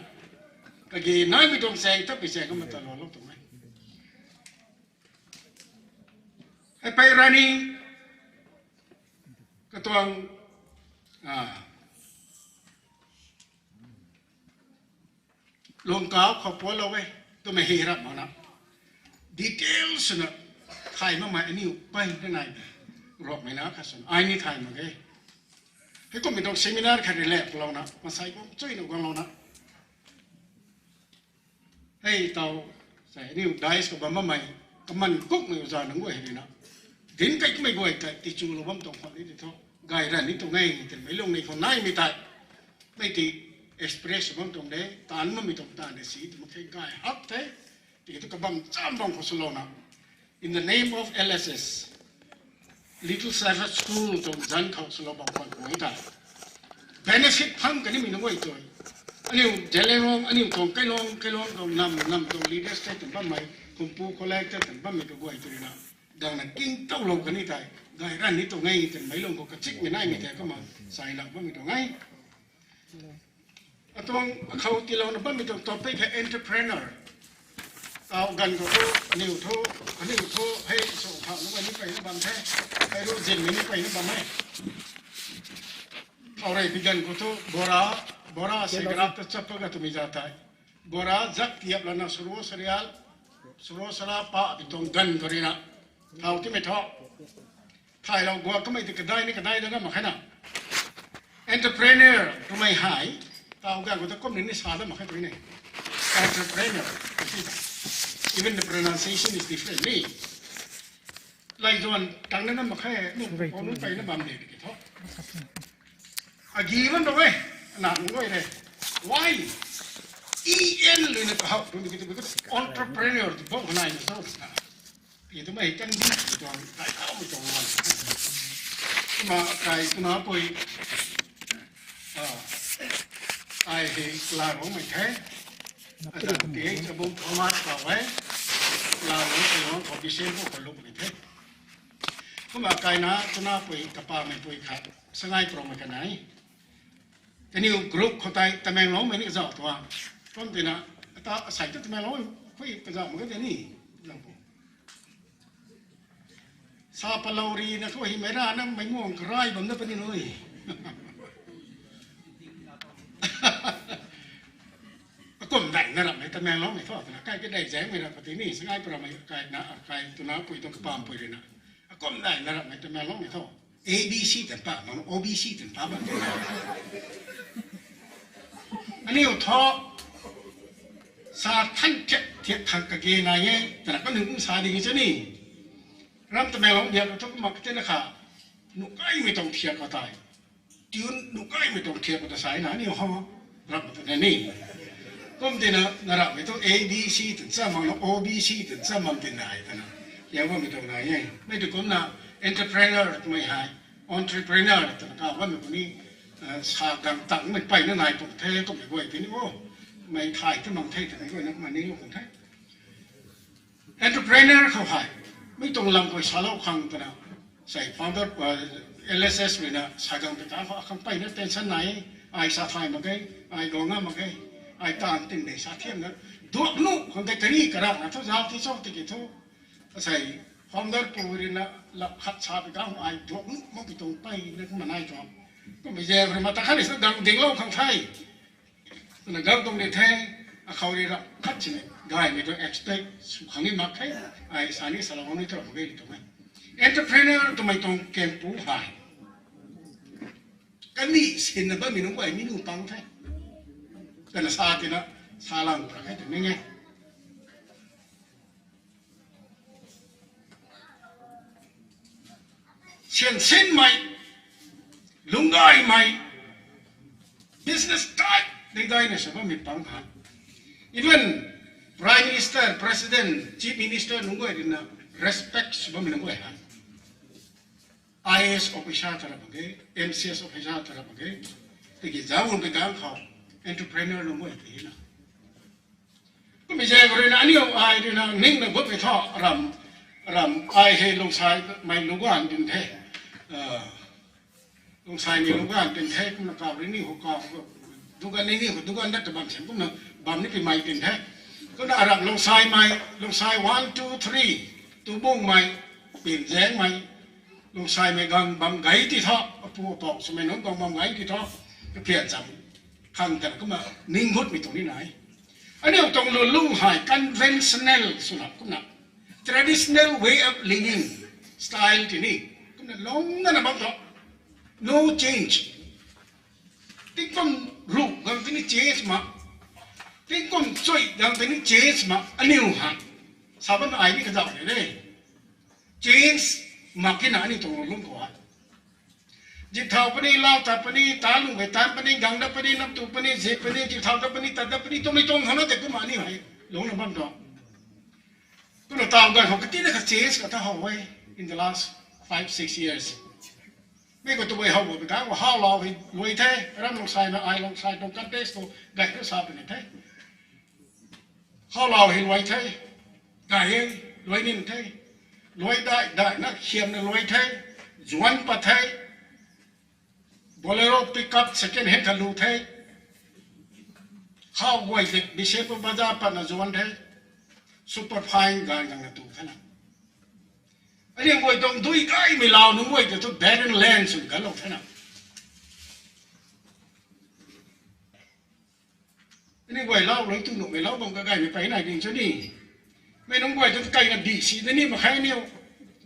Kage naimei tuang chaeng, tat pui chaeng kumna ta lou lou tuang e. Hei pei rani, katuang, lungkau khou pualou e, twmei hei rap mak na. Details swna, thay makmei aniu pei na nai de. Ruangmei na kha swna, ai ni thay mak ge. Hei kummei tuang seminar khat ri lak louna, masei kum chuina guanglouna. Hei tau, sei aniu dais khou bam bammei, kaman kukmei uza nunc guay hei rina. Dinc kai kummei guay tei tichulou bam tuang khwan ni ti thu, gay ran ni tuang e, twmei lung ni khou naimei tei. Mei ti express bam tuang de, taanv bammei tuang taanv de si, twmei khe gay hak the, tiki thu kabam cham bam khou swlouna. In the name of L S S, Little Shepherd School tuang zanc khou swlou bam khwan pui ta. Benefit phang kanimei nunc guay tui. Aniu Zeliangrong, aniu tuang Kailuang, Kailuang tuang nam, nam tuang leaders tei twna bammei, khumpu kholek tei twna bammei kaguay tui na. Gangna kingtowlou kani tei, gay ran ni tuang e twmei lung khou kachikmei naimei tei kumna, sailou bammei tuang e. Atuang akhou tiilouna bammei tuang topic hei entrepreneur. Tau ganv khou thu, aniu thu, aniu thu, hei sw khou nunc ni peyna bam the, hei ru zinmei ni peyna bam e. Thau rei pi ganv khou thu, bora, bora sigaret ta chappa ga twmei za tei. Bora zak tiap lana suro sarial, suro sara pa pi tuang ganv khou rina. Thau timei thu. Thaylou guak kamei ti kadai ni kadai da ngam mak khe na. Entrepreneur twmei hei, tau ganv khou ta kum ni ni sa da mak khe pui ni. Entrepreneur, even the pronunciation is different ni. Laizuan tang na ngam mak khe, nu pui khou nunc peyna bam de ki thu. Agi bam tuang e, na nunc guay re. Why? E N luina kahou, tu ni ki tu, because entrepreneur tu bou khanai na so na. Ti twmei kan di tuang, dai kaumei tuang wan. Kumna kai kumna pui, ai hei kala Ruangmei the. Azanc ti Chabung Thomas khou e, Laalung Taiwang khou B C M khou luk ni the. Kumna kaina twna pui kapamei pui khat, Sangai Promei kanei. Kaniw group khou tei Tamenglongmei ni kazauh tuang. Kum tina, ata asei tu Tamenglongmei pui kazauh mak ge tei ni. Zauh pu. Sa palou rina thu himei rana mei muang karai bam na puni nui. Akum dai na ramhmei Tamenglongmei thu twna kai kadai zaengmei ra pati ni, Sangai Promei kaina, kai twna pui tuang kapam pui rina. Akum dai na ramhmei Tamenglongmei thu. A B C twna pa, mang O B C twna pa bam. Aniu thu sa than thiak thiak khang kage nai e, twna kaniw kum sa ding e chu ni. Ram Tamenglong diak thu kumna katina kha, nuhkaimei tuang thiak khou tei. Tune nuhkaimei tuang thiak khou ta sa na aniu ho, ram twna ni. Kum tina na ramhmei thu A B C twna cha mang na, O B C twna cha mang tina ai twna. Liang bammei tuang nai e. Mei tu kumna entrepreneur twmei hei, entrepreneur twna ka bammei pu ni, sa gang tangmei peyna nai pung the, kummei guay tini o. Mei thay tu mang the twna guayna kumna ni lou pung the. Entrepreneur khou hei, mei tuang lam khou salou khang twna, sei founder, L S S ruina sa gang pei ta khou akhang peyna tension nai, ai sa thay mak ge, ai guang ngam mak ge, ai taanv ting de sa thiamna, duak nuh khang tei kari karana thu zau ti cho tiki thu, sei founder pu ruina lap khat sa pei ta khou ai duak nuh mak ki tuang peyna kumna nai tuang. Kummei zaeng ruina ta khatni sa gang dinglou khang the. Twna gang tuang di the, akhou ri ra khat sini, gaymei tuang expect sw khang ni mak the, ai sa ni salou ni twra mak ge tuang e. Entrepreneur twmei tuang kempu hei. Kani sinna bammei nunc guay mi nu pang the. Kana sa tina, sa lang ra khe twmei nge. Siansinmei, lungcgaymei, business type dei daina sw bammei pang kha. Even Prime Minister, President, Chief Minister nunc guay ruina respect sw bammei nunc guay hei. I A S officer ta ra mak ge, M C S officer ta ra mak ge, tiki zauc pei kang khou entrepreneur nunc guay ti na. Kummei zaeng ruina aniu ai ruina ningna gutmei thu ram, ram ai hei lungsaimei lungc ganv din the. Lungsaimei lungc ganv din the, kumna kau rui ni khou kau, dugan ni ni khou dugan dat ta bam siam kumna bam ni pimei din the. Kumna aram lungsaimei, lungsai one, two, three, tubungmei, pinzaengmei, lungsaimei gang bam gay ti thu, apu apou swmei nunc gang bam gay ti thu, kaphian cham khang tana kumna ning gutmei tuang ni nai. Aniu tuang lulung hei conventional swna kumna traditional way of living style tini kumna lungna na bam thu, no change. Tingkum ruh gang tini change ma, tingkum chui gang tini change ma, aniu hei sa bam ai ni kazauh ni de. Change mak kina aniu tuang lulung khou hei. Zip thau puni, lau tat puni, ta lungmei tan puni, gang dat puni, namtu puni, zip puni, zip thau dat puni, tat dat puni, twmei tuang khang na tei kumna aniu hei lungna bam tuang. Kumna taw ganv khou katina kha change kata how e in the last five, six years. Mei khou tabui how bo pei kang khou howlau hei luai the, ram lungsaimei ai lungsai tuang context khou gay khou sa puni the. Howlau hei luai the, gay e, luai nin the, luai dai daina khiamna luai the, zuan pat the, Bolero pickup second hand kha lu the, how guay de Bishenpur Bazar patna zuan the, super fine gay gangna tu the na. Aniu guay tuang dui gaymei lau nunc guay tei thu barren land swn kalou the na. Aniu guay lau lou tu nuhmei lau bam kagaymei pey nai ding cho ni. Mei nunc guay tu kaina bih si da ni mak khe aniu.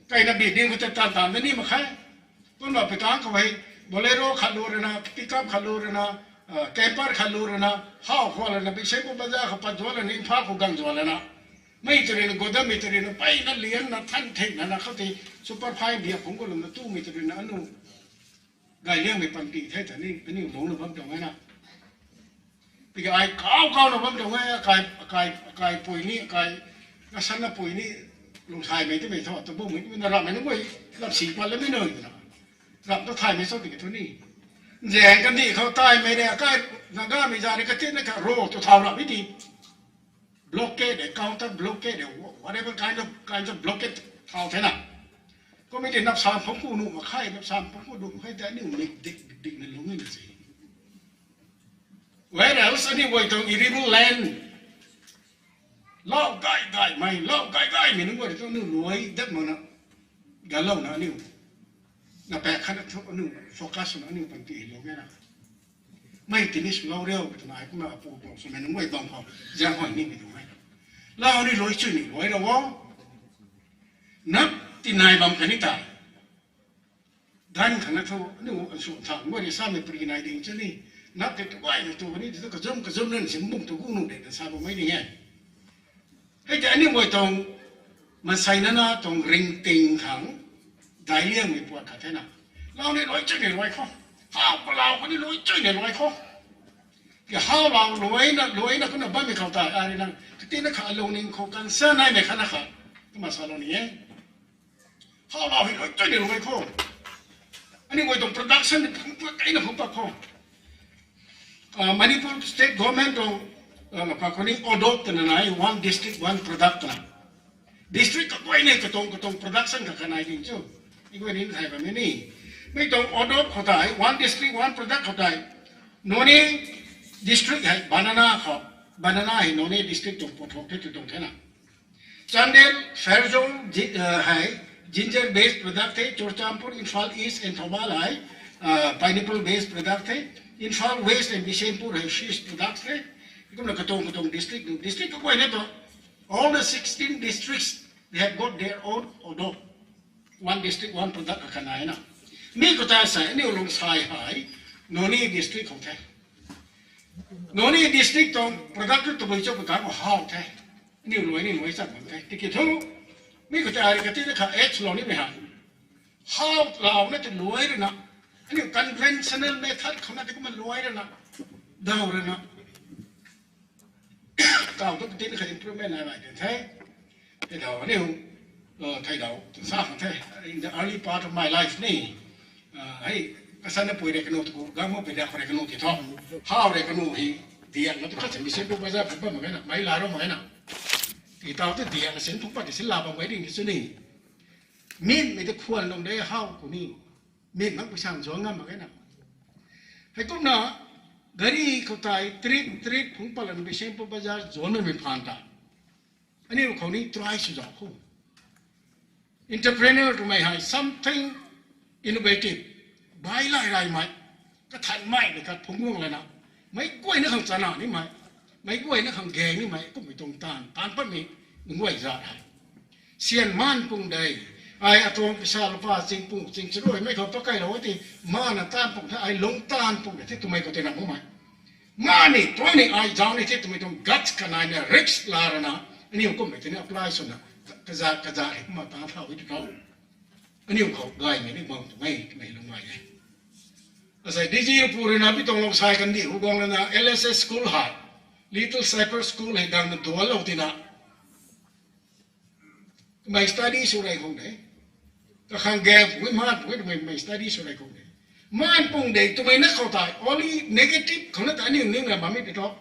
Kaina bih ding khou ta taanv taanv da ni mak khe. Kumna pei kang khou hei Bolero khat lu ruina, pickup khat lu ruina, camper khat lu ruina, how khou lana Bishenpur Bazar khou pat zuan lana, Imphal khou gang zuan lana. Mei tw ruina, godammei tw ruina, peyna lianna, than theina na khou tei super fine biak phungc khou lana tumei tw ruina anu gay liangmei panty the ta ni, aniu lungna bam tuang e na. Tiki ai kau kauna bam tuang e, akai, akai, akaipui ni, akai, nasanna pui ni, lungsaimei twmei thu, tabumei twmei na ramhmei nunc guay, lam si pat lamei nui twna. Ramh ta thaymei cho tiki thu ni. Nzaeng kandih khou taimei rei, akai, Nagamei za rei katina kha ro tu thau ramhmei di. blockade de, counter blockade de, whatever kind of, kinds of blockade thau the na. Committee nap sam phungc ku nuh mak khe, nap sam phungc ku nuh mak khe, ta aniu mik dik dik na lung na se. Whereas aniu guay tuang irriveral land, lau gay gaymei, lau gay gaymei nunc guay tuang aniu luai dat mak na, galouna aniu, na paek khat na thu aniu focus na aniu panty lou ge na. Mei tini swlou riu twna ai kumna apu tuang swmei nunc guay bam khou ziang huay nimei tuang e. Lau ni luai chui ni luai ra o. Nap tinai bam kani ta. Dan khang na thu aniu answ thang guay ni samei pri nai ding chu ni. Nap tei tu guay na tu kani tu kazum kazum nan sim bung tu gu nu de na sa bammei ding e. Hei tei aniu guay tuang mansei nana tuang ringting khang daic liangmei puat khat the na. Lau ni luai chui ni luai khou. Hau palau kani luai chui ni luai khou. Ki hau lau luai na, luai na kumna bammei khou tei, ari na, katina kha lungning khou concern naimei khat na kha. Kumna salou ni e. Hau lau hei luai chui ni luai khou. Aniu guay tuang production ni phungc pat, kaina phungc pat khou. Ah, Manipur State Government tuang, ah, lapa khou ni ODOP twna nai, One District, One Product twna. District kaguay ni katuang, katuang production kha kha nai ding chu. I guay ni thai bammei ni. Mi tuang ODOP khou tei, One District, One Product khou tei. Noney District hei banana khou, banana hei Noney District tuang puathok the tu tuang the na. Chandel, Pherzawl, hei ginger based product the, Churachandpur, Imphal East and Thoubal hei pineapple based product the, Imphal West and Bishnupur hei fish product the. Kumna katuang katuang district, district kaguay ni tu, all the sixteen districts, they have got their own ODOP, One District, One Product akhat nai na. Mi khou tei sa, aniu Longsai hei Noney District khou the. Noney District tuang product tu tabui cho pata khou hau the. Aniu luai ni luai chat bam the. Tiki thu, mi khou tei ari katina kha age lou nimei ha. Hau lau na ti luai rui na. Aniu conventional method khou na ti kumna luai rui na. Daw rui na. Tau tu katina kha improvement nai nai the. Thei daw aniu, thei daw tu sa khang the. In the early part of my life ni, hei, kasanna pui rui kanu tu, gangmapui rui khou rui kanu ti thu. Hau rui kanu hei, diak na tu khat si Bishnupur Bazar phungc pat mak ge na, mei la rou mak ge na. Ti tau tu diak na sin phungc pat ti sin la bam ge ding ti chu ni. Minmei tu khwan lung de hau khou ni. Min mak pui sang zuang ngam mak ge na. Heikumna, gari khou tei trip trip phungc pat lana Bishnupur Bazar zuanmei phaan ta. Aniu khou ni try sw zauc khou. Entrepreneur twmei hei something innovative, bai lai raimei, kathanmei mei khat phungc guang lana, meic guayna khang chana nimei, meic guayna khang gaeng nimei kummei tuang taanv taanc patmei nunc guay zat hei. Syan maan pung de, ai atuang pisa lupa ching pung ching charuaimei khou pakailou ti, maana taanv pung the, ai lung taanv pung de the twmei khou tei na makmei. Mani tuang ni ai zauc ni the twmei tuang guts kanaina risk la rana, aniu kummei tei ni apply swna, kazat kazat hei kumna taanc thau e ti tho. Aniu khou gaymei ni bam twmei twmei lung nai e. Asei D G Rampur rui na mi tuang Longsai kandih khou guang lana L S S school hei, Little Shepherd School hei dangna duanlou tina, twmei study sw rey khang de. Kakhang gaeng pui maan pui twmei mei study sw rey khang de. Maan pung de twmei na khou tei only negative khou na ta aniu ning na bammei ti tho.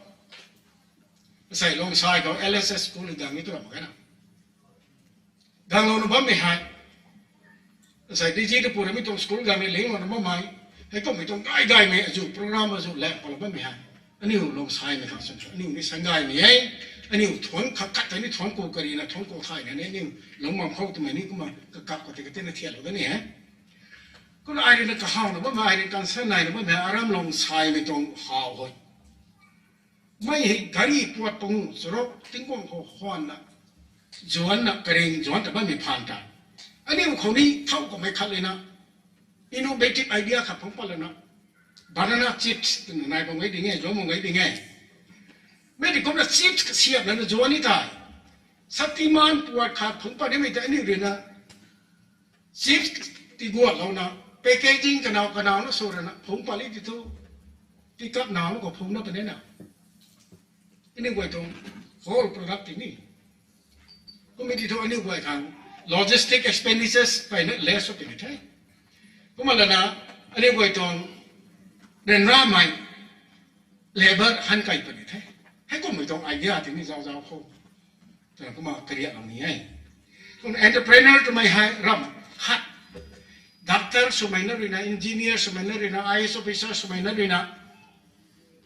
Asei Longsai khou L S S school hei dang ni tu ram mak ge na. Danglouna bammei hei. Asei D G Rampur mi tuang school dang ni linglouna bammei. Hei kummei tuang gay gaymei azu program azu lang palou bammei hei. Aniu Longsaimei khang swn sw, aniu ni sanggaymei e. Aniu thuanc khat khat tei ni thuanc ku karina, thuanc ku thayna ni, aniu lungc bam khou twmei ni kumna kakap khou tei katina thianlou da ni e. Kumna ai rui na kahawna bammei, ai rui concern naina bammei, aram Longsaimei tuang haw hoi. Mei hei gari puat pung, charuk tingkwm khou khwanna, zuanna, karing zuan ta bammei phaan ta. Aniu khou ni thow kummei khat lena, innovative idea khat phungc pat lana, banana chips twna nai bam ge ding e, zuan bam ge ding e. Mei ti kumna chips kasiap lana zuan ni tei. Shaktiman puat khat phungc pat nimei tei aniu rui na, chips tiguatlouna, packaging kanow kanow na sw rana phungc pat li ti thu, tikap naw na khou phungc na puni na. Aniu guay tuang whole product ti ni. Kummei ti thu aniu guay khang logistic expenditures peyna less sw puni the. Kumna lana aniu guay tuang ryanramei labour han kai puni the. Hei kummei tuang idea ti ni zauc zauc khou. Twna kumna kariaklou ni e. Kumna entrepreneur twmei hei ram khat, doctor swmei na ruina, engineer swmei na ruina, I A S officer swmei na ruina,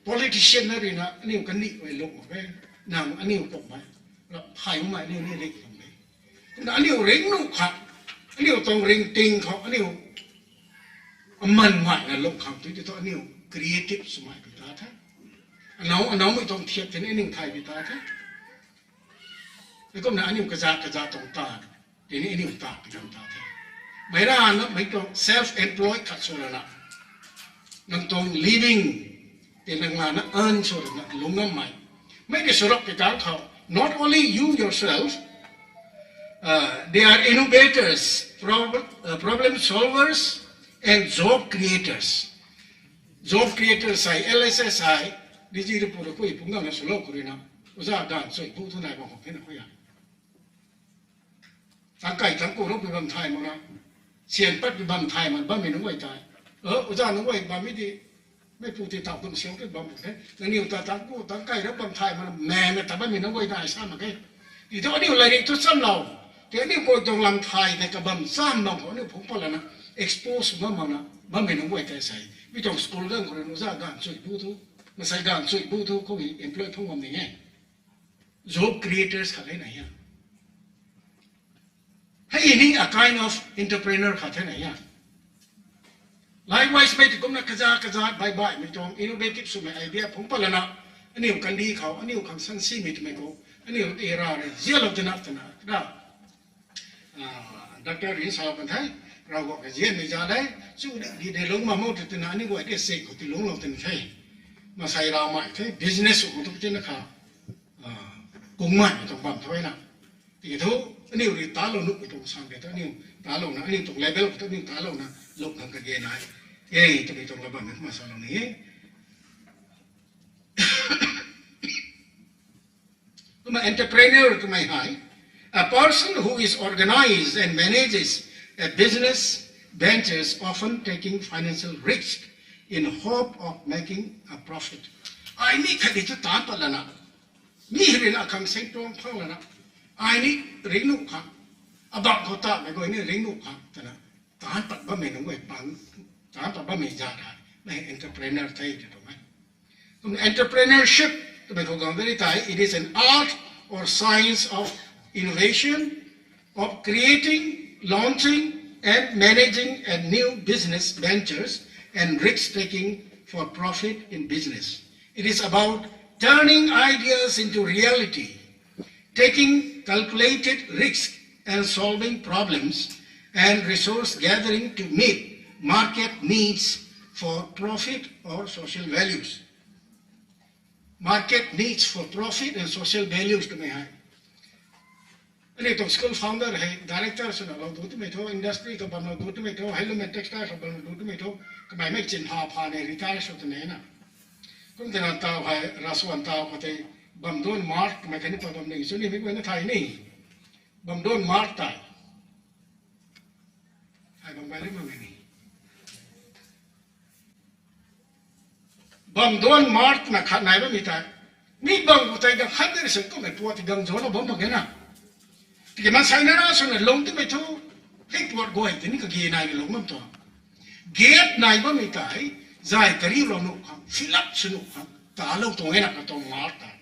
politician na ruina aniu kandih guay lung mak e. Nang aniu kummei, ram phay makmei aniu ni ringh khang de. Kumna aniu ringh nuh khang, aniu tuang ringting khou aniu aman ngaina lung khang tu ti thu aniu creative swmei pi ta the. Anow, anowmei tuang thiak tei ni aniu thay pi ta the. Heikumna aniu kaza kaza tuang ta, tini aniu ta pi tuang ta the. Meic rana mei tuang self-employed khat sw lana, nang tuang living tei nang lana earn sw lana lungc ngammei, mei ki swrap pi tang khou, not only you yourself, uh, they are innovators, prob- uh, problem solvers, and job creators. Job creators hei, L S S hei, D G report rui pung gangna swlou khou ruina, oja ganv chui bu thu nai bam khou thena khui a. Tangc kai tangc ku rou pi bam thay makna, syan pat pi bam thay mak bammei nunc guay tei, oja nunc guay bammei di, mei pu ti tau kum siang tu bam khou the. Nangniw ta tangc ku tangc kai rou bam thay makna, mena ta bammei nunc guay nai sa mak khe. Ti thu aniu lairik thu chamlou, ti aniu guay tuang lam thay tei kabam cham bam khou aniu phungc pat lana, expose bam makna bammei nunc guay tei sei. Mi tuang school ganv khou rui oja ganv chui bu thu, masei ganv chui bu thu khou employ phungc bam ni e. Job creators khat e na hia. Hei ni a kind of entrepreneur khat the na hia. Likewise, mei ti kumna kaza kaza baih baihmei tuang innovative swmei idea phungc pat lana, aniu kandih khou aniu khang sansimei twmei khou, aniu ti ra rui zianlou tina twna ra, doctor ri sa kan the, Ravguangc kazianmei za le, chu di de lungc ma mo ti twna aniu guay di sek khou ti lungclou tin the. Masei ramei the, business sw khou tu tina kha, kungmei tuang bam thu na. Tiki thu, aniu rui talou nuhmei tuang sang de thu aniu talouna, aniu tuang level khou thu aniu talouna, lung khang kage nai e twmei tuang la bammei kumna salou ni e. Kumna entrepreneur twmei hei, a person who is organized and manages a business ventures, often taking financial risk in hope of making a profit. Ai mi khat di thu taanc pat lana, mi hei ruina akhang seng tuang phang lana, ai ni ringh nuh khang, abang khou tamei guay ni ringh nuh khang twna, taanc pat bammei nunc guay pang, taanc pat bammei zat hei, mei hei entrepreneur the ti tuang e. Kumna entrepreneurship twmei khou guang de ri tei, it is an art or science of innovation, of creating, launching, and managing a new business ventures and risk taking for profit in business. It is about turning ideas into reality, taking calculated risks and solving problems and resource gathering to meet market needs for profit or social values. Market needs for profit and social values twmei hei, aniu tuang school founder hei director swna lou du twmei thu, industry khou bam lou du twmei thu, hei lumei textile khou bam lou du twmei thu, kamei mei chin pha pha ni retire sw twna na. Kum twna taw hei, rasuan taw khou tei, bam duan mart twmei khatni pa bam ning sw ni mei guayna thay ni. Bam duan mart tei, hei bam guay ri makmei ni. Bam duan mart twna khat nai bammei tei, mi bam khou tei gang khat de ri sw kummei puat ti gang zuanlou bam mak ge na. Tiki mansei na ra swna lung twmei thu, hei puat guay tei ni kage nai ni lung bam tuang. Gate nai bammei tei, zay kariulou nuh khang, fill up sw nuh khang talou tuang e na katuang mart tei.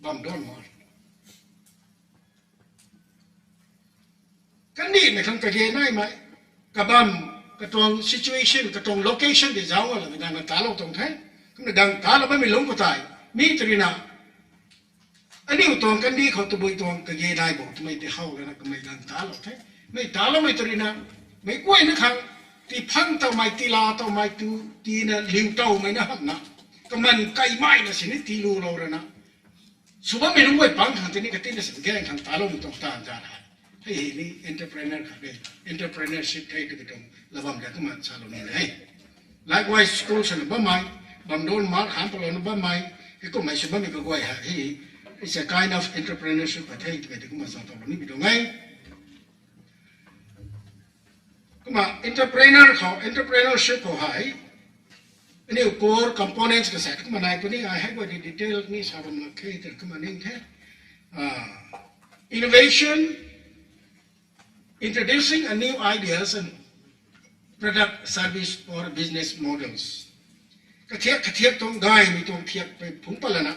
Bam duan mart. Kandihmei khang kage naimei, kabam, katuang situation, katuang location tei zauc nga lana gangna talou tuang the. Kumna gang talou bammei lungc khou tei, mi tw ruina, aniu tuang kandih khou tabui tuang kage nai bo twmei tei how lana kamei gang talou the. Mei taloumei tw ruina, meic guayna khang, tii phang tawmei, tii la tawmei, tu, tiina liu tawmei na hamhna, kaman kaimeina sini tiilulou rana, sw bammei nunc guay pang khang tei ni katina sin gang khang taloumei tuang taanv zat hei, hei hei ni entrepreneur khat de, entrepreneurship the twmei tuang la bam de kumna salou ni e. Likewise, school swna bammei, bam duan mart han palouna bammei, hei kummei sw bammei kaguay hei, it's a kind of entrepreneurship khat the twmei tei kumna sa tawlou ni pi tuang e. Kumna entrepreneur khou, entrepreneurship khou hei, aniu core components kasa kumna nai puni, ai hei guay di detail ni sa bam lak khe, tei kumna ning the. Innovation, introducing a new ideas and product, service or business models. Kathiak kathiak tuang gaymei tuang thiak pei phungc pat lana,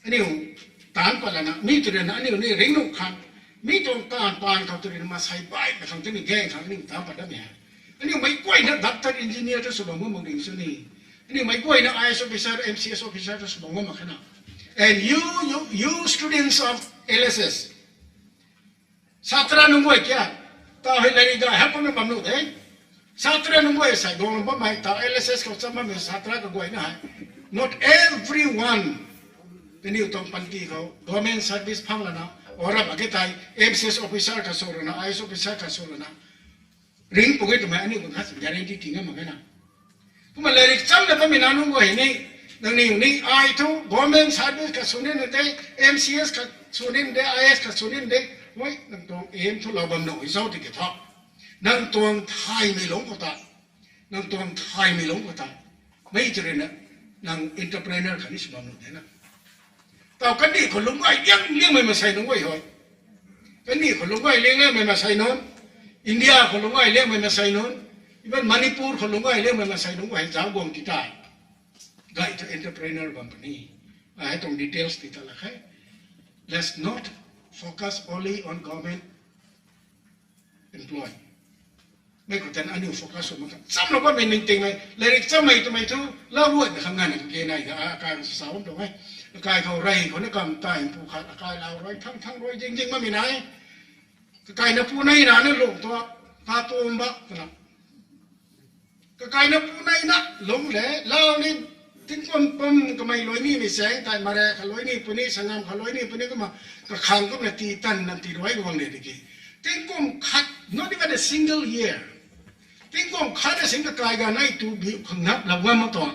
aniu taanc pat lana, mi tw rui na aniu ni ringcnuh khang, mi tuang taanv paan khou tw rui na masei baihmei khang tini gaeng khang aniu taanc pat dat ni hei. Aniu meic guayna doctor, engineer ta sw bam ngam mak ding sw ni. Aniu meic guayna I A S officer, M C S officer ta sw bam ngam mak khe na. And you, you, you students of L S S, satra nunc guay kia, taw hei lairik gay hak kumna bam nuh de. Satra nunc guay sei guang bammei, taw L S S khou cham bammei satra kaguayna hei. Not everyone. Kaniw tuang panty khou government service phang lana, aram mak ge tei M C S officer khat sw lana, I A S officer khat sw lana, ringc pw ge twmei aniu khang khat guarantee ti ngam mak ge na. Kumna lairik chamna bammei nac nunc guay ni, nangniw ni ai thu government service khat sw nina de, M C S khat sw nina de, I A S khat sw nina de, ui, nang tuang aim thu lou bam nuh i zauc tiki thu, nang tuang thaymei lungc khou ta, nang tuang thaymei lungc khou ta, mei tw rui na, nang entrepreneur khatni sw bam nuh de na. Taw kandih khou lungc gay liang liangmei masei nunc guay hei, kandih khou lungc gay liang liangmei masei nunc, India khou lungc gay liangmei masei nunc, even Manipur khou lungc gay liangmei masei nunc guay hei zauc guang ti tei, gay thu entrepreneur bam puni. Ai hei tuang details ti ta lak khe. Let's not focus only on government employ. Mei khou tei aniu focus sw mak khe. Chamlou bammei ningtingmei, lairik chammei twmei thu, lau ruaimei khang nganv ke nai ga, akai khou sa bam tuang e. Akai khou rey khou na kam tei pu khat, akai lau rui, thang thang rui, zing zing bammei nai. Kakaina pu nei na ni lung tua, ta tuam ba twna. Kakaina pu nei na lung le, lau ni, tingkum pum kamei luai nimei chaeng tei, mare kha luai ni puni, sangam kha luai ni puni, kumna, kakhang kumna ti tan nan ti ruai guang le tiki. Tingkum khat, not even a single year. Tingkum khat na sing kakai ga nei tu biu khang nap lou ngam mak tuang.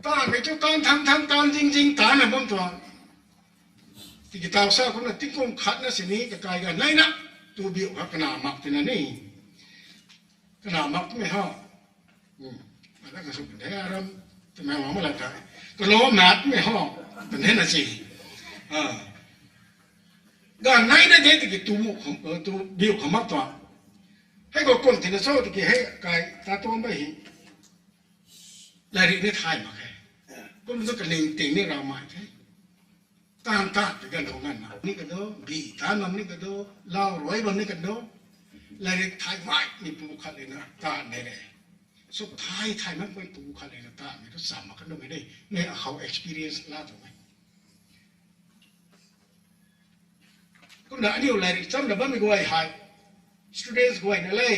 Taanvmei thu taanv thang thang taanv zing zing taanv na bam tuang. Tiki taw sa kumna tingkum khat na sini kakai ga nei na tu biu kha kana mak tina ni. Kana mak twmei ha. Ana ka sw pun the aram twmei wang ma la ta. Kalo mat twmei ha. Twmei na si. Ga nei na de tiki tu biu khang mak tuang. Hei khou kum tina cho tiki hei kai ta tuang ba hi. Lairik ni thay mak khe. Kum tu kaningting ni raumei the. Taanv tat pi ganv khou nganv na ni kado, bi taanv bam ni kado, lau ruai bam ni kado. Lairik thay mei ni pu khat lena taanv nei re. Sw thay thay makmei pu khat lena taanvmei tu cham mak kandamei de. Mei akhou experience la tuang e. Kumna aniu lairik chamna bammei guay hei, students guayna le,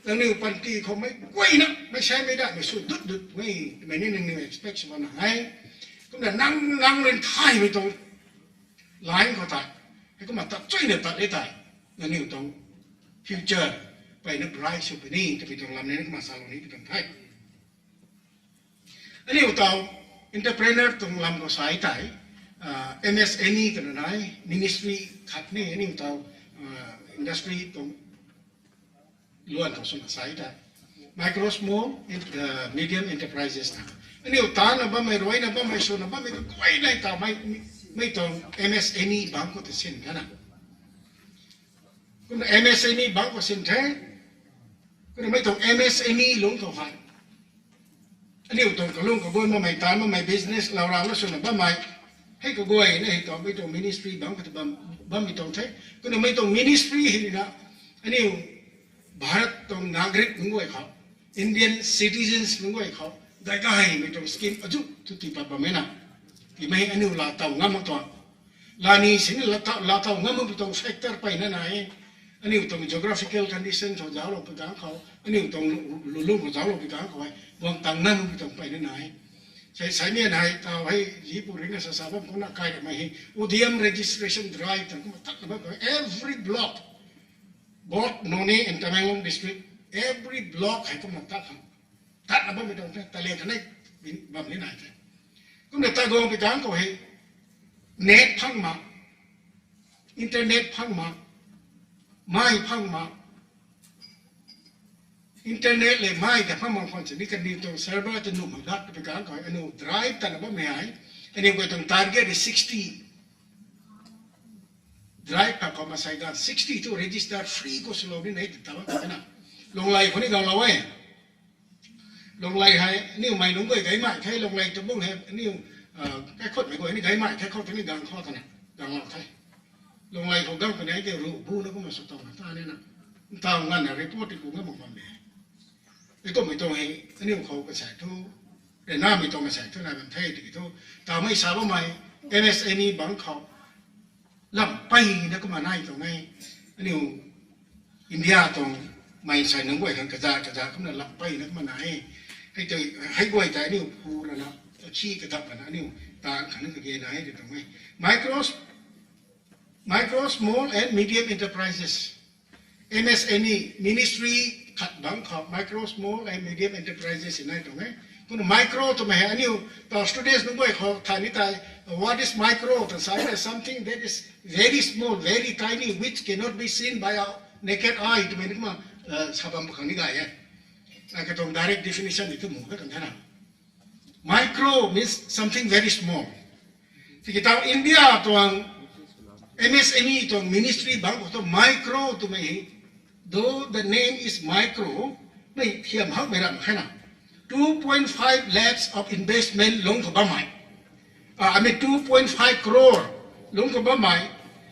nangniw panty khou mei guayna mei saimei datmei sw dut dut mei twmei ni nangniw expect sw bam na e. Kumna nang nang rui thaymei tuang line khou tei, hei kumna tat chuyna tat e tei, nangniw tuang future peyna bright sw puni twmei tuang lam ni kumna salou ni pi tuang the. Aniu taw entrepreneur tuang lam khou sai tei, M S M E twna nai, ministry khat ni aniu taw industry tuang luan khou swna sai tei, micro, small, medium enterprises na. Aniu taanna bammei, ruaina bammei, swna bammei kaguay nei taw mei tuang M S M E bangc khou tei sin the na. Kumna M S M E bangc khou sin the. Kumna mei tuang M S M E lungc khou hei, aniu tuang kalung kaguan bammei, taanv bammei, business lau rau na swna bammei, hei kaguayna hei tuang mei tuang ministry bangc khou tei bammei tuang the. Kumna mei tuang ministry hei na, aniu Bharat tuang nagarik nunc guay khou, Indian citizens nunc guay khou, gay gaymei tuang scheme azuh thu tii pat bammei na. Timei aniu laatow ngam mak tuang. Lani sini laatow ngam makmei tuang factor peyna nai. Aniu tuang geographical condition khou zauclou pi kang khou, aniu tuang lulung khou zauclou pi kang khou hei guang tang ngam makmei tuang peyna nai. Sai saimei hei taw hei zipu rui na sasa bam kumna kai ramei hei Udyam registration drive twna kumna tatna bam khou every block, both Noney and Tamenglong district, every block hei kumna tat khang tatna bammei tuang the, talent khanei bam ni nai the. Kumna ta guang pi kang khou hei net phang mak, internet phang mak, mei phang mak, internet le mei ta phang mak khwan sini kaniw tuang server ta nuh mak dat pi kang khou hei aniu drive tatna bammei hei, aniu guay tuang target hei sixty. Drive khat khou masei ganv sixty thu register free khou swlou ni nei ta bam na. Lunglei khou ni ganglou e. Lunglei hei aniu mei nunc guay gaymei the, Lunglei tabung hei aniu kaikhutmei guay ni gaymei the khou tei ni gang khou twna ganglou the. Lunglei khou gang puni tei ruh bu na kumna sw towna ta nina, ntaw nganvna report ti ku ngam mak bam de. Hei kummei tuang hei aniu khou kasei thu, ryanramei tuang kasei thu nai bam the tiki thu, tawmei sa bammei M S M E bangc khou lam peyna kumna nai tuang e. Aniu India tuang mei sei nunc guay khang kaza kaza kumna lam peyna kumna nai e. Hei tei, hei guay tei aniu phu lana, khi kadap lana aniu taanv khang na kage nai e tw tuang e. Micro, Micro, Small and Medium Enterprises, M S M E, ministry khat bangc khou Micro, Small and Medium Enterprises nai tuang e. Kumna micro twmei hei aniu taw students nunc guay khou thay ni tei, what is micro twna sa e, something that is very small, very tiny, which cannot be seen by our naked eye twmei ni kumna sa bam khang ni gay e. Ai katuang direct definition ni tu mu ka kan the na. Micro means something very small. Tiki taw India tuang M S M E tuang ministry bangc khou tu micro twmei hei, though the name is micro, mei thiam hakmei ram khe na, two point five lakhs of investment lungc khou bammei, I mean two point five crore lungc khou bammei,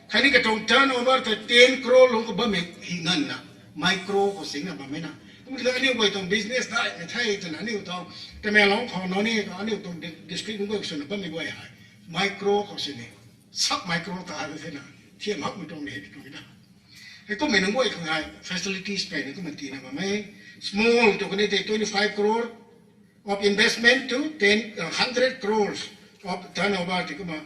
khatni katuang turnover ta ten crore lungc khou bammei hei nganvna micro khou singna bammei na. Kumna aniu guay tuang business daihmei the twna aniu tuang Tamenglong khou na ni aniu tuang district nunc guay swna bammei guay hei micro khou sini, sub micro ta the na, thiam hakmei tuang ni hei tuang na. Hei kummei nunc guay khang hei facilities peyna kumna tiina bam e. Small tw kani tei twenty five crore of investment to ten, uh, hundred crores of turnover ti kumna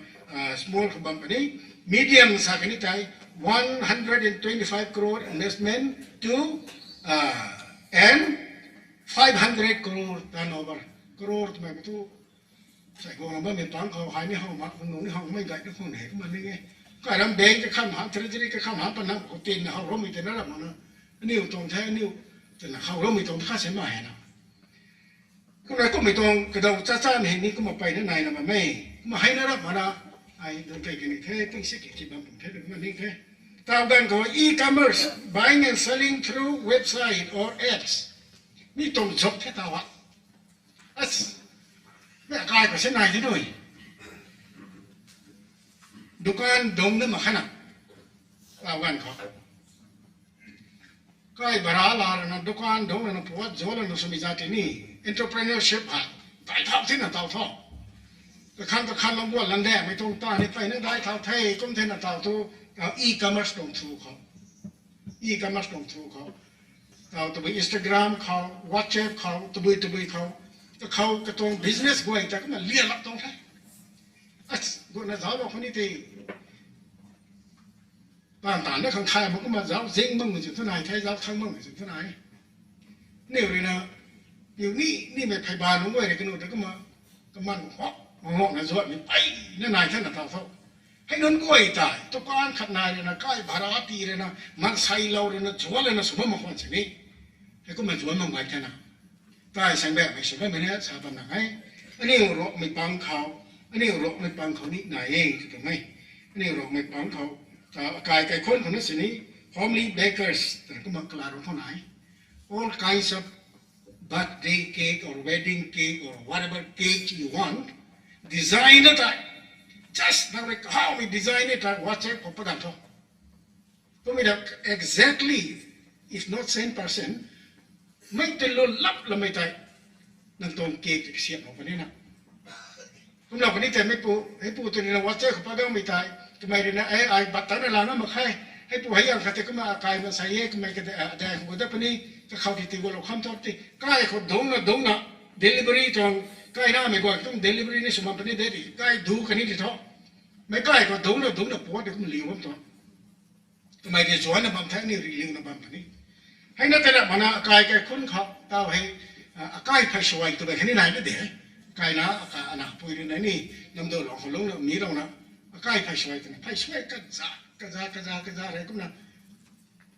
small khou bam puni. Medium sa kani tei one hundred and twenty five crore investment to, uh, and five hundred crore turnover. Crore twmei tu sai guang bammei pang khou hei ni how mak, nung ni howmei gay ni khwan hei kumna ni e. Kai ram bank kakham han, treasury kakham han, panam khou tinna how roumei tei na ram mak na, aniu tuang the aniu twna how roumei tuang kha se ma hei na. Kumna kummei tuang kadaw cha cha hei ni kumna peyna naina bam e. Kumna hei na ram mak na, ai dun tei kani the, ting si ki ki bam bam the kumna ni the. Taw ganv khou e-commerce, buying and selling through website or apps, mi tuang zop the taw a. Mei akai khou se nai the nui. Dukan dungc na mak khe na. Taw ganv khou kai bhara la rana dukan dungc lana puat zuan lana swmei za ti ni, entrepreneurship hei dai thau thena taw thu. Kakhang kakhang lam guan lan de mei tuang ta ni peyna dai thau the kum thena taw thu, e-commerce tuang through khou, e-commerce tuang through khou, taw tabui Instagram khou, WhatsApp khou, tabui tabui khou, kakhou katuang business guay ta kumna lialap tuang the. Guangna zauclou khou ni tei, taanv taanv na khang thay mak kumna zauc zing makmei zu thu nai the, zauc thang makmei zu thu nai. Aniu rui na, piu ni nimei phey ba nunc guay rui kanu ta kumna, kaman hok, hokna zuatmei peyna nai thena taw thu. Hei nunc guay tei dukan khat nai rui na kai bhara ti rui na, manseilou rui na zuan lana sw bam mak khwan sini. Hei kumna zuan mak gay thena. Tei sang bammei sw bammei na sa bam na e. Aniu Ruangmei pang khou, aniu Ruangmei pang khou ni nai e tw tuang e. Aniu Ruangmei pang khou, akai kaikhunc khou na sini, homely bakers twna kumna kalarung khou nai. All kinds of birthday cake or wedding cake or whatever cake you want, design na tei, just nang rui kahawmei design na tei WhatsApp khou padan tho. Kummei na exactly, if not same person, mei tei lu lap lamei tei, nang tuang cake tei kasiamhlou puni na. Kumlou kani tei meipu, heipu tei rui na WhatsApp khou padaumei tei, kamei rui na, e, ai bat tana lana mak khe, heipu hei yang khat tei kumna akai mansei e, kamei kade, adai khou dat puni, kakhou ti ti gualou kham thu ti, kai khou dungcna dungcna, delivery tuang, kainamei guay tuang delivery ni sw bam puni de ti, kai du kani ti thu. Meic kai khou dungcna dungcna puat di kumna liu bam tuang. Kamei rui zuanna bam the, aniu rui liuna bam puni. Hei na tei ram mak na akai kaikhunc khou taw hei, akai phey suai twmei khatni nai na de. Kaina, aka, ana pui rui na ni, namdulong khou lungcna milouna, akai phey suai twna phey suai kaza, kaza, kaza, kaza rei kumna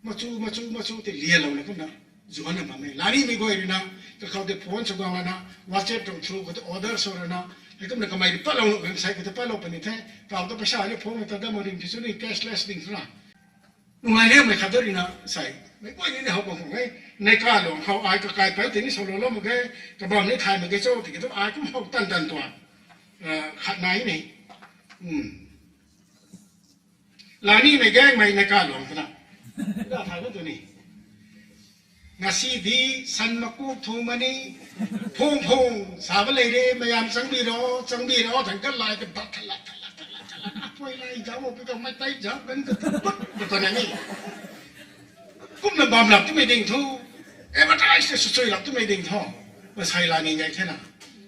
machu, machu, machu tei lialouna kumna zuanna bam e. Lanimei guay rui na, kakhou tei phone sw guang lana, WhatsApp tuang through khou tei order sw rana, Hei kumna kamei ni patlou lou kan sei kata patlou puni the. Tau ta paisa ni phone ta dam ring ti sw ni cashless ding sw na. Nungai ni mei khat da rina sei. Mei guay ni ni how bam khang e. Nei ka lung khou ai kakai pei ti ni sw lou lou mak ge. Kabam ni thay mak ge cho ti ki tu ai kum how tan tan tuang. Khat nai ni. Lani mei gaengmei nei ka lung khou na. Da thay na tu ni. Ngasi di san maku thu mani, phung phung, sa ba lei re, mayam chang bi ro, chang bi ro, thang ka lai ka bat thalat, thalat, thalat, thalat, apui lai zauc, pi ka mai tei zauc, kan ka tut, tut, tut, tut, ni. Kumna bam lap twmei ding thu, advertise sw sui lap twmei ding thu, masei la ni ngai the na.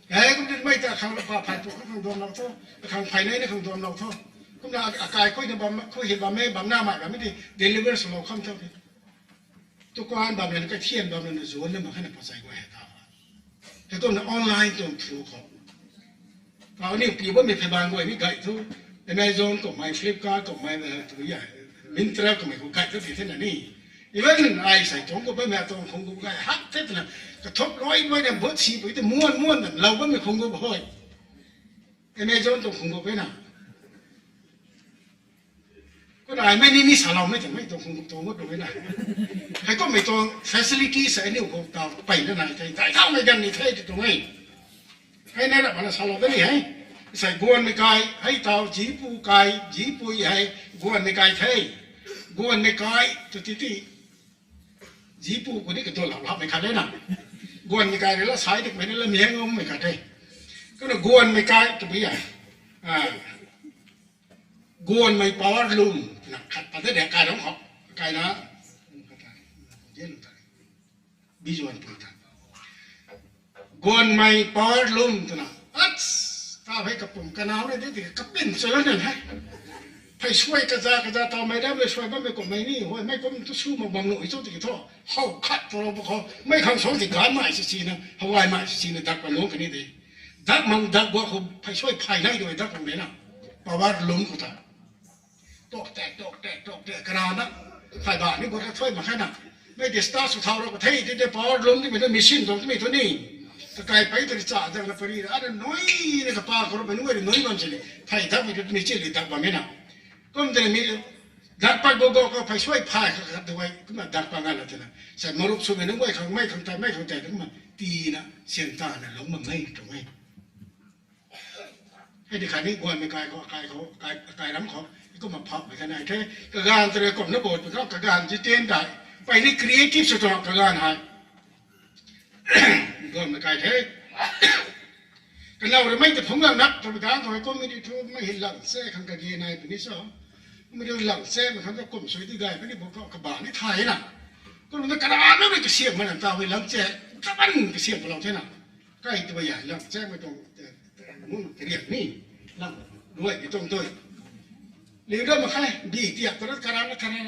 Hei, kum tin mei ta khang pa phai pu khang duam lou tho, khang phai nei na khang duam lou tho. Kumna akai khui na bam, khui hi bam e, bam na mai bam e di, deliver sw lou kham tho ki. Tukuan bam na, kathian bam na, zuan na mak khe na pachai guay hei ta. Hei kumna online tuang through khou. Kau ni pi bammei phey bang guay ni gay thu, Amazon kummei, Flipkart kummei, Myntra kummei khou gay thu ti the na ni. Even ai sei tuang khou bammei tuang khung khou gay hak the twna, kathop luai luai na bot si pui tu muan muan na lou bammei khung khou hoi. Amazon tuang khung khou e na. Kumna ai mei ni ni saloumei twmei tuang khung khou tuang gut rui na. Hei kummei tuang facility sa aniu khou tau peyna nai the, dai thaumei ganv ni the ti tuang e. Hei nai ra bana salou da ni hei. Sei guanmei kai, hei tau, zipu kai, zipui hei, guanmei kai the. Guanmei kai, tu ti ti. Zipu khou ni kadun lap lapmei khat le na. Guanmei kai rui la sai dikmei ni la miang ngumei khat the. Kumna guanmei kai, tabui e. Guanmei power loom twna khat pat de kai rong khou. Kaina, Bijuanpui ta. Guanmei power loom twna. Ats, ta hei kapum kanau na de ti kapin chalou na hei. Phey suai kaza kaza tawmei dam le suai bammei kummei ni, huaimei kum tu su mak bam nuh i cho tiki thu. How khat tu lou bu khou, mei khang suang ti ganmei si sina, hawai mei si sina dak pat nuang kani de. Dak mang dak guak khou phey suai phay nai dui dak khou de na. Power loom khou ta. Tok tek, tok tek, tok tek, karana. Phay ba ni guak kha thuai mak khe na. Mei di sta sw thau rou ka thei, ti de power loom timei tu machine tuang timei tu ni. Kakai pei tu ri cha zang na pari ra, ana nui na kapa khou rou mei nunc guay ri nui bam sini. Phay dakmei tu machine ri dak bammei na. Kum tei mi, dak pat guak guak khou phey suai phay khat khat tu guay, kumna dak pat nga na tina. Sa marup swmei nunc guay khang mei khang tei, mei khang tei, kumna tina, sian tana lungc bam mei tuang e. Hei di khatni guanmei kai khou, akai khou, akai, akai ram khou, kumna phapmei kha nai the. Kaganv tei rui kumna bot pui khou, kaganv zi tian dai. Peyni creative sw tuang kaganv hei. Guanmei kai the. Kanow rui mei ta phungc lang nak, twmei ganv khou hei kummei di thu mei hei lang se khang kage nai puni so. Kummei di lang se mei khang ta kum sui di gay puni bu khou kaba ni thay na. Kum na kara na mei kasiam mana ta hei lang se, kaban kasiam palou the na. Kai tu ya lang se mei tuang, mun kariak ni, lang ruai ni tuang tui. Liu da mak khe, bi tiak tu na kara na kara.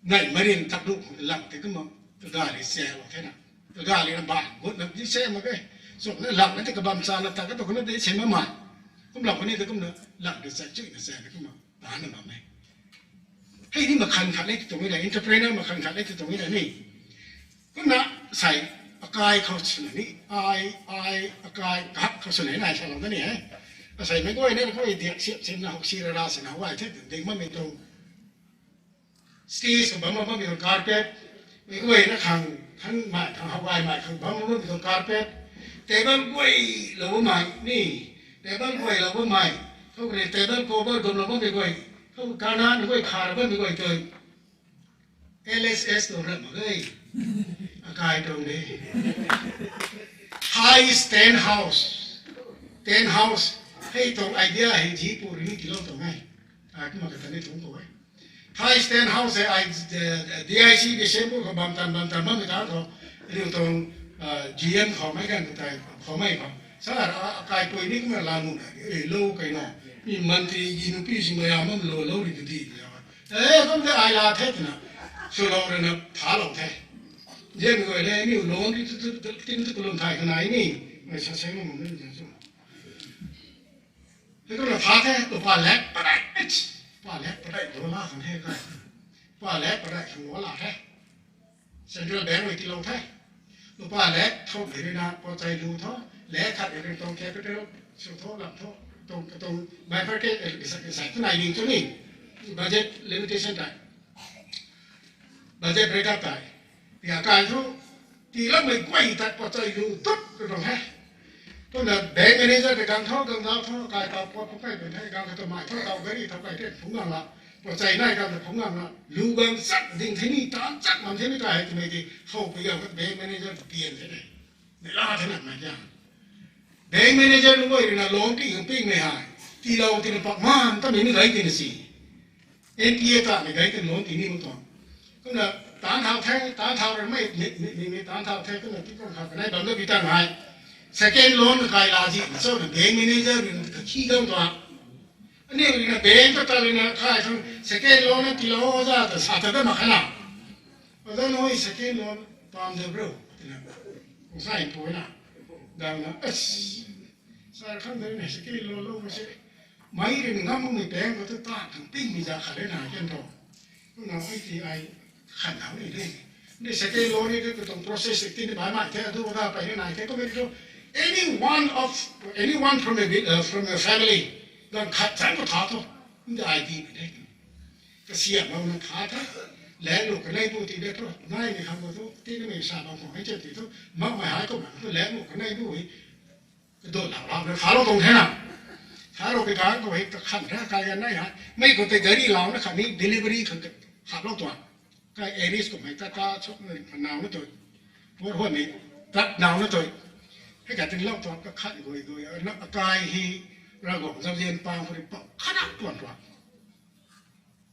Nai marin tak du lang tei kumna, kagari se lou the na. Kagari na ban gut na di se mak e. Chumna lang na tei kabam cha na tak ka tu kumna di se mak mei. Kumlou kani tei kumna lang tei chai chui na se na kumna, ban na bam e. Hei ni makhan khat le ti tuang e na, entrepreneur makhan khat le ti tuang e na ni. Kumna sei akai khou swna ni, ai, ai, akai khat khou swna ni ai salou da ni e. Asei mei guay na khou diak siap simna hok si ra ra swna hawai the, ding bammei tuang. Stage khou bam bam bammei tuang carpet. Mei guay na khang, khan mei khang, hawai mei khang bam bam bammei tuang carpet. Table guay lou bammei ni. Table guay lou bammei. Khou kani table cover gum lou bammei guay. Khou kana na guay kha ra bammei guay tei. L S S tuang ram mak ge. Akai tuang de. High stand house. Tent house. Hei tuang idea hei zipu rui ni tilou tuang e. Ai kumna kata ni tuang khou e. High stand house hei ai, D I C ki sempur khou bam tan bam tan bammei ta khou. Riu tuang, G M khou mei kan tei khou mei khou. Sa, akaipui ni kumna la nu na, e, lou kai na. Mi mantri gi nupi singmei a mam lou lou ri tu di. E, kum tei ai la the twna. Swlou rui na thalou the. Zianmei guay le, aniu lou ki tu, tu, tu, tin tu kalum thay kha nai ni. Mei sa seng mak ni, sa. Hei kumna tha the, lupa lak padeih, lupa lak padeih lou la khang the kai. Lupa lak padeih khang lou la the. Central Bank rui tilou the. Lupa lak thau hei rui na pachai lu tho. Le khat ri tuang capital, sw tho, lam tho, tuang, tuang, bifurcate, eh, sa, sa, tu nai ding tu ni. Budget limitation tei. Budget breakup tei. Tia kai thu, tiiloumei guay tat pachai lu tut tu tuang he. Twna bank manager tei gang tho, gang dau tho, kai tau pat pat kai pun the, gang khat tu mai tho, tau gari tho kai te, phungc gang la. Pachai nai gang ta phungc gang la. Lu gang chat ding the ni, tan chat man the ni kai hei twmei ti, how pi gang khat bank manager bian the ni. Mei la the na mei kya. Bank manager nunc guay rui na loan pi gang pingmei hei. Tiilou tina pakman, tamei ni gay tina si. N P A tamei gay tina loan ti ni mu tuang. Kumna tan thau the, tan thau rui mei, mei, mei, mei, mei tan thau the, kumna ti kum khat kanei bam da bi tang hei. Second loan kai la zi, so na bank manager rui na kakhi gang tuang. Aniu rui na bank ta ta rui na kai thang second loan na tiilou za ta sa ta da mak kha na. Oja nui second loan pam de bro, tina. Kung sai pui na. Gang na, as. Sa khang de na second loan lou ma se. Mei rui na ngam mei bank khou tu ta thang pingmei za khat le na ken tho. Kumna ai ti ai khan thau ni de. Ni second loan ni tu tuang process ti ni bai mai the, adu da pai ni nai the, kumna tu any one of, anyone from a, uh, from a family, gang khat thang khou tha tho. Ni I D mei de. Kasiamhlou na tha the. Lenglu kanei bu ti de thu, nai ni khang khou tu, ti ni mei sa bam khou hei chat ti thu, makmei hei kum tu lenglu kanei bu hei. Kadut lau lau na thalou tuang the na. Thalou pi gang khou hei kakhan the, kai ganv nai hei. Mei khou tei gari lau na khat ni delivery khang haplou tuang. Kai Aris kummei ta ta chuk nau na tui. Por huan ni tat nau na tui. Hei ka tinlou tuang kakhan gui gui, na akai hei, Ravguangc zauzian pang khou rui pou khat na tuan tuang.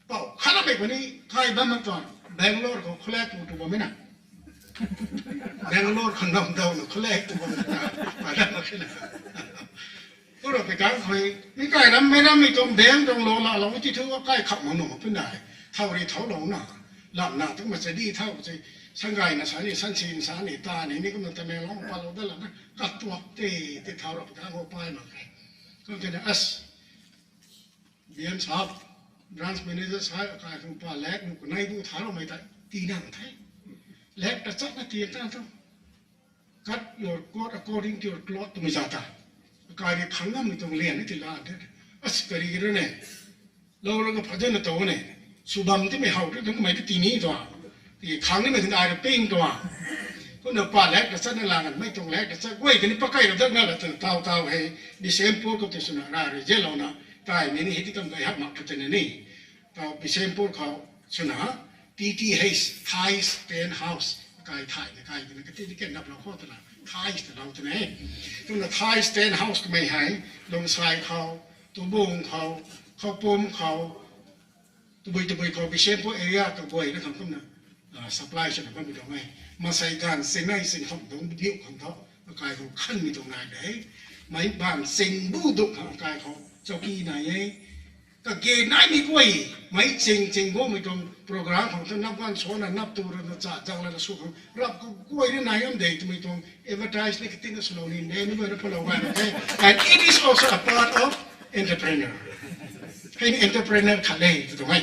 Pou khat na mei khou ni kai bam mak tuang. Bangalore khou khulek tu tu bammei na. Bangalore khou nam dau na khulek tu bammei na. Pai lam mak khe na. Kura pi gang khou, mi kai ram mei ram mei tuang bank tuang loan laalou ti thu kai khak mak nuh pun dai. Thau rui thau lou na. Lam na tu ma cha di thau se. Sangay na sa ni, Sansi na sa ni, ta ni, ni kumna Tamenglong palou da la na. Katuak te, ti thau rap gang khou pai mak khe. Kum tei na as. B M sahab, branch manager sahab, akai khang pa lek nu kanei bu thaloumei tei, tii nang the. Lek tachat na tii tan thu. Cut your coat according to your cloth twmei za ta. Akai rui khang ngammei tuang lian ni ti la the. As kari kira ne. Lou rui kaphat zan na tow ne. Sw bam timei how tu, tu kamei tu tii ni tuang. Ti khang nimei tin ai rui ping tuang. Kumna pa lek tachat na la ngan, mei tuang lek tachat guay kani pakai rap dat nga la twna taw taw hei, Bishnupur khou tei swna ra rui zianlouna, taimei ni hei ti tam gay hak mak tu twna ni. Taw Bishnupur khou swna, T T H, Thai Tent House, kai thay na kai twna, kati ni ken naplou khou twna, Thai ta lou twna e. Kumna Thai Tent House kamei hei, Lungsai khou, Tubung khou, Khoupum khou, tabui tabui khou Bishnupur area kaguayna khang kumna, ah, supply swna bammei tuang e. Masei ganv singnei singkham tuang biu khang thu, akai khou khanmei tuang nai de. Mei banv sing bu duk khang akai khou chowki nai e. Kage naimei guay, meic ching ching gumei tuang program khang thu nap ganv suana nap tu rana cha zang lana sw khang rap kaguay na nai am de twmei tuang advertise ni katina swlou ni de, ni guay na phalou gay mak the. And it is also a part of entrepreneur. Hei ni entrepreneur khat le tw tuang e.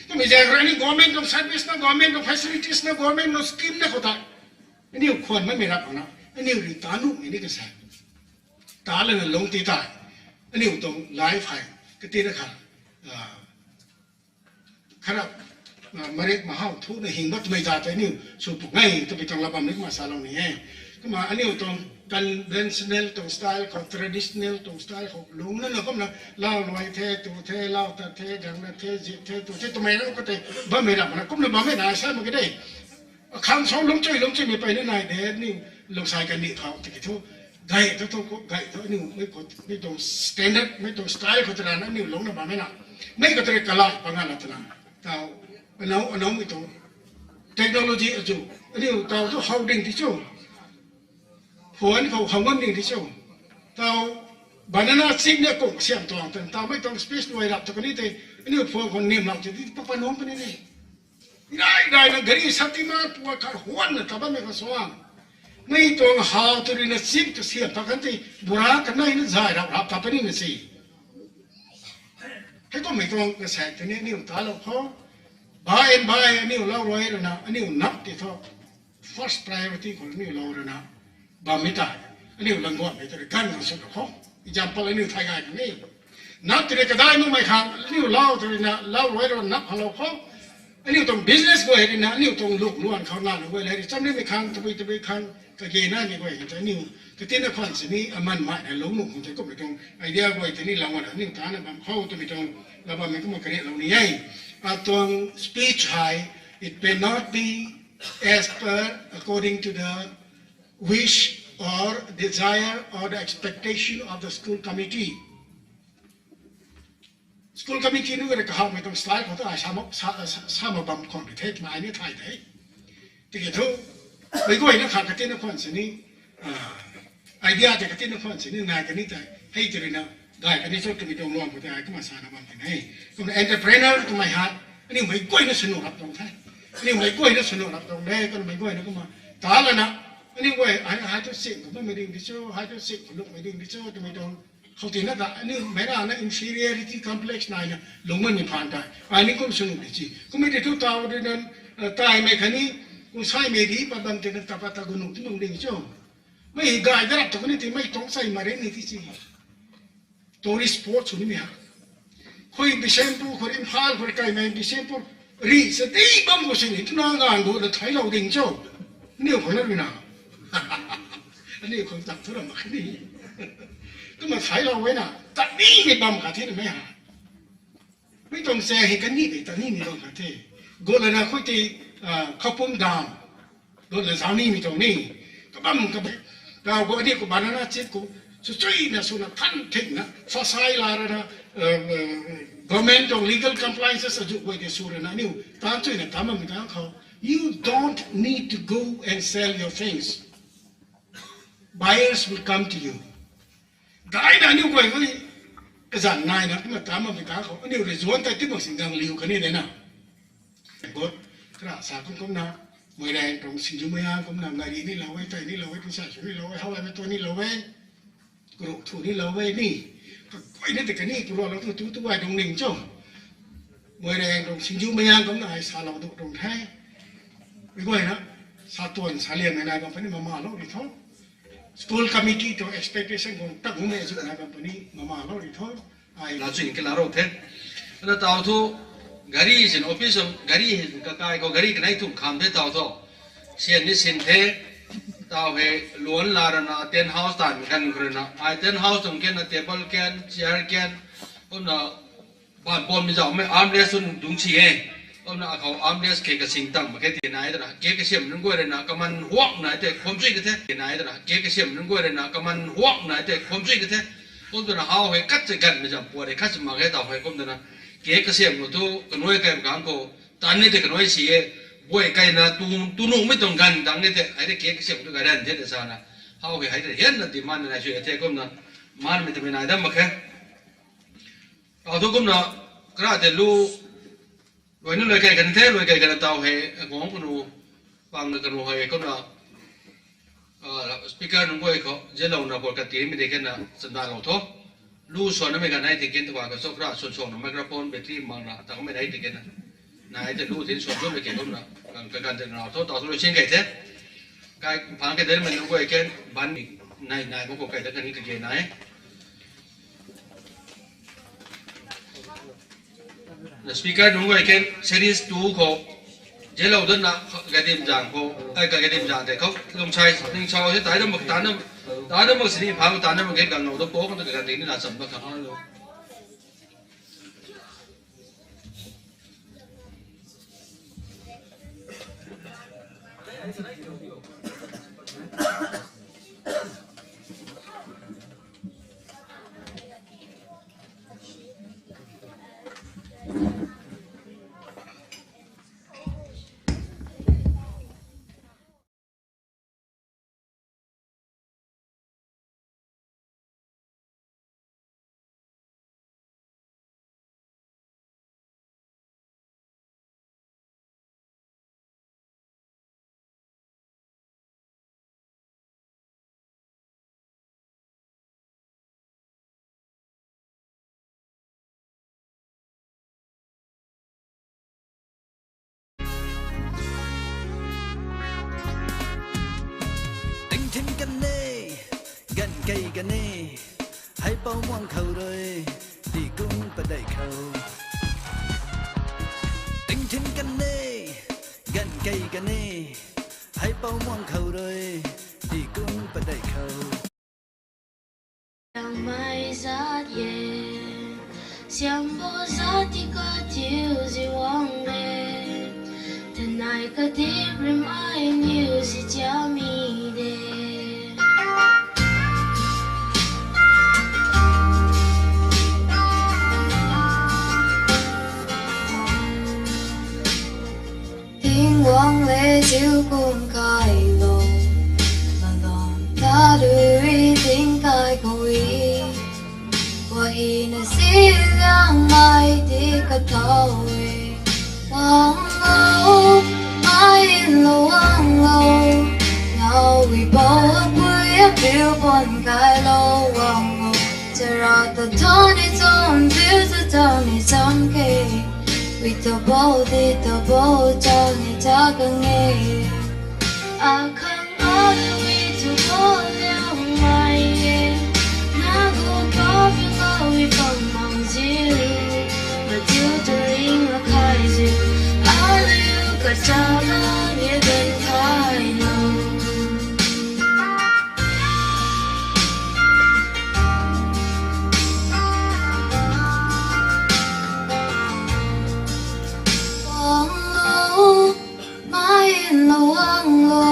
Twmei zaeng rui ni government tuang service na, government tuang facilities na, government tuang scheme na khou ta aniu khwan mamei rap khang na, aniu rui ta nuhmei ni kasa. Ta lana lung ti tei, aniu tuang life hei katina kha, ah, kharap, ah, marik mahaw thuna hing bat twmei za tei aniu sw pung e twmei tuang la bam ni kumna salou ni e. Kumna aniu tuang conventional tuang style khou, traditional tuang style khou lungc nana kumna lau luai the, tu the, lau tat the, gang na the, zip the, tu the, twmei na khou tei bammei rap na kumna bammei na sa mak ge de. Akhang sou lungchui lungchuimei peyna nai de, aniu Lungsai kandih khou tiki thu, gay thu thu khou, gay thu aniu mei khou, mei tuang standard, mei tuang style khou twna aniu lungcna bammei na. Mei khou tei kalai pa nga la twna. Taw, anow, anow mei tuang technology azu. Aniu taw thu how ding ti cho. Phone khou how ngam ding ti cho. Taw, banana chip ni kung siam tuang twna. Taw mei tuang space luai rap tu kani tei, aniu phone khou nim lak ti, ti pa pa nung puni ni. Rai rai na gari Shaktiman pua khat huan na ta bammei khou suan. Mei tuang how tu rui na chip tu siam ta kan tei, bura kanei na zay rap rap ta puni na si. Hei kummei tuang kasaek tei ni aniu talou khou. By and by aniu lau rui rana, aniu nap ti thu. First priority khou aniu lou rana. Bammei tei. Aniu langguanmei tei ganv khang sw ra khou. Example aniu thay gay kan e. Nap tei kadai makmei khang aniu lau tei na lau luai ra nap khang lou khou. Aniu tuang business guay rui na aniu tuang luk luan khou na lu guay le rui cham nimei khang tabui tabui khang kage naimei guay tei aniu katina khwan sini aman mai na lou nuh khang tei kummei tuang idea guay tei ni langguan aniu tana bam khou twmei tuang la bammei kumna kariatlou ni e. Atuang speech hei, it may not be as per according to the wish or desire or the expectation of the school committee. School committee nunc rui kahawmei tuang style khou tu ai sa ma, sa, sa, sa ma bam khwan ri the twna ai ni thay the. Tiki thu, meic guayna kha katina khwan sini, idea tei katina khwan sini nai kani tei hei tei rui na gay kani cho twmei tuang luan khou tei ai kumna sana bam ti e. Kumna entrepreneur twmei hei aniu meic guayna swnuh rap tuang the. Aniu meic guayna swnuh rap tuang de, kumna meic guayna kumna ta lana aniu guay hei, hei thu sing khou bammei ding di cho, hei thu sing khou lungmei ding di cho twmei tuang khou tina ta aniu meic rana inferiority complex naina lungc manmei phaan tei ai ni kum swnuh di ci. Kummei tei thu taw di nan, taimei khatni kumsaimei di pat bam tei na ta pat ta gu nuh ti mang ding cho. Mei gay da rap tu kani tei mei tuang chai ma ri ni ti ci. Tourist spot sw nimei ha. Khou Bishnupur, khou Imphal, khou kaimei Bishnupur ri sa di bam khou sini twna ganv gu na thailou ding cho. Aniu khou na rui na. Aniu khou tak thu ra mak kani. Kumna thailou e na, tat nimei bam khat the na mei ha. Mei tuang se hei kanimei tat nimei bam khat the. Gu lana khou tei, Khoupum dam. Lutna zauc nimei tuang ni. Kabam kab, taw khou aniu khou banana chip khou sw chuina swna than thingna fasai la rana, government tuang legal compliances azuh guay tei sw rana aniu tan chuina tan bammei tang khou, you don't need to go and sell your things. Buyers will come to you. Daina aniu guay khou kazanc naina kumna tan bammei tang khou aniu rui zuanc tei ti mak sing gang liu kani de na. Got, kara sa kum kumna, Moirang tuang Singju Mayang kumna, ngari ni lou e, tei ni lou e, tingsa sw ni lou e, how ai mei tuan ni lou e, karuh thu ni lou e ni. Kaguayna tei kani pura lou tu tu tu ai tuang ning cho. Moirang tuang Singju Mayang kumna ai salou du tuang the. Mei guayna, sa tuan sa liammei nai bam puni mama lou di tho. School committee tuang expectation khou tak mumei azuh nai bam puni mama lou di tho. Ai la chuin ke la rou the. Ana taw thu gari sin office gari kakai khou gari kanei thum kham the taw thu. Sian ni sin the. Taw hei luan la rana tent house tanmei kan khou rui na ai tent house tuang kan na table kan, chair kan, kumna ban bammei zauhmei armrest swn dungc si e. Kumna akhou armrest ke kasing tang mak khe ti nai twna ke kasiam nunc guay rui na kaman huak nai tei kham chui ka the ti nai twna ke kasiam nunc guay rui na kaman huak nai tei kham chui ka the. Kum twna how hei kat se ganmei zam puat hei khat si mak khe taw hei kum twna ke kasiam khou thu kanuai kai kang khou tan ni tei kanuai si e. Buay kaina tu, tu nuhmei tuang ganv tang ni tei hei tei ke kasiam tu gay ran the tei sana. How hei hei tei hianna demand nai sw e the kumna manmei twmei nai dam mak khe. Taw thu kumna, kara tei lu, luai ni luai kai kan the, luai kai kan taw hei, guang kanu, pang kanu hei kumna, speaker nunc guay khou zianlouna khou katimei tei kena chandalou tho. Lu swanmei ganv nai tei ken tuang ka cho kara swan swanna microphone battery makna ta kummei nai tei kena. Nai tei lu tin swan zumei ke kumna, kaganv tei nau tho, taw thu lu sin kai the. Kai phang kadenmei nunc guay ken ban nai nai mak khou kai da kani kage nai. Na speaker nunc guay ken series two khou zianlou datna, kadim zang khou, ai kadim zang tei khou lungsai ning sau se tai dam mak, ta dam mak sini phang ta dam mak ke ganglou da po khou ta kaganv tei ni na cham da kha. Ni, hei pou muang khou rui, ti kum padeih khou. Ting thin kan ni, gan kei kan ni, hei pou muang khou rui, ti kum padeih khou. Liangmei zat e, siambo zat ti katiu zi wang le, tanai kadip rim ai niu zi tiami de. Tingwang le ziu kum kai lo, malon ta rui ting kai khou e. Wahina si liangmei ti kathau e. Wang lo, mai in lo wang lo, ngau i pou apui apiu pon kai lo wang lo. Chara ta thon ni thon piu ta thon ni cham ke. Wi ta bou di ta bou chau ni ta kang e. Akhang aliu wi tu bou liangmei e. Na gu pa piu ngau i pang mang ziu. Na tiu tu ring akhai ziu. Aliu kachau la ni ben khai lo. Wang lo, mai in lo wang lo,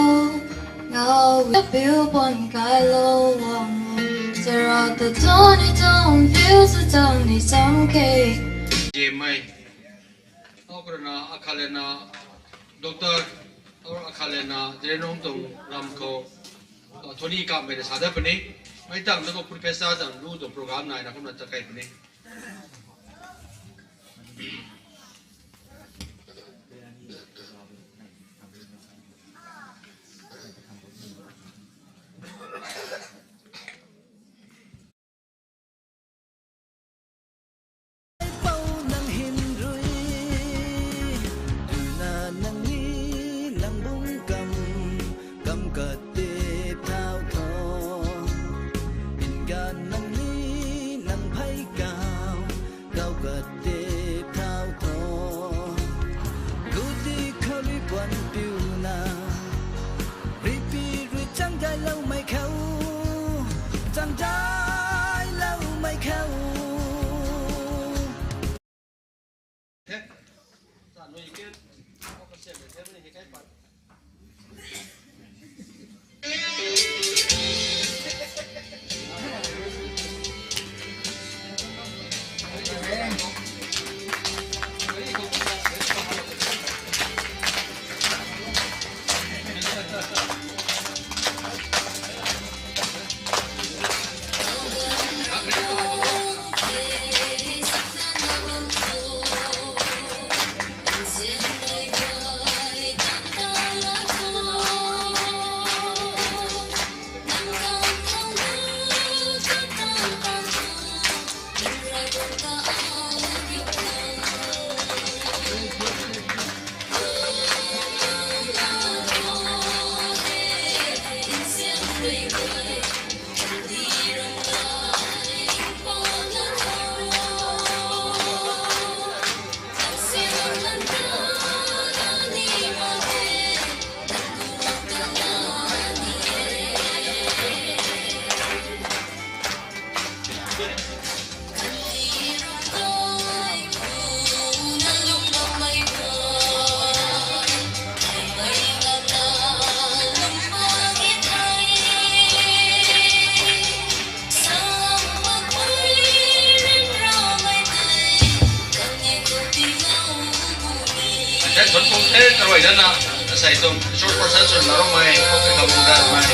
ngau piu pon kai lo wang lo. Chara ta thon ni thon piu ta thon ni cham ke. Jemmei. Akhou rui na, akhat le na, doctor, akhou rui akhat le na, Jirenung tuang ram khou, uh, thoni kamhmei na sa dat puni. Mei tang na khou professor tang lu tuang program nai na kumna ta kai puni. Pou nang hin rui, tuna nang ni, nang bung kam, kam katip thau tho. Ngan nang ni, nang phey kau, kau katip thau tho. Guti khou rui puan piu na, ripi rui chang dailoumei khou, chang dailoumei khou. Athen thun pung the karuai dana, asei tuang resource person swna Rongmei, okay, Khamung Datmei.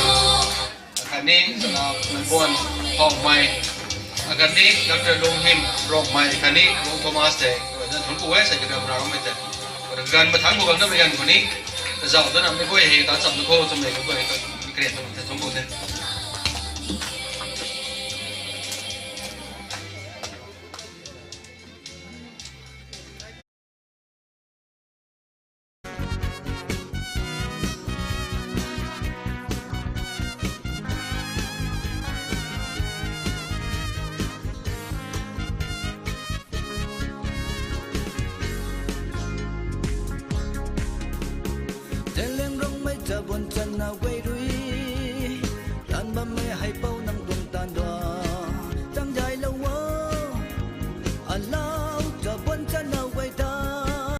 Akhatni, Chana Nangpuan Phongmei. Akhatni, Doctor Lunghim Rongmei. Akhatni, Lung Thomas tei. Karuai dana thun pung e, asei karuai dana Rongmei tei. Karuai gan mathang bu bam na mei gan khou ni. Kazauh dana mei guay hei ta cham na khou, cham mei guay hei ta, kre ta, ta thun pung the. Zeliangrongmei Jabonchana guay